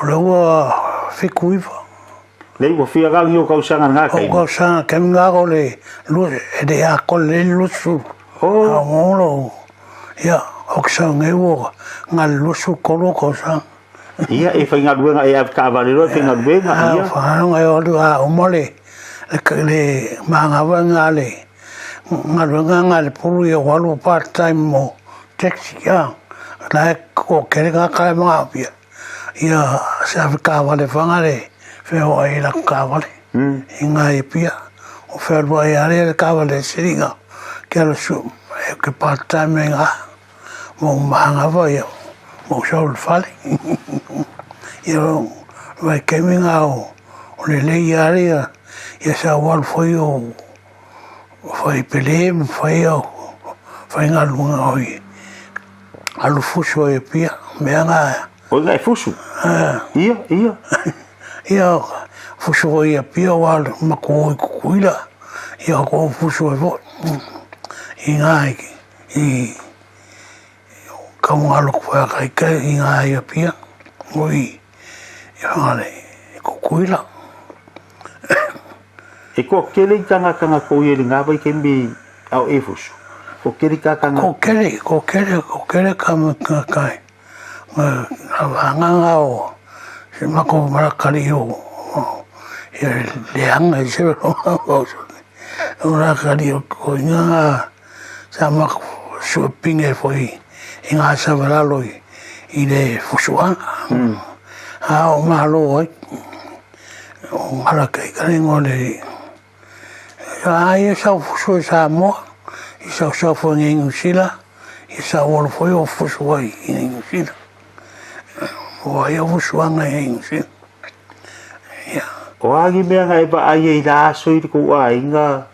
O le ua 79. Lei ua fia lagi o tausaga na taimi? O tausaga taimi na o le lua e le atoa lelei le 20. Oh. A o lo ia o ke sau nei ua na le 23 o tausaga. Ia e faigaluega e ave taavale loa e faigaluega ia. Faigaluega e alu a uma le le manava nga le galuega nga le pulu ia ua alu part time mo taxi a la e toatele tagata e manaomia ia se ave taavale fana le feoai i latou taavale i ina i Apia. O fealuai lava lea i le taavale siliga ke alu e part time ai i ina ma ou manava ia ma ou sau i le fale. Ia o le vaitaimi lena o lelei lava ia sa ou alu foi o fai pele ma fai au faigaluega oi alu fusu ai Apia mea na. Oi na e fusu? Ia, ia. Ia fusu foi i Apia ua alu matou o i Tutuila ia kou fusu ai foi i ina i Kauga loku whakaika i ngā i Apia o i Whangarei, i Tutuila. E koa kele i tanga tanga ko ia ngā vai ke mi au e fusu. Ko kele ka tanga. Ko kele, ko kele, ko kele ka ma ka kai. Nga nga nga o se mako marakari o ia leanga i se o marakari o ko inga nga sa mako suapinge foi i ngā savalalo i le fusuanga. A o malo ai. O ngala kai kare ngole. A ia sau fusu e Samoa, i sau sau foi ngai New Zealand, i sau olo foi o fusu ai i New Zealand. O ai o fusuanga i New Zealand. Ia. O a ni mea na e vaai ai la aso i le kou aiga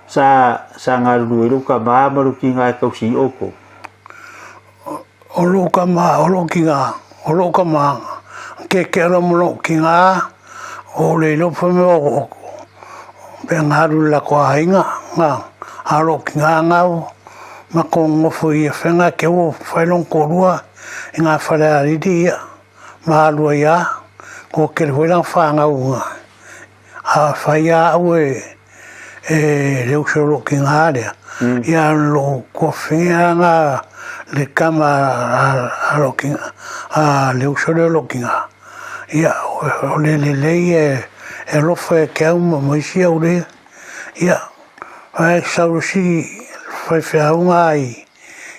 sa sa galulue ai lou tama ma lou tiga e tausi i outou? O lou tama, o lou tiga, o lou tama, keke loa ma lou tiga, o le iloa fai mai o pe galu i le latou aiga, a o lou tiga gau, matou nonofo i Afega ke ua fai lona toalua i nga falealili ia, ma alu ai lava, toatele foi lana fanau A fai a au e e le uso o lou tiga lea, ia lou tuafafine lena le tama a lou tiga, a le uso lea o lou tiga, ia o le lelei e alofa ia te au ma isi au lea. Ia, ae sau le isi faifeau na i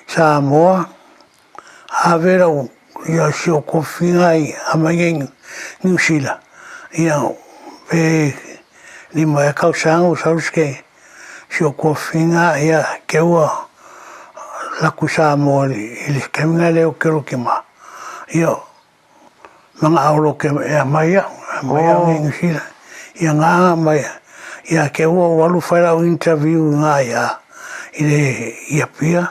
Samoa, Ave lau ia si ou kofiga i aumai nei Niu Sila ia pe lima ea tausaga ua sau se si ou kofiga ia ke ua laku i Samoa i le taimi lena lea o Keroke ma ia manao loa ke e aumai au aumai au i Niu Sila ia na aumai ia ke ua ou alu fai lau interview i na ia i le i Apia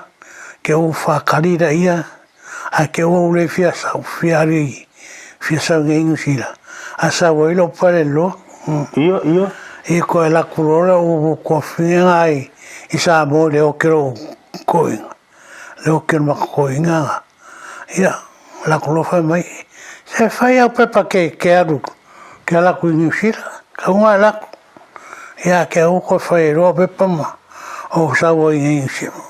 ke ou whakari ra ia a ke ou le fia sau fia alu i fia sau i Niu Sila a sau ai lou pale loa. Ia ia. I koe laku loa le ou kofiga i i Samoa i le o ke lou koiga le o ke makakoiga Ia, lako loa fai mai, se fai au pepa ke, ke alu, ke ala aku i Niu Sila, kauga e lako. Ia, ke au koe fai e loa pepa ma o sau ai i Niu Sila.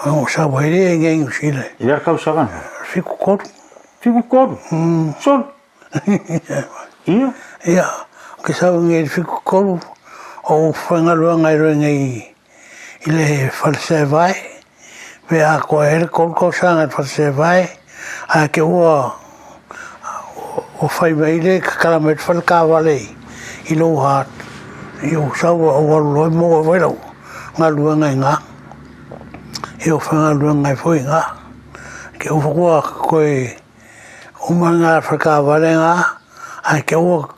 O sau ai le ngai Niu Sila. I le tausaga na? 73. 73? Solo? Ia? Ia, ke sau ngai le 73, o whaigaluega i roe ngai i le Falesevae, pe a koa e le kolu tausaga i le Falesevae, a ke ua o whai mai le kakala mai le whalekawale i lou hat, i o sau o alu loa mo e wailau galuega i ngā. E o whaigaluega i foi ngā. Ke ua koe uma ngā whakawale ngā, ai ke ua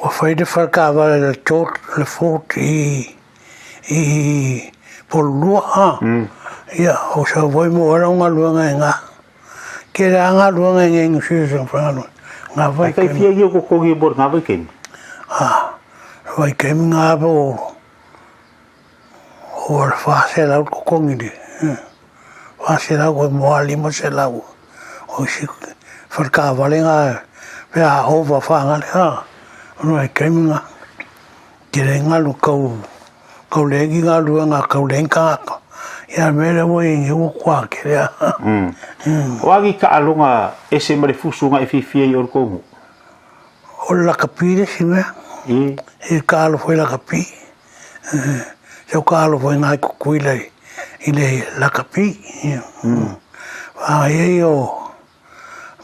ua whai le whakawale le tort, le fort i, i Polulua, a. Ia, o sa voi mo ara o galuega i ngā. Ke rā galuega i ngā ingusi sa whangaluega. Ngā vai Kai fia i o kokongi mo ngā vai kemi? Ah, vai kemi ngā o, O le 400 totogi le 400 koe mo a 500 o isi fale taavale na pe a ova whangale ha ono e taimi na tele ngalu kau kau lengi galuega kau lengi tangata ia mea lea ua i ai ua kua kele a. O agi taaloga ese ma le fusu na e fiafia ai o le kou nuu? O le lakapi le isi mea. E taalo foi lakapi. Seu ka alofa i ngā kukuila i le lakapi. Whāngai ei o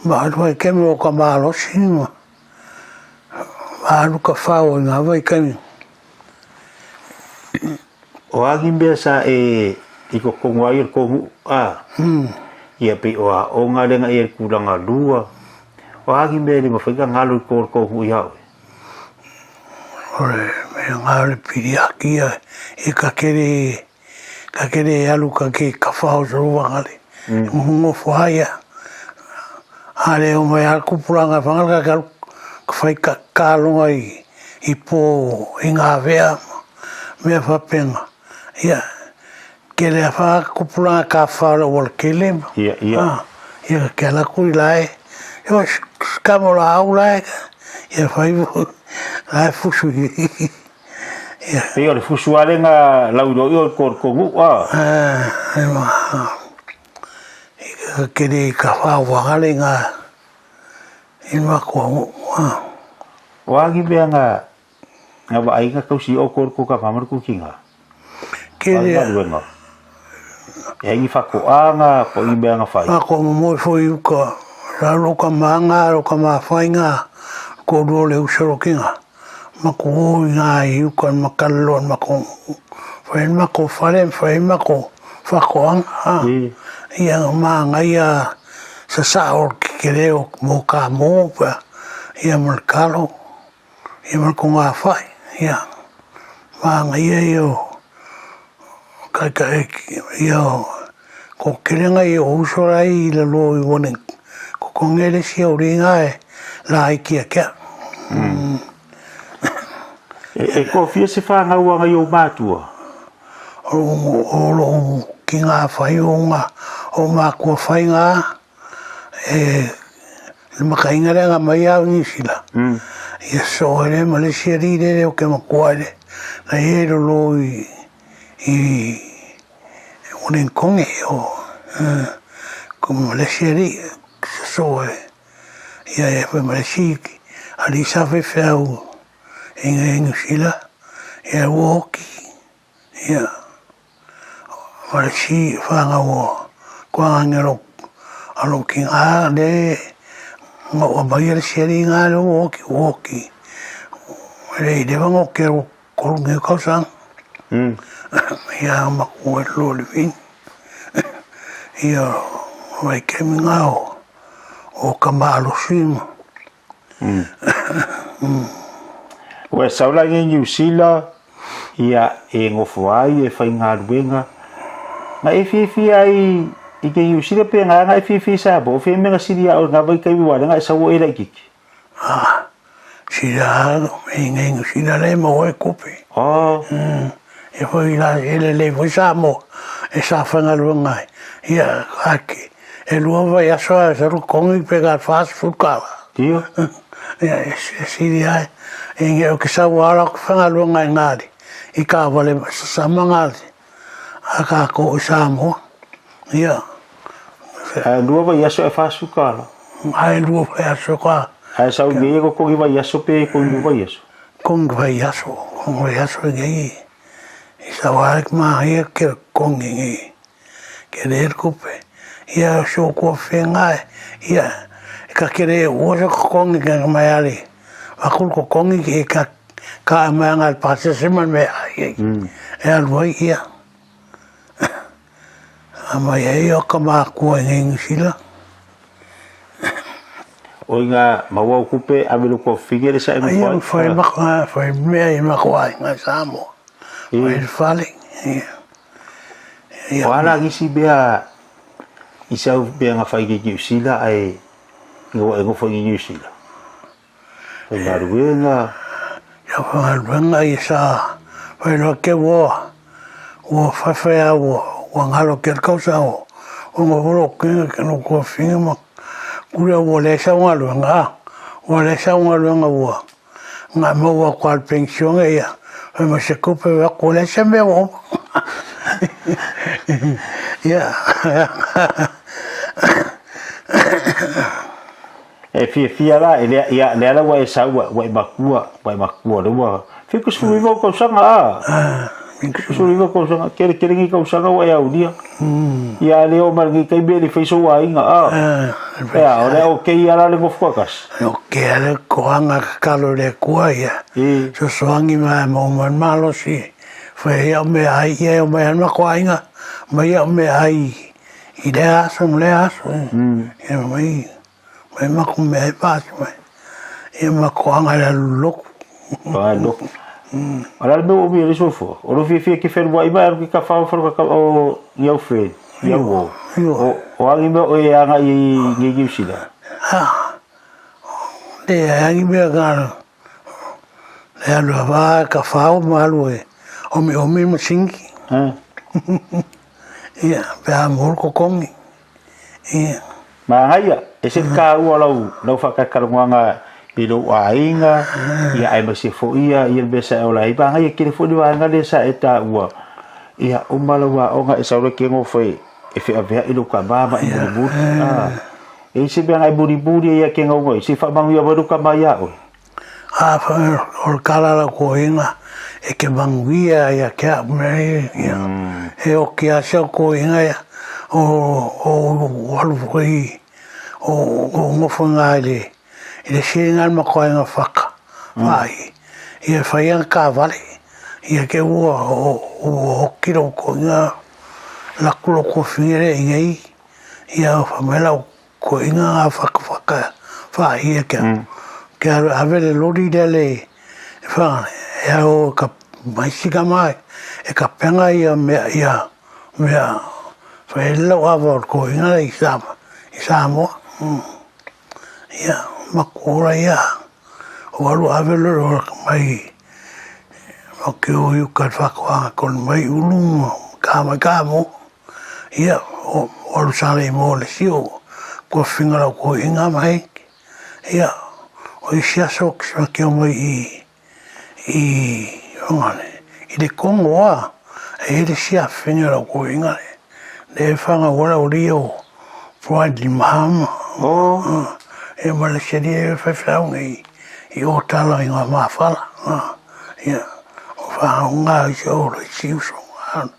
maalu ai kemi o ka malosi ma maalu ka whao i ngā vai kemi. O agi mea sa e i ko kongo ai o le kongu a. Ia pei o a o ngā lenga i e kulanga lua. O agi mea le mawhai ka ngalo i ko le kongu i hau. O le mea ngā o le piriaki ia i ka kere, ka kere e alu ka ke kawha o tō wangare. Ngofo ai ia. A le o mai a kupuranga whangara ka alu ka whai ka kālonga i, i pō i ngā wea mea whapenga. Ia, kere a wha kupuranga ka wha o le kele. Ia, ia. Ah, ia, ke ala kuri lae. Ia, skamo la au lae. Ia whai lae fusu. Ia. Pei o le fusu ale nga lau ro i o ko ko ngu a. Ah, e ma. I ka kere ka wha wangale nga i ma ko ngu. Ah. O agi mea nga Nga vaai nga kausi o ko ko ka pamar ku kinga. Kere. Galuega. E ingi whakoanga po i mea nga whai. A ko mo fo i uka. La ro ka manga ro ka ma whainga ko ro le usoro kinga. Ma ko o i ngā i uka ma kallo ma ko whai ma ko whare whai ma ko whakoanga. Ia ma ngai sa sa o kere o mo ka mo pa ia mo kalo. Ia ma ko ngā whai, ia, māngai ai o kaikai, ia o ko kerenga i o uso rai i la lo i wane, ko ko ngere sia o ringa e la ai kia kia. E ko whia se whāngauanga i o mātua? O, o lo ki ngā whai o ngā, o ngā kua whai ngā, e le makainga le anga mai au Niu Sila. Ia so ele ma le sia ri le o ke makua ele na e lo lo i i unen konge o ko ma le sia ri so e ia e fe ma le si ali sa fe fe au e Niu Sila ia ua hoki Ia, ma le si whāngau o kua ngero alo ki ngā le ngā ua mai le siari ngā le o ki o ki le i lewa ngō ke ro kolu nge kau sang. Ia ma ku e lo le vin. Ia wai kemi ngā o o ka malosi ma. Ua e sau la i Niu Sila, ia e ngofo ai, e whai galuega. Na e fiafia ai i ke Niu Sila pe nga nga e fiafia i Samoa, o fea mea nga sili a oe nga vaitaimi wale nga e sau o e laititi? Ah, sila e ngai Niu Sila le mo e kope. Oh. E foi la e lelei foi Samoa e sa whaigaluega ai. Ia, ake. E lua vaiaso a sa kongi pe ka fast food ka. Tio. Ia e siri ai. E nge o ke sau ala ko whangaluanga i ngāri. I ka wale sa ma ngāri. a kākou i Samoa. Ia. Ae lua vaiaso e 40 tala. Ae lua vaiaso ka. Ae sau nei e kongi vaiaso pe kongi vaiaso. Kongi vaiaso, kongi vaiaso nei. I sau ai ma ia ke kongi nei. Ke le kupe. Ia so ko whenga ia e ka kere ua se kongi ke mai ali. Akul ko kongi ke ka ka mai ngal pasese man me ai. E alu ai ia. A mai ai o ka makua i New Zealand. O inga maua o kupe ave lo kua whige le sa e Ai au whai mako, whai mea i mako ai ngā Samoa. Whai whale. Ia. O ala ngisi mea i sau mea nga whai ki New Zealand ai nga e ngofo i New Zealand. Whai galuega. Ia whai galuega i sa whai loa ke ua ua whawhai a ua ua ngalo ke kausa o o ngā horo kinga ke no kua whinga ma kura ua le sau galuega a ua le sau galuega ua ngā maua kua al pensionga ia whai ma se kupe wa ko le se mea ua ia E fiafia la, e lea, ia, lea la ua e sau, ua, ua e makua, ua e makua, le ua, 79 ou tausaga, a. 79 tausaga, kele kele ni tausaga ua e aulia. Ia, le o mai ni taimi e le fai sou aiga, a. Ea, o lea o kei ala le nofo akasi. O ke ale koanga kakalo le kua ia. Sosoangi mai mo mai malosi. Fai ia o mea ai ia o mai anua ko aiga. Mai ia o mea ai i lea aso ma lea aso. Ia mai mai mako mea e pasi mai. Ia mako anga le alu loku. Anga le loku. O le mea ua le soifua. O lo fiafia ke whenua i mai alu ke ka whao wharo ka o i au when, i au o. O angi mea o e anga i ngi New Zealand. Ha. Le angi mea ka le alu a wā ka whao ma alu e omi omi ma singi. Ia, pe a mohol ko kongi. Ia. Māngaia, e se kāua lau, lau whakakaramoanga i lou aiga, ia ai ma se fo ia, ia le mea sa e ola ai. Māngaia, kere fo ni waenga le sa e tā ua. Ia, uma lau aoga e saura ke ngō whai, e whea whea i lou ka māma i muri muri. Ah. E se mea ngai muri muri ia ke ngau ngoi, se whamangu ia waru ka mai a oe. A o le kala la ko inga e ke manguia ia ke a me ia. E o ke asa ko inga ia o o walu foi o o ngofo nga le i le siringa ma ko inga whaka. Whai. Ia whai anga ka vale. Ia ke ua o o o kiro ko inga la kulo ko fingere inga i. Ia o whamela o Ko inga ngā whakawhaka whāia kia, kia ave le lori lea le wha, e au ka maisika mai, e ka penga ia mea, ia mea, whaelela o awa o ko inga i Samoa, i Samoa. Ia, maku ora ia, o alu ave lori o mai, o ke o iuka whakawanga kon mai ulu, ka mai ka mo. Ia, o alu sale i mo le sio, kua whinga lau ko inga mai. Ia, o isi aso ki ke o mai i, i, whangane, i le Kongo a, e hele sia whinga lau ko inga le. Le whanga wala o rio, Pride li mahama. Oh. E ma le seri e whai i, i o tala i ngā māwhala. Ia, o whanga ngā i se oro i si uso ngā.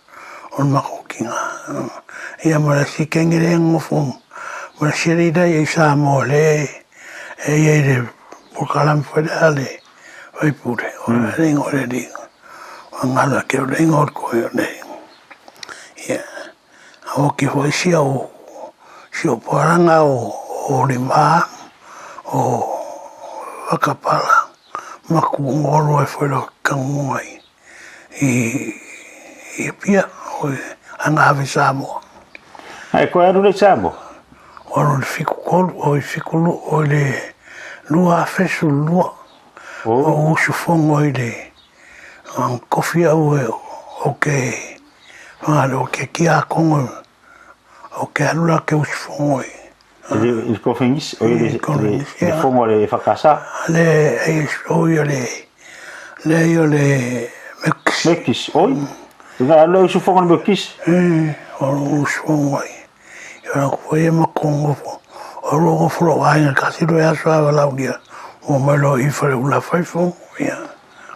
o le makokinga. Ia ma le sikenge le ngofo ma le seri dai i Samoa le e ia i le polokalame foi lea le faipule o le ingoa le alii o ngala ke o le ingoa o le koe o le ia a oki foi sia o si o poaranga o o lima o Wakapala maku ngolo e foi lo kangunga i i Apia, o anga ave Samoa. Ai, koe aru le Samoa? O aru le fiku kolu, o i fiku lu, o i le 2012. Oh. O usu fongo i le ang kofi au e o ke whangare o ke kia kongo o ke alu la ke usu fongo i. I le kofengis, o i le, le fongo le whakasa? Le, e, o i o le, le i o le mekis. Mekis, oi? Nga le usufono le Metotisi. E, o lou usufono ai. I o lakou foi e matou nofo. O lou nofo lou aiga tasi loa e aso a valaaulia ua mai loa i Faleula fai fono. Ia.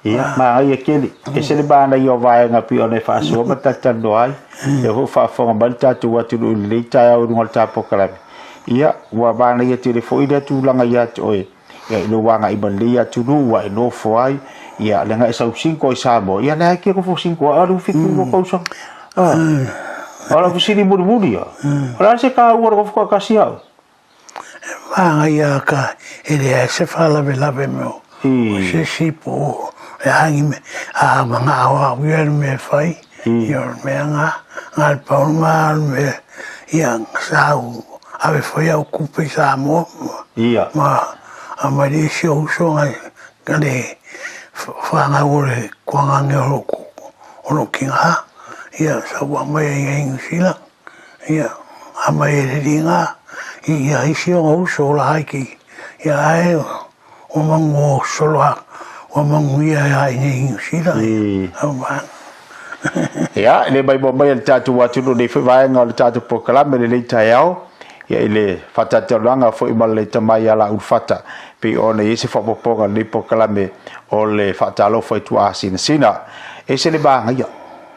Ia, manaia tele. Ese le manaia o vaega pei ona e faasoa ma talatalanoa ai. Lea foi ua faafofoga mai le tatou atunuu i lenei taeao i luga o le ta polokalame. Ia, ua manaia tele foi lea tulaga ia te oe, ia, i lou agai mai lenei atunuu ua e nofo ai, ia, leaga e sau single i Samoa, ia, lea e te nofo single ai, o le 72 tausaga. Ah. O lau fesili mulimuli ia, o le a se taua o le nofo toatasi au? Manaia ka e leai se faalavelave me o se isi po o le a ni mea, a manao au ia i le mea e fai, ia o le mea na, na o le pau lena o le mea, ia sa ou ave foi au kupe i Samoa ma aumai le isi ou uso na le fanau o le tuagane o lou tina, ia sa ou aumai ai i Niu Sila. Ia, aumai e le liga ia isi ona uso o laiti, ia ae ua manu o solo a, ua manuia ia i nei Niu Sila, au vaega. Ia, e le maimoa mai e le tatou atunuu nei foi vaega o le tatou polokalame lenei taeao, ia i le faatatalanoaga foi ma le tama ia Laulufata, pei ona i ai se faaopoopoga o lenei polokalame o le faatalofa i tuaasinasina. Ese le manaia,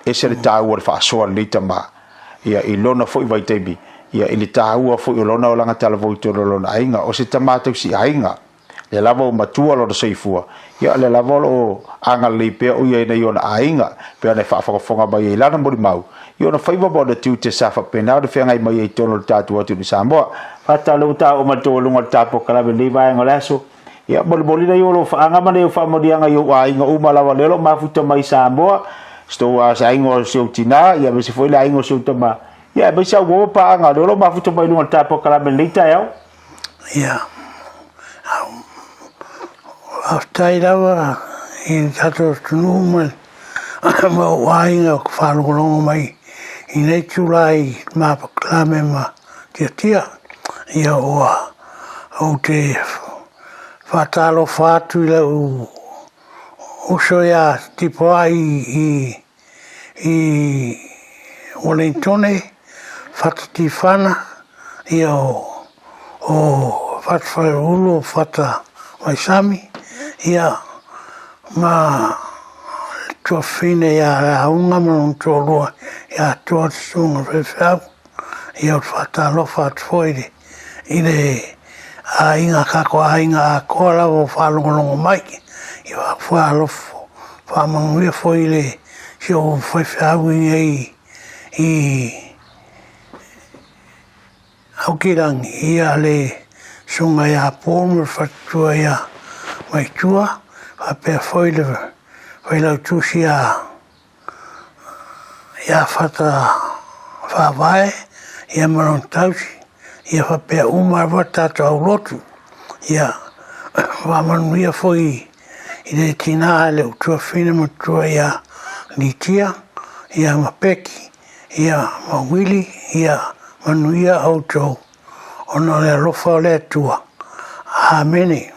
ese le taua o le faasoa a lenei tama. ia, i lona foi vaitaimi, ia, i le taua foi o lona olaga talavou i totonu o lona aiga. O se tama tausi aiga, lea lava ua matua lona soifua, ia, o lea lava o lo o agalelei pea o ia i nai ona aiga, pei ona e faafogafoga mai ai i lana molimau, i ona faiva ma ona tiute sa faapena ona feagai mai ai i totonu o le tatou atunuu i Samoa. Faatau lea ua taoo mai le taualuga o le ta polokalame i lenei vaega o le aso. Ia, molimoli nei o lou faaga ma nei ou faamanuiaga i ou aiga uma lava lea o lo o mafuta mai i Samoa, se tou se aiga o si ou tinā, ia aemaise foi le aiga o si ou tama. Ia, aemaise au uo ma paaga lea o lo o mafuta mai i luga o le ta polokalame i lenei taeao. Ia, faafetai lava i le tatou atunuu ma ma ou aiga o faalogologo mai i nei itula i mapalame ma tiatia. Ia ua ou te faatalofa atu i lau uso ia Tipoai i i Wellingtone, Fata Tifana, ia o o Fata Faleulu, o Fata Waisami, ia ma le tuafafine ia Leaauga ma lona toalua ia Toa Te Susuga Faifeau. Ia ou te faatalofa atu foi i le i le aiga kako aiga atoa lava o faalogologo mai. Ia faalofa faamanuia foi i le si ou faifeau i nei i Aukilani, ia le Susuga ia Paul ma le faletua ia Maitua, faapea foi le Failautusi ia ia Fata Faavae ia ma lona tausi, ia faapea uma lava tatou aulotu. Ia faamanuia foi i le tina a le utuafine matua ia Litia ia ma Peki ia ma Wili, ia manuia outou ona o le alofa o le Atua. Amene.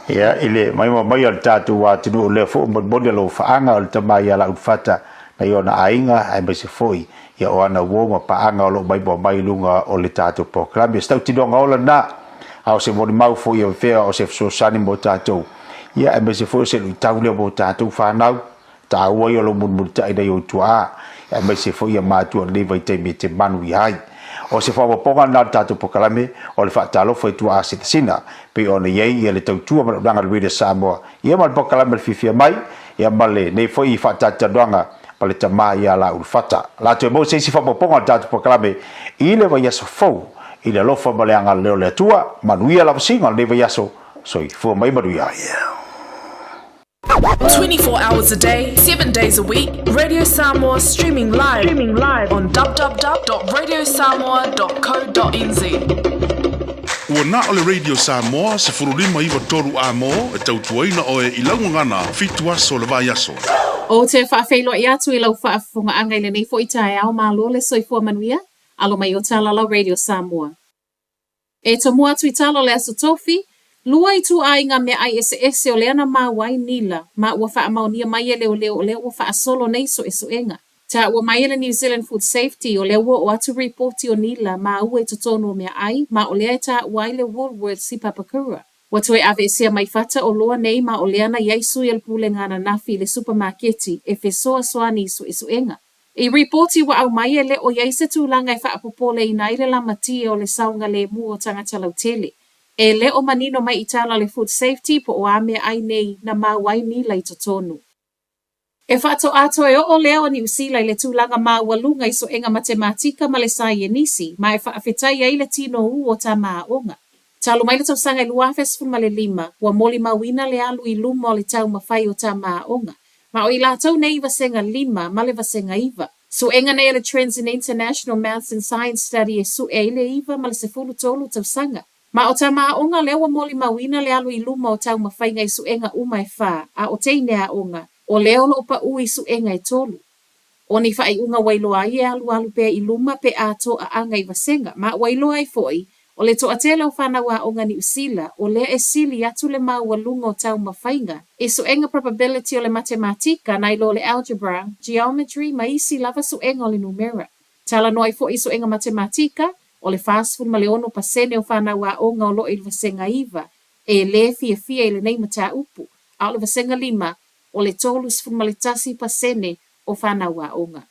Ia, i le maimoa mai o le tatou atunuu lea foi ua molimoli lou faaga o le tama ia Laulufata nai ona aiga aemaise foi ia o ana uo ma paaga o lo o maimoa mai i luga o le tatou polokalame. O se tautinoga ola lena, a o se molimau foi e fea o se fesoasoani mo tatou, ia aemaise foi o se luitau lea mo tatou fanau. Taua ia o lou mulimulitai nei ou tuaa, aemaise foi ia matua i lenei vaitaimi e te manuia ai. O se faaopoopoga lena o le tatou polokalame o le faatalofa i tuaa sinasina, pei ona i ai ia le tautua ma le auaunaga a le Radio Samoa, ia ma le polokalame o le fiafia mai, ia ma lenei foi faatalatalanoaga ma le tama ia Laulufata. O le a toe maua se isi faaopoopoga o le tatou polokalame i le vaiaso fou i le alofa ma le agalelei o le Atua. Manuia lavasiga o lenei vaiaso. Soifua mai manuia. 24 hours a day, 7 days a week, Radio Samoa streaming live, streaming live on www.radiosamoa.co.nz. Ua na o le Radio Samoa 15 93 A-mo e tautuaina oe i lau gagana fitu aso o le vaiaso. Ou te faafeiloai atu i lau faafofogaaga i lenei foi taeao malo le soifua manuia, alo mai o Talalau Radio Samoa. E tomua atu i talo le Aso Tofi, Lua ituaiga meaai eseese o lea na maua ai nila, ma ua faamaonia mai e leoleo o lea ua faasolo nei suesuega. Taua mai e le New Zealand Food Safety o lea ua oo atu ripoti o nila maua i totonu o meaai, ma o lea e taua ai le Woolworths i Papakura. Ua toe aveesea mai fata oloa nei ma o lea na i ai sui o le Pulega ananafi i le supamaketi e fesoasoani i suesuega. I ripoti ua aumai e le o i ai se tulaga e faapopoleina ai le lamatia o le saogalemu o tagata lautele. E le o manino mai i tala a le Food Safety po o a meaai nei na maua ai nila i totonu. E faatoa toe oo lea o Niu Sila i le tulaga maualuga i suega matematika ma le saienisi, ma e faafetai ai le tino ū o tama aoga. Talu mai le tausaga e 2015, ua molimauina le alu i luma o le taumafai o tama aoga, ma o i latou nei i Vasega 5 ma le Vasega 9. Suega nei a le Trends in International Maths and Science Study e sue ai le 9 ma le 13 tausaga. Ma o tama aoga lea ua molimauina le alu i luma o taumafaiga i suega uma e fā, a o teine aoga, o lea o lo o paʻū i suega e tolu. O ni faaiuga ua iloa ai e alualu pea i luma pe a toaaga i vasega, ma ua iloa ai foi, o le toatele o fanau aoga Niu Sila, o lea e sili atu le maualuga o taumafaiga i suega probability o le matematika nai lo le algebra, geometry ma isi lava suega o le numera. Talanoa ai foi i suega matematika, o le 46% o fanau aoga o lo o i le Vasega 9 e lē fiafia i lenei mataupu, a o le Vasega 5, o le 31% o fanau aoga.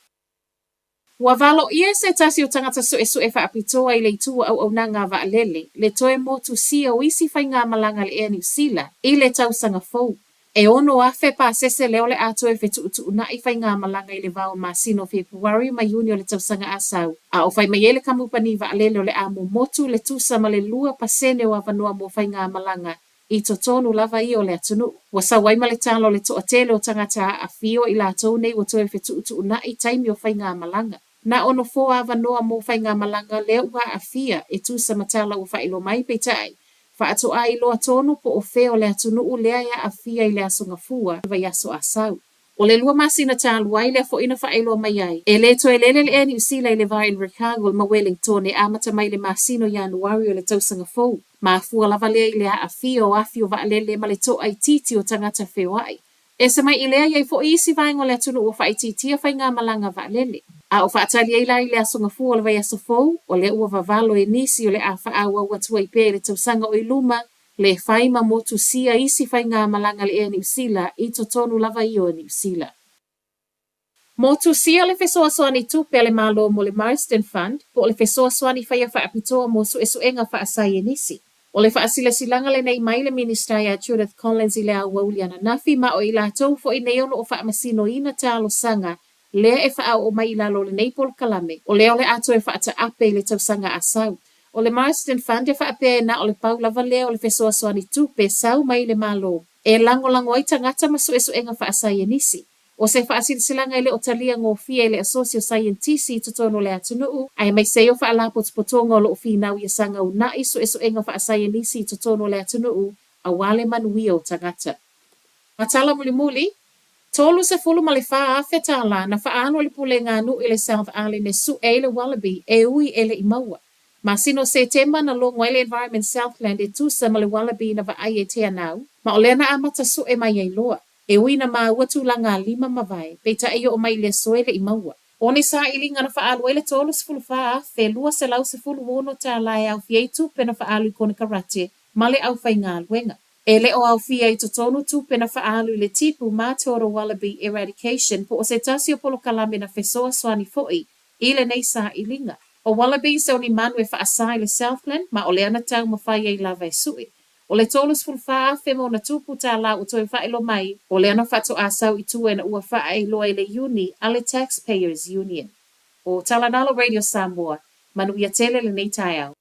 Ua valoia e se tasi o tagata suesue faapitoa i le itu o auaunaga a vaalele le toe motusia o isi faigamalaga a le Air Niu Sila i le tausaga fou. E 6,000 pasese lea o le a toe fetuutuunai faigamalaga i le va o masina o Fepuari ma Iuni o le tausaga a sau, a o fai mai ai le kamupani vaalele o le a momotu le tusa ma le 2% o avanoa mo faigamalaga i totonu lava ia o le atunuu. Ua sau ai ma le tala o le toatele o tagata aafia o i latou nei ua toe fetuutuunai taimi o faigamalaga. Na o nofoa avanoa mo faigamalaga lea ua aafia e tusa ma tala ua faailoa mai, peitai, faatoa iloa tonu po o fea o le atunuu lea e aafia i le Aso Gafua, vaiaso a sau. O le lua masina talu ai lea foi na faailoa mai ai, e le toe lele le Air Niu Sila i le va o Invercargill ma Wellington e amata mai i le masina o Ianuari o le tausaga fou. Mafua lava lea i le aafia o afi o vaalele ma le toaitiiti o tagata feoai. Ese mai i lea, i ai foi isi vaega o le atunuu ua faaitiitia faigamalaga vaalele. A o faatali ai la i le Aso Gafua o le vaiaso fou, o lea ua vavalo e nisi o le a faaauau atu ai pea i le tausaga o i luma, le fai ma motusia isi faigamalaga a le Air Niu Sila i totonu lava ia o Niu Sila. Motusia le fesoasoani tupe a le Malo mo le Marsden Fund, po o le fesoasoani faia faapitoa mo suesuega faasaienisi. O le faasilasilaga lenei mai le Minisita ia Judith Collins i le aoauli ananafi ma o i latou foi nei o lo o faamasinoina talosaga lea e faaoo mai i lalo o lenei polokalame, o lea o le a toe faataape i le tausaga a sau. O le Marsden Fund e faapea e na o le pau lava lea o le fesoasoani tupe sau mai i le Malo e lagolago ai tagata ma suesuega faasaienisi. O se faasilasilaga e le o talia gofie e le Asosi o Saienitisi i totonu o le atunuu, aemaise ai o faalapotopotoga o lo o finau ia saga una'i suesuega faasaienisi i totonu o le atunuu aua le manuia o tagata. Ma tala mulimuli, $34,000 tala na faaalu e le Pulega a Nuu i le South Island e su'e ai le wallaby e ui e le i maua. Masina o Setema na logo ai le Environment Southland e tusa ma le wallaby na vaai e Te Anau, ma o lea na amata su'e mai ai loa. E ui na maua tulaga a lima ma vae, peitai i oo mai i le aso e le i maua. O ni sailiga na faaalu ai le $34,216 tala e aofia ai tupe na faaalu i konekarate ma le aufaigaluega. E le o aofia i totonu tupe na faaalu i le Tipu ma Total Wallaby Eradication po o se tasi o polokalame na fesoasoani foi i lenei sailiga. O wallabies o ni manu e faasa i le Southland ma o lea na taumafai ai lava e sue. O le 34 afe ma ona tupu tālā ua toe faailoa mai, o lea na faatoa sau i tua ina ua faailoa i le Iuni a le Taxpayers Union. O Talanalo Radio Samoa, manuia tele lenei taeao.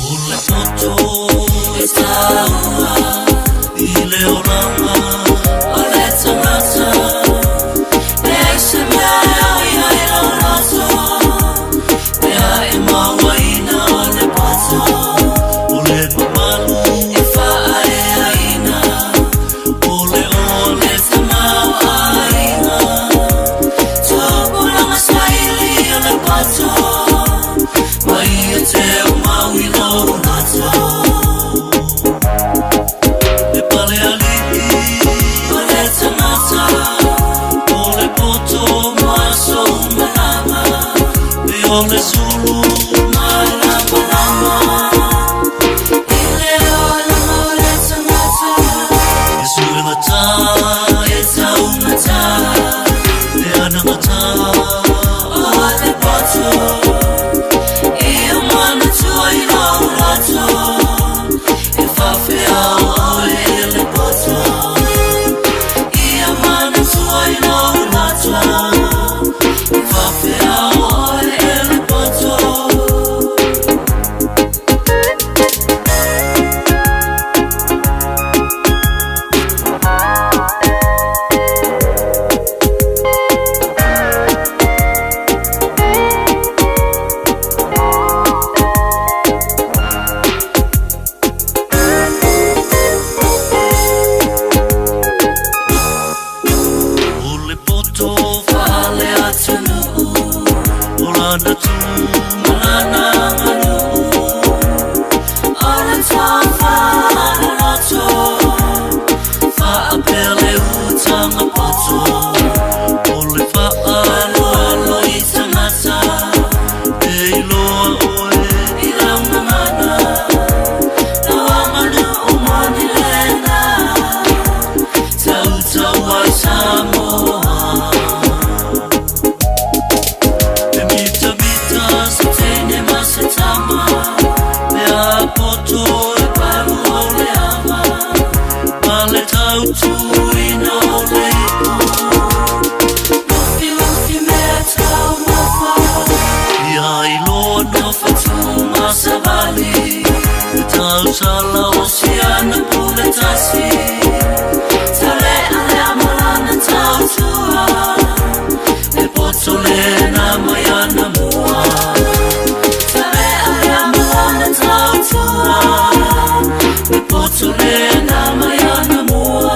O le poto e taua i le olaga. pea le utanga poto O le faaaloalo i tagata E iloa oe i lau gagana Lau aganuu moni lena Tautau ai Samoa E mitamita se teine ma se tama Pe a poto e palu o le ava Ma le tautuina o le ipu Lufilufi mea taumafa Ia iloa no fatu ma savali Le tausala o siana pule tasi Taulealea ma lana tautua E poto lena mai ana mua Taulealea ma lana tautua E poto lena mai ana mua.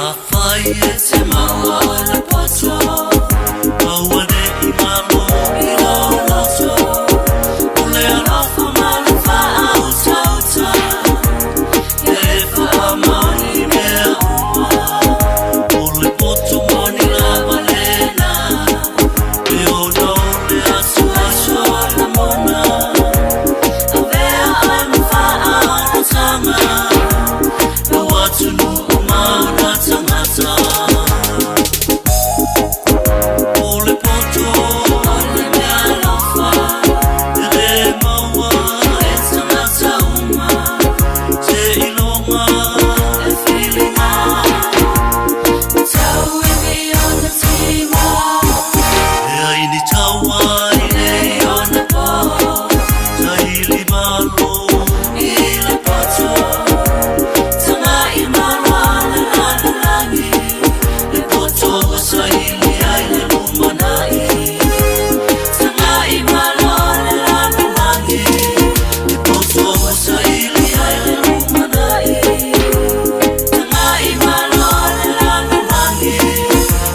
Afai e te maua o le poto, aua ne i malo i lou loto. O le alofa ma le faautauta, ia e faamaoni mea uma. O le poto moni lava lena, e ona o le asuasu o lagona. Avea ai ma faaolotaga, lau atunuu ma ona tagata. O le poto o le mea alofa, e le maua e tagata uma. Seiloga e filiga, tau i ona tima. E ai ni taua i nei ona po, saili malo i le poto. Tagai malo a le lalolagi, le poto ua saili ai le lumanai. Tagai malo a le lalolagi, le poto ua saili ai le lumanai. Tagai malo a le lalolagi,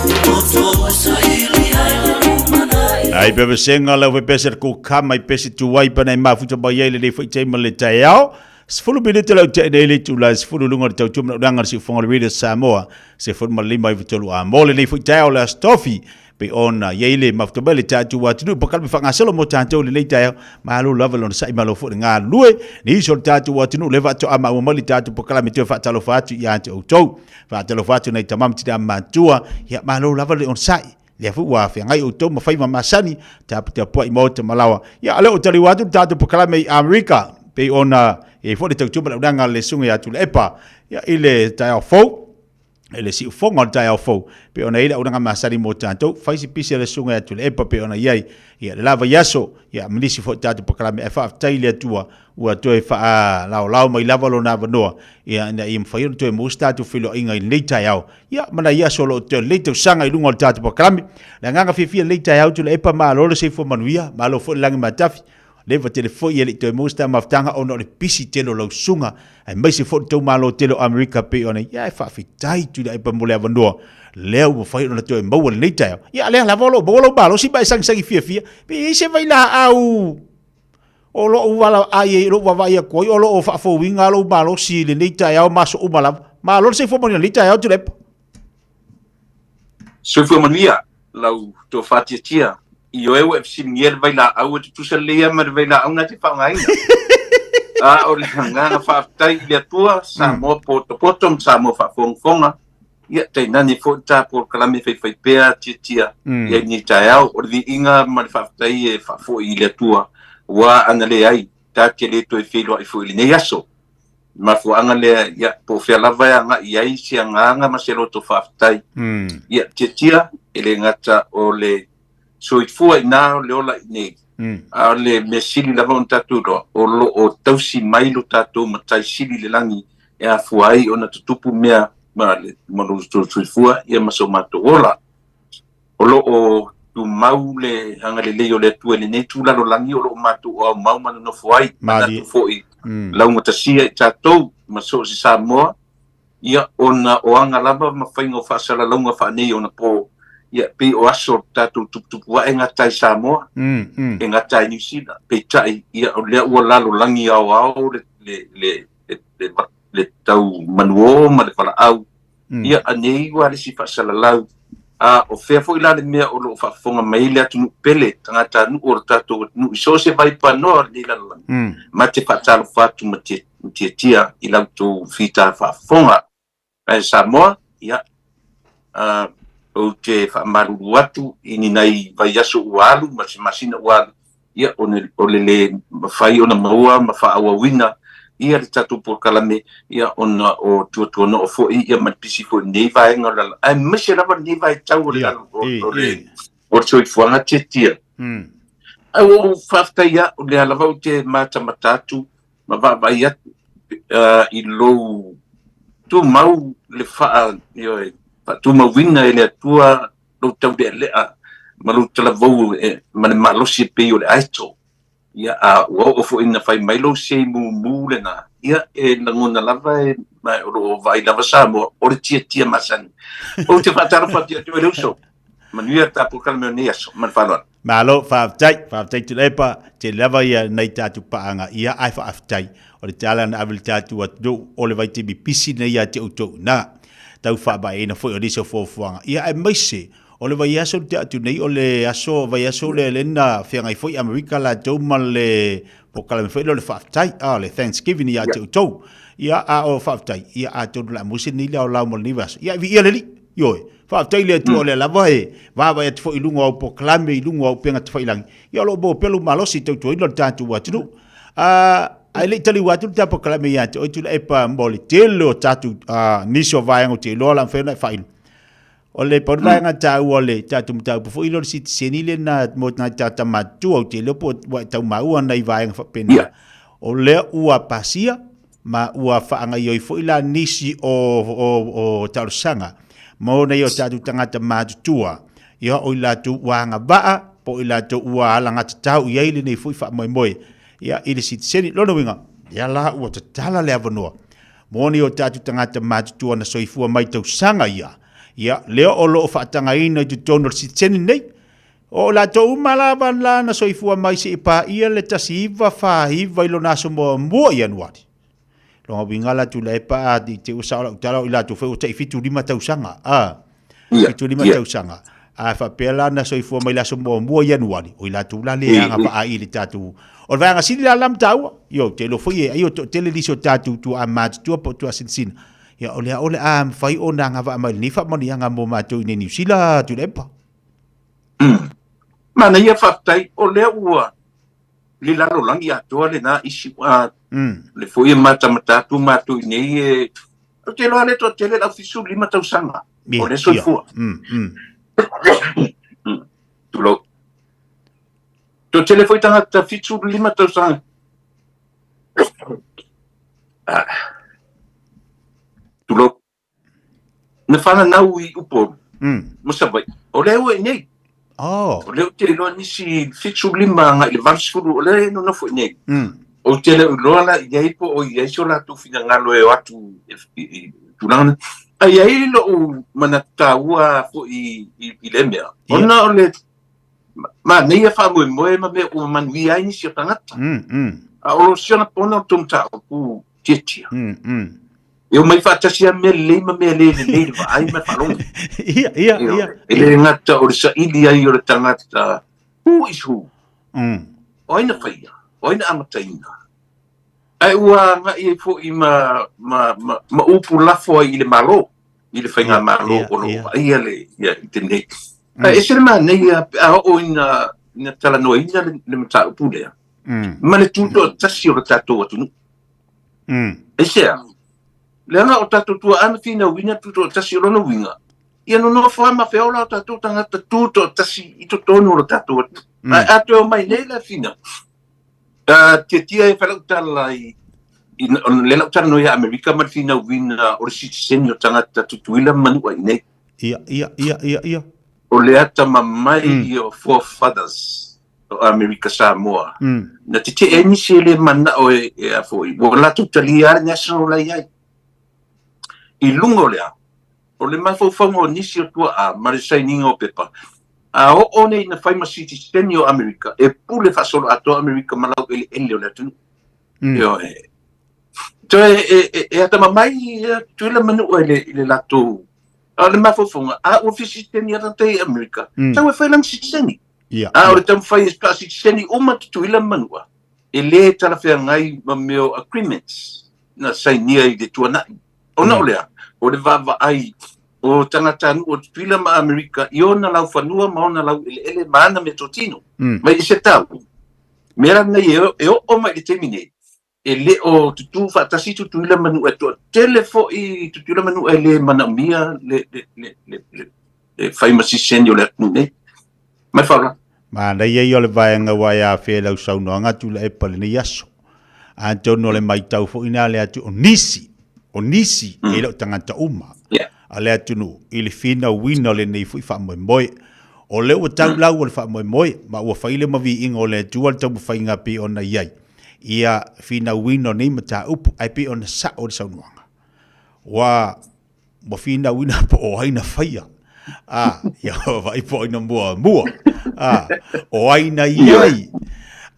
le poto ua saili ai le lumanai. Ai pe vasenga lau fe pese ku kama i pese tuai pa nei mafuta mai ai le nei foi taima le taeao. 10 minute lau te nei le tula 10 lunga le tautua mana uranga le siufoga o le Radio Samoa 15 i tolu a mo le nei foi taeao le Aso Tofi pe ona i ai le mafuta mai le tatou atunuu pa kalame faagasolo mo tatou le nei taeao. Malo lava lona sa'i malo foi le galulue nisi o le tatou atunuu le faatoa maua mai le tatou polokalame toe faatalofa atu ia te outou. Faatalofa atu nai tama ma tina matua ia malo lava le onosai. Lea foi ua feagai outou ma faiva masani, taputapuai maota ma laoa. Ia, lea ua taliua atu le tatou polokalame i Amerika, pei ona i ai foi le tautua ma le auaunaga a le Susuga ia Tuilaepa, ia, i le taeao fou, i le siufofoga o le taeao fou, pei ona i ai le auaunaga masani mo tatou, fai si pisi a le Susuga ia Tuilaepa pei ona i ai, ia, le la vaiaso, ia, ma nisi foi o tatou polokalame, ae faafetai i le Atua ua toe faalaolao mai lava lona avanoa, ia, ina ia mafai ona toe maua se tatou feiloaiga i lenei taeao, Ia, ma nai aso o lo o totoe o lenei tausaga i luga o le tatou polokalame. Le agaga fiafia i lenei taeao Tuilaepa, malo le soifua manuia, malo foi le lagi matafi. Leva tele foi e le i toe maua se ta mafutaga ona o le pisi tele o lau susuga, aemaise foi le tou malo tele o Amerika pei ona ia e faafetai Tuilaepa mo le avanoa lea ua mafai ona toe maua i lenei taeao. Ia, lea lava o lo o maua lou malosi ma e sagisagi fiafia, pe i ai se vailaau o lou valaai ai, lou vaavaai atu ai, o lo o faafouina lou malosi i lenei taeao ma aso uma lava. Malo le soifua manuia i lenei taeao Tuilaepa. Soifua manuia lau tofa tiatia. Ioe ua e fesiligia le vailaau e tutusa lelei lava ma le vailaau na te faaaogaina. A o le agaga faafetai i le Atua, Samoa potopoto ma Samoa faafogafoga, ia tainane foi le ta polokalame faifaipea tiatia i ai lenei taeao. O le viiga ma le faafetai e faafoi i le Atua, aua ana leai, ta te le toe feiloai foi i lenei aso. Mafuaaga lea, ia, po o fea lava e agai i ai se agaga ma se loto faafetai. Ia, tiatia, e le gata o le soifua i ina o le ola i inei, a o le mea sili lava ona tatou iloa, o lo o tausi mai lo tatou Matai Sili i le lagi e afua ai ona tutupu mea ma le ma lo soifua ia ma so matou ola. O lo o tumau. tumau le agalelei o le Atua i lenei itu lalolagi o lo o matou aumau ma nonofo ai, manatu foi laugatasia i tatou ma so o se Samoa, ia, ona o aga lava ma faiga o faasalalauga faaneionapo, ia, pei o aso tatou tuputupu ae gata ai Samoa, e gata ai Niu Sila, peitai, ia, o lea ua lalolagi aoao le, le, le, le, le, le tau manuō ma le valaau, ia, anei ua le isi faasalalau. A o fea foi la le mea o lo o faafofoga mai ai le atunuu pele, tagatanuu o le tatou atunuu i so o se vaipanoa o lenei lalolagi, ma te faatalofa atu ma te tiatia i la outou fita faafofoga. Ae Samoa, ia, ou te faamalulu atu i ni nai vaiaso ua alu ma se masina ua alu, ia, o le lē mafai ona maua ma faaauauina ia le tatou polokalame, ia, ona o tuatuanoo foi, ia, ma le pisi foi i lenei vaega o le lalolagi, aemaise lava lenei vaitau o le o le o le soifuaga tiatia. Ae ua ou faafetai lava, o lea lava ou te matamata atu ma vaavaai atu i lou tumau le faa, ioe, faatumauina e le Atua lou taulealea ma lou talavou ma le malosi e pei o le aeto. Ia, a ua oo foi ina fai mai lou sei mumu lena, ia, e lagona lava e, ma o lo o vaai lava Samoa, o le tiatia masani. Ou te faatalofa atu ia te oe le uso. Manuia le tatou kalame o lenei aso. Ma le faaaloalo. Malo, faafetai, faafetai Tuilaepa, tele lava ia nai tatou paaga, ia ae faafetai. O le tala na ave i le tatou atunuu, o le vaitaimi pisi lenei ia te outou ina. Tau faamaeaina foi o nisi o fuafuaga. Ia aemaise, o le vaiaso na tea atu nei, o le aso, vaiaso lea lea na feagai foi Amerika latou ma le polokalame foi lea o le faafetai, a, le Thanksgiving ia te outou. Ia, a o faafetai, ia atonu o le a maua se nei leo lao mo lenei vaiaso. Ia, viia le Alii. Ioe. Faafetai i le Atua o lea lava e vaavaai atu foi i luga o au polokalame, i luga o au upega tafailagi. Ia o lo o maua pea lou malosi i tautuaina o le tatou atunuu. Ae le i taliu atu le ta polokalame ia te oe Tuilaepa mo le tele o tatou nisi o vaega ou te iloa la mafai ona e faailo. O le pau le vaega taua o le tatou mataupu foi lea o le sitiseni lena mo nai tagata matutua ou te iloa po ua e tau maua nai vaega faapena. O lea ua pasia ma ua faagaoioi foi la nisi o, o, o talosaga mo nei o tatou tagata matutua, ia o i latou ua agavaa po o i latou ua alagatatau i ai lenei foi faamoemoe ia i le sitiseni. Lona uiga, ia la ua tatala le avanoa mo nei o tatou tagata matutua na soifua mai tausaga ia, ia lea o lo o faatagaina i totonu o le sitiseni nei. O latou uma lava la na soifua mai seia paia le 1949 i lona aso muamua o Ianuari. Lona uiga la Tuilaepa a i te ua sao lau tala o i latou foi ua tai 75 tausaga a 75 tausaga a faapea la na soifua mai le aso muamua o Ianuari o i latou la le agavaa i le tatou o le vaega sili la la ma taua io te iloa foi e ai o toatele nisi o tatou tuaa matutua po o tuaa sinisina ia o lea o le a mafai ona agavaa mai lenei faamanuiaga mo matou i nei Niu Sila Tuilaepa. Manaia faafetai o lea ua le lalolagi atoa lena isi a le foi e matamata atu matou i nei e ou te iloa le toatele le au 75 tausaga o le soifua. Tulou. Toatele foi tagata 75 tausaga. Tulou. Na fananau i Upolu ma Savaii, o lea ua i inei. Oh. O lea ou te iloa nisi 75 agai i le 80 o lea e nonofo i inei. Ou te le o iloa la i ai po o i ai so latou finagalo e o atu i tulaga na. Ae i ai lou manatu taua foi i lea mea, ona o le manaia faamoemoe ma mea ua manuia ai nisi o tagata. A o si ona pono o le tou mataupu tiatia. E omai faatasi lava mea lelei ma mea le lelei i le vaai ma le faalogo. Ia, ia, ia. E le gata o le saili ai o le tagata, who is who? O ai na faia? O ai na amataina? Ae ua agai ai foi ma, ma, ma, ma upu lafo ai i le Malo, i le Faigamalo o lo o vaaia le, ia, i te nei. Ae ese le manaia pe a oo ina, ina talanoaina le, le mataupu lea, ma le tutoatasi o le tatou atunuu. Aisea? Leaga o tatou tuaa na finauina tutoatasi o lona uiga, ia nonofo lava ma feola o tatou tagata tutoatasi i totonu o le tatou atunuu. Ae a toe omai nei la finau, tiatia e fai lau tala i, i, lea lau talanoa ia Amerika ma le finauina o le sitiseni o tagata Tutuila ma Manua i nei. Ia, ia, ia, ia, ia. O le atamamai o forefathers o Amerika Samoa, na tetee ai nisi e le manao e, e a foi, ua latou talia lava le national la i ai. I luga o lea, o le mafaufauga o nisi o tuaa ma le sainiga o pepa, a oo nei ina fai ma sitiseni o Amerika, e pule faasoloatoa Amerika ma laueleele o le atunuu. Ioe. Toe e, e, e atamamai Tutuila ma Manua i le, i le latou A o le mafaufauga, a ua fia sitiseni lava tatou i Amerika, tau e fai lana sitiseni. A o le taumafai e faasitiseni uma Tutuila ma Manua, e le talafeagai ma mea o agreements na sainia i le tuanai. Ona o lea, o le vaavaai o tagatanuu o Tutuila ma Amerika i ona laufanua ma ona laueleele ma ana meatotino, mai i se tau. Mea la nei e oo mai i le taimi nei, e le o tutū faatasi Tutuila ma Manua, e toatele foi Tutuila ma Manua e le manaomia le, le, le, le, le, le fai ma sitiseni o le atunuu nei. Mai faaaloalo. Manaia ia o le vaega ua e afea i lau saunoaga Tuilaepa i lenei aso. Atonu o le matau foi lena a le atunuu, o nisi, o nisi e le o tagata uma a le atunuu i le finauina o lenei foi faamoemoe. O lea ua tau lau o le faamoemoe ma ua fai le maviiga o le Atua le taumafaiga pei ona i ai ia finauina o nei mataupu, ae pei ona sao le saunoaga. Ua, ua finauina po o ai na faia. A, ia vaai po o ai na muamua. A, o ai na i ai.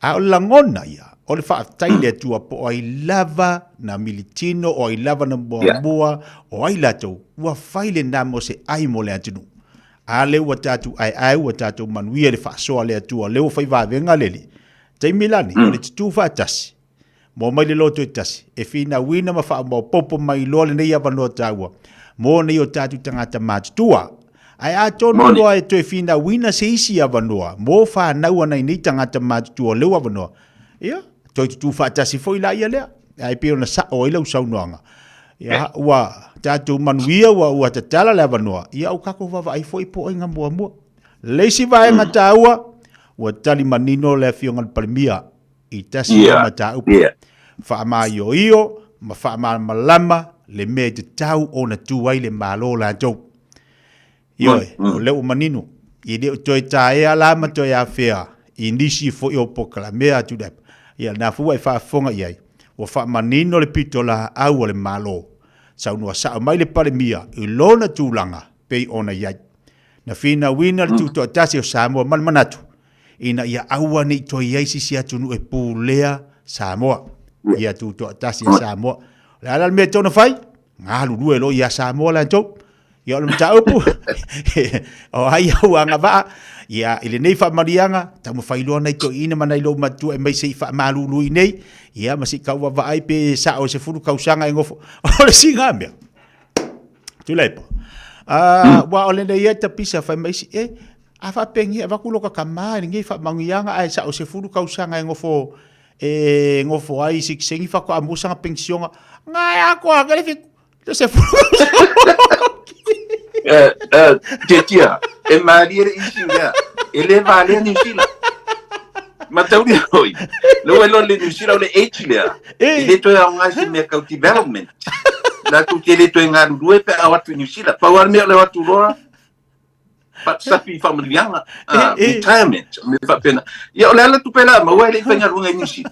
A o le lagona ia, o le faafetai i le Atua po o ai lava na militino, o ai lava na muamua, o ai latou, ua fai lena mo se ai mo le atunuu. A lea ua tatou aeae, ua tatou manuia i le faasoa a le Atua, lea ua fai vavega le Alii. Taimi lani, o le tutū faatasi, moa mai le loto e tasi, e finauina ma faamaopoopo mai loa lenei avanoa taua mō nei o tātou tagata matutua. Ae atonu loa e toe finauina se isi avanoa mō whānau ana i nei tagata matutua o leu avanoa, ia, toe tutū faatasi foi la ia lea. Ae pei ona sa'o ai lau saunoaga. Ia, ua tātou manuia, ua, ua tatala le avanoa, ia o kākou vaavaai foi po o ai nga muamua. Le isi vaega taua, ua tali manino le Afioga i le Palemia i tasi ia mataupu. Faamaioio ma faamalamalama le mea e tatau ona tu ai le Malo latou. Ioe, o lea ua manino, e le o toe taea la ma toe afea i nisi foi o polokalame a Tuilaepa. Ia, lena foi ua e faafofoga i ai, ua faamanino le pitolaau a le Malo. Saunoa sao mai le Palemia i lona tulaga pei ona i ai. Na finauina le Tutoatasi o Samoa ma le manatu ina ia aua ne i toe i ai se isi atunuu e pulea Samoa, ia Tutoatasi a Samoa. O le a la le mea e tatau ona fai? Galulue loa ia Samoa latou. Ia o le mataupu, o ai au agavaa, ia i lenei faamanuiaga, taumafai loa nai toeaiina ma nai loumatua e mai se i faamalulu i inei, ia ma se i tau vaavaai pe sao i le 10 tausaga e nofo. O le siga mea. Tuilaepa. Ua o lenei ai tapisa fai mai isi, e, a faapengi e avatu lo ka tama i lenei faamanuiaga ae sao 10 tausaga e nofo e nofo ai sikisengi faatoa maua sana penisiona. Nga e atoa ake le fitu, le 10 Tia, e malie le issue lea. E le valea Niu Sila. Mataulia hoi. Lea ua iloa le Niu Sila o le age lea. E le toe aoga i se mea kau development. Latou te le toe galulue pe a o atu i Niu Sila. Pau lava le mea o le o atu loa, sapi i faamanuiaga, retirement, mea faapena. Ia o le a la tupe la maua e le i faigaluega i Niu Sila.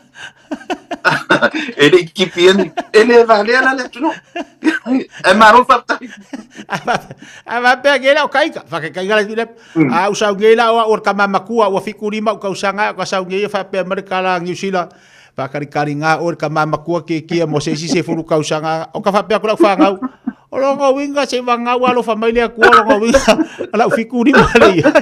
E le i tipi ani, e le valea la le atunuu. Ae malo faafetai. A faapea ke la o kaika, whakakaika le tule. A u sau nei la o au o le tama matua, ua 75 ou tausaga, o ka sau nei e faapea mai le tala a Niu Sila, whakakarikari ngā oe le tama matua ke kia mo se isi 10 tausaga. O ka faapea atu lau whanau, o longa uiga se vagau alofa mai le Atua, longa uiga, lau 75 le ia.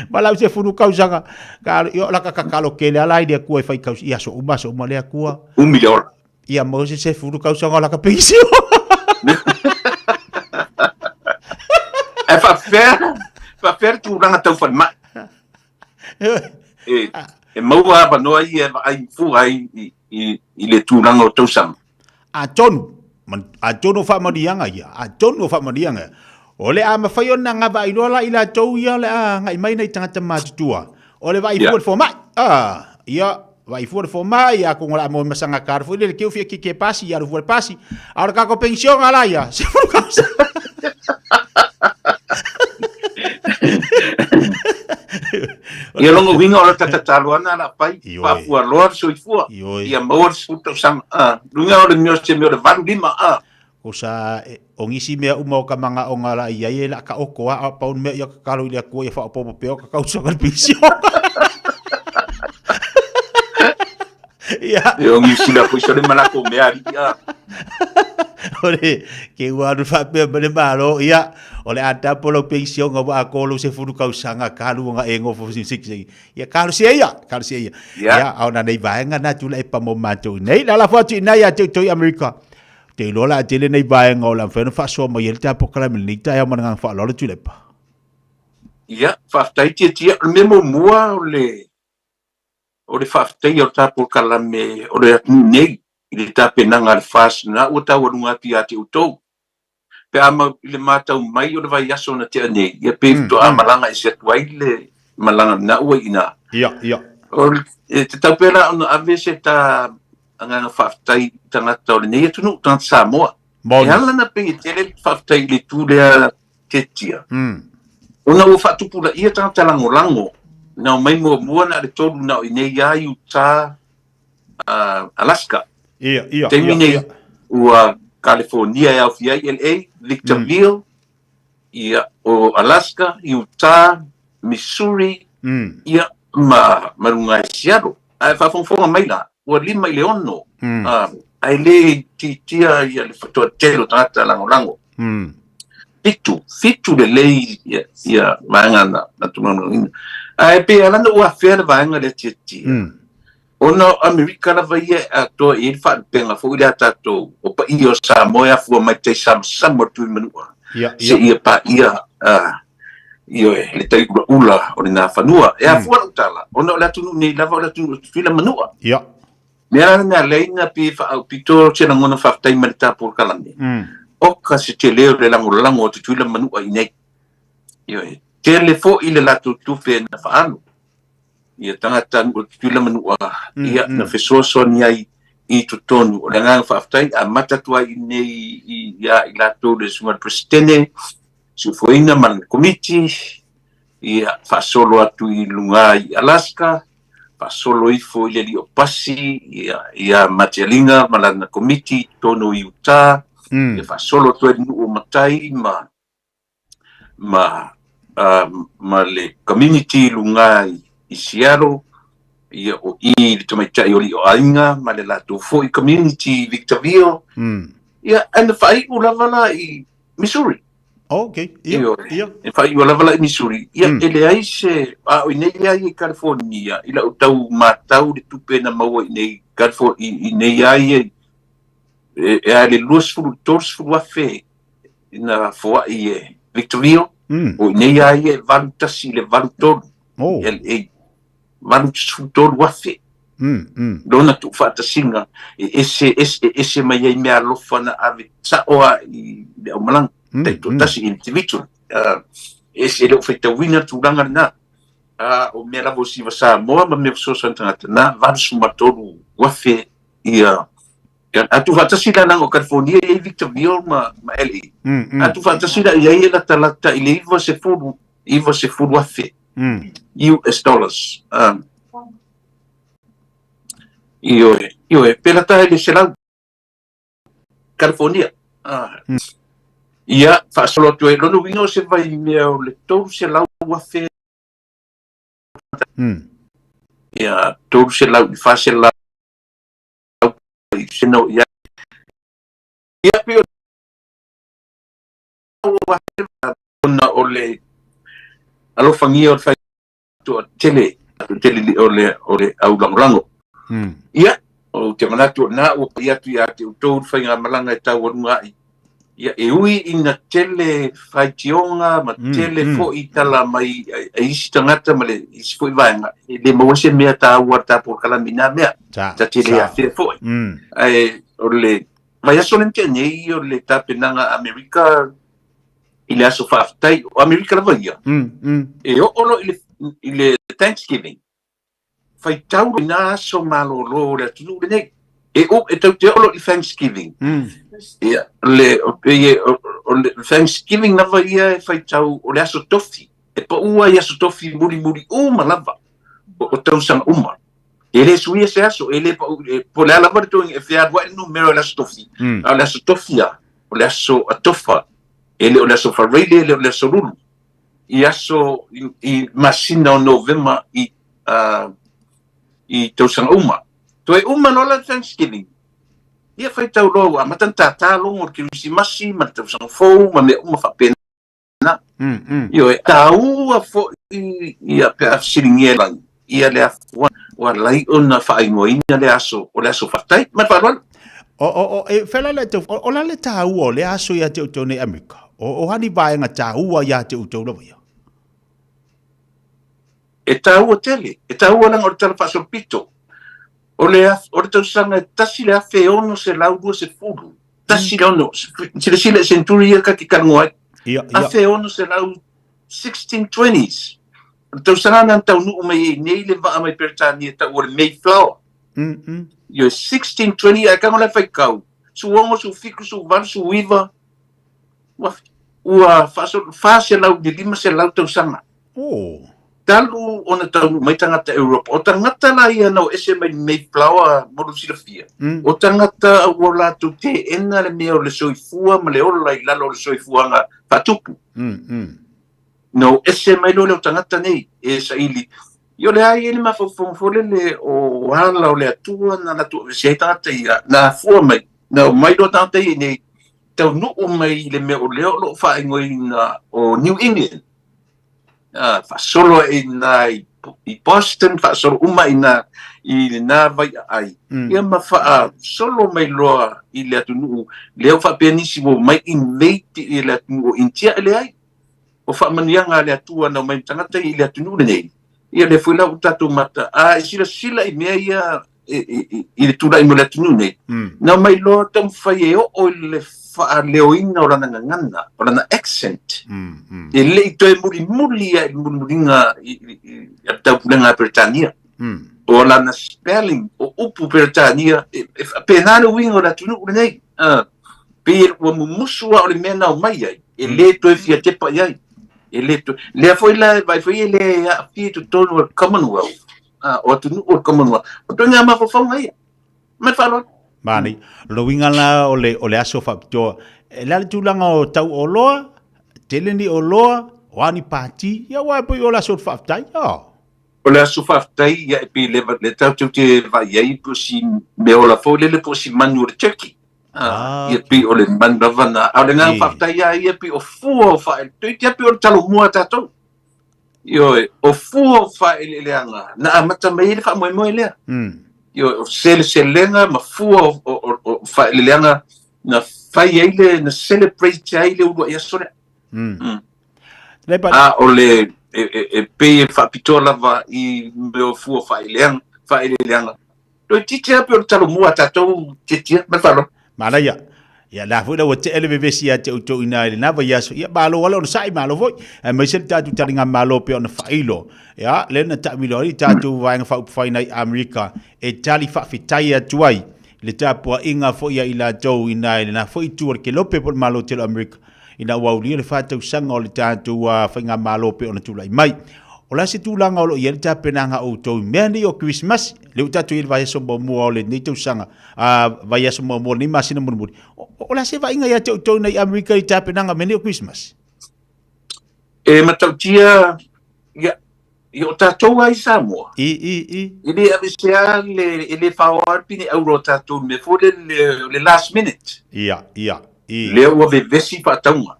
Ma lau 10 tausaga, ka, ia, o la ka tatalo tele ala i le Atua e fai tausi, ia aso uma, aso uma le Atua. Umi le ola. Ia mo se 10 tausaga o la ka penisione. Ae faapefea, faapefea le tulaga tau falemai. E, e maua avanoa ia e vaai fua ai i, i, i le tulaga o tausaga. Atonu, atonu o faamanuiaga ia, atonu o faamanuiaga ia. O le a mafai ona gavaai loa la i latou ia o le a agai mai nai tagata matutua. O le vaai fua le fomai. Ah, ia, vaai fua le fomai, ia atonu o le a maua ma saga card foi lele, keu fia keke pasi, ia alu fua le pasi. A o le tatou penisiona la ia, 10 tausaga. Ia lona uiga o le tatatalo ana la pai, faafualoa le soifua, ia maua le 10 tausaga. Ah, luga o le mea o se mea o le 85 ah. O sa o nisi mea uma o ka manaʻoga la i ai e la ka oko a pau le mea ia tatalo i le Atua ia faaopoopo pea o ka tausaga le penisione. Ia. E o Niu Sila foi so le malako mea alii a. O le ke ua alu faapea ma le Malo, ia, o le a tapo lau penisione ua atoa lou 10 tausaga talu ona e nofo sing. Ia talosia ia, talosia ia. Ia. Ia, a o na nei vaega na tulai pa mo matou i nei. Le ala fo atu i nei ia te outou i Amerika. Te iloa la tele nei vaega o le a mafai ona faasoa mai ai le tatou polokalame i lenei taeao ma le agaga faaaloalo Tuilaepa. Ia, faafetai Tiatia. O le mea muamua o le o le faafetaia o le ta polokalame o le atunuu nei i le tapenaga a le FAST lena ua taualuga atu ia te outou. Pe a mau i le matau mai o le vaiaso na tea nei, ia pei faatoa malaga ese atu ai le malaga lena ua i ina. Ia, ia. O le, e tatau pea la ona ave se ta agaga faafetai i tagata o lenei atunuu, tagata Samoa. Moni. E ala na pei e tele le faafetai i le itu lea Ketia. Ona ua faatupulaia tagata lagolago na omai muamua na o le tolu na o i nei lava i Utah, Alaska. Ia, ia, Taimi ia, nei, ia. ua California e aofia ai LA, Victorville, ia, o Alaska, Utah, Missouri, ia, ma, ma luga i Seattle. Ae faafogafoga mai la, ua 5 i le 6, ae le itiitia ia le toatele o tagata lagolago. 7, 7 lelei ia, ia vaega na, na tulaga. Ae pei ala na ua afea le vaega lea tiatia. Ona o Amerika lava ia e atoa i ai le faalupega foi lea a tatou o paia o Samoa e afua mai tai samasama o le Tuimanua Ia, se ia. ia paia ioe, le tai ulaula o lena fanua. E afua lau tala, ona o le atunuu nei lava o le atunuu o Tutuila Manua. Ia. Mea la lena lea ina pe faaupito se lagona faafetai mai le ta polokalame. Oka se tele o le lagolago a Tutuila Manua i nei. Ioe, tele foi le latou tupe na faaalu. Ia tagata o Tutuila Manua, ia na fesoasoani ai i totonu. O le agaga faafetai, amata atu ai i nei ia i latou le susuga i le Peresetene, Suefuaina ma le Komiti, ia faasolo atu i luga i Alaska, faasolo ifo i le alii o Pasi, ia, ia Matialinga ma lana Komiti i totonu i Utah, ia faasolo atu ai le nuu o Matai ma, ma, ma le community i luga i Seattle, ia o i le tamaitai o alii o aiga ma le latou foi community i Victorville, ia, ae na faaiu lava la i Missouri. Oh, okay. Ia, Ioe. ia. E faaiu lava la i Missouri. Ia, e leai se, a o i nei lea ia i California, i lau tau matau le tupe na maua i nei California, i nei a ia, e, e a le 20, 30 afe na foai e Victorville, o i nei a ia e 81 i le 83 Oh. i LA. 83 afe. Lona tuufaatasiga e ese, ese, e ese mai ai meaalofa na ave sa'o a i le aumalaga, taitoatasi individual. E ese, e le o faitauina le tulaga lenā. O mea lava o siva Samoa ma mea fesoasoani tagata na, 83 afe ia a tuufaatasi la leaga o California e i ai Victorville ma, ma LA. A tuufaatasi la i ai e latalata i le 90, 90 afe. US dollars. Ioe, ioe, pe lata ai le 100 California. Ia, faasolo atu ai, lona uiga o se vaimea o le 300 afe. Ia, 300 i 400 i sena o i ai. Ia, pei o ona o le alofagia o le fai toatele tele o le o le au lagolago. Ia, ou te manatu o lena ua pai atu ia te outou le faigamalaga e taualuga ai. Ia, e ui ina tele faitioga ma tele foi tala mai a isi tagata ma le isi foi vaega, e le maua se mea taua le ta polokalame i nā mea. Sa, Ta tele sa. afea foi. Ae o le vaiaso lea na tea nei o le tapenaga a Amerika i le aso faafetai, o Amerika lava ia, e oo loa i le, i le Thanksgiving, faitau i nā aso malolo o le atunuu lenei. E, o, e tau te oo loa i Thanksgiving. Ia, le, o, pei e, o, o le Thanksgiving lava ia e faitau o le aso tofi. E paʻu ai Aso Tofi mulimuli uma lava o tausaga uma. E le suia se aso, e le paʻu, e, po o le a lava le toega e fealuaʻi le numera o le Aso Tofi, a o le Aso Tofi a, o le aso atofa, e le o le aso Faraile, e le o le aso Lulu. I aso, i, i masina o Novema i, uh, i tausaga uma. Toe uma loa la le Thanksgiving, ia faitau loa ua amata ona tātā logo o le Kerisimasi ma le tausaga fou ma mea uma faapena. Ioe, taua foi ia pe a fesiligia e lagi ia le afua ua alai ona faaigoaina le aso o le aso faafetai. Ma le faaaloalo. O, o, o, e fela le te, o, o la le tāua o le aso ia te outou nei Amerika. O, o hani vaenga tāua ia te outou lava ia. E tāua tele, e tāua langa o le tala faasolopito. O le, o le tausaga e 1620, 16, silasila i century ia ka te talanoa ai. Ia, ia. 1600, 1620s. O le tausaga na taunuu mai ai nei le vaa mai Peretania tau o le Mayflower. Ioe, 1620, ae tago la e faitau, 16, 17, 18, 19, ua, ua 400 i le 500 tausaga. Oh. Talu ona taunuu mai tagata Europa. O tagata la ia na o ese mai Mayflower mo lou silafia. O tagata ua latou teena le mea o le soifua ma le ola i lalo o le soifuaga faatupu. Na o ese mai loa lea o tagata nei e saili. Ia o le a i ai le mafaufauga foi lele o ala o le Atua na latou aveesea ai tagata ia, na afua mai, na omai loa tagata ia i inei, taunuu mai i le mea o lea o lo o faaigoaina o New England. Faasolo ai i ina i Boston, faasolo uma i ina i lena vaiaai, ia ma faasolo mai loa i le atunuu, lea ua faapea nisi ua omai invade i le atunuu o Initia, e leai. O faamanuiaga a le Atua na omai ma tagata ia i le atunuu lenei, ia lea foi la ua tatou mata, a e silasila i mea ia i le tulai mai o le atunuu nei, na omai loa taumafai e oo i le faaleoina o lana gagana, o lana accent. E le i toe mulimuli lava i le mulimuliga a le taupulega a Peretania. O lana spelling, o upu Peretania, e faapena le uiga o le atunuu lenei. Pei ua mumusu lava o le mea na omai ai, e le toe fia tepa i ai. E le toe... Lea foi la, vaai foi e le aafia i totonu o le Commonwealth. O atunuu o le Commonwealth. O ituaiga mafaufauga ia. Ma le faaaloalo. Manaia. O le uiga la o le, o le aso faapitoa, e le a le tulaga o tau oloa, tele ni oloa, o a ni pati, ia aua e pei o le aso o le faafetai. Oh. O le aso faafetai, ia e pei le, le tatou te vaai ai po o si meaola foi lele po o si manu o le turkey. Ah, ia pei o le manu lava na. A o le agaga faafetai lava ia pei o fua o faaeleeleaga. Toeitiiti lava pei o le talomua a tatou. Ioe, o fua o faaeleeleaga na amata mai ai le faamoemoe lea. Ioe, o seleselega ma fua o faaeleeleaga na fai ai le, na celebrate ai le uluai aso lea. A o le, e pei e faapitoa lava i mea o fua o faaeleeleaga Toeitiiti lava pei o le talomua a tatou tiatia. Ma le faaaloalo. Manaia. Ia, la foi la ua tea le vevesi ia te outou ina i lena vaiaso. Ia, malo ala ona sa'i, malo foi. Aemaise le tatou taligamalo pei ona faailo. Ia, lea na taamilo ai le tatou Vaega Faaupufai nai Amerika e tali faafetai atu ai i le tapuaiga foi a i latou ina i lena foi itu o le kelope po o le Malo tele o Amerika ina ua aulia le 4 tausaga o le tatou faigamalo pei ona tulai mai. O le a se tulaga o lo o i ai le tapenaga a outou i mea nei o Kerisimasi? Lea ua tatou i ai i le vaiaso muamua o lenei tausaga, vaiaso muamua o lenei masina mulimuli. O le a se vaaiga ia te outou nei Amerika i tapenaga mea nei o Kerisimasi? E matautia, ia, ia o tatou lava i Samoa. I, i, i. E le aveesea le, e le faoa le pine auro a tatou i le mea foi lele o le last minute. Ia, ia, i. Lea ua vevesi faatauga.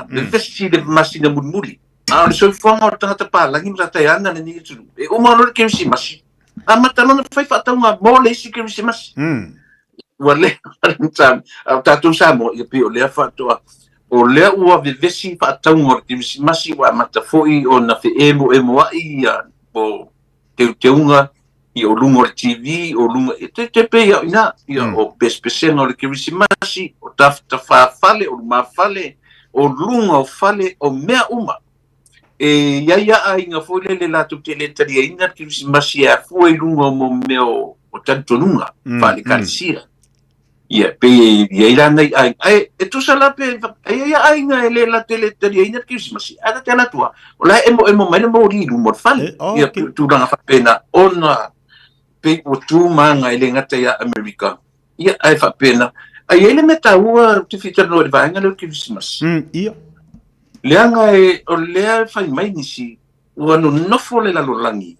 Vevesi le masina mulimuli. A o le soifuaga o le tagata palagi ma tata e ana lenei atunuu, e uma loa le Kerisimasi, amata loa ona fai faatauga mo le isi Kerisimasi. Ua le a o tatou Samoa, ia pei o lea faatoa, o lea ua vevesi faatauga o le Kerisimasi, ua amata foi ona feemoemoai ia o teuteuga i o luga o le TV, o luga, e te, te pei au ina, ia o pesepesega o le Kerisimasi, o tafatafa fale, o lumafale, o luga o fale, o mea uma. E i ai a aiga foi lele latou te le taliaina le Kerisimasi e afua i luga o mo mea o talitonuga, faale-ekalesia. Ia, pei e i ai la nai aiga. Ae, e tusa la pe, e i ai aiga e le la te le taliaina le Kerisimasi. Ae ta te alu atu lava, o la e emoemo mai le moli i luma o le fale. Ia, tulaga faapena, ona pei ua tu maga e le gata ia Amerika, ia, ae faapena. Ae i ai le mea taua ou te fia talanoa i le vaega lea o le Kerisimasi. Ia. Leaga e, o lea e fai mai nisi, ua nonofo le lalolagi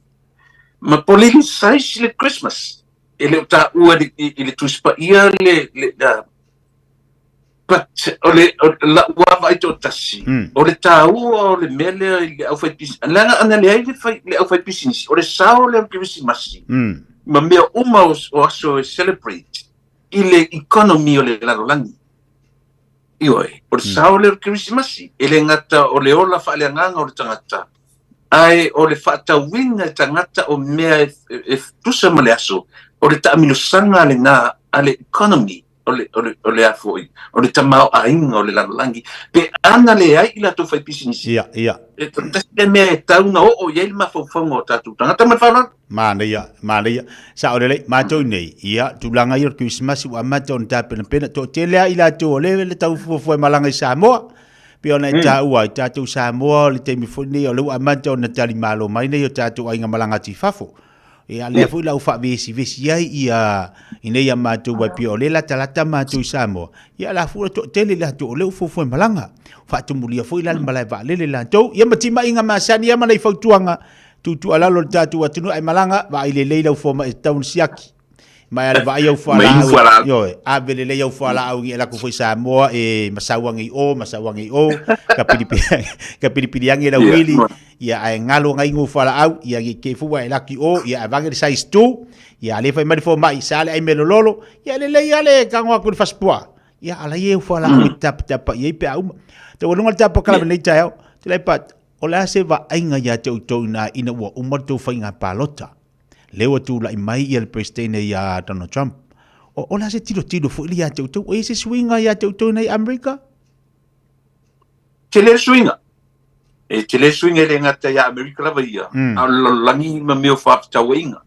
ma politicise le Christmas. E le o taua i le Tusi Paia le, le, but o le, o la'u vaavaai toatasi, o le taua o le mea lea i le aufaipisinisi, leaga ana leai le fai, le aufaipisinisi, o le sao lea o le Kerisimasi, ma mea uma o, o aso e celebrate i le economy o le lalolagi. Ioe, o le sao lea o le Kerisimasi, e le gata o le ola faaleagaga o le tagata, ae o le faatauina e tagata o mea e, e, e tusa ma le aso, o le taamilosaga lena a le economy o le, o le, o le a foi, o le tamaoaiga o le lalolagi. Pe ana leai i latou faipisinisi, Ia, ia. e tasi le mea e tau na oo i ai le mafaufauga o tatou tagata ma le faaaloalo. Manaia, manaia. Sao lelei, matou nei, ia, tulaga ia o le Kerisimasi ua amata ona tapenapena, toatele lava i latou o lea le tau fuafua e malaga i Samoa. Pei ona e taua ai, tatou Samoa o le taimi foi lenei o lea ua amata ona talimalo mai nei o tatou aiga malaga atu i fafo. Ia, lea foi la ua faavesivesi ai ia i nei a matou ai pei o lea e latalata matou i Samoa. Ia, la foi ua toatele latou o lea ua fuafua e malaga. Faatumulia foi la le malae vaalele latou. Ia ma timaiga masani ia ma nai fautuaga tuutuualalo le tatou atunuu ae malaga, vaai lelei lau fomai e tatau ona siaki. Mai ale vaai au fualaau, ioe, ave lelei au fualaau i lakou foi Samoa e masau age i o, masau age i o, ka pilipili, ka pilipili age lau wili, ia ae galo ngai ngu fualaau, ia ngi ke fu ai laki o, ia avange le size 2, ia ale fai mai le fomai, sa le ai me lololo, ia lelei ale kango aku le fasipua. Ia ala ia u fualaau i tap tap i pe a uma. Te walunga le tapa kala nei taeao, te lai pat, o le a se vaaiga ia te outou ina ina ua uma le tou faiga palota? Lea ua tulai mai ia le Peresetene ia Donald Trump. O, o le a se tilotilo foi le ia te outou? O i ai se suiga ia te outou nei Amerika? Tele le suiga. E tele le suiga e le gata ia Amerika lava ia, a o le lalolagi ma mea o faafetauaiga.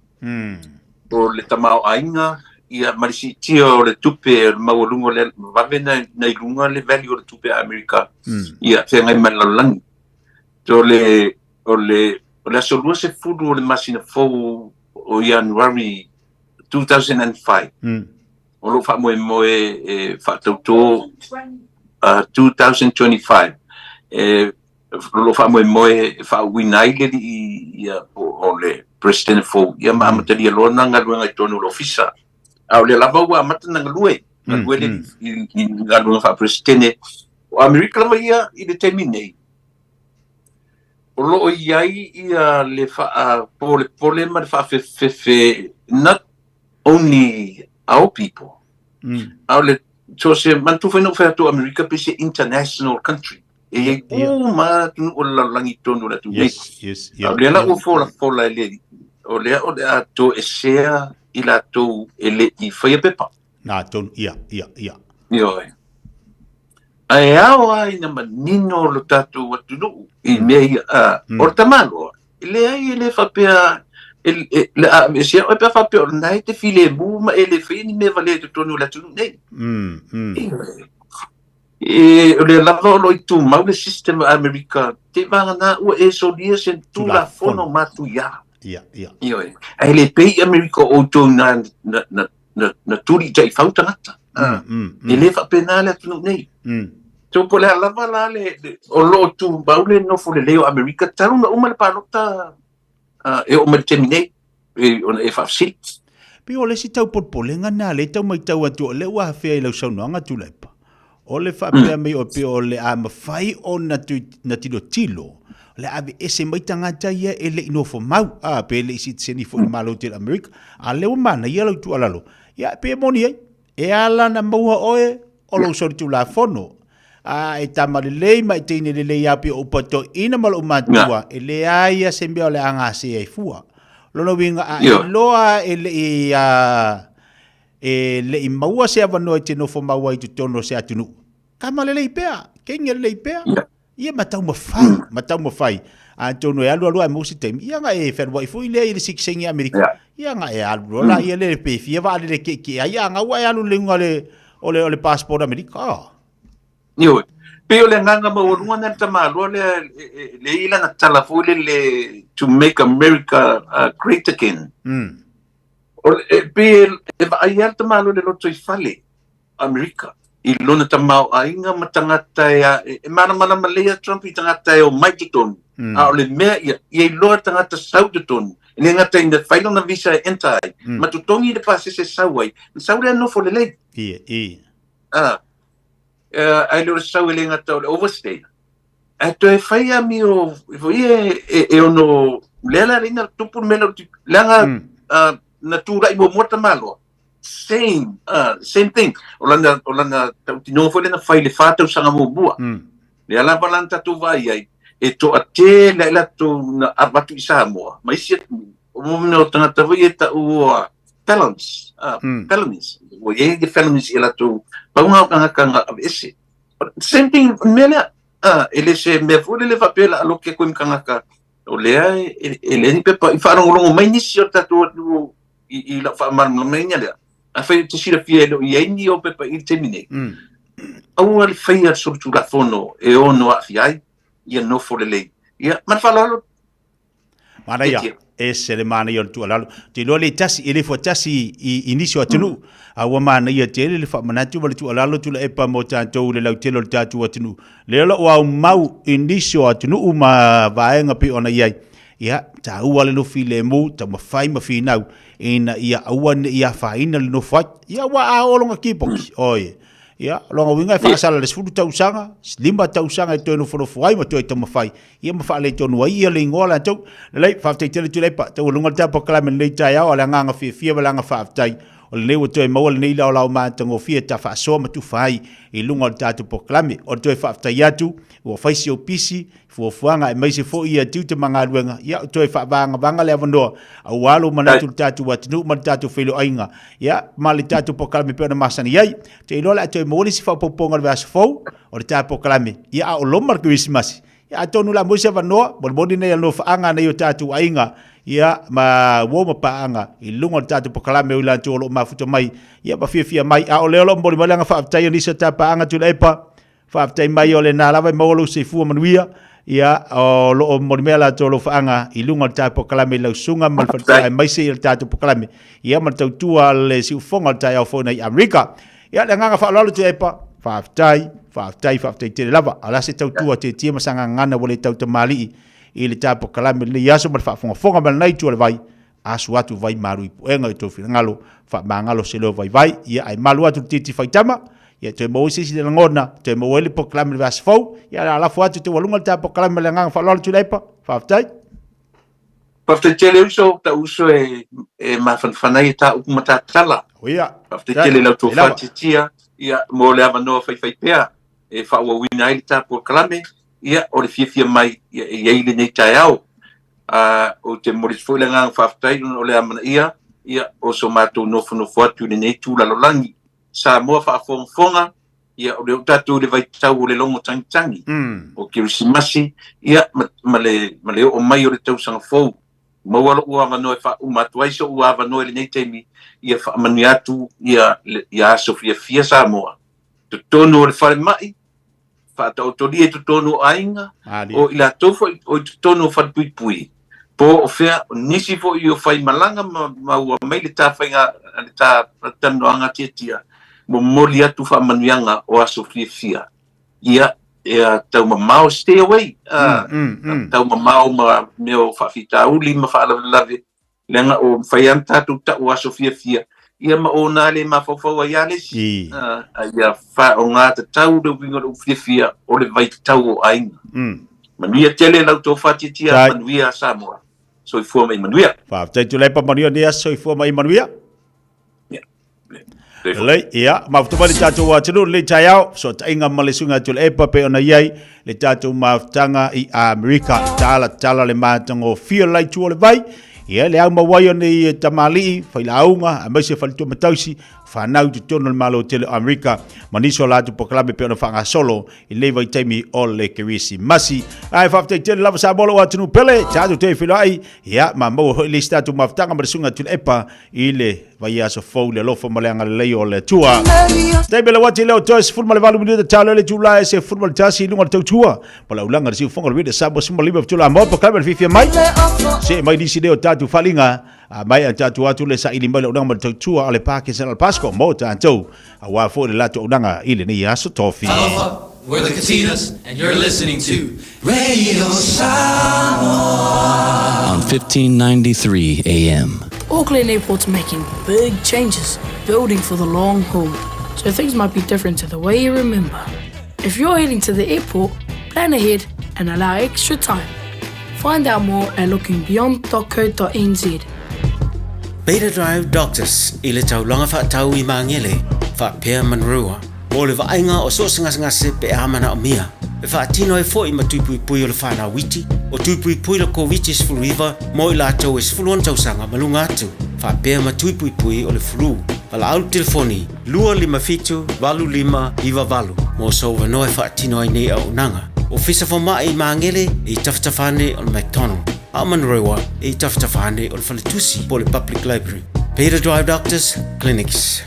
O le tamaoaiga, ia ma le siitia o le tupe, o le maualuga o le vave na, na i luga le value o le tupe a Amerika, ia feagai ma le lalolagi. O le, o le, o le aso 20 o le masina fou o Ianuari 2005, o lo o faamoemoe e faatautō 2025, e, o lo o faamoemoe e faauuina ai le alii ia, po o le President fou, ia ma amatalia loa na galuega i totonu o le ofisa. A o lea lava ua amata na galue, galue le i, i galuega faa-Peresetene o Amerika lava ia i le taimi nei. O lo o i ai ia le faapolepole ma le faafefefe not only our people, a o le so se manatua foi na ou fai atu o Amerika pei se international country. E i ai uma atunuu o le lalolagi i totonu o le atunuu nei. A o lea la ua folafola e le o lea o le a toesea i latou e le i faia pepa. Nā tonu, ia, ia, ia. Ioe. Ae ao lava ina manino lo tatou atunuu i mea ia, o le tamaloa, e leai e le faapea, e, le a aveesea oe pe a faapea o lena e te filemu ma e le faia ni mea valea i totonu o le atunuu nei. Ioe. E, o lea lava o lo o i tumau le system a Amerika, te vagana ua e solia se tulafono matuia. Ia, ia. Ioe. Ae le pei i Amerika o outou na, na, na, na, na tuli i taifau tagata. E le faapena le atunuu nei. So po o le a lava la le, le o lo o tumau le nofo lelei o Amerika talu na uma le palota e oo mai le taimi nei e, ona e faafesili. Pei o le isi taupolepolega na lea e tau matau atu o lea ua afea i lau saunoaga Tuilaepa. O le faapea mai o pei o le a mafai ona na tilotilo, o le a aveese mai tagata ia e le i nofo mau, a, pe le i sitiseni foi i le Malo tele o Amerika. A lea ua manaia lau tuualalo, ia pe moni ai, e ala na maua oe o lou solitulafono. A e tama lelei ma e teine lelei a pei o upu a toeaina ma lou matua, e leai a se mea o le a gasea ai fua. Lona uiga a e iloa e le i a, E le i maua se avanoa e te nofo mau ai i totonu o se atunuu. Kama lelei pea, kenge lelei pea. Ia ma taumafai, ma taumafai. Atonu e alu alu ae maua se taimi, ia na e fealuai foi lea i le sikiseini Amerika. Ia na e alu loa la ia le pe fia vaalele keekee ai, a na ua e alu i le luga o le, o le, o le passport Amerika. Ah. Ioe. Pei o le agaga maualuga lena le tamaloa lea e le i lana tala foi lele to make America great again. O le, e pei e vaai lava le tamaloa i le lotoifale Amerika i lona tamaoaiga ma tagata e, e, e malamalama lelei a Trump i tagata e omai totonu. A o le mea ia, ia iloa tagata sau totonu. E le gata ina fai lona visa e enter ai, ma totogi le pasese e sau ai, na sau lea nofo lelei. Ia, ia. A, ae le o le sau e le gata o le overstay. Ae toe fai amio foi e, e, e ono, lea la leina tupu le mea lea o le leaga na tulai muamua tamaloa. Same, same thing. O lana, o lana tautinoga foi lea na fai i le whā tausaga muamua. Lea lava la na tatou vaai ai, e toatele ai latou na avatu i Samoa, ma isi atunuu, o mea o tagata foi e taua felons, felonies. Ua i ai le felonies i latou pauga o tagata na aveese. Same thing, mea lea, e le se mea foi lele faapea la aloke koe ma tagata, o lea e leai ni pepa i faalogologo mai nisi o le tatou atunuu i lau faamalamalamaina lea, afai ou te silafia e le o i ai ni ou pepa i le taimi nei, aua le faia le solitulafono e ono aafia ai, ia nofo lelei. Ia, ma le faaaloalo. Manaia, ese le manaia o le tuualalo. Ou te iloa le tasi, e le fuatasi i, i nisi o atunuu, a ua manaia tele le faamanatu ma le tuualalo Tuilaepa mo tatou i le lautele o le tatou atunuu. Lea o lou aumau i nisi o atunuu ma vaega pei ona i ai, Ia, taua le nofo filemu, taumafai ma finau, ina ia aua ne i afaina le nofo ai. Ia, ua a oo lona kipoki, oi. Ia, lona uiga e faasala le 10 tausaga, 5 tausaga e toe nofonofo ai ma toe taumafai, ia ma faaletonu ai ia le igoa latou. Lelei, faafetai tele Tuilaepa, taualuga le tapa kalame i lenei taeao, a o le agaga fiafia ma le agaga faafetai, o lenei ua toe maua lenei laolao matagofie ta faasoa ma tufa ai i luga o le tatou polokalame. O le toe faafetai atu, ua fai si ou pisi, fuafuaga aemaise foi ia tiute ma galuega, ia toe faavagavaga le avanoa aua lou manatu i le tatou atunuu ma le tatou feiloaiga, ia ma le tatou polokalame pei ona masani ai. Ou te iloa o le a toe maua le isi faaopoopoga o le vaiaso fou o le tatou polokalame, ia a o loma le Kerisimasi. Ia atonu o le a maua se avanoa, molimoli nei alofaaga a nai o tatou aiga, ia ma uo ma paaga i luga o le tatou polokalame o i latou o lo o mafuta mai, ia ma fiafia mai. A o lea o lo o momoli mai le agaga faafetai a nisi o ta paaga Tuilaepa, Faafetai mai o lena lava e maua lou soifua manuia, ia, o lo o momoli mai a latou alofaaga i luga o le tatou polokalame i lau susuga ma le faletua aemaise i le tatou polokalame, ia ma le tautua a le siufofoga o le taeao fou nei Amerika. Ia, le agaga faaaloalo Tuilaepa, faafetai, faafetai, faafetai tele lava. A o le a se tautua tietie ma sagaga ua le tautamalii i le tatou polokalame i lenei aso ma le faafogafoga mai lenei itu o le vai, asu atu vai malu i puega i tou finagalo, faamagalo se leo vaivai, ia ae malu atu le titi faitama, ia toe maua ai se isi lagona, toe maua ai le polokalame i le vaiaso fou, ia o le a lafo atu taualuga le ta polokalame ma le agaga faaaloalo Tuilaepa. Faafetai. Faafetai tele uso, tau uso e, e mafanafana ai e tā upu ma tā tala. Ia. Faafetai tele i lau tofa titia, ia, mo le avanoa faifai pea e faaauauina ai le tā polokalame, ia, o le fiafia mai ia, e i ai lenei taeao. Ā, ou te momoli atu foi le agaga faafetai ona o le amanaia ia, o so matou nofonofo atu i lenei itu lalolagi. Samoa faafogafoga, ia, o lea ua tatou i le vaitau o le logo tagitagi, o Kerisimasi, ia, ma, ma le, ma le oo mai o le tausaga fou. Maua lou avanoa e faauma atu ai so'u avanoa i lenei taimi, ia faamanuia atu ia, ia aso fiafia Samoa, totonu o le falemai, faataotolia i totonu o aiga, o i latou foi o i totonu o falepuipui, po o fea, o nisi foi o faimalaga ma maua mai le ta faiga, le ta talanoaga tiatia, momoli atu faamanuiaga o aso fiafia. Ia, ia taumamao, stay away, taumamao ma mea o faafitauli ma faalavelave, Leaga o mafai lava ona tatou tau aso fiafia, ia ma ona le mafaufau ai lava le isi. A ia faaaoga tatau le uiga o le upu fiafia o le vaitau o aiga. Manuia tele lau tofa tiatia, manuia Samoa. Soifua ma ia manuia. Faafetai Tuilaepa, manuia lenei aso, soifua ma ia manuia. Lelei, ia, mafuta mai le tatou atunuu lenei taeao, fesootaiga ma le suiga Tuilaepa pei ona i ai le tatou mafutaga i Amerika. Tala tala le matagofie o le itu o le vai, ia le au mauai o nei tamalii, failauga, aemaise faletua ma tausi, fanau i totonu o le Malo tele o Amerika ma nisi o latou polokalame pei ona faagasolo i lenei vaitaimi o le Kerisimasi. Ae faafetai tele lava Samoa lou atunuu pele, tatou toe feiloai, ia ma maua foi le isi tatou mafutaga ma le susuga Tuilaepa i le vaiaso fou i le alofa ma le agalelei o le Atua. Taimi le uati leo toe 18 minute talo le itula e 11 i luga o le tautua ma le aulaga le siufoga o le Rita Samoa 15 fetula mo polokalame le fiafia mai. See mai nisi leo tatou faaaliga a mai a tatou atu le saili mai le auaunaga ma le tautua a le Pakistan o le Pasco mo tatou aua foi le latou auaunaga i lenei aso tofi. Talofa, we're the Katinas, and you're listening to Radio Samoa on 1593 AM. Auckland Airport's making big changes, building for the long haul. So things might be different to the way you remember. If you're heading to the airport, plan ahead and allow extra time. Find out more at lookingbeyond.co.nz. Beta Drive Doctors i le taulaga faatau i Magele faapea Manurewa mo le vaaiga o so o se gasegase pe a manaomia. E faatino ai foi ma tui puipui o le fanau iti, o tui puipui le Koviti-19 mo i latou e 16 tausaga ma luga atu, faapea ma tui puipui o le flu. Valaau le telefoni 257 8598 mo sou avanoa e faatino ai nei auaunaga. Ofisa Fomai i Magele e i tafatafa ane o le McDonald, a o Manurewa e i tafatafa ane o le Faletusi po o le Public Library. Beta Drive Doctors Clinics.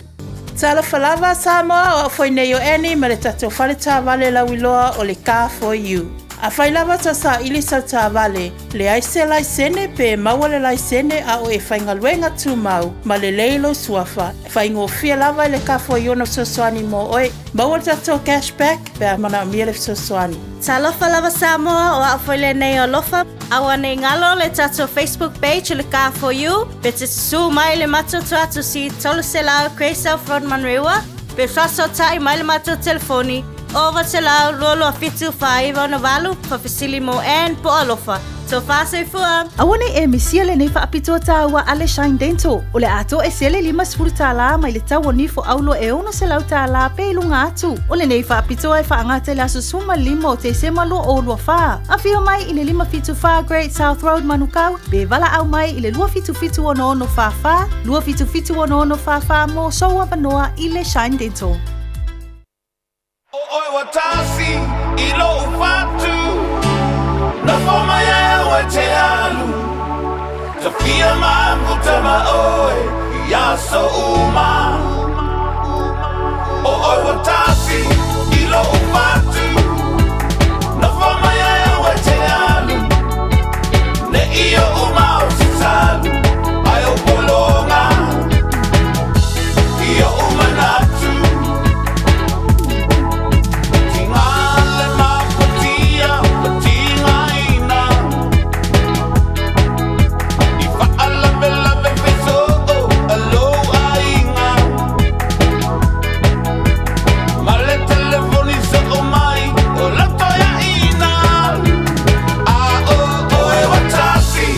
Talofa lava Samoa, o au foi nei o Annie ma le tatou fale taavale lauiloa o le Car For You. Afai lava tau saili sau taavale, leai se laisene pe maua le laisene a o e faigaluega tumau ma lelei lou suafa, faigofie lava i le Car For You ona fesoasoani mo oe. Maua le tatou cash back pe a manaomia le fesoasoani. Talofa lava Samoa, o au foi lenei o Alofa. Aua nei galo le tatou Facebook page o le Car For You, pe te susu mai i le matou tuatusi 300 Grey South Road Manurewa, pe faasootai mai le matou telefoni 900 227 498 faafesili mo Ann po o Alofa. Tofa soifua! Aua nei e misia lenei faapitoa tāua a le Shine Dental. O le atoa e sele $50 mai le tau o nifo aulo e $600 pe i luga atu. O lenei faapitoa e faagata i le aso 15 o Tesema 2024. Afio mai i le 574 Great South Road Manukau pe valaau mai i le 277 6644, 277 6644 mo sou avanoa i le Shine Dental. O oe ua tasi i lou fatu Nofo mai au e te alu Tafia mafuta ma oe i aso uma O oe ua tasi i lou fatu Nofo mai au e te alu Ne i oʻu mau se talu Ai o pologa I oʻu manatu Tiga le mafatia ma tigaina I faalavelave fesoo a lou aiga Ma le telefoni soo mai o lau toeaina A o oe ua tasi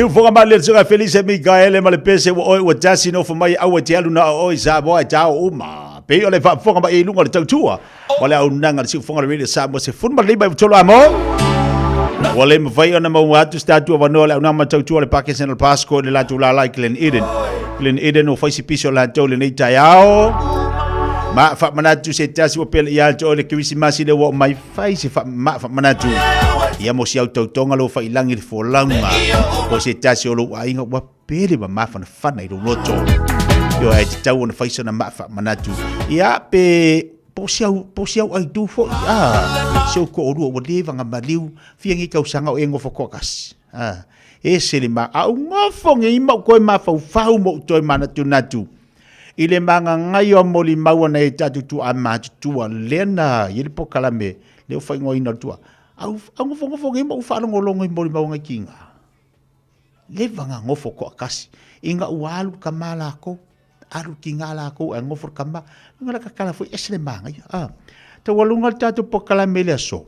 Siufoga mai le suga Felice Mikaele ma le pese ua oe ua tasi nofo mai aua te alu na o oe Samoa e tao uma. Pei o le faafofoga mai i luga o le tautua. O le auaunaga a le siufofoga o le Radio Samoa 15 i amo. Ua le mafai ona maua atu se tatou avanoa le auaunaga ma tautua o le Pakistan o le Pasco i le latou lala i Glen Eden. Glen Eden ua fai si pisi o latou lenei taeao. Ma faamanatu se tasi ua pele ia te oe le Kerisimasi le ua o mai fai se fa, ma faamanatu. Ia mo si au tautoga lo failangi le folauga. O se tasi o lou aiga ua pele ma mafanafana i lou loto. Ioe, ae tatau ona fai sana maa faamanatu. Ia, pe po o si au, po o si au aitu foi, a, si ou toalua ua leva ona maliu, fia nei tausaga o e nofo toatasi. A, ese le ma, a ou nofo nei ma ou toe mafaufau ma ou toe manatunatu i le magagaio a molimau a nai o tatou tuaa matutua lea na i ai le polokalame lea ua faaigoaina o le tuaa. A ou nofonofo nei ma ou faalogologo i molimau a nai tiga. Leva na nofo toatasi ina ua alu le tama lakou, alu le tina lakou ae nofo le tama. Luga la tatala foi ese le manaia. Ah, taualuga le tatou polokalame i le aso.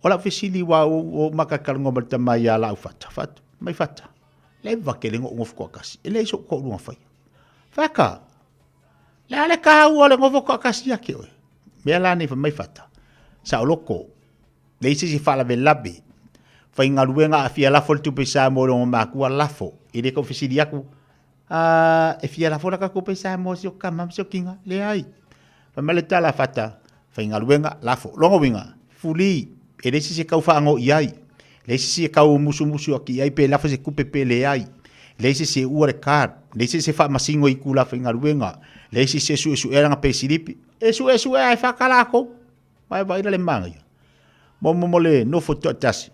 O lau fesili ua ou makatalanoa ma le tama ia lau fata, fata, mai fata. Leva tele na ou nofo toatasi. E leai sou toalua na faia. Fata, le a le taua o le nofo toatasi ia te oe? Mea la nei fai mai fata, saoloto. Leai se isi faalavelave. Faigaluega a fia lafo le tupe Samoa i lona makua, lafo. E le tau fesili atu, A, e fia lafo la ka tupe Samoa si o tama ma si o tina? Leai. Fai mai le tala a Fata, faigaluega, lafo. Lona uiga, fuli, e leai se isi e tau faano i ai. Leai se isi e tau musumusu atu i ai pe lafo se tupe pe leai. Leai se isi e ua le card. Leai se isi e faamasino i itula faigaluega. Leai se isi e suesuea lana peisilipi. E suesuea e Fata latou. Vaevae la le manaia. Mo mo mo le nofo toatasi,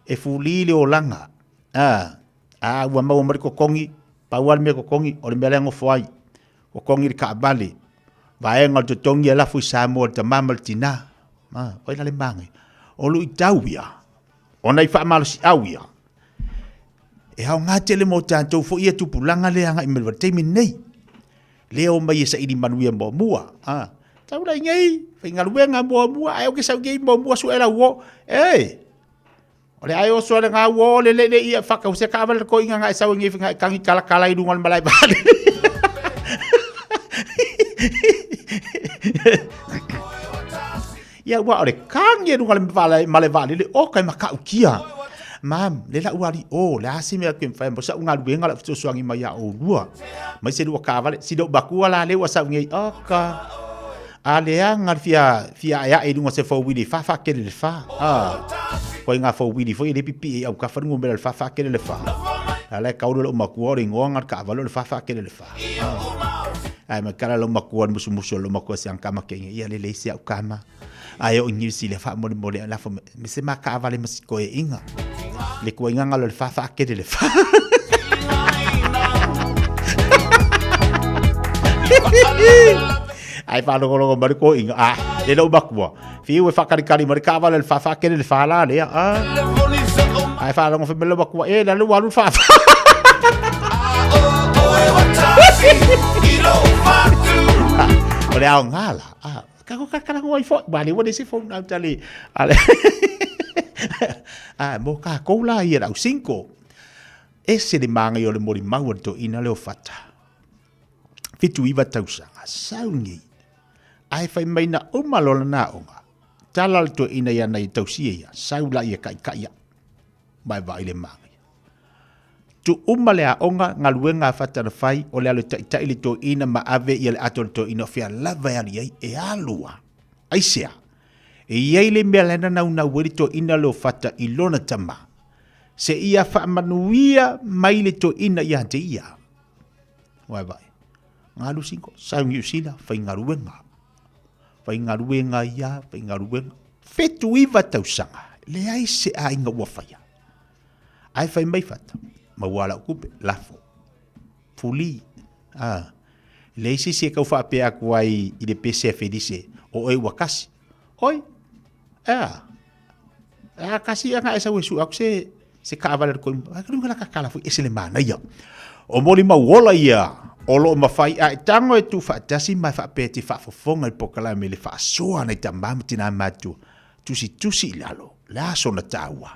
e fuli le olaga. A, a ua maua mai le totogi, pau lava le mea totogi, o le mea la e nofo ai. Totogi le taavale, vaega o le totogi e lafo i Samoa i le tama ma le tina. A, vaai la le manaia. O luitau ia, o nai faamalosiau ia, e aoga tele mo tatou foi ia tupulaga lea agai mai le taimi lenei. Lea omai e saili manuia muamua. A, tau la i nei, faigaluega muamua, ae ou ke sau nei muamua sue lau o. E, o le ai oso le ngau o le le le ia whakau se kaawale le koinga ngai sau ngai whangai kangi kala kala i runga le malae vale. Ia ua o le kangi e runga le male, male vale le o kai makau kia. Mam, le la uali o, le a se mea ke mwhai, mo sa unga luenga la fesoasoani mai a oulua. Mai se lua kaavale, si lou makua la lea ua sau nei, oka. A leaga le fia, fia aeae i luga o se four-wheeler i whawha kele le wha. Ah, koe ngā four-wheeler foi e le pipi e au ka whanungu mera le whawha kele le wha. A la e kaulu lou makua o le ingoa ngā kaavale o le whawha kele le wha. Ah. Ai ma kala lou makua le musumusu o lou makua se angkama ke inga, ia le leisi au kama. Ai o New Zealand wha mole mole la fo me se ma kaavale ma si koe inga. Le kua inga ngalo le whawha kele le wha. Ai whalongolongo mai le ko inga. Ah, le lou makua. Whiu e whakarikari mai le kaavale le whawha kele le wha la lea. Ah. Ai whalongo whi me lou makua. E, la lou alu le whawha. O le ao ngā la. Ah, ka ko ka kala ngoi fo. Wa le ua le se fo nau tali. Ale. Ah, mo ka kou la ia lau cinco. Ese le māngai o le molimau a le toeaina lea o Fata. 79 tausaga, sau nei. Ae fai mai na uma loa lana aoga, tala le toeaina ia nai e tausia ia, sau la ia kaikai au. Vaevae i le māngai. Tu uma le aoga, galuega a Fata na fai, o le alu e taitai le toeaina ma ave ia le ato o le toeaina o fea lava e alu i ai, e alu a. Aisea? E i ai le mea la e nanaunau ai le toeaina lea o Fata i lona tama, seia faamanuia mai le toeaina ia te ia. Vaevae. Galu singo, sau Niu Sila, faigaluega. Faigaluega ia, faigaluega. 79 tausaga, leai se aiga ua faia. Ae fai mai Fata, maua lau tupe, lafo. Fuli. Ah. Leai se isi e tau faapea atu ai i le pese a Felise, o oe ua kasi. Oi, ea, ea kasi ana e sau e sue atu se, se kaavale a le koimu. Ai ka lunga la kakala foi ese le manaia. O molimau ola ia o lo o mafai a e tago e tuufaatasi ma e faapea e te faafofoga i le polokalame i le faasoa nai tama ma tinā matua. Tusitusi i lalo, le a sona taua?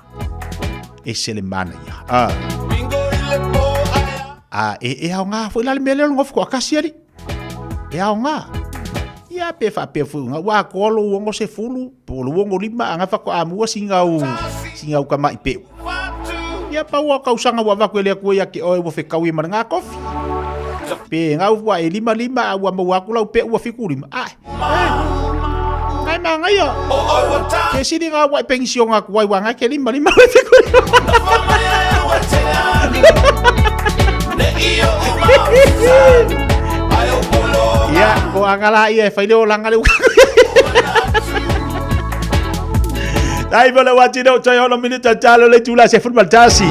Ese le manaia. A. A e, e aoga foi la le mea lea o le nofo toatasi alii. E aoga. Ia pe faapea foi uga ua atoa lou 60 po o lou 65 a na faatoa mua sina au sina au tamai peu. Ia pau o tausaga ua avatu e le Atua ia te oe ua fetaui ai ma lena tofi. Pe gau ua e 55 a ua maua atu lau peu ua 75. Ae. Ngai manaia. Ke sili ngā wai penisiona atu ai wa ngai ke 55 le 75. Ia, ko anga la ia e whai leo langa le Dai mo le wati no tai ono minuta talo le tula se fulu tasi.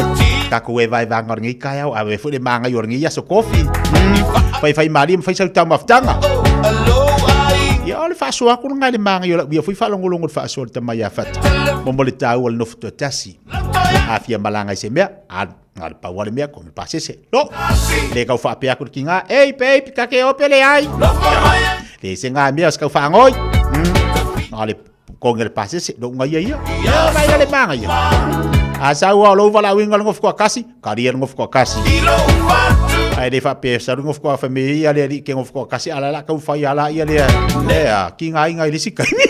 Taku e vai vanga ngi kai au ave fu le manga yo ngi ya so kofi. Fai fai mali fai sau tau maftanga. Ia o le faasoa aku ngai le manga yo la ia fui faalongolongo le faasoa le tama ia fata. Mo mo le tau le nofu tasi. A fia malanga i se mea, a nga le pau le mea ko le pasese. Lo. Le kau faapea aku le kinga, ei babe, ka ke ope le ai. Le se nga mea se kau faangoi. Nga le konge le pasese, lo nga ia ia. Ia mai le manga ia. A sau au lou valaauina le gofu toatasi, kalia le gofu toatasi. Ae le faapea sau le gofu toa fai mai ia le alii ke gofu toatasi a la la kau fai ala ia lea. Lea, ki ngā inga i le isi taimi.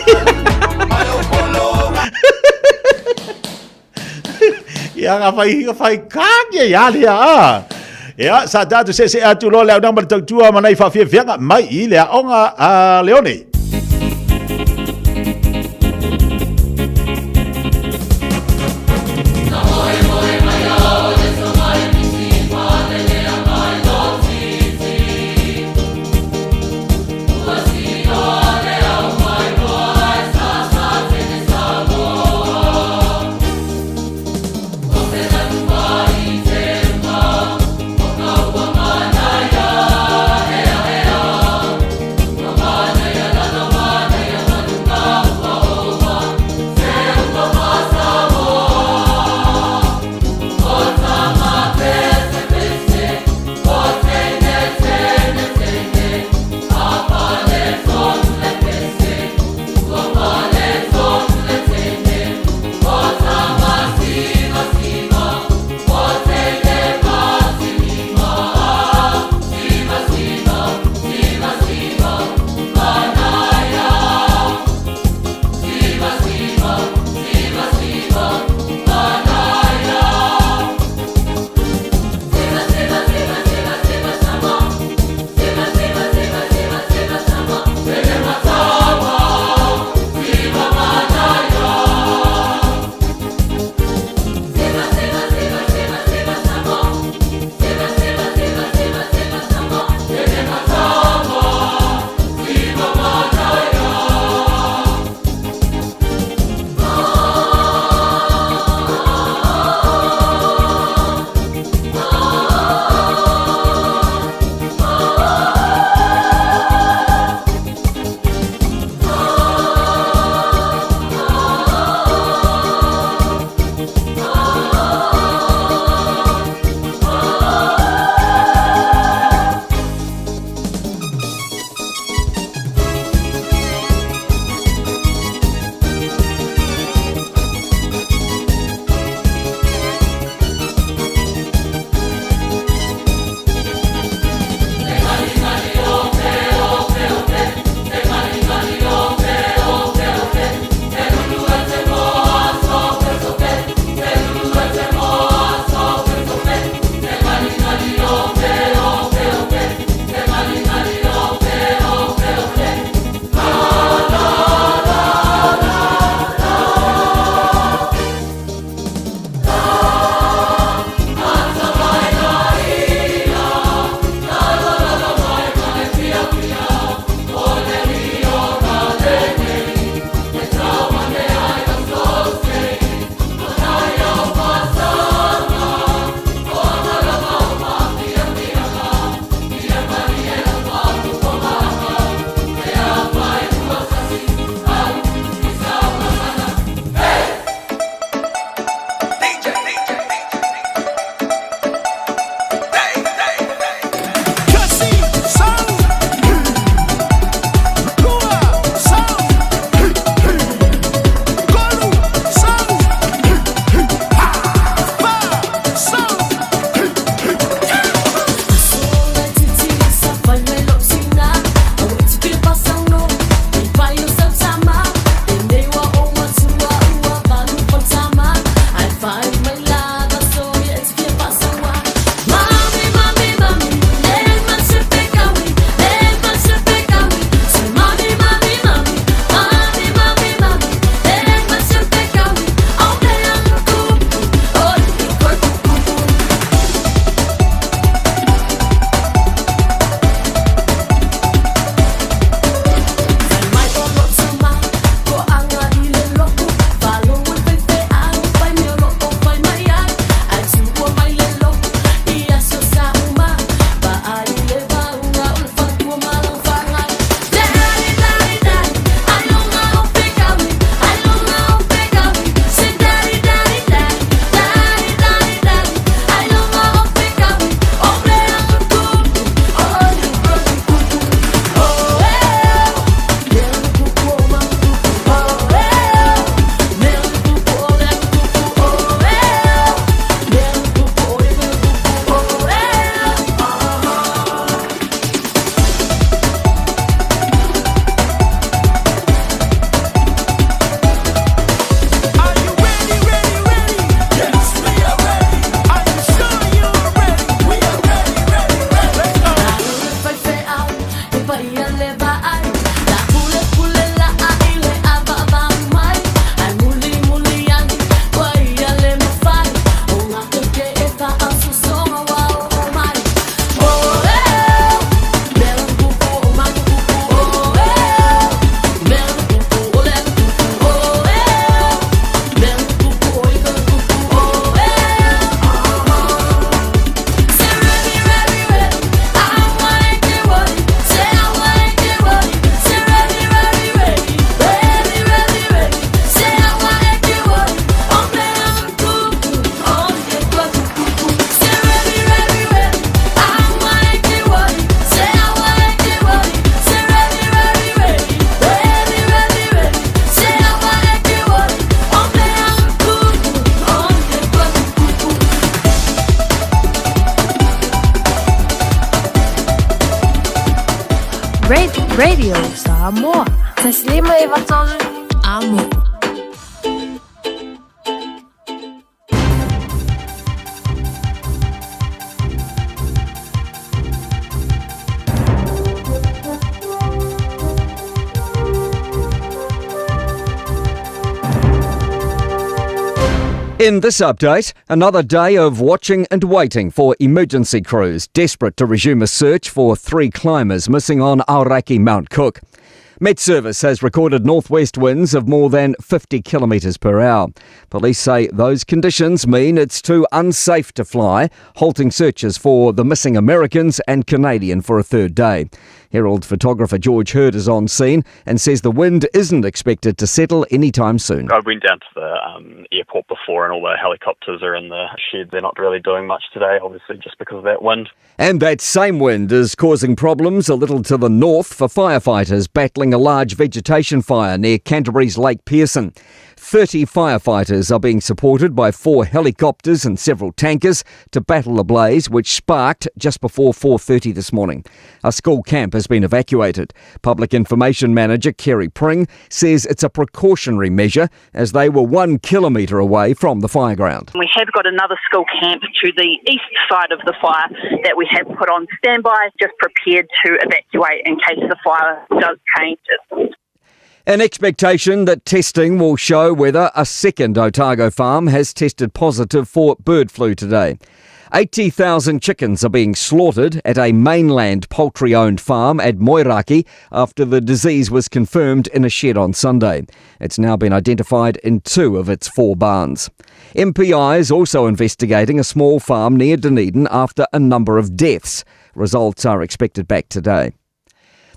Ia nga fai nga fai kage ia lea a. Ia sa tātou se se atu loa le au ma le tautua ma nai whawhiawhianga mai i le aonga a Leone. Radio Samoa. 1593 Amo. In this update, another day of watching and waiting for emergency crews desperate to resume a search for three climbers missing on Aoraki Mount Cook. Met Service has recorded northwest winds of more than 50 kilometres per hour. Police say those conditions mean it's too unsafe to fly, halting searches for the missing Americans and Canadian for a third day. Herald photographer George Hurd is on scene and says the wind isn't expected to settle anytime soon. I went down to the um, airport before and all the helicopters are in the shed. They're not really doing much today, obviously, just because of that wind. And that same wind is causing problems a little to the north for firefighters battling a large vegetation fire near Canterbury's Lake Pearson. 30 firefighters are being supported by four helicopters and several tankers to battle the blaze which sparked just before 4:30 this morning. A school camp has been evacuated. Public Information Manager Kerry Pring says it's a precautionary measure as they were 1 kilometre away from the fireground. We have got another school camp to the east side of the fire that we have put on standby, just prepared to evacuate in case the fire does change. An expectation that testing will show whether a second Otago farm has tested positive for bird flu today. 80,000 chickens are being slaughtered at a mainland poultry owned farm at Moeraki after the disease was confirmed in a shed on Sunday. It's now been identified in two of its four barns. MPI is also investigating a small farm near Dunedin after a number of deaths. Results are expected back today.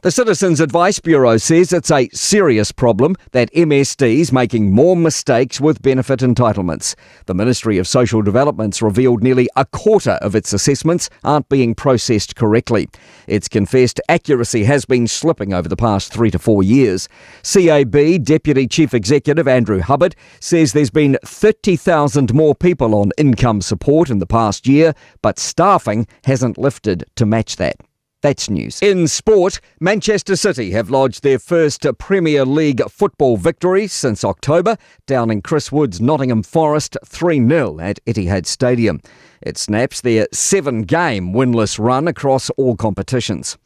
The Citizens Advice Bureau says it's a serious problem that MSD's making more mistakes with benefit entitlements. The Ministry of Social Development's revealed nearly a quarter of its assessments aren't being processed correctly. It's confessed accuracy has been slipping over the past three to four years. CAB Deputy Chief Executive Andrew Hubbard says there's been 30,000 more people on income support in the past year, but staffing hasn't lifted to match that. That's news. In sport, Manchester City have lodged their first Premier League football victory since October, downing Chris Wood's Nottingham Forest 3 0 at Etihad Stadium. It snaps their seven game winless run across all competitions.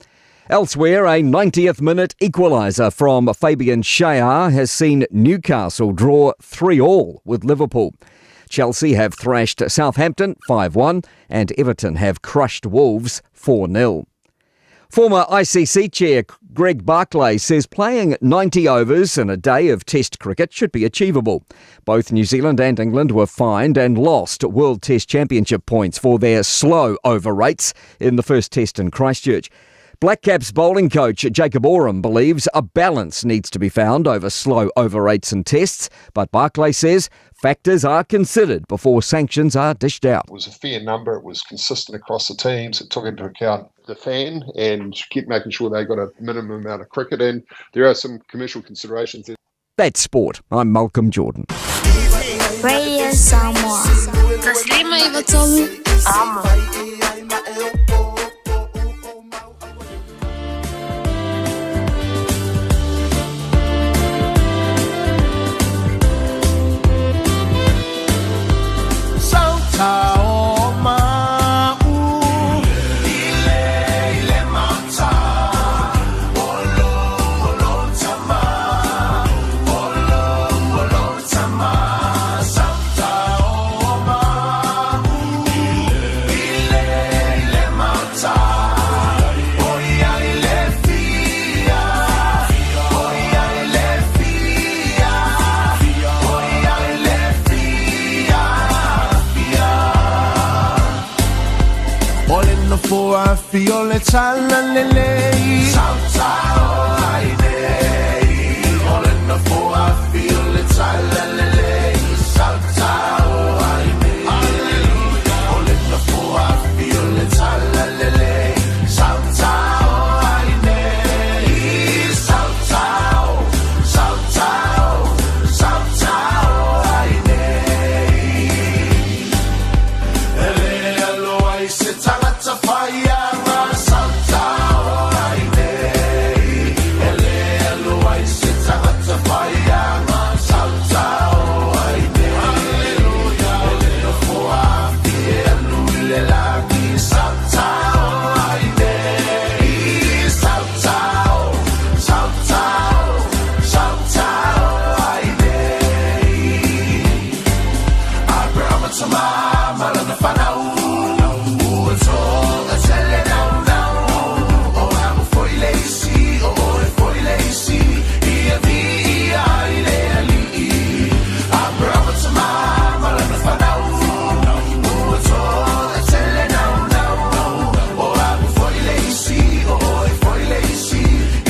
Elsewhere, a 90th minute equaliser from Fabian Schär has seen Newcastle draw 3 all with Liverpool. Chelsea have thrashed Southampton 5 1 and Everton have crushed Wolves 4 0. Former ICC chair Greg Barclay says playing 90 overs in a day of Test cricket should be achievable. Both New Zealand and England were fined and lost World Test Championship points for their slow over rates in the first Test in Christchurch. Black Caps bowling coach Jacob Oram believes a balance needs to be found over slow over rates and tests, but Barclay says factors are considered before sanctions are dished out. It was a fair number, it was consistent across the teams, it took into account the fan and kept making sure they got a minimum amount of cricket in. There are some commercial considerations there. That's sport. I'm Malcolm Jordan. Radio Samoa. ma lana fanau Ua toatele naunau O au foi le isi, o oe foi le isi Ia viia i le Alii Aperahama tama ma lana fanau Ua toatele naunau O au foi le isi, o oe foi le isi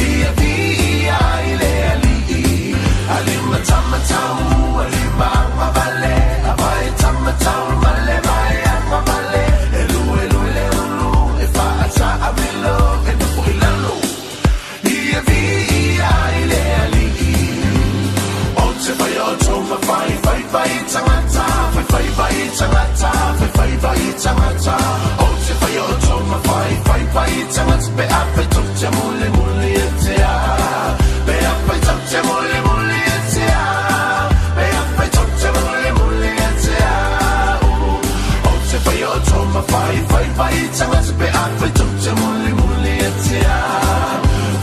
Ia viia i le Alii Alimatamatau, alimaagavale Avaetamatau ma le vaeagavale E luelue le ulu, e faataamilo E nofo i lalo Ia viia i le Alii O te whai o tō whai, whai whai tangata, whai whai whai tangata, whai whai whai tangata. O te whai o tō whai, whai whai tangata, pe a whai tau te mule mule e te a. Pe a whai tau te mule mule e te a. Pe a whai tau te mule mule e te a. O te whai o tō whai, whai whai tangata, pe a whai tau te mule mule e te a.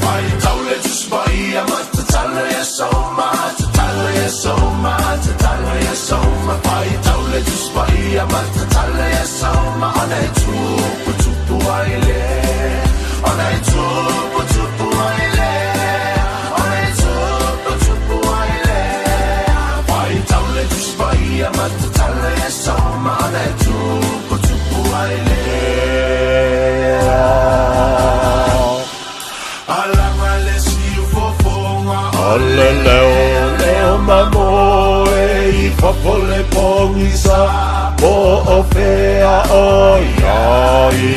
Whai tau le tuspai a matatalo e soma, tatalo e soma, tatalo e soma. Whai tau le tuspai a matatalo e soma. Ona e tupu tupu ai le, ona e tupu tupu ai le, ona e tupu tupu ai le. Whai tau le tuspai a matatalo e soma. Ona e tupu tupu ai le. Alanga le siu fofonga O le leo leo mamoe i fafo le pogisa po o fea o iai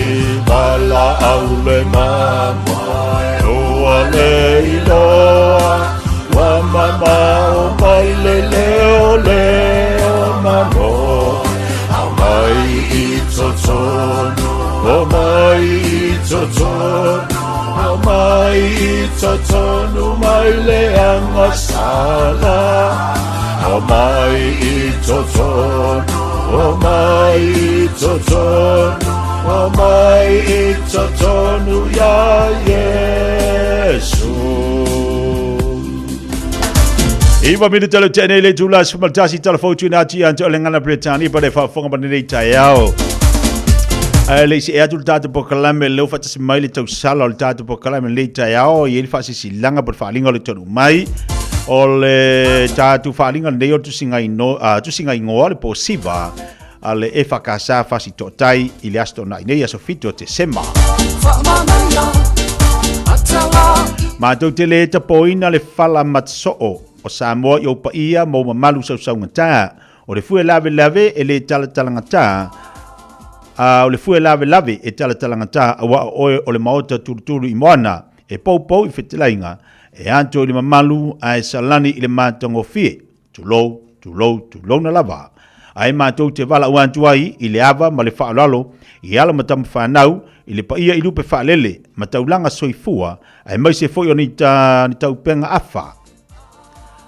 valaau le mamoe ua le iloa ua mamao mai le leo leo mamoe Aumai i totonu Omai i totonu Aumai i totonu mai le agasala Aumai i totonu Omai i totonu Omai i totonu ia Iesu. Iwa minute le tene le tula 11 tala fou tuina atu ia te o le ngana Bretani pa le faafofoga ma lenei taeao. Ae le isi e atu le tatou polokalame leo faatasi mai le tausala o le tatou polokalame lenei taeao i ai le faasisilaga po le faaaliga o le taunuu mai o le tatou faaaliga lenei o le tusiga ino, tusiga igoa le posiva a le EFKS Fasi Toatai i le aso Toonai nei, aso 7 o Tesema. Matou te le tapoina le fala matsoo o Samoa i ou paia ma ou mamalu sausaugata, o le fue lavelave e le talatalagata, a o le fue lavelave e talatalagata, aua o oe o le maota tulutulu i moana, e poupou i fetelaiga, e ato i le mamalu ae salani i le matagofie. Tulou, tulou, tulouna lava. Ae matou te valaau atu ai i le ava ma le faaaloalo i alo ma tama fanau, i le paia i lupe faalele ma taulaga soifua, aemaise foi o ni, ta, ni taupenga afa.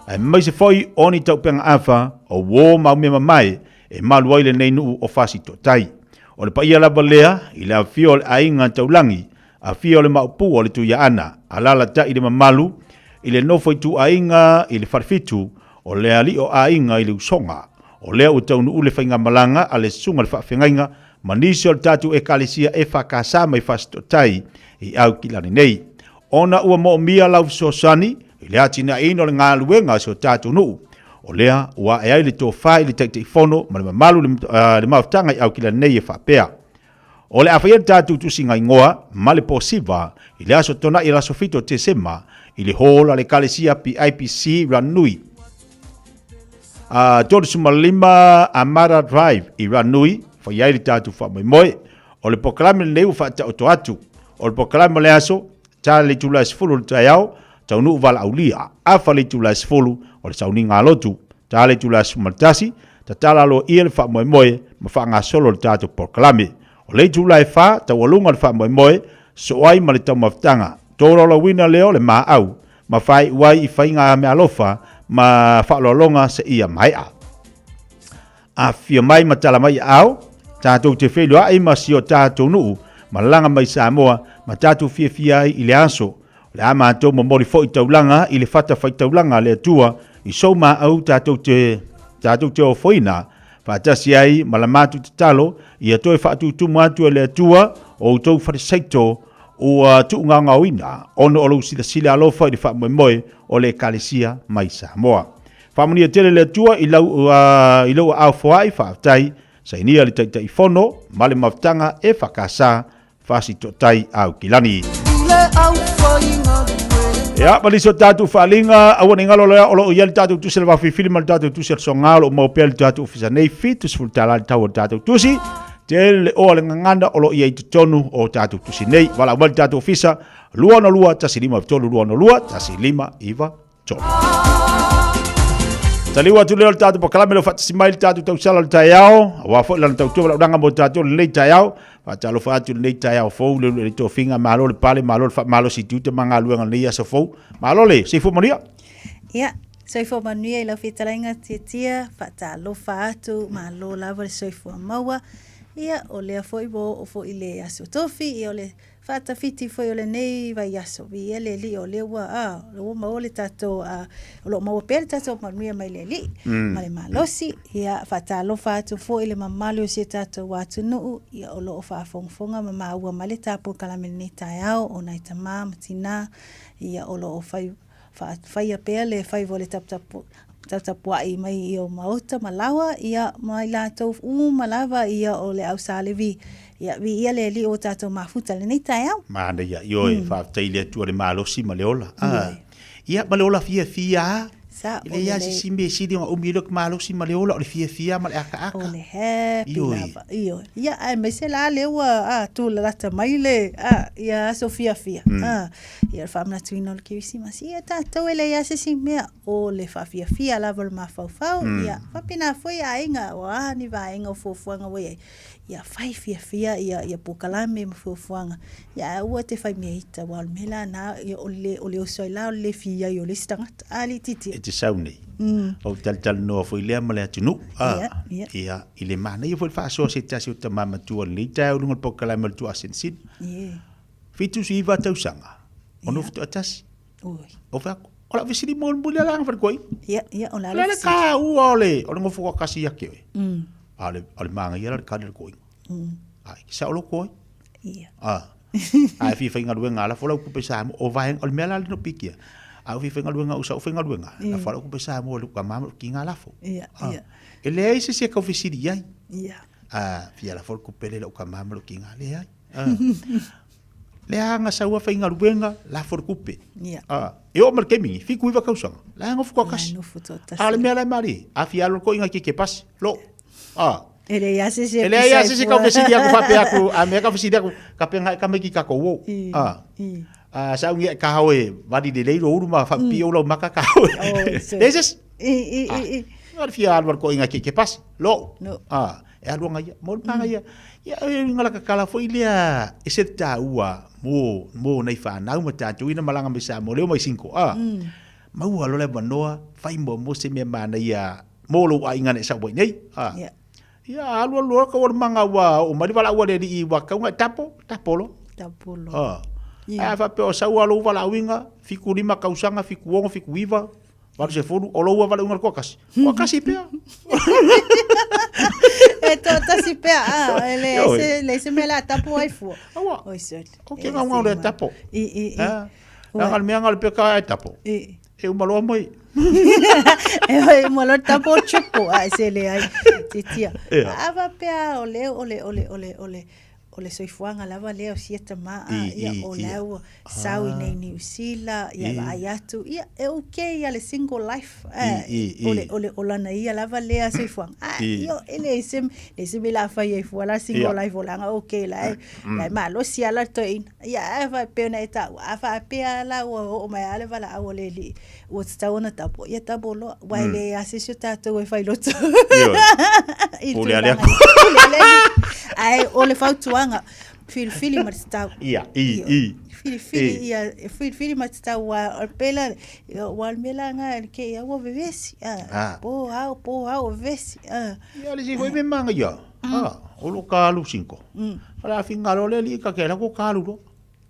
Aemaise foi o ni taupenga afa o uō ma umea mamae e malu ai lenei nuu o Fasitotai. O le paia lava lea i le afifio o le aiga taulagi, afio o le maopu o le Tuiaana, alalatai le mamalu i le nofo ituaiga i le Falefitu, o le alii o aiga i le Usoga. O lea ua taunuu le faigamalaga a le Susuga i le Faafeagaiga ma nisi o le tatou Ekalesia EFKS mai Fasitotai i Aukilani nei. Ona ua moomia lau fesoasoani i le atinaeina o le galuega a si o tatou nuu, o lea ua ae ai le tofa i le Taitaifono ma le mamalu i le mafutaga i Aukilani nei e faapea, O le a faia le tatou tusiga igoa ma le posiva i le aso Tonaʻi le aso 7 o Tesema i le hall a le Ekalesia PIPC Ranui, 35 Amara Drive i Ranui, fai ai le tatou faamoemoe. O le polokalame lenei ua faataoto atu. O le polokalame o le aso, ta le itula e 10 o le taeao, taunuu valaaulia. Afa le itula e 10 o le sauniga a lotu. Ta le itula e 11, tatala aloaia le faamoemoe ma faagasolo le tatou polokalame. O le itula e 4, taualuga le faamoemoe, soo ai ma le taumafataga. Tolaulauina lea o le maau ma faaiu ai i faiga meaalofa ma faaaloaloga seia maea. Afifio mai ma tala mai aao, tatou te feiloai ma si o tatou nuu, malaga mai Samoa ma tatou fiafia ai i le aso. O le a matou momoli foi taulaga i le fata faitaulaga a le Atua i sou maau tatou te, tatou te ofoina. Faatasi ai ma la matou tatalo, ia toe faatutumu atu e le Atua o outou falesaito ua tuugaogaoina ona o lou silasila alofa i le faamoemoe o le Ekalesia mai Samoa. Faamanuia tele le Atua i lau, i lou aao foai, faafetai, sainia le Taitaifono ma le mafutaga EFKS Fasitotai Aukilani. Ia, ma nisi o tatou faaaliga, aua ne i galo lea o lo o i ai le tatou tusi a le Vafilifili ma le tatou tusi a le Soga, o lo o maua pea le tatou ofisa nei, $70 le tau o le tatou tusi. Tele le oa le gagana o lo o i ai i totonu o tatou tusi nei. Valaau mai le tatou ofisa, 262 153 262 159. Taliu atu lea o le tatou polokalame lo faatasi mai le tatou tausala o le taeao, aua foi lana tautua ma launaga mo tatou lenei taeao. Faatalofa atu lenei taeao fou le le tofiga, malo le pale, malo le faamalosi i tiute ma galuega lenei aso fou. Malo le soifua manuia. Ia, soifua manuia i lau fetalaiga Tiatia, faatalofa atu, malo lava le soifua maua. Ia, o lea foi ua oo foi le aso tofi, ia o le Faatafiti foi o lenei vaiaso, viia le Alii o lea ua, a, ua maua le tatou, a, o lo o maua pea le tatou manuia mai le Alii ma le malosi. Ia, faatalofa atu foi i le mamalu o si o tatou atunuu, ia, o lo o faafogafoga ma maua mai le ta polokalame i lenei taeao, o nai tama ma tina, ia, o lo o fai, faia pea le faiva o le taputapu, taputapuai mai i o maota ma laoa, ia, ma i latou uma lava, ia, o le au Sa Levi. Ia, viia le Alii ua tatou mafuta i lenei taeao. Manaia, ioe, faafetai i le Atua le malosi ma le ola. Ah, ia, ma le ola fiafia lava. Sa, E leai lava se isi mea e sili ona umi ai lou malosi ma le ola, o le fiafia ma le akaaka. O le happy Ioe. lava. Ioe. Ia, aemaise la lea ua, a, tulalata mai le, a, ia aso fiafia. A, Ia o le faamanatuina o le Kerisimasi, ia tatou e leai lava se isi mea, o le faafiafia lava o le mafaufau, ia faapena foi aiga, o a ni vaega o fuafuaga ua i ai, ia fai fiafia ia, ia polokalame ma fuafuaga, ia ae aua te fai mea ita, aua o le mea la na, ia o le, o le oso ai la o le le fia i ai o le isi tagata. A alii Titia? E te sau nei, ou talatalanoa foi lea ma le atunuu, a, Ia, ia. ia, i le manaia foi le faasoa se tasi o tama matua i lenei taeao i luga o le polokalame o le Tuaasenisini. Yeah. 79 tausaga, o nofo toatasi. Oi. O whea, o lau fesili mulimuli ala anga wharikoa Ia, ia, o la le le ka ua o le, o le ngofo kasi ia ke oe. A o le, o le maanga ia la le kare le koinga. Ai, ki sa o loko oi. Ia. A, a e whiwhai ngaluenga ala folau kupe sa mo, o vaenga, o le mea la le no pikia. A o whiwhai ngaluenga o sa o whai ngaluenga, la folau kupe sa mo, le ka mama ki ngā lafo. Ia, ia. E leai se se kau fesili ai. Ia. A, fia la folau kupe le lau ka mama ki ngā le ai. Lea anga saua faigaluega lafo le kupe. Ia. Ah, e oo ma le taimi 79 tausaga. La e nofo toatasi. Nofo toatasi. A o le mea la e malie, a fia alu koinga ke ke pasi. Lo. Ah. E leai lava se isi e leai lava se isi kau fesili aku faapea aku, a mea kau fesili aku, ka penga e kama ki ka kou ou. Ah. Ah, sa ungi e ka hao e vali lelei lo ulu ma whapio lau maka ka hao. Leai se isi. I, i, i, i. A fia alu koinga ke ke pasi. Lo. No. Ah. E alu anga ia, mo le panga ia. Ia, e ngala ka kala foi lea, e se tāua mō, mō nei whānau ma tātou ina malanga mai sa mō leo mai sinko. Ah, maua lo le manoa, whai mō mō se mea māna ia, mō lou a inga nei sa wai nei. Ah. Ia, alu alu ka ua manga ua, o mari wala ua le ri i wa kaunga, tapo, tapo lo. Tapo lo. Ah. Yeah. A whape o saua lou wala uinga, 75 kausanga, 76, 79, 80, o lou wala uinga koa kasi. Koa kasi pea. E toatasi pea, a, e le se, le se mea la tapo ai fua. Aua. Oi sole. O ke ngau ngau le tapo. I, i, i. Ah. Nanga le mea ngau le peka e tapo. I. E uma loa mai. E hoi uma loa tapo o triple, a e se le ai. Titia. Ia. A faapea o le, o le, o le, o le, o le, o le soifuaga lava lea o sia tamā ia o la ua sau i nei Niu Sila ia vaai atu ia e okay ia le single life o le o le olana ia lava lea soifuaga a ia e leai se leai se mea la fai ai fua la single life o laga okay la e la e malosi lava la toeaina ia ae faapea ona e taua a faapea la ua oo mai lava le valaau a le Alii ua tatau ona tapo ia tapo loa aua e leai lava se isi o tatou e failoto i Pule ale tulaga aku. Pule ale aku. Ae o le fautuaga filifili ma le tatau Ia, i, i. filifili I. ia filifili ma le tatau aua o le pela aua o le mea la lena e kei au ua vevesi Ah. po ao po ao ua vevesi Ia, le isi foi me manga ia. Ah, o lo ka alu sinko. O le afinga lo le li ka ke la ko ka alu lo.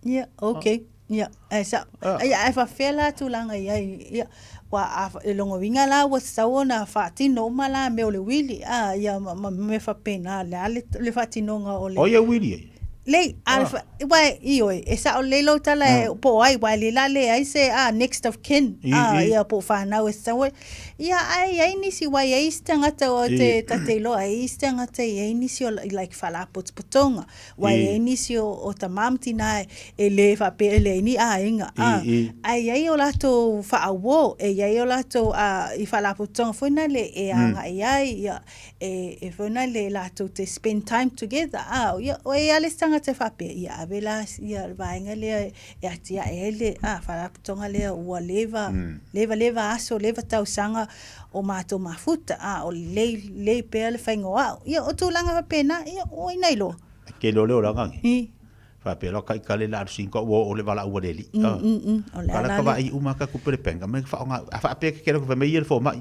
Ia, okay. Ia, e sa'o. Ia, ae faapefea la tulaga i ai, ia, ua a, e lona uiga la ua tatau ona faatino uma la mea o le uili, a, ia, ma, ma mea faapena, o le a le, le faatinoga o le... O ai e uili ai? Leai, a, ah. Uae, ioe, e sa'o lelei lau tala e, po o ai, uae le la leai se, a, next of kin, a, ia, po o fanau e tatau ai. Ia, ae i ai nisi, uae i ai isi tagata o te, ta te iloa, e i ai isi tagata e i ai nisi o, like, faalapotopotoga, Ua i ai nisi o, o tamā ma tinā e, e lē faapea e leai ni aiga, a, ae i ai o latou faauō, e i ai o latou a, i faalapotopotoga foi nale e agai ai, ia, e, e foi nale latou te spend time together, a, ia, o e i a le isi tagata e faapea, ia ave la ia le vaega lea e atiae ai le, a, faalapotopotoga lea ua leva, leva, leva aso, leva tausaga o matou mafuta, a o lelei, lelei pea le faiga o au. Ia, o tulaga faapena, ia, ua ina iloa. E kele o le olaga nge. I. Faapea loa kai kale la alu sinko ua oo le valaau a le alii. Mm, mm, mm. O le ala Kala ka vaai uma ka kupe le penga me whaonga a whaapea ke kele ko whamei le fomai.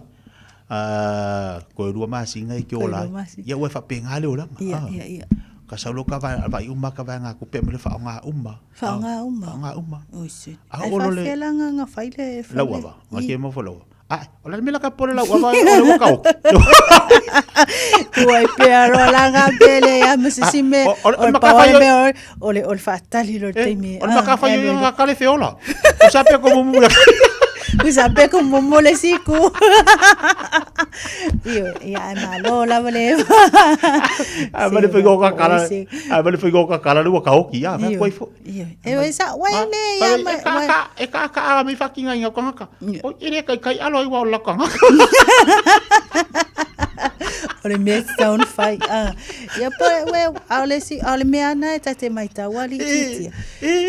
Ah, koe rua masinga i ke ola. Ia ua whaapea le olaga. Ia, ia, ia. Ka saulo ka vai vai uma ka vai ngā kupe me le whaonga uma. Whaonga uma. Whaonga uma. Oi se. Ai whaafea la ngā ngā whaile. Lau ava. Ngā ke mofo lau. Ah, o le mea ka pole lau ava o le waka oki. Ua i pea roa la ngā pele ia ma se si me. O le pa o le o le o le whaatali lo te me. O le maka whai o ngā kale wheola. O sa pea ko mumu le. O sa pea ko mumu le siku. Io, ia ai malo lava le. Ai male whai o ka kala. Ai male whai o ka kala le waka oki. Ia, whai koe fo. Io, e o sa, wai le ia ma. E ka ka a mi whakinga i ngā kangaka. O e le kai kai alo i wa o la kangaka. O le mea te taunu whai. Ah. Ia po, we, a o le si, a o le mea ana e tate mai tau ali titia.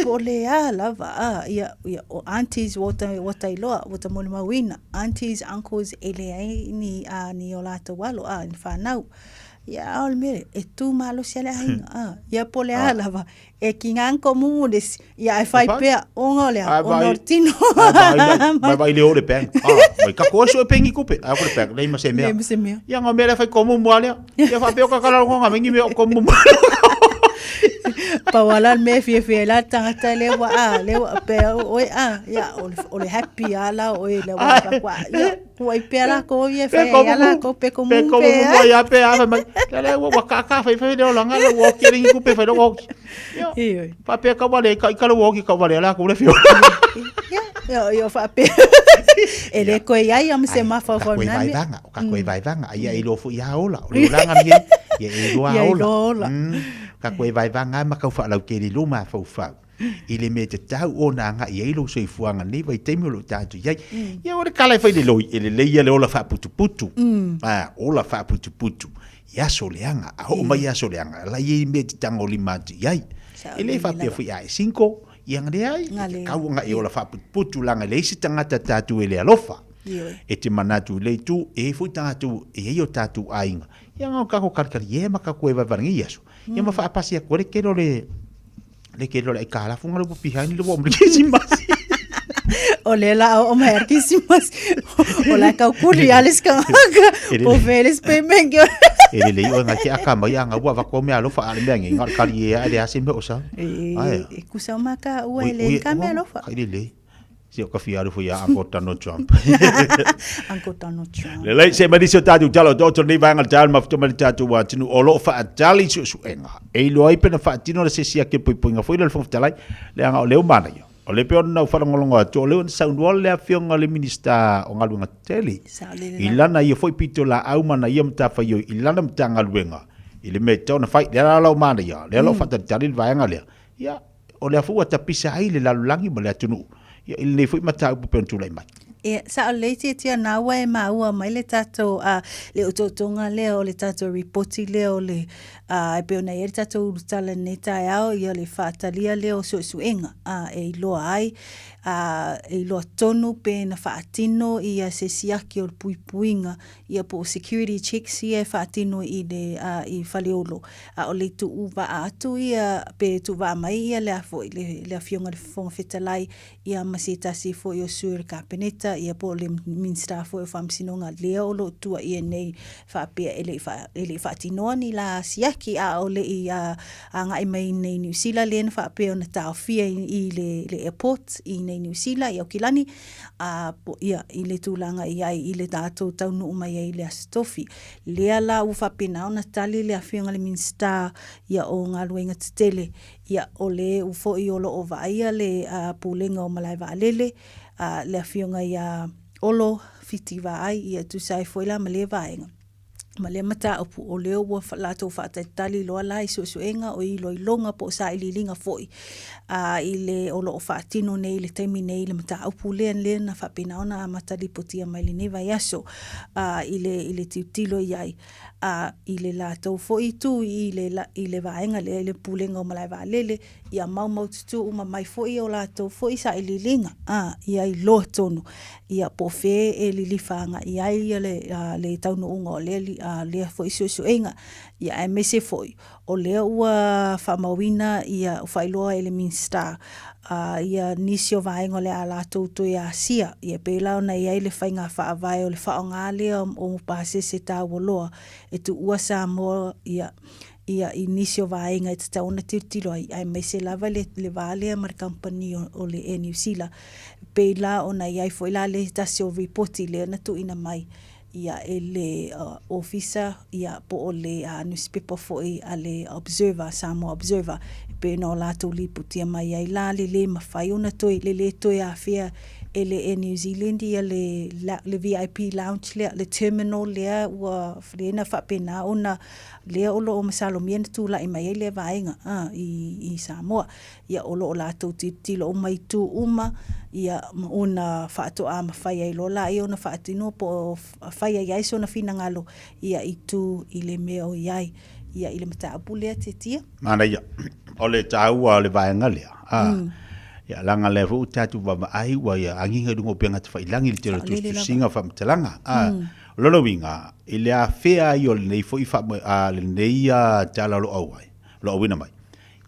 Po le a lava, ah, ia, ia, o aunties o ta, o ta iloa, o ta moni mauina. Aunties, uncles, e le ai ni, a, ni o latou alo, ah, ni whanau. Ia, a o le mea, e tū malosi a le aiga, ah. Ia po le a lava, E ki ngā ko mumu le si, ia e whai pea, o ngā lea, o nō tino. Mai vai le o le peng. Ah, mai ka koe so e pengi kupe. A ko le peng, nei ma se mea. Nei ma se mea. Ia ngā mea le whai ko mumu alea. Ia wha peo ka kala ngā mengi mea o ko mumu. Pau ala le mea fia fia la tangata le wa a, le wa pea o e a, ia o le happy a la o e le wa ka kwa. Ia, Ua i pea la ko ia whai ai ala ko pe ko mum pe. Ko mum ia pe a mai. Le le ua ka ka whai whai le olanga le ua ki ringi kupe whai lo ki. Io. Fa pe ka wale ka ka lo ki ka wale ala ko le fio. Ia, io io fa pe. E le koe ia ia me se mafa fa na. Koe vai vanga, ka koe vai vanga ia i lo fu ia ola. O le olanga ni ia i lo ola. Ka koe vai vanga ma ka fa lau ke li luma fa fa. I le mea tatau ona agai i ai lou soifuaga nei vaitaimi o lo o tatou i ai. Ia o le kala e fai le loi, e lelei ia le ola faaputuputu. A, ola faaputuputu i aso leaga. A oo mai i aso leaga, la i ai mea e te tagolima atu i ai. E le faapea foi a e single, ia na leai, e tatau ona e ola faaputuputu leaga e leai se tagata tatou e le alofa. E te manatu i le itu, e i ai foi tagata e i ai o tatou aiga. Ia na o tatou kalikali e ma tatou e vaevae nei aso. Ia ma faapasi atu ai le tele o le Le ke lola i ka lafu ngalo po behind le wo mo Krisimasi. O le la o mai ar Krisimasi. O la kau kuli ales ka ka. Po veles pe menge. E le lei o nga ke aka mai anga ua va ko me alofa ale me ngi ngar kali e ale ase me osa. E kusa o maka ua ele ka me alofa. Kai le le. Si o ka fia alu foi a Uncle Donald Trump. Uncle Donald Trump. Lelei, se mai nisi o tātou tala o tō nei vaenga le tālu mafuta mai le tātou atunu o loo whaatali suesuega. E iloa ai pena whaatino le sesi ake poipoiga foi le Fofoga Fetalai, leaga o leo manaia. O le pe ona nau whalongolongo atu, o leo na saunoa le afioga le Minista o Galuega Tetele. I lana ia foi pito la au mana ia matawhaioi, i lana Matagaluega, i le mea e tatau ona whai, lea la lau manaia, lea lau whaatalitali le vaenga lea. Ia, o lea foi ua tapisa ai le lalolagi ma le atunuu, ia, i lenei foi mataupu pei ona tulai mai. Ia, sao lelei tiatia nā ua e māua mai le tātou, a, le otootoga lea o le tātou ripoti lea o le, a, e pei ona i ai le tātou ulutala i lenei taeao, ia le faatalia lea o suesuega, a, e iloa ai, a, e iloa tonu pe na faatino ia se siaki o le puipuiga ia po o security checks ia e faatino i le i Faleolo, a o le tuu vaa atu ia pe tuu vaa mai ia le a foi le le Afioga i le Fofoga Fetalai ia ma se tasi foi o sui o le Kapeneta. ia po o le Minisita foi o Faamasinoga lea o lo o tuuaia nei faapea e le i e le i faatinoa ni la siaki a o le i agai mai nei Niu Sila lea na faapea ona taofia i le le airport i nei Niu Sila i Aukilani a po ia i le tulaga i ai i le tatou taunuu mai ai i le Aso Tofi. Lea la ua faapena ona tali le Afioga i le Minisita ia o Galuega Tetele Ia, o le foi o lo o vaaia le Pulega o Malae Vaalele, le Afioga ia Olo Fiti Vaai, ia e tusa ai foi la ma lea vaega, ma lea mataupu, o lea ua latou faatalitali loa la i suesuega o iloiloga po o sailiiliga foi i le o lo o faatino nei i le taimi nei i le mataupu lea, lea na faapena ona amata lipotia mai lenei vaiaso i le tilotilo i ai. a i le latou foi itu i le, i le vaega lea i le Pulega o Malae Vaalele, ia maumaututu uma mai foi o latou foi sailiiliga, a, ia iloa tonu, ia po o fea e lilifa agai i ai ia le, a, le taunuuga o lea, a, lea foi suesuega. Ia aemaise foi o lea ua faamauina ia, ua faailoa e le Minisita, a, ia nisi o vaega o le a latou toe asia, ia pei la ona i ai le faiga faavae o le faaaoga lea o pasese taua loa e tuua Samoa ia, ia i nisi o vaega e tatau ona tilotilo ai, aemaise lava le, le va lea ma le kamupani o, o le Air New Zealand. Pei la ona i ai foi la le tasi o ripoti lea na tuuina mai ia e le Ofisa ia po o le nusipepa foi a le Observer, Samoa Observer, e pei ona o latou lipotia mai ai la le le mafai ona toe, le le toe afea e le Air New Zealand ia le, le VIP lounge lea, le terminal lea ua, lea na faapena ona, lea o lo o masalomia na tulai mai ai lea vaega i, i Samoa. Ia o lo o latou tilotilo uma i itu uma, ia ma ona faatoa mafai ai loa laia ona faatino po o fai ai ai sona finagalo ia i tu i le mea o i ai ia i le mataupu lea Tiatia. Manaia. O le taua o le vaega lea, a, ia leaga lea foi ua tatou vaavaai ua ia agiga i luga o upega tafailangi i le tele o tusitusiga o faamatalaga. A, o lona uiga, i le afea ai o lenei foi faamoe, a, lenei tala o lo o auai, o lo o auina mai,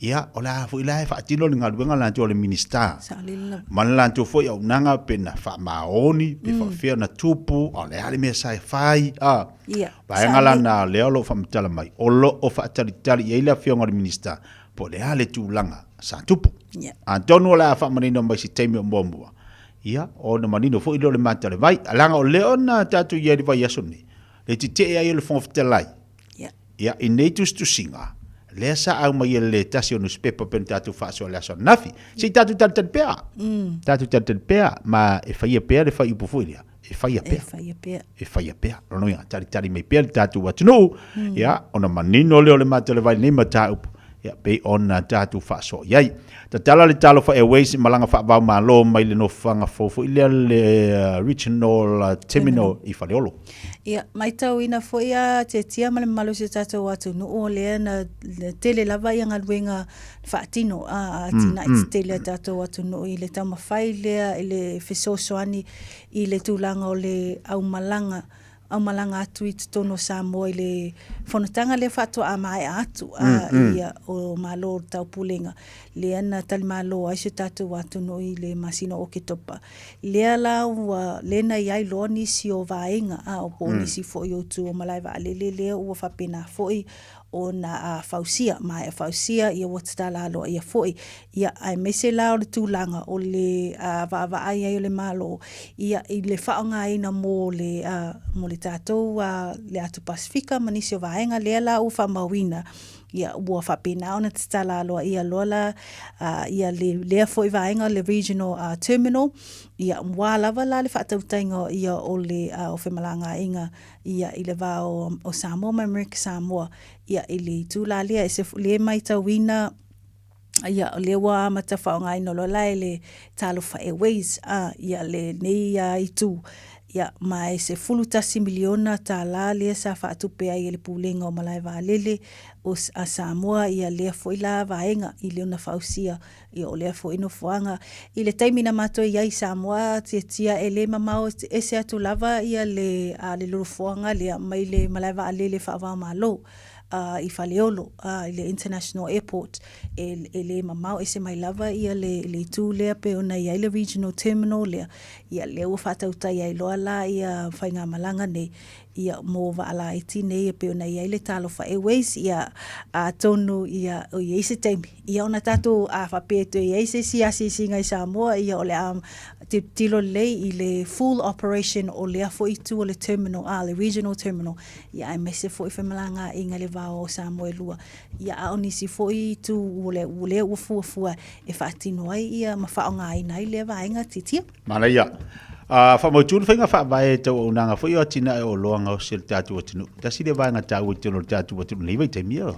Ia, o le a foi la e faatino le galuega latou a le Minisita. Saolele lava. Ma le latou foi auaunaga pe na faamaoni, pe faapefea ona tupu, a o le a le mea sa e fai, a. Ia, Vaega la na lea o lo o faamatala mai, o lo o faatalitali i ai le Afioga i le Minisita po o le a le tulaga sa tupu. Ia. Atonu o le a faamanino mai se taimi o muamua, ia, ona manino foi lea o le mata o le vai. Leaga o lea na tatou i ai i le vaiaso lenei, le tetee ai o le Fofoga Fetalai, Ia, i nei tusitusiga, lea sa aumai e le tasi o nusipepa pei ona tatou faasoa i le aso ananafi. Se i tatou talitali pea. Tatou talitali pea, ma e faia pea le fuaiupu foi lea, e faia pea. E faia pea. E faia pea. Lona uiga, talitali mai pea le tatou atunuu, ia, ona manino lea o le mata o le vai i lenei mataupu, ia, pei ona tatou faasoa i ai. Tatala le Talofa Airways i malaga faava-o-Malo mai le nofoaga fou foi lea le Regional Terminal i Faleolo. Ia, matauina foi a Tiatia ma le mamalu o si o tatou atunuu o lea na tele lava ia galuega faatino a atinae tetele a tatou atunuu i le taumafai lea i le fesoasoani i le tulaga o le aumalaga aumalaga atu i totonu o Samoa i le fonotaga lea faatoa maea atu a ia o Malo o le Taupulega lea na talimalo ai si o tatou atunuu i le masina o Oketopa. Lea la ua lea na i ai loa nisi o vaega a o po o nisi foi o itu o malae vaalele lea ua faapena foi ona fausia, maea fausia ia ua tatala aloaia foi. Ia aemaise la o le tulaga o le vaavaai ai o le Malo ia i le faaaogaina mo le mo le tatou le Atu Pasefika ma nisi o vaega lea la ua faamauina ia ua faapena ona tatala aloaia loa la ia le lea foi vaega le regional terminal ia ua lava la le faatautaiga ia o le o femalagaaiga ia i le va o Samoa ma Amerika Samoa ia i le itu la lea e se lea matauina ia o lea ua amata faaaogaina loa la e le Talofa Airways ia lenei itu ia ma e $11 miliona lea sa faatupe ai e le Pulega o Malae Vaalele o a Samoa ia lea foi la vaega i lona fausia ia o lea foi nofoaga. I le taimi na matou i ai i Samoa Tiatia e le mamao ese atu lava ia le le nofoaga lea mai le malae vaalele faava-o-Malo. i Faleolo, i le International Airport, e, e le mamao ese mai lava ia le, le itu lea pei ona i ai le Regional Terminal lea, ia lea ua faatautai ai loa la ia faigamalaga nei, ia mo vaa laiti nei e pei ona i ai le Talofa Airways, ia atonu ia o i ai se taimi, ia ona tatou a faapea e toe i ai se isi asiasiga i Samoa, ia o le a tilotilo lelei i le full operation o lea foi itu o le terminal, a le regional terminal, ia aemaise foi femalagaaiga i le va o Samoa e lua, ia a o nisi foi itu o lea ua fuafua e faatino ai ia ma faaaogaina ai lea vaega titia. Manaia. A faamautu le faiga faavae e tauaunaga foi o atinae o oloa gaosi a le tatou atunuu. Tasi lea vaega taua i totonu o le tatou atunuu nei vaitaimi o.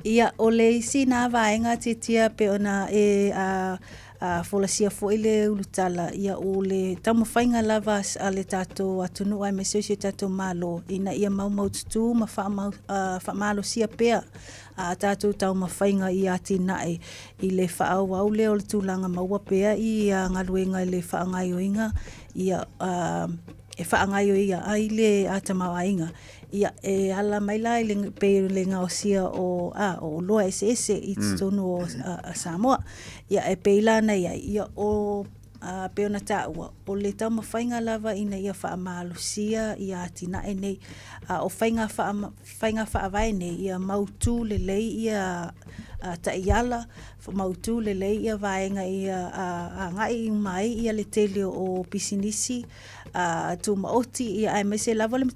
Ia, o le isi na vaega titia pei ona e a, a folasia foi le ulutala, ia o le taumafaiga lava a le tatou atunuu aemaise o si o tatou Malo ina ia maumaututu ma faamau, a, faamalosia pea a tatou taumafaiga i atinae i le faaauau lea o le tulaga maua pea i galuega i le faagaoioiga ia e faagaoioia ai le tamaoaiga. Ia, e ala mai la i le, pei o le gaosia o, a, o oloa eseese i totonu o Samoa. Ia, e pei la ona i ai, ia, o Ā, pei ona taua, o le taumafaiga lava ina ia faamalosia ia atinae nei, a o faiga faa, faiga faavae nei, ia mautū lelei ia taiala, mautū lelei ia vaega ia agai uma ai ia le tele o pisinisi tumaoti, ia aemaise lava le,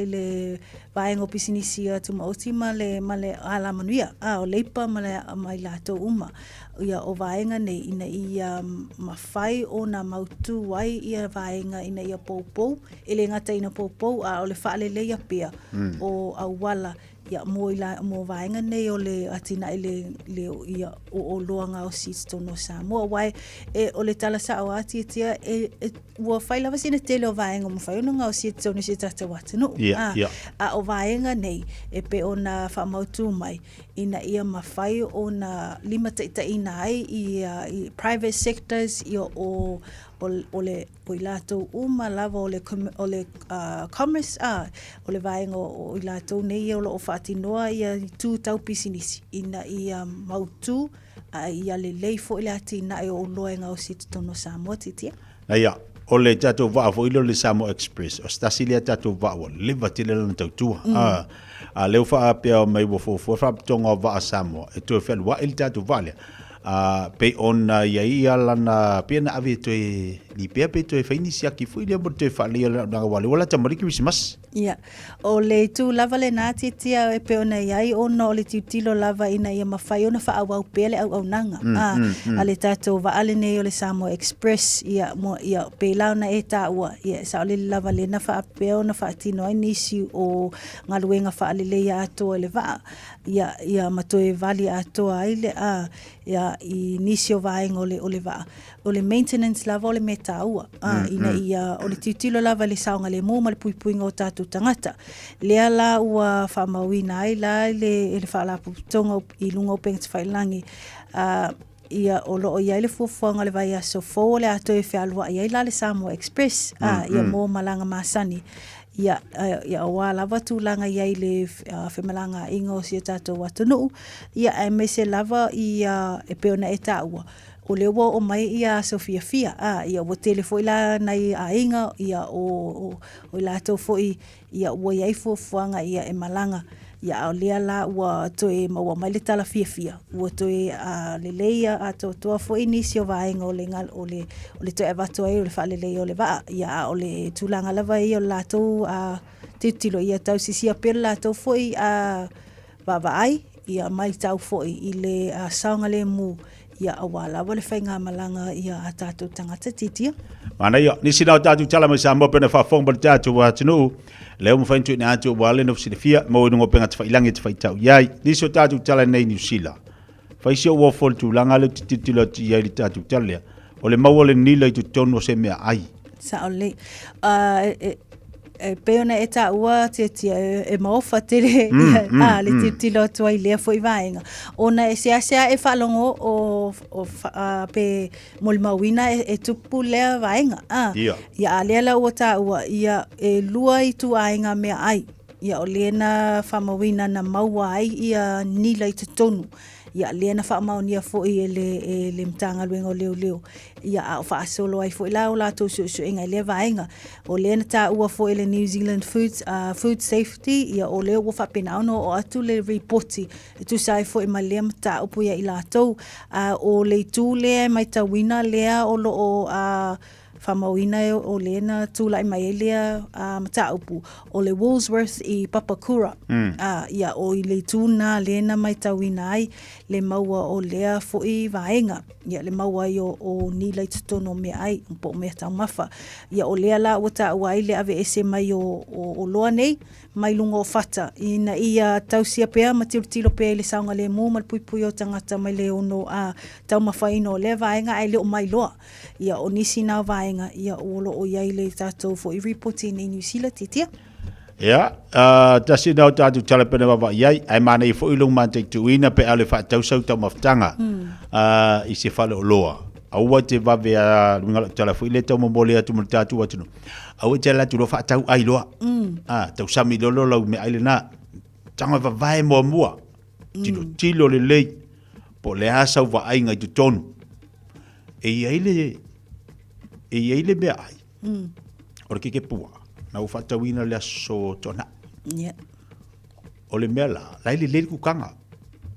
i le vaega o pisinisi tumaoti ma le, ma le alamanuia, o Leipa ma le, ma i latou uma. Ia o vaega nei ina ia mafai ona mautū ai ia vaega ina ia poupou, e le gata ina poupou a o le faaleleia pea mm. o auala ia mo ila mo vaega nei o le atinae le le ia o oloa gaosi i totonu o Samoa aua e, e o le tala sao a Tiatia e, e ua fai lava sina tele o vaega ua mafai ona gaosia i totonu o si o tatou atunuu. Yeah, a, yeah. a o vaega nei e pei ona faamautū mai ina ia mafai ona limataitaiina ai i private sectors ia o o le o i latou uma lava o le o le commerce a o le vaega o i latou nei ia o lo o faatinoa ia itu tau pisinisi ina ia mautu a ia lelei foi le atinae o oloa e gaosi i totonu o Samoa Titia. Ia, o le tatou vaa foi lea o le Samoa Express, o se tasi lea tatou vaa ua leva tele lana tautua. Mm. A, a lea ua faapea mai ua fuafua faapitoga o vaa Samoa e toe fealuai le tatou vaa lea. A, pei ona i ai ia lana, pei ona ave e toe lipea pe toe fai ni siaki foi lea mo le toe faaleleia o le auaunaga aua o lea ua lata mai le Kerisimasi. Ia, o le itu lava lena Titia e pei ona i ai ona o le tilotilo lava ina ia mafai ona faaauau pea le auaunaga mm, a, mm, mm. a le tatou vaa lenei o le Samoa Express, ia, mo, ia pei la ona e taua, ia, saolele lava lena faapea ona faatino ai nisi o galuega faaleleia atoa i le vaa, ia, ia ma toe vali atoa ai le, a, ia, i nisi o vaega o le, o le vaa. O le maintenance lava o le mea taua, a, mm, ina mm. ia, o le tilotilo lava i le saogalemu ma le puipuiga o tatou tagata. Lea la ua faamauina ai la i le, i le Faalapotopotoga i luga o upega tafailagi, a, ia o lo o i ai le fuafuaga o le vaiaso fou o le a toe fealuai ai la le Samoa Express, a, mm, ia mm. mo malaga masani. Ia, ia aua lava tulaga i ai le femalagaaiga o si o tatou atunuu, ia aemaise lava ia e pei ona e taua, o lea ua oo mai ia aso fiafia, a, ia ua tele foi la nai aiga, ia o, o, o i latou foi, ia ua i ai fuafuaga ia e malaga, ia a o lea la ua toe maua mai le tala fiafia, ua toe a, lelei atoatoa foi nisi o vaega o le, o le, o le toe avatu ai o le faaleleia o le vaa, ia a o le tulaga lava ia o le latou a, tilotilo ia tausisia pea le latou foi a, vaavaai, ia matau foi i le saogalemu, ia aua lava le faigamalaga ia a tatou tagata titia. Manaia, nisi na o tatou tala mai Samoa pena faafofoga mai le tatou atunuu, lea ua mafai ona tuuina atu aua le nofo silafia mo i luga o upega tafailangi e tafaitau i ai. Nisi o tatou tala nei Niu Sila. Fai si ou ofo i le tulaga lea ou te tilotilo atu i ai i le tatou tala lea, o le maua o le nila i totonu o se meaai. Sao lelei. Uh, e, e pei ona e taua Tiatia, e, e maofa tele mm, ia, mm, a, le mm. tilotilo atu ai lea foi vaega. Ona e seasea e faalogo o, o, a, pe molimauina e, e tupu lea vaega. A, ia. Ia, a lea la ua taua, ia, e lua ituaiga meaai. Ia, o lea na faamauina na maua ai ia nila i totonu. Ia, lea na faamaonia foi e le, e le Matagaluega o Leoleo. Ia, a o faasolo ai foi la o latou suesuega i lea vaega. O lea na taua foi e le New Zealand Food, uh, Food Safety, ia, o lea ua faapena ona oo atu le ripoti e tusa ai foi ma lea mataupu ia i latou. A o le itu lea e matauina lea o lo o uh, faamauina e o lea na tulai mai ai lea uh, mataupu, o le Woolworths i Papakura. Mm. Uh, ia, o i le itu nā lea na matauina ai le maua o lea foi vaega. Ia, le maua ai o, o nila i totonu o meaai, po o mea taumafa. Ia, o lea la ua taua ai le aveese mai o, o, oloa nei, mai luga o fata, ina ia tausia pea ma tilotilo pea i le saogalemu ma le puipuia o tagata mai le ono a taumafaina o lea vaega ae le o mailoa. Ia, o nisi na o vaega, ia, o lo o i ai le tatou foi ripoti nei Niu Sila, titia. Ia, uh, tasi na o tātou tala pena wawa i ai, ai mānei foi long mātai tuina pe ale whaatau sau taumafataga mm. uh, i se whale o loa. Aua te vave a lunga lau tala foi le tau momole atu mo le tātou atunu. Aua te ala atu loa whaatau ai loa. Mm. Ah, tau sami lolo lau me ai lena. Tanga vavae mua mua. Tilo tilo le lei. Po le a sau vaaiga i totonu. E i ai le, e i ai le mea ai. Mm. O le keke pua. Na ua faatauina le aso tuanai. Yeah. O le mea la, la e lelei le kukanga.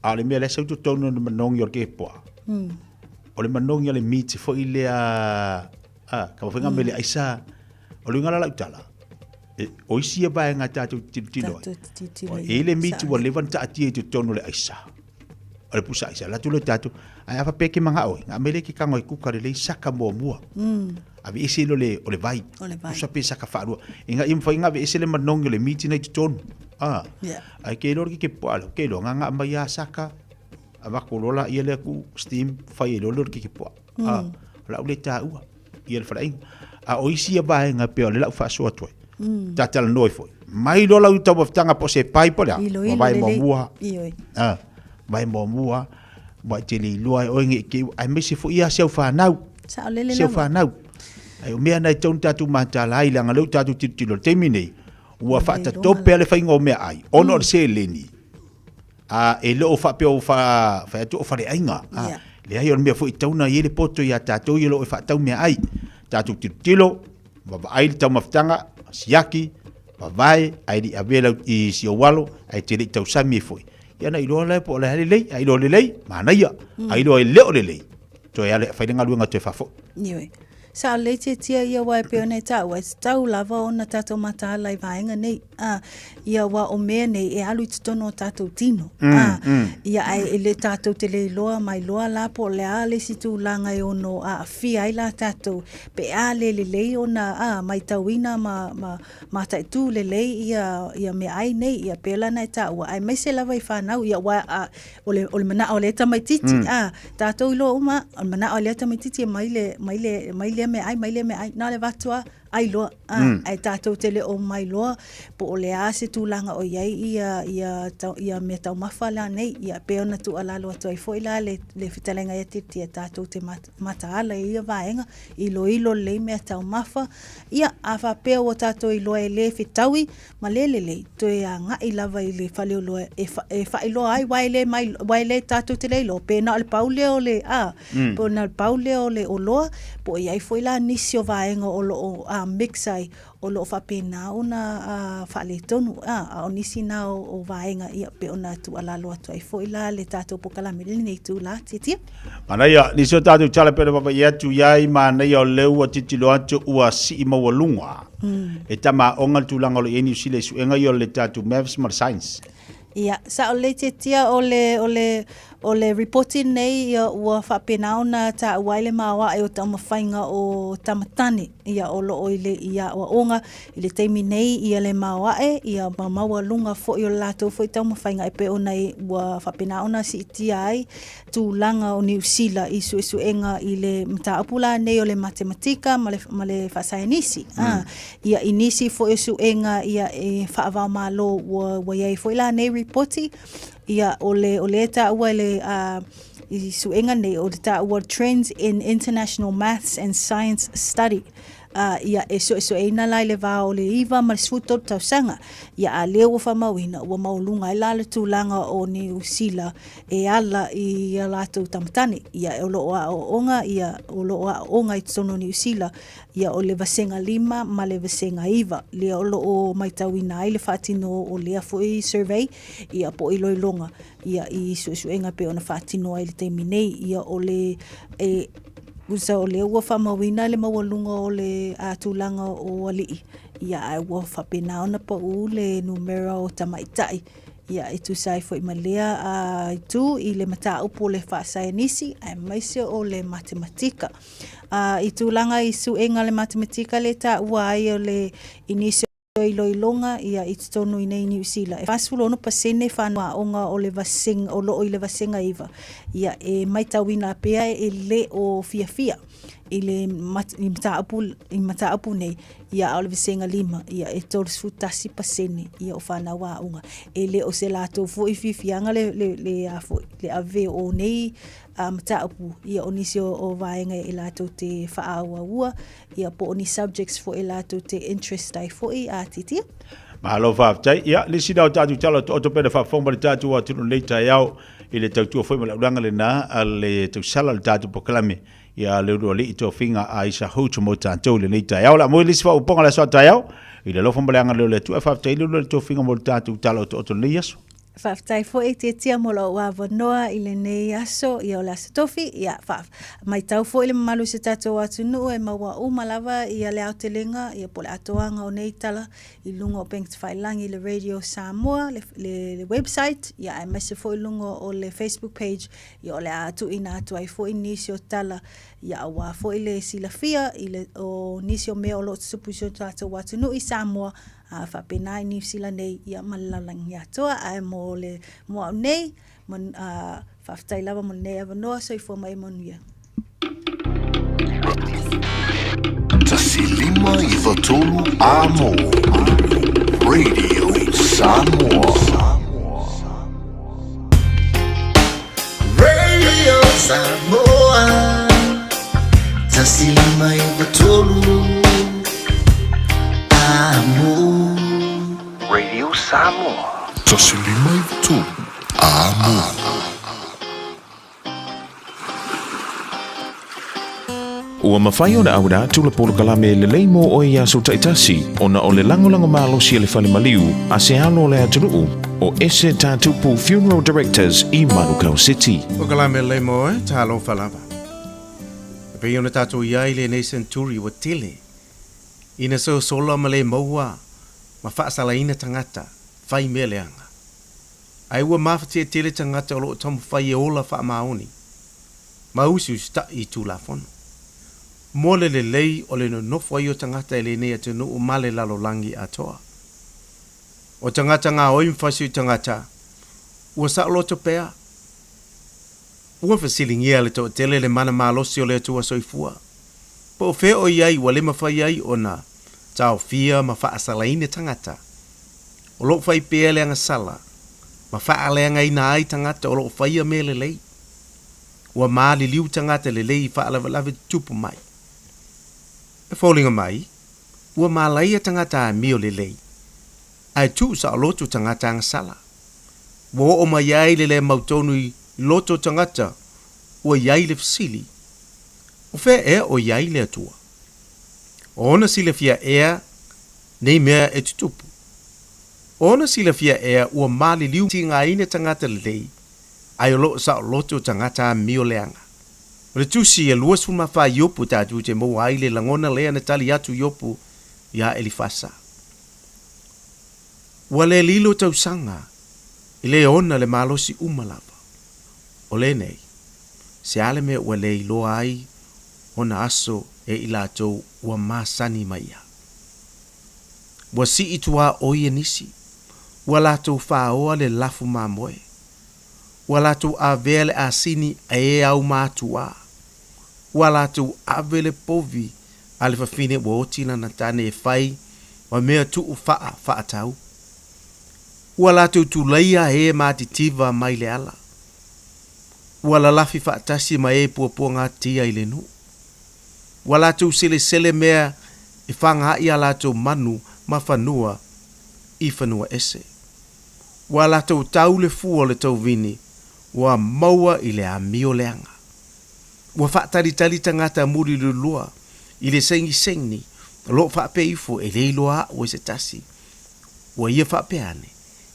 A o le mea la e sau i totonu o le manogi o le keke pua. Mm. O le manogi o le meat foi lea, a, ka mawhai ngā mele aisa. O le uiga la lau tala, e, o isi ia vaega tatou te tilotilo ai. Tatou te tilotilo ai. E i le miti ua leva ona taatia i totonu o le aisa. O le pusa aisa. Alu atu loa tatou, ae a faapea ke mangao e, nga mele ke kago e kuka lelei saka muamua. Mm. Aveese loa le, o le vai. O le vai. Pusa pe saka faalua. E nga ia mawhai nga aveese le manogi o le miti na i totonu. Ah. Yeah. Ae ke iloa le ke ke puaa ke iloa nga nga mai a saka. Avako loa la ia lea ku steam fai e loa lea o le ke ke puaa. Mm. Ah. O lau le taua. Ia le faleaiga. A o isi ia vaega pei o le lau faasoa atu ai. Mm. Tatalanoa ai foi. Mai loa lau taumafataga po o se pai po o le a. Iloilo Ua vae lelei. muamua. Ioe. Ah, vae muamua. Ua e te le iloa e oe nge i te iu. Aemaise foi ia si au fanau. Saolele Si au lava. fanau. Ai o mea na e tatau ona tatou mataala ai leaga o lea ua tatou tilotilo i le taimi nei, ua faatatope lava le faiga o meaai ona o le seleni. A e le o faapea ua fai atu o faleaiga. A, Yeah. leai o le mea foi e tatau ona i ai le poto ia tatou ia o lo o e faatau meaai. Tatou tilotilo, vaavaai le taumafataga, siaki, vavae, ae le i avea lau, i si ou alo, ae te le i tausami ai foi. Ia ona iloa lea po o le a lelei, a iloa lelei, manaia. A iloa e le o lelei, toe ala e fai le galuega toe faafoi. Ioe. Sa lelei tiatia ia aua e pei ona e taua, e tatau lava ona tatou mataala i vaega nei. A, ia aua o mea nei e alu i totonu o tatou tino. Mm, A, mm. ia ae e le tatou te le iloa mai loa la po o le a le isi tulaga e ono aafia ai la tatou pe a le lelei ona a, maitauina ma, ma mataitu lelei ia, ia meaai nei, ia pēlā na e taua, aemaise lava i whanau, ia aua a, o le, o le manao o lea tamaititi, mm. a, tātou iloa uma, o le manao o lea tamaititi e mai le, mai le, mai lea meaai, mai lea meaai, na o le avatu a, ai loa, a, mm. ae tātou te le o mai loa, po o le a se tulaga o i ai ia, ia, ta, ia mea taumafa la nei, ia pei ona tuualalo atu ai foi la le, le fetalaiga ia Tiatia, tātou te mat, mataala i ia vaega, iloilo lelei mea taumafa, ia, a faapea ua tātou iloa e le fetaui, ma le lelei, toe agai lava i le faleoloa e, fa, e faailoa ai, aua e le mai, aua e le tātou te le iloa, pe na o le pau lea o le, a, mm. pe na o le pau lea o le oloa, po o i ai foi la nisi o vaega o lo o a, mix ai, o lo o faapena ona a, faaletonu, a, a o nisi na o, o vaega, ia, pe ona tuualalo atu ai foi la le tātou pokalame i lenei itula, tiatia. Manaia, nisi o tātou tala pena vavaai atu i ai, manaia o lea ua tilotilo atu ua sii maualuga. Mm. E tama aoga le tulaga o lo o i ai Niu Sila i suega ia o le tatou Maths ma le Science. Ia, sao lelei tiatia o le, o le, o le ripoti lenei ia ua faapena ona taua ai le maoae o taumafaiga o tamatane ia o lo o i le i aoaoga i le taimi nei ia le maoae ia ma maualuga foi o le latou foi taumafaiga e pei ona ua faapena ona siitia ai tulaga o Niu Sila i suesuega i le mataupu la nei o le matematika ma le, ma le faasaenisi. Mm. Ah, ia i nisi foi o suega ia e faavaomalo ua, ua iai foi la nei ripoti, ia o le, o le taua i le uh, i suega nei o le taua Trends in International Maths and Science Study. A, ia, e suesueina la i le va o le 9 ma le 13 tausaga. Ia, a lea ua faamauina, ua maualuga ai la le tulaga o Niu Sila e ala i a latou tamatane. Ia, o lo o aoaoga, ia, o lo o aooga i totonu o Niu Sila, ia, o le vasega 5 ma le vasega 9, lea o lo o matauina ai le faatino o lea foi survey, ia, po o iloiloga, ia, i suesuega e pei ona faatino ai i le taimi nei. Ia, o le, e, tusa o lea ua faamauina le maualuga o le tulaga o alii, ia, ae ua faapena ona pau le numera o tamaitai, ia, e tusa ai foi ma lea itu i le mataupu o le faasaienisi aemaise o le matematika. I tulaga i suega o le matematika lea e taua ai o le i nisi o iloiloga ia i totonu i nei Niu Sila, e 46% fanau aoga o le vasega o lo o i le vasega 9 ia e maitauina pea e le o fiafia i le i mataupu i mataupu nei ia a o le vasega 5 ia e 31% ia o fanau aoga e le o se latou foi fiafiaga le le le a foi le ave o nei a mataupu ia o nisi o, o vaega e latou te faaauaua ia po o ni subjects foi e latou te interest ai foi a titia. Malo faafetai. Ia, le isi lea o tatou tala otooto pea na faafofoga mai le tatou atunuu i lenei taeao i le tautua foi ma le aulaga lena a le tausala o le tatou polokalame ia le ulualii tofiga a Isa Hout mo tatou i lenei taeao. O le a moe le isi faaopoopoga o le aso a taeao i le alofa ma le agalelei o le Atua. E faafetai le ulualii tofiga mo le tatou tala otooto i lenei aso. Faafetai foi Tiatia mo lou avanoa i lenei aso, ia o le Aso Tofi, ia fa, maitau foi le mamalu o si tatou atunuu e maua uma lava ia le aotelega ia po o le atoaga o nei tala i luga o upega tafailagi le Radio Samoa, le, le, le website, ia aemaise foi i luga o le Facebook page, ia o le a tuuina atu ai foi nisi o tala ia aua foi le silafia i le, o nisi o mea o lo o tutupu i si o tatou atunuu i Samoa, A faapena i Niu Sila nei, ia ma le lalolagi atoa. Ae mo le mo au nei, man, a, faafetai lava mo lenei avanoa, soifua ma ia manuia. 1 5 9 3 Amo Radio Samoa. Radio Samoa 1 5 9 3 Amo Radio Samoa 1 5 9 3 Amo. Ua mafai ona auina atu le polokalame lelei mo oe i aso taitasi ona o le lagolago malosi a le Fale Maliu a se alo o le atunuu o Ese Tatupu Funeral Directors i Manukau City. Polokalame lelei mo oe, talofa lava. E pei ona tatou i ai i lenei senturi ua tele ina sosola ma le maua ma faasalaina tagata fai mea leaga. Ae ua mafatia tele tagata o lo o taumafai e ola faamaoni ma usiusitaʻi i Tulafono. Mo le lelei o le nonofo ai o tagata i lenei atunuu ma le lalolagi atoa. O tagata gaoi ma faisui tagata, ua saoloto pea. Ua fesiligia le toatele le mana malosi o le Atua Soifua. Po o fea o i ai ua le mafai ai ona taofia ma faasalaina tagata o lo o fai pea le agasala ma faaleagaina ai tagata o lo o faia mea lelei. Ua maliliu tagata lelei i faalavelave tutupu mai. E foliga mai, ua malaia tagata amio lelei, ae tuu saoloto tagata agasala. Ua oo mai ai le le mautonu i loto o tagata ua i ai le fesili, O fea ea o i ai le Atua? O ona silafia ea nei mea e tutupu? O ona silafia ea ua maliliu tigaina tagata lelei ae o lo o saoloto tagata amio leaga? O le tusi e 24 Iopu tatou te maua ai le lagona lea na tali atu Iopu iā Elifasa. Ua le lilo tausaga i le ona le malosi uma lava. O lenei, se a le mea ua le iloa ai ona aso e i latou ua masani mai ia. Ua sii tuaoi e nisi, ua latou faoa le lafu mamoe, ua latou avea le asini a e aumatuā, ua latou ave le povi a le fafine ua oti lana tane e fai ma mea tuu faa faatau. Ua latou tulaia e matitiva mai le ala. Ua lalafi faatasi ma e puapuagatia i le nuu. Ua latou selesele mea e fagaai a latou manu ma fanua i fanua ese. Ua latou tau le fua o le tauvini ua maua i le amio leaga. Ua faatalitali tagata mulilulua i le segisegi o lo o faapea ifo e le iloa a'u e se tasi. Ua ia faapea ane,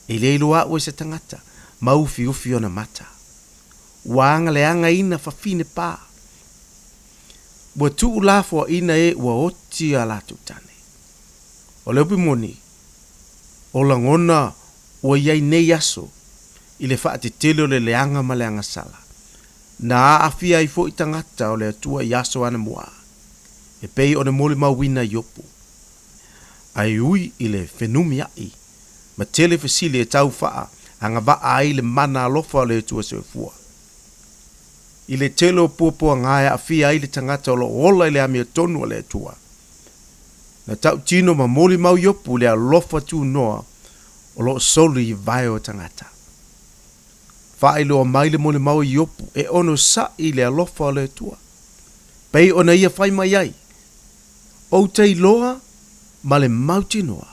E le iloa a'u e se tagata, ma ufiufi ona mata. Ua agaleagaina fafine pa. Ua tuulafoaina e ua oti a latou tane. O le upu moni, o lagona ua i ai nei aso i le faatetele o le leaga ma le agasala, na aafia ai foi tagata o le Atua i aso anamua, e pei ona molimauina Iopu. Ae ui i le fenumiai ma tele fesili e tau faa agavaa ai le mana alofa o le Atua Soifua. I le tele o puapuaga e aafia ai le tagata o lo o ola i le amiotonu a le Atua, na tautino ma molimau Iopu i le alofa tunoa o lo o soli i vae o tagata. Faailoa mai le molimau a Iopu e onosai i le alofa o le Atua, pei ona ia fai mai ai, Ou te iloa ma le mautinoa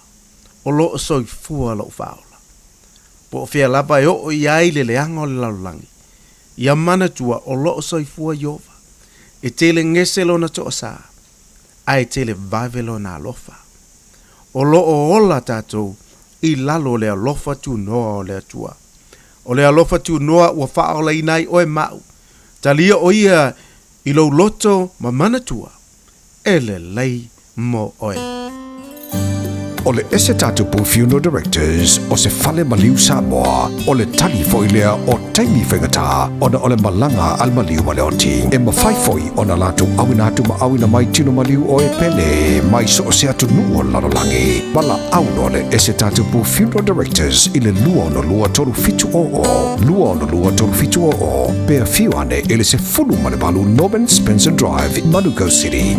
o lo o soifua lou faaola. Po o fea lava e oo i ai le leaga o le lalolagi, ia manatua o lo o soifua Ieova. E tele gese lona toasā, ae tele vave lona alofa. O lo o ola tatou i lalo o le alofa tunoa o le Atua. O le alofa tunoa ua faaolaina ai oe ma au. Talia o ia i lou loto ma manatua, e lelei mo oe. O le Ese Tatupu Funeral Directors o se fale maliu Samoa, o le tali foi lea o taimi faigata ona o le malaga a le maliu ma le oti. E mafai foi ona latou auina atu ma auina mai tino maliu o e pele mai so o se atunuu o le lalolagi. Valaau loa le Ese Tatupu Funeral Directors i le 262 3700, 262 3700, pe afio ane i le 18 Norman Spencer Drive, Manukau City.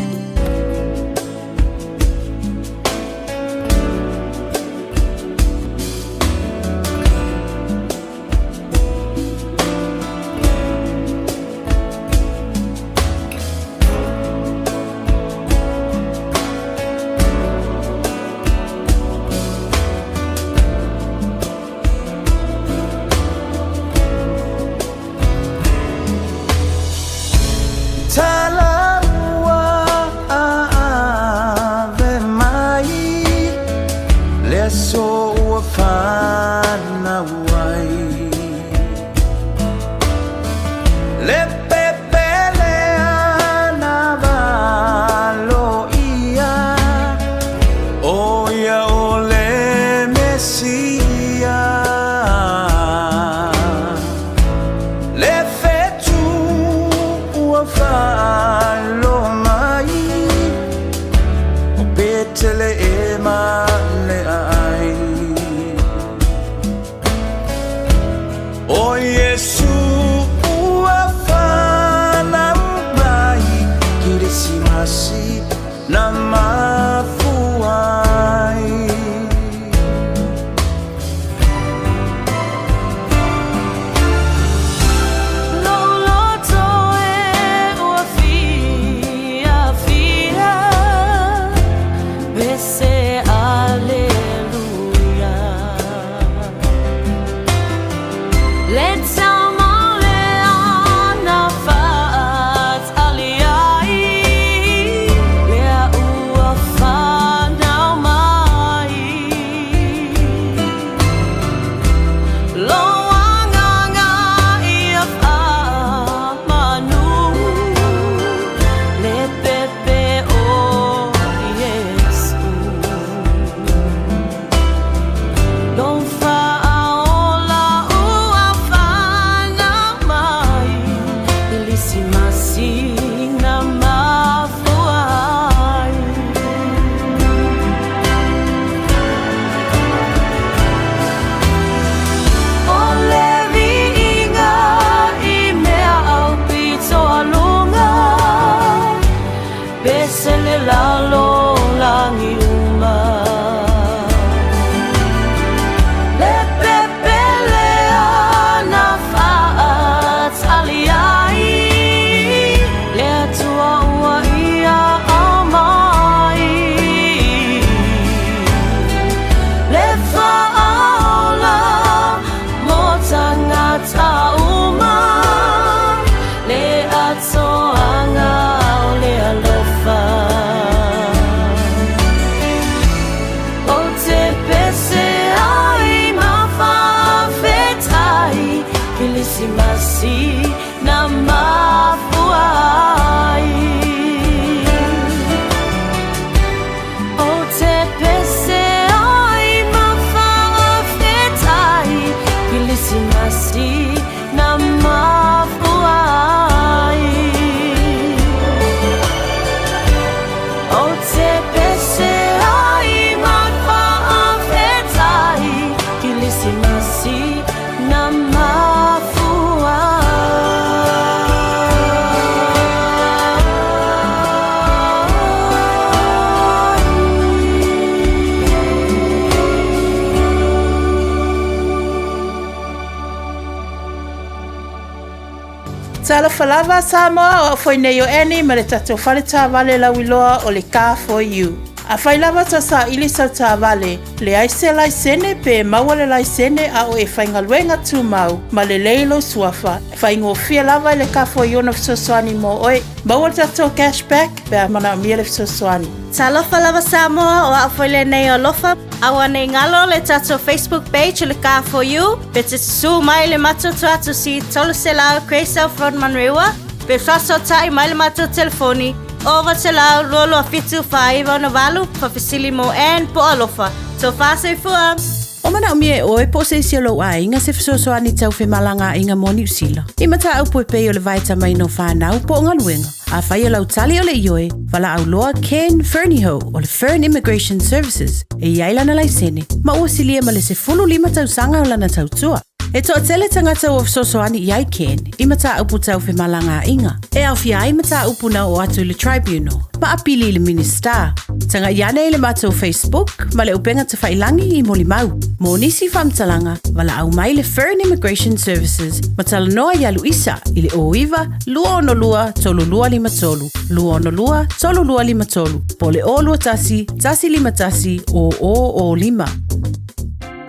Talofa lava Samoa, o au foi nei o Annie ma le tatou fale taavale lauiloa o le Car For You. Afai lava ta saili sau taavale, leai se laisene pe maua le laisene a o e faigaluega tumau ma lelei lou suafa, faigofie lava i le Car For You ona fesoasoani mo oe. Maua le tatou cash back pe a manaomia le fesoasoani. Talofa lava Samoa, o au foi lenei o Alofa. Aua nei galo le tatou Facebook page o le Car For You, pe te susu mai le matou tuatusi 300 Grey South Road Manurewa, pe faasootai mai le matou telefoni 0900 22 7 49 68, faafesili mo Ann po o Alofa. Tofa soifua! O manaomia e oe po o se isi o lou aiga se fesoasoani tau femalagaaiga mo Niu Sila i mataupu e pei o le vaetamaina o fanau po o galuega. Afai o lau tali o le ioe, valaau loa Ken Fernihough o le Fern Immigration Services e i ai lana laisene ma ua silia ma le 15 tausaga o lana tautua. E toatele tagata ua fesoasoani i ai Ken i mataupu tau femalagaaiga, e aofia ai mataupu na oo atu i le Tribunal ma apili i le Minisita. Tagai ane i le matou Facebook ma le upega tafailangi i molimau. Mo nisi faamatalaga, valaau mai le Fern Immigration Services ma talanoa iā Luisa i le 09 262 3253, 262 3253, po o le 021 151 0005.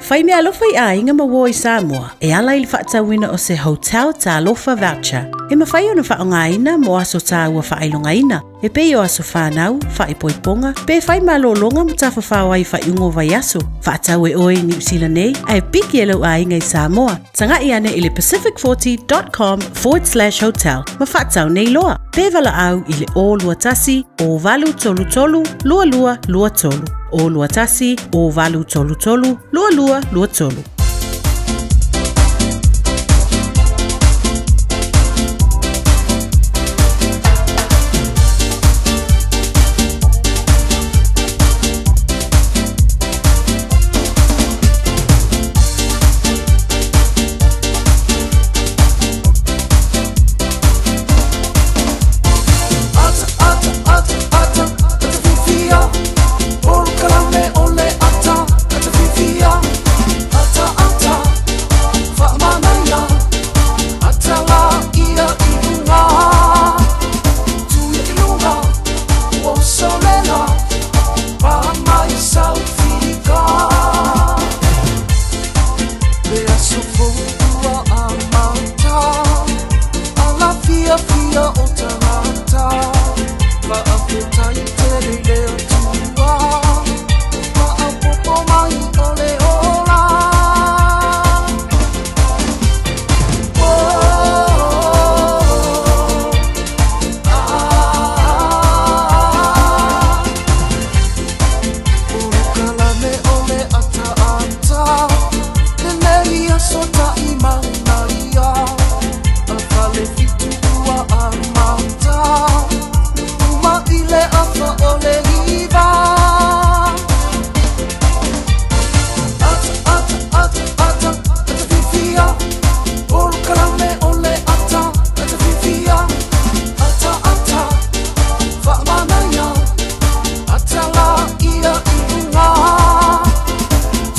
Fai meaalofa i aiga ma uo i Samoa e ala i le faatauina o se Hotel Talofa Voucher e mafai ona faaaogaina mo aso taua faailogaina e pei o aso fanau, faaipoipoga, pe fai malologa ma tafafao ai i faaiuga o vaiaso. Faatau e oe i Niu Sila nei ae piki e lou aiga i Samoa. Taga'i ane i le pacific40.com/hotel ma faatau nei loa. Pe valaau i le 021 0833 2223. 021 0833 2223.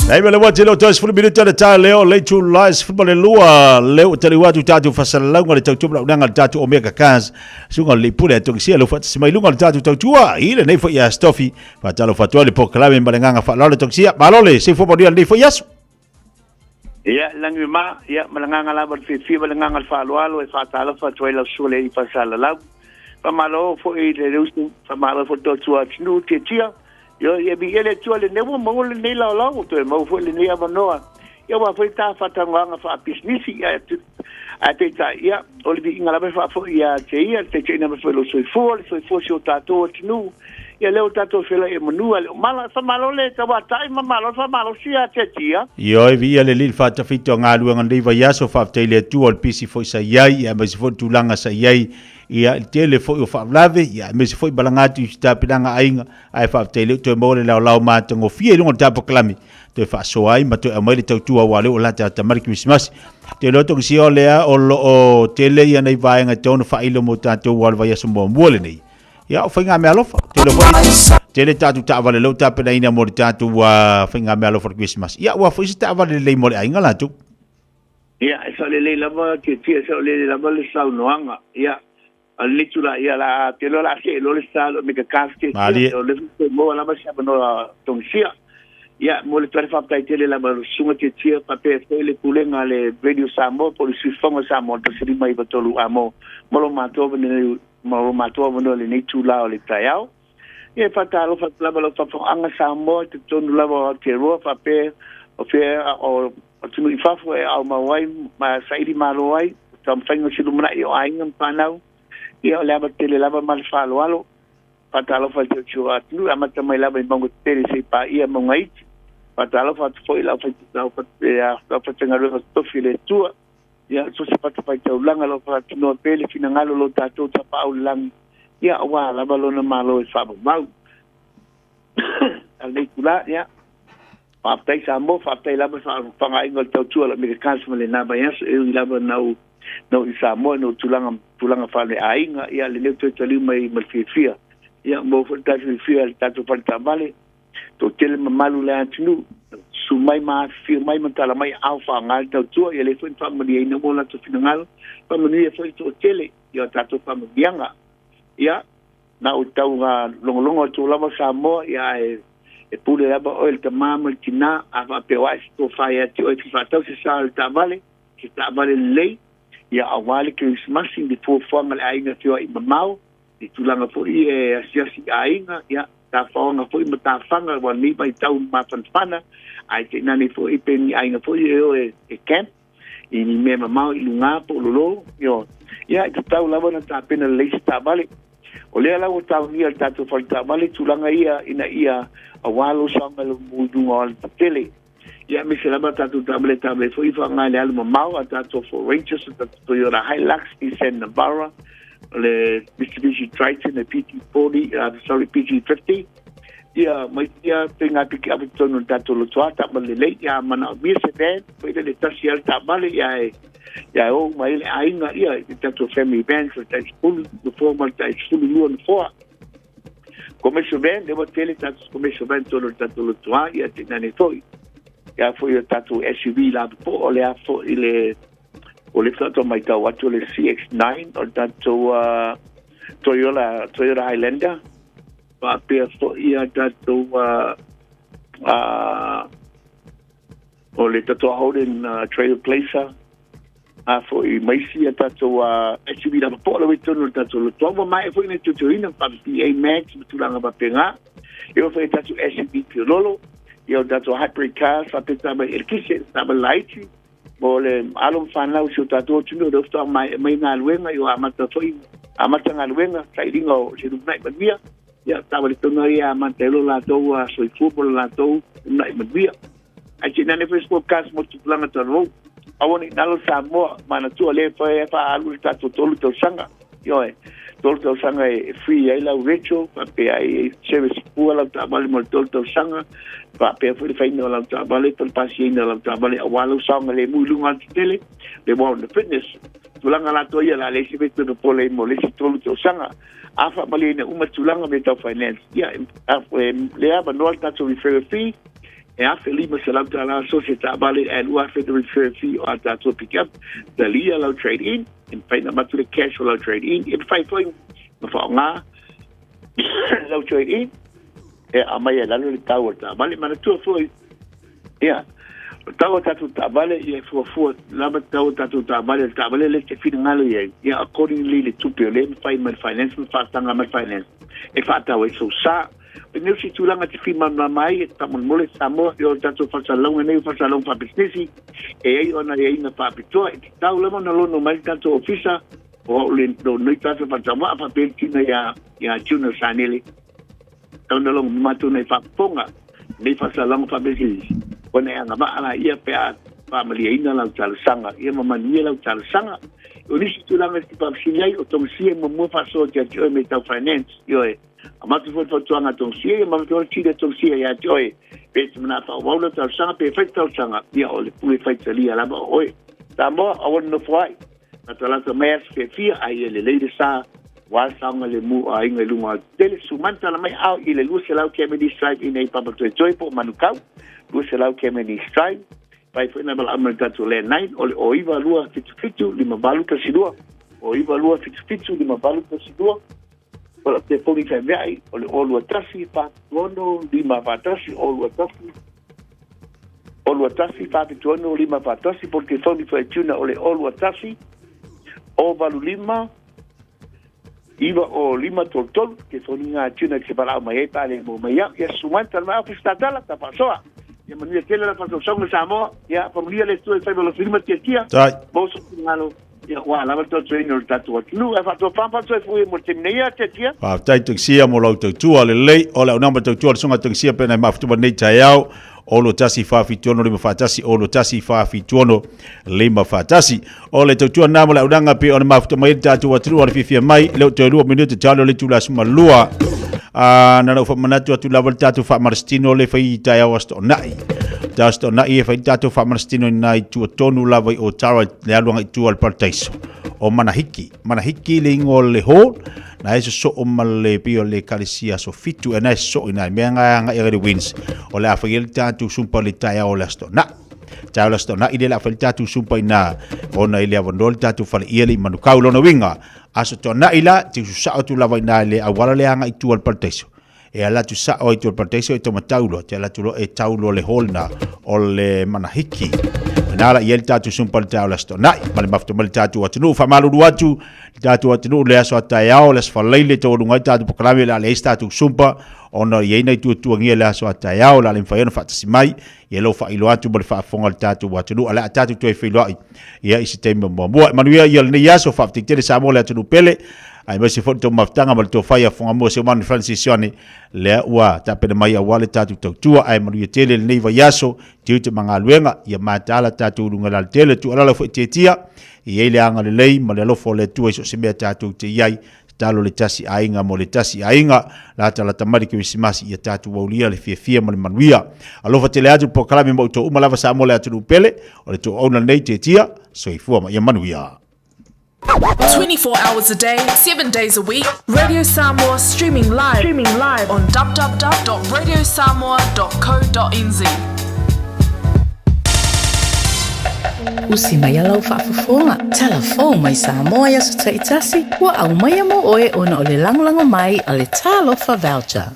Nei me le wati leo toes fulu minuta le tā leo le tu lais fulu le lua leo tali watu tātou fasalauga le tautua mla unanga le tātou Omega Cars sunga le pule a tongisia le whata simai lunga le tātou tautua i le nei fo ia stofi whatalo whatua le pokalame ma le nganga whalao le tongisia malole se fo manuia le nei fo iaso Ia, lagi ma, ia, ma le agaga lava o le fiafia ma le agaga o le faaaloalo e faatalofa atu ai lau susuga i le Alii Faasalalau. Faamalo foi i le uso, faamalo foi i le toatua atunuu tiatia. Ioe, ia viia le Atua lenei ua maua lenei laolao, ua toe maua foi lenei avanoa. Ia aua foi ta faatanoaga faapisinisi, ae ae peitai, ia, o le viiga lava e faafoi ia te ia, le taitaiina mai foi o lou soifua, le soifua o si o tatou atunuu. Ia lea ua tatou feiloai e manu a le o mala. Faamalo le tauatai ma malo le faamalosi ia te Atia. Ioe, viia le Alii le faatafita o galuega o lenei vaiaso, faafetai i le Atua o le pisi foi sa i ai, aemaise foi le tulaga sa i ai, ia, le tele foi o faalavelave, ia, aemaise foi malaga atu i tapenaga a aiga, ae faafetai o lea ua toe maua le laolao matagofie i luga o le tapakalami, toe faasoa ai ma toe aumai le tautua aua o lea ua latalata mai le Kerisimasi. Te iloa togisia o lea o lo o tele ia nei vaega e tatau ona faailo mo tatou aua o le vaiaso muamua lenei. Ia, o faigameaalofa. Tele foi, tele tatou taavale lea ua tapenaina mo le tatou faigameaalofa o le Kerisimasi. Ia, ua foi se taavale lelei mo le aiga latou. Ia, e saolelei lava Tietia, e saolelei lava le saunoaga. Ia, a lenei tulaga, ia, la, ou te iloa o le a see loa le sa i lou Mega Cars Tietia. Malie. O lea foi toe maua lava se avanoa togisia. Ia, e momoli atu ai le faafetai tele lava i lau Susuga Tietia faapea foi le Pulega a le Radio Samoa po o le Siufofoga o Samoa 1593 Amo mo lo matou avanoa mo lo matou avanoa i lenei itula o le taeao. Ia, e faatalofa atu lava i lau faafofogaaga Samoa i totonu lava o Aotearoa faapea o fea o atunuu i fafo e aumau ai ma saili malo ai taumafaiga o se lumanai o aiga ma fanau. Ia, o le ava tele lava ma le faaaloalo. Faatalofa i si o atunuu e amata mai lava i mauga tetele seia paia mauga iti. Faatalofa atu foi i le aufaigaluega totofi a le Atua. Ia, so o se fatafaitaulaga o lo o faatinoa pea le finagalo o lo tatou Tapaau i le Lagi, ia, aua lava Lona Malo e faavavau. A lenei itula, ia, faafetai Samoa, faafetai lava i le faafofogaaga o le tautua a lau Mega ma lena vaiaso, e ui lava na ou na ou i Samoa i tulaga tulaga faaleaiga, ia, lenei ua toe taliu mai ma le fiafia. Ia, maua foi le tatou fiafia i le tatou fale taavale, toatele mamalu o le atunuu, susu mai ma afifio mai ma tala mai aao faaaoga le tautua, ia lea foi na faamalieina uma o latou finagalo, faamanuia foi le toatele i a tatou faamanuiaga. Ia, na ou tau logologo atu lava Samoa, ia ae e pule lava oe le tama ma le tina, a faapea o ae se tofa ia te oe e fia faatau se sa o le taavale, se taavale lelei, ia aua le Kerisimasi, le fuafuaga a le aiga feoai mamao, i tulaga foi e asiasi i aiga, ia, tafaoga foi ma tafaga aua lenei vaitau mafanafana, ae tainane foi pe ni aiga foi e o e camp i ni mea mamao i luga po o lolo, ioe. Ia, e tatau lava ona tapena lelei se taavale. O lea la ua taonia e le tatou fale taavale tulaga ia ina ia aua lou saogalemu i luga o alatetele. Ia, aemaise lava tatou taavale taavale foi faaaoga i le alu mamao a tatou Ford Rangers, o tatou Toyota Hilux, Nissan Navara, o le Mitsubishi Triton, le PT40, sorry, PT50. Ia, mai ia faiga pikiapu i totonu o le tatou lotoa, taavale lelei, ia manaomia se van, foi lele tasi lava le taavale, ia e, ia e o uma ai le aiga, ia, i tatou family van, so le tai 10 nofoa ma le tai 12 nofoa. Commercial van, lea ua tele tatou commercial van i totonu o le tatou lotoa, ia tainane foi. Ia foi o tatou SUV lapopoa, o le a foi le, o le faatoa matau atu o le CX-9, o le tatou Toyota, Toyota Highlander, faapea foi a tatou o le tatou Holden Trailblazer, a foi ma isi a tatou SUV lapopoa lava i totonu o le tatou lotoa. Ua maea foi ona teuteuina faapea Max ma tulaga faapena. E oo foi i tatou SUV piololo, ia o tatou hybrid cars faapea taavale elekise, taavale laiti, mo le alo ma fanau o si o tatou atunuu, lea faatoa maea mai galuega, ia ua amata foi, amata galuega, sailiga o se lumanai manuia. Ia, taavale tonu lava ia e amata ai lo latou soifua ma lo latou lumanai manuia. Ae tainane foi sport cars mo tupulaga talavou. Aua ne i galo Samoa, manatua lea e faaalu le tatou 3 tausaga. Ioe, 3 tausaga e free ai lau retro, faapea ai e service pua lau taavale mo le 3 tausaga, faapea foi le faiga o lau taavale po o le pasiaina o lau taavale aua lou saogalemu i luga o alatetele, le warrant of fitness. Tulaga latou ia o le a leai se mea e toe popole ai mo le isi 3 tausaga. A faamalieina uma tulaga mea tau finance, ia, e le avanoa le tatou referral fee, e $1,500 so se taavale ae $2,000 le referral fee o a tatou pick up, talia lau trade in, e mafai ona avatu le cash o lau trade in, e mafai foi ona faaaoga lau trade in e aumai ai lalo le tau o le taavale. Manatua foi, ia, o le tau o tatou taavale, ia e fuafua lava tau o tatou taavale, o le taavale lea e te finagalo i ai, ia accordingly le tupe o lea e mafai mai le finance ma faataga mai le finance e faatau ai sou sa. O lenei o se tulaga te fia malamalama ai, faamolemole Samoa, i o tatou faasalalauga nei o faasalalauga faapisinisi, e i ai ona aiaiga faapitoa, e tatau lava ona lono mai le tatou ofisa, o au le nei tagata faatauvaa faapea le tina ia Juna Sanele, tau na logo matou nei faafofoga, nei faasalalauga faapisinisi, ona e agavaa laia pe a faamalieina lau talosaga, ia ma manuia lau talosaga. O nisi tulaga e te faafesili ai, o togisia e muamua faasoa ia te oe me tau finance, ioe. Avatu foi le fautuaga a Tolosia, ia ma avatu foi le tili a Tolosia ia te oe. Pe e te manao faaauau lau talosaga, pe e fai te talosaga, ia o le pule faitalia lava o oe. Samoa, aua le nofo ai. Latalata mai aso fiafia, a ia lelei le sa, aua le saogalemu o aiga i luga o alatetele. Susu mai ma tala mai aao i le 200 Kennedy Drive i nei Papatoetoe po o Manukau, 200 Kennedy Drive. Fai foi na valaau mai le tatou landline o le 0 92 77 58 12, 0 92 77 58 12. O lau telefoni feaveai o le 0 21 4 6 5 41, 0 21 0 21 4 6 5 41. Po o le telefoni foi a Tuna o le 0 21 0 8 5 9 0 5 3 3. Telefoni lena a Tuna e te valaau mai ai pe a le maua mai au. Ia susu mai tala mai ofisa tatala tafaasoa. Ia manuia tele la faasausauga Samoa. Ia faamanuia le Atua i faiva o lafilima tiatia. Tai. Mo so finagalo. Ia ua lava le tautuaina o le tatou atunuu. Ae faatofā faatoefu ia mo le taimi nei ia tiatia. Faafetai Tagisia mo lau tautua lelei. O le au nama tautua le susuga Tagisia pe nai mafutu nei taeao. Olo tasi 4 7 6 5 1, olo tasi 4 7 6 5 1. O le tautua na mo le aunaga pe ona mafuta mai le tatou atunuu o le fiafia mai le o toe 2 minute talo le itula 12. A na lau faamanatu atu lava le tatou faamalositino le fai taeao aso Toonai. Taeao aso Toonai e fai le tatou faamalositino i nai tuatonu lava i Otara le alu agai i tua o le parataiso. O Manahiki. Manahiki le igoa o le hall na e sosoo ma le pei o le ekalesia aso 7 e na e sosoo i nai mea nga e agai agai le Wins. O le a fai ai le tatou sumpa i le taeao o le aso Toonai. Taeao le aso Toonai lea o le a fai le tatou sumpa i ina ona i le avanoa le tatou faleia le i Manukau. Lona uiga, aso Toonai la, te usu sao atu lava i ina i le auala lea agai i tua o le parataiso. E ala atu sao ai tua i le parataiso e taumatau loa, te ala atu loa e tau loa le hall lena o le Manahiki. Ina la i ai le tatou sumpa i le taeao o le aso Toonai. Ma le mafuta mai le tatou atunuu. Faamalulu atu le tatou atunuu le aso a taeao, le aso Faraile taualuga ai tatou polokalame o le a leai se tatou sumpa ona e i ai nai tuatuagia i le aso a taeao o le a le mafai ona faatasi mai. Ia lou faailoa atu ma le faafofoga a le tatou atunuu, a o le a tatou toe feiloai ia i se taimi o muamua. E manuia ia lenei aso, faafetai tele Samoa le atunuu pele, aemaise foi le tou mafutaga ma le tofa ia Fogamua Seumanu Francis Ioane, lea ua tapena mai aua le tatou tautua. Ae manuia tele lenei vaiaso, tiute ma galuega, ia mataala tatou i luga lalatele, tuualalo foi tietia, e i ai le agalelei ma le alofa o le Atua i so o se mea tatou te i ai. Tatalo le tasi aiga mo le tasi aiga, latalata mai le Kerisimasi ia tatou aulia le fiafia ma le manuia. Alofa tele atu le polokalame ma outou uma lava Samoa le atunuu pele, o le toauna lenei Tetia, soifua ma ia manuia. 24 hours a day, 7 days a week. Radio Samoa streaming live, streaming live on www.radiosamoa.co.nz. Usi mai lau faafofoga, talafou mai Samoa i aso taitasi, ua aumaia mo oe ona o le lagolago mai a le Talofa Voucher.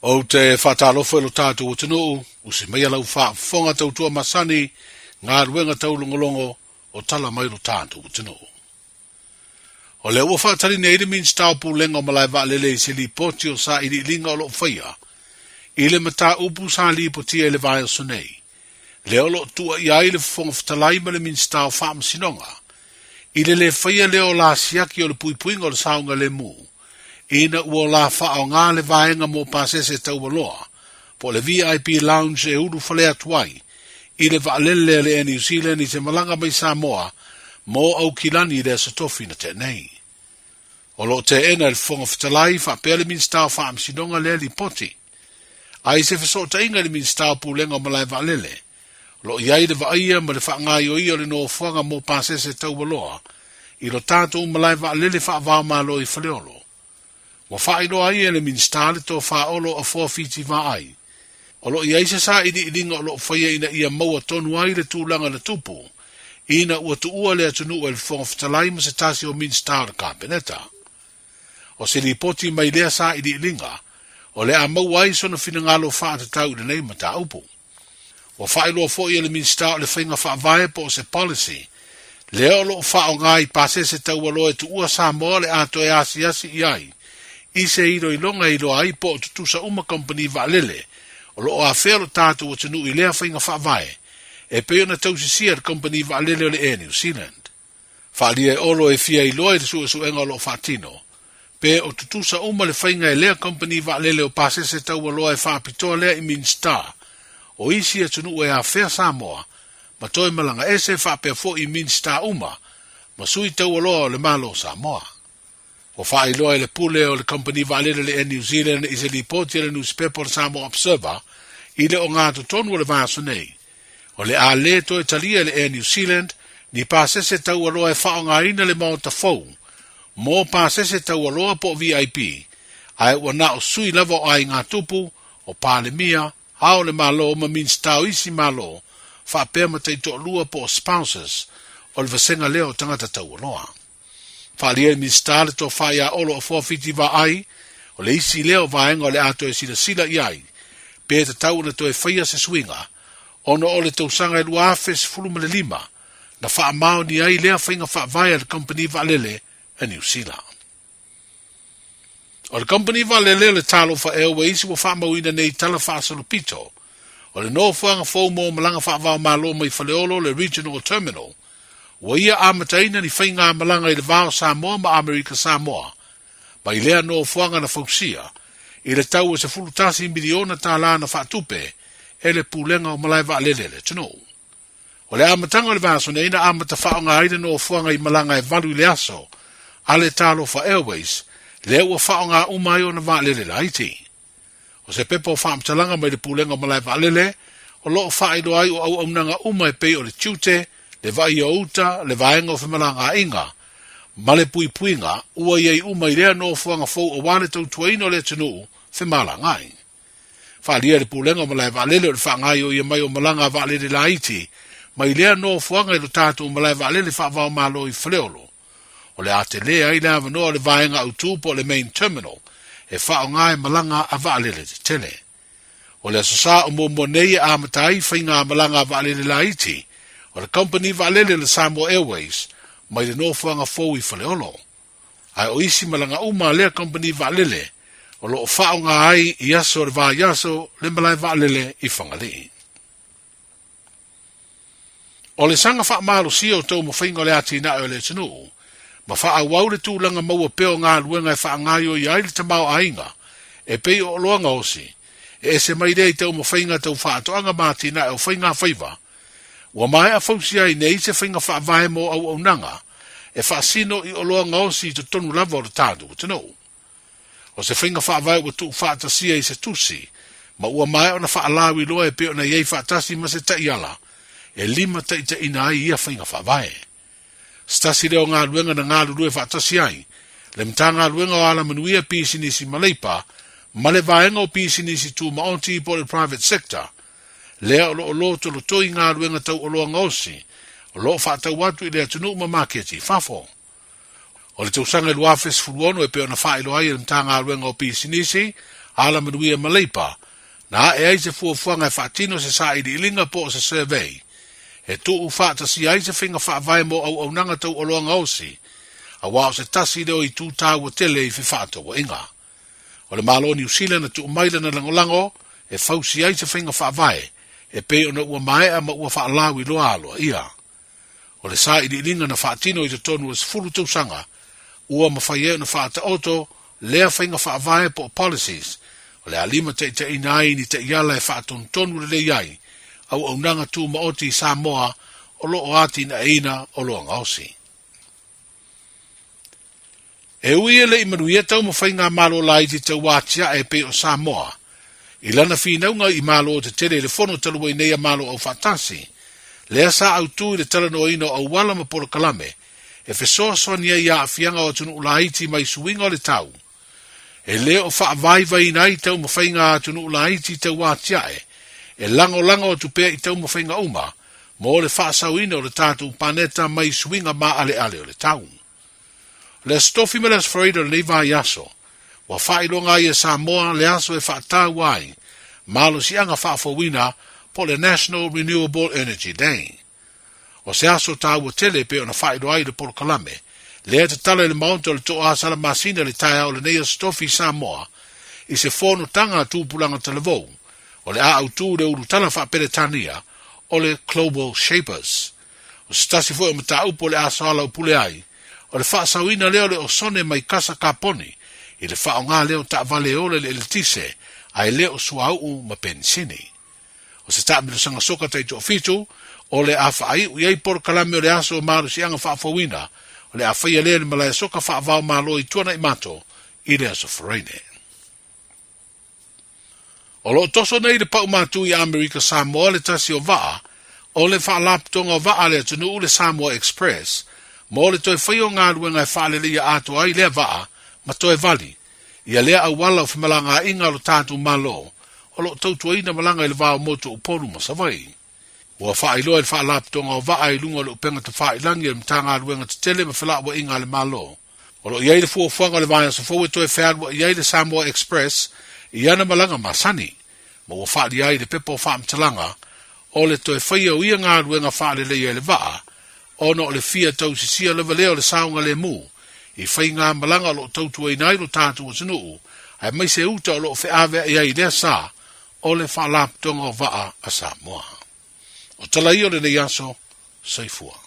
Ou te faatalofa i lo tatou atunuu, usi maia lau faafofoga tautua masani, galuega taulogologo o tala mai lo tatou atunuu. O lea ua faatali nei le Minisita o Pulega o Malae Vaalele i se lipoti o sailiiliga o lo o faia i le mataupu sa lipotia i le vaiaso nei, lea o lo o tuuaia ai le Fofoga Fetalai ma le Minisita o Faamasinoga i le le faia lea o la siaki o le puipuiga o le saogalemu ina ua la faaaoga le vaega mo pasese taualoa po o le VIP Lounge e ulufale atu ai i le vaalele a le Air New Zealand i se malaga mai Samoa mo Aukilani i le Aso Tofi na tea nei. O lo o teena e le Fofoga Fetalai faapea le Minisita o Faamasinoga lea lipoti. A i se fesootaiga i le Minisita o Pulega o Malae Vaalele, o lo o i ai le vaaia ma le faagaioia o le nofoaga mo pasese taualoa i lo tatou malae vaalele faava-o-Malo i Faleolo. Ua faailoa ai e le Minisita le tofa Olo Afoa Fiti Vaai, o lo o i ai se sailiiliga o lo o faia ina ia maua tonu ai le tulaga na tupu ina ua tuua le atunuu e le Fofoga Fetalai ma se tasi o Minisita o le Kapeneta. O se lipoti mai lea sailiiliga o le a maua ai sona finagalo faatatau i lenei mataupu. Ua faailoa foi e le Minisita o le Faiga Faavae po o se policy lea o lo o faaaoga i pasese taualoa e tuua Samoa o le a toe asiasi i ai i se iloiloga e iloa ai po o tutusa uma kamupani vaalele o lo o afea lo tatou atunuu i lea faiga faavae e pei ona tausisia e le kamupani vaalele o le Air New Zealand. Faaalia e Olo e fia iloa i le suesuega o lo o faatino, pe o tutusa uma le faiga e lea kamupani vaalele o pasese taualoa e faapitoa lea i Minisita o isi atunuu e afea Samoa ma toe malaga ese faapea foi i Minisita uma ma sui taualoa o le Malo o Samoa. Ua faailoa e le pule o le kamupani vaalele le Air New Zealand i se lipoti a le nusipepa o le Samoa Observer i le ogatotonu o le vaiaso nei, o le a le toe talia e le Air New Zealand ni pasese taualoa e faaaogaina le maota fou mo pasese taualoa po o VIP, ae ua na o sui lava o aiga tupu, o Palemia, Ao o le Malo ma Minisita o isi Malo faapea ma taitoalua po o spouses o le vasega lea o tagata taualoa. Faaalia e le Minisita le tofa ia Olo Afoa Fiti Vaai, o le isi lea o vaega o le a toe silasila i ai, pe tatau ona toe faia se suiga, ona o le tausaga e 2015 na faamaonia ai lea faiga faavae a le kamupani vaalele a Niu Sila. O le kamupani vaalele o le Talofa Airways ua faamauina nei tala faasolopito o le nofoaga fou mo malaga faava-o-Malo mai Faleolo le Regional Terminal, ua ia amataina ni faigamalaga i le va o Samoa ma Amerika Samoa mai lea nofoaga na fausia i le tau e $11 miliona tālā na faatupe e le Pulega o Malae Vaalele a le atunuu. O le amataga o le vaiaso nei na amata faaaoga ai le nofoaga i malaga e valu i le aso a le Talofa Airways, lea ua faaaoga uma ai ona vaalele laiti. O se pepa o faamatalaga mai le Pulega o Malae Vaalele o lo o faailoa ai o auaunaga uma e pei o le tiute, le vaaia o uta, le vaega o femalagaaiga, ma le puipuiga, ua i ai uma i lea nofoaga fou aua le tautuaina o le atunuu femalagaai. Faaalia e le Pulega o Malae Vaalele o le faagaoioia mai o malaga a vaalele laiti mai lea nofoaga i lo tatou malae vaalele faava-o-Malo i Faleolo. O le a tele ai le avanoa o le vaega autu po o le Main Terminal e faaaoga e malaga a vaalele tetele. O le Aso Sa o muamua nei e amata ai faigamalaga a vaalele laiti o le kamupani vaalele o le Samoa Airways mai le nofoaga fou i Faleolo. Ae o isi malaga uma a lea kamupani vaalele o lo o faaaoga ai i aso o le vaiaso le malae vaalele i Fagalii. O le saga faamalosia o taumafaiga o le atinae o le atunuu, ma faaauau le tulaga maua pea o galuega e faagaoioia ai le tamaoaiga e pei o oloa gaosi, e ese mai lea i taumafaiga tau faatoaga ma atinae o faigafaiva, ua maea fausia ai nei se faiga faavae mo auaunaga e faasino i oloa gaosi i totonu lava o le tatou atunuu. O se faiga faavae ua tuufaatasia i se tusi, ma ua maea ona faalauiloa e pei ona i ai faatasi ma se taiala e limataitaiina ai ia faiga faavae. Se tasi lea o galuega na galulue faatasi ai le Matagaluega o Alamanuia Pisinisi ma Leipa ma le Vaega o Pisinisi Tumaoti po o le Private Sector, lea o lo o lotolotoi galuega tau oloa gaosi o lo o faatau atu i le atunuu ma maketi i fafo. O le tausaga e 2016 e pei ona faailoa ai e le Matagaluega o Pisinisi, Alamanuia ma Leipa, na ae ai se fuafuaga e faatino se sailiiliga po o se survey e tuu faatasia ai se faiga faavae mo auaunaga tau oloa gaosi, aua o se tasi lea o itu taua tele i fefaatauaiga. O le Malo o Niu Sila na tuu mai lana lagolago e fausia ai se faiga faavae e pei ona ua maea ma ua faalauiloa aloaia. O le sailiiliga na faatino i totonu o le 10 tausaga, ua mafai ai ona faataoto lea faiga faavae po o policies o le a limataitaiina ai ni taiala e faatonutonu lelei ai auaunaga tumaoti i Samoa o lo o atinaeina oloa gaosi. E ui e le i manuia taumafaiga a Malo laiti tau atiae e pei o Samoa i lana finauga i Malo tetele i le fono talu ai nei a Malo Aufaatasi, lea sa autu i le talanoaina o auala ma polokalame e fesoasoani ai i aafiaga o atunuu laiti mai suiga o le tau. E le o faavaivaiina ai taumafaiga a atunuu laiti tau atiae e lagolago atu pea i taumafaiga uma mo le faasaoina o le tatou paneta mai suiga maaleale o le tau. O le Aso Tofi ma le Aso Faraida o lenei vaiaso, ua faailoga ai e Samoa le aso e faataua ai malosiaga faafouina po o le National Renewable Energy Day. O se aso taua tele e pei ona faailoa ai le polokalame lea e tatala i le Maota o le Toa Salamasina i le taeao o lenei Aso Tofi i Samoa i se fonotaga a tupulaga talavou o le a autu le ulutala faa-Peretania o le Global Shapers. O se tasi foi o mataupu o le a soalaupule ai, o le faasaoina lea o le osone mai kasa kaponi i le faaaoga lea o taavale e ola i le eletise ae le o suauu ma penisini. O se taamilosaga soka taitoafitu o le a faaiu i ai polokalame o le aso o malosiaga faafouina o le a faia lea i le malae soka faava-o-Malo i Tuanaimato i le Aso Faraile. O lo o toso nei le pau matū i Amerika Samoa le tasi o vaa o le Faalapotopotoga o Vaa a le atunuu le Samoa Express mo le toe faia o galuega e faaleleia atoa ai lea vaa ma toe vali ia lea auala o femalagaaiga a lo tatou Malo o lo o tautuaina malaga i le va o motu o Upolu ma Savaii. Ua faailoa e le Faalapotopotoga o Vaa i luga o le Upega Tafailagi a le Matagaluega Tetele ma Felauaiga a le Malo, o lo o i ai le fuafuaga o le vaiaso fou e toe fealuai ai le Samoa Express i ana malaga masani, ma ua faaalia ai i le pepa o faamatalaga o le toe faia o ia galuega faaleleia i le vaa ona o le fia tausisia lava lea o le saogalemu i faigamalaga o lo o tautuaina ai lo tatou atunuu aemaise uta o lo o feaveai ai i lea sa o le Faalapotopotoga o Vaa a Samoa. O tala ia o lenei aso, soifua.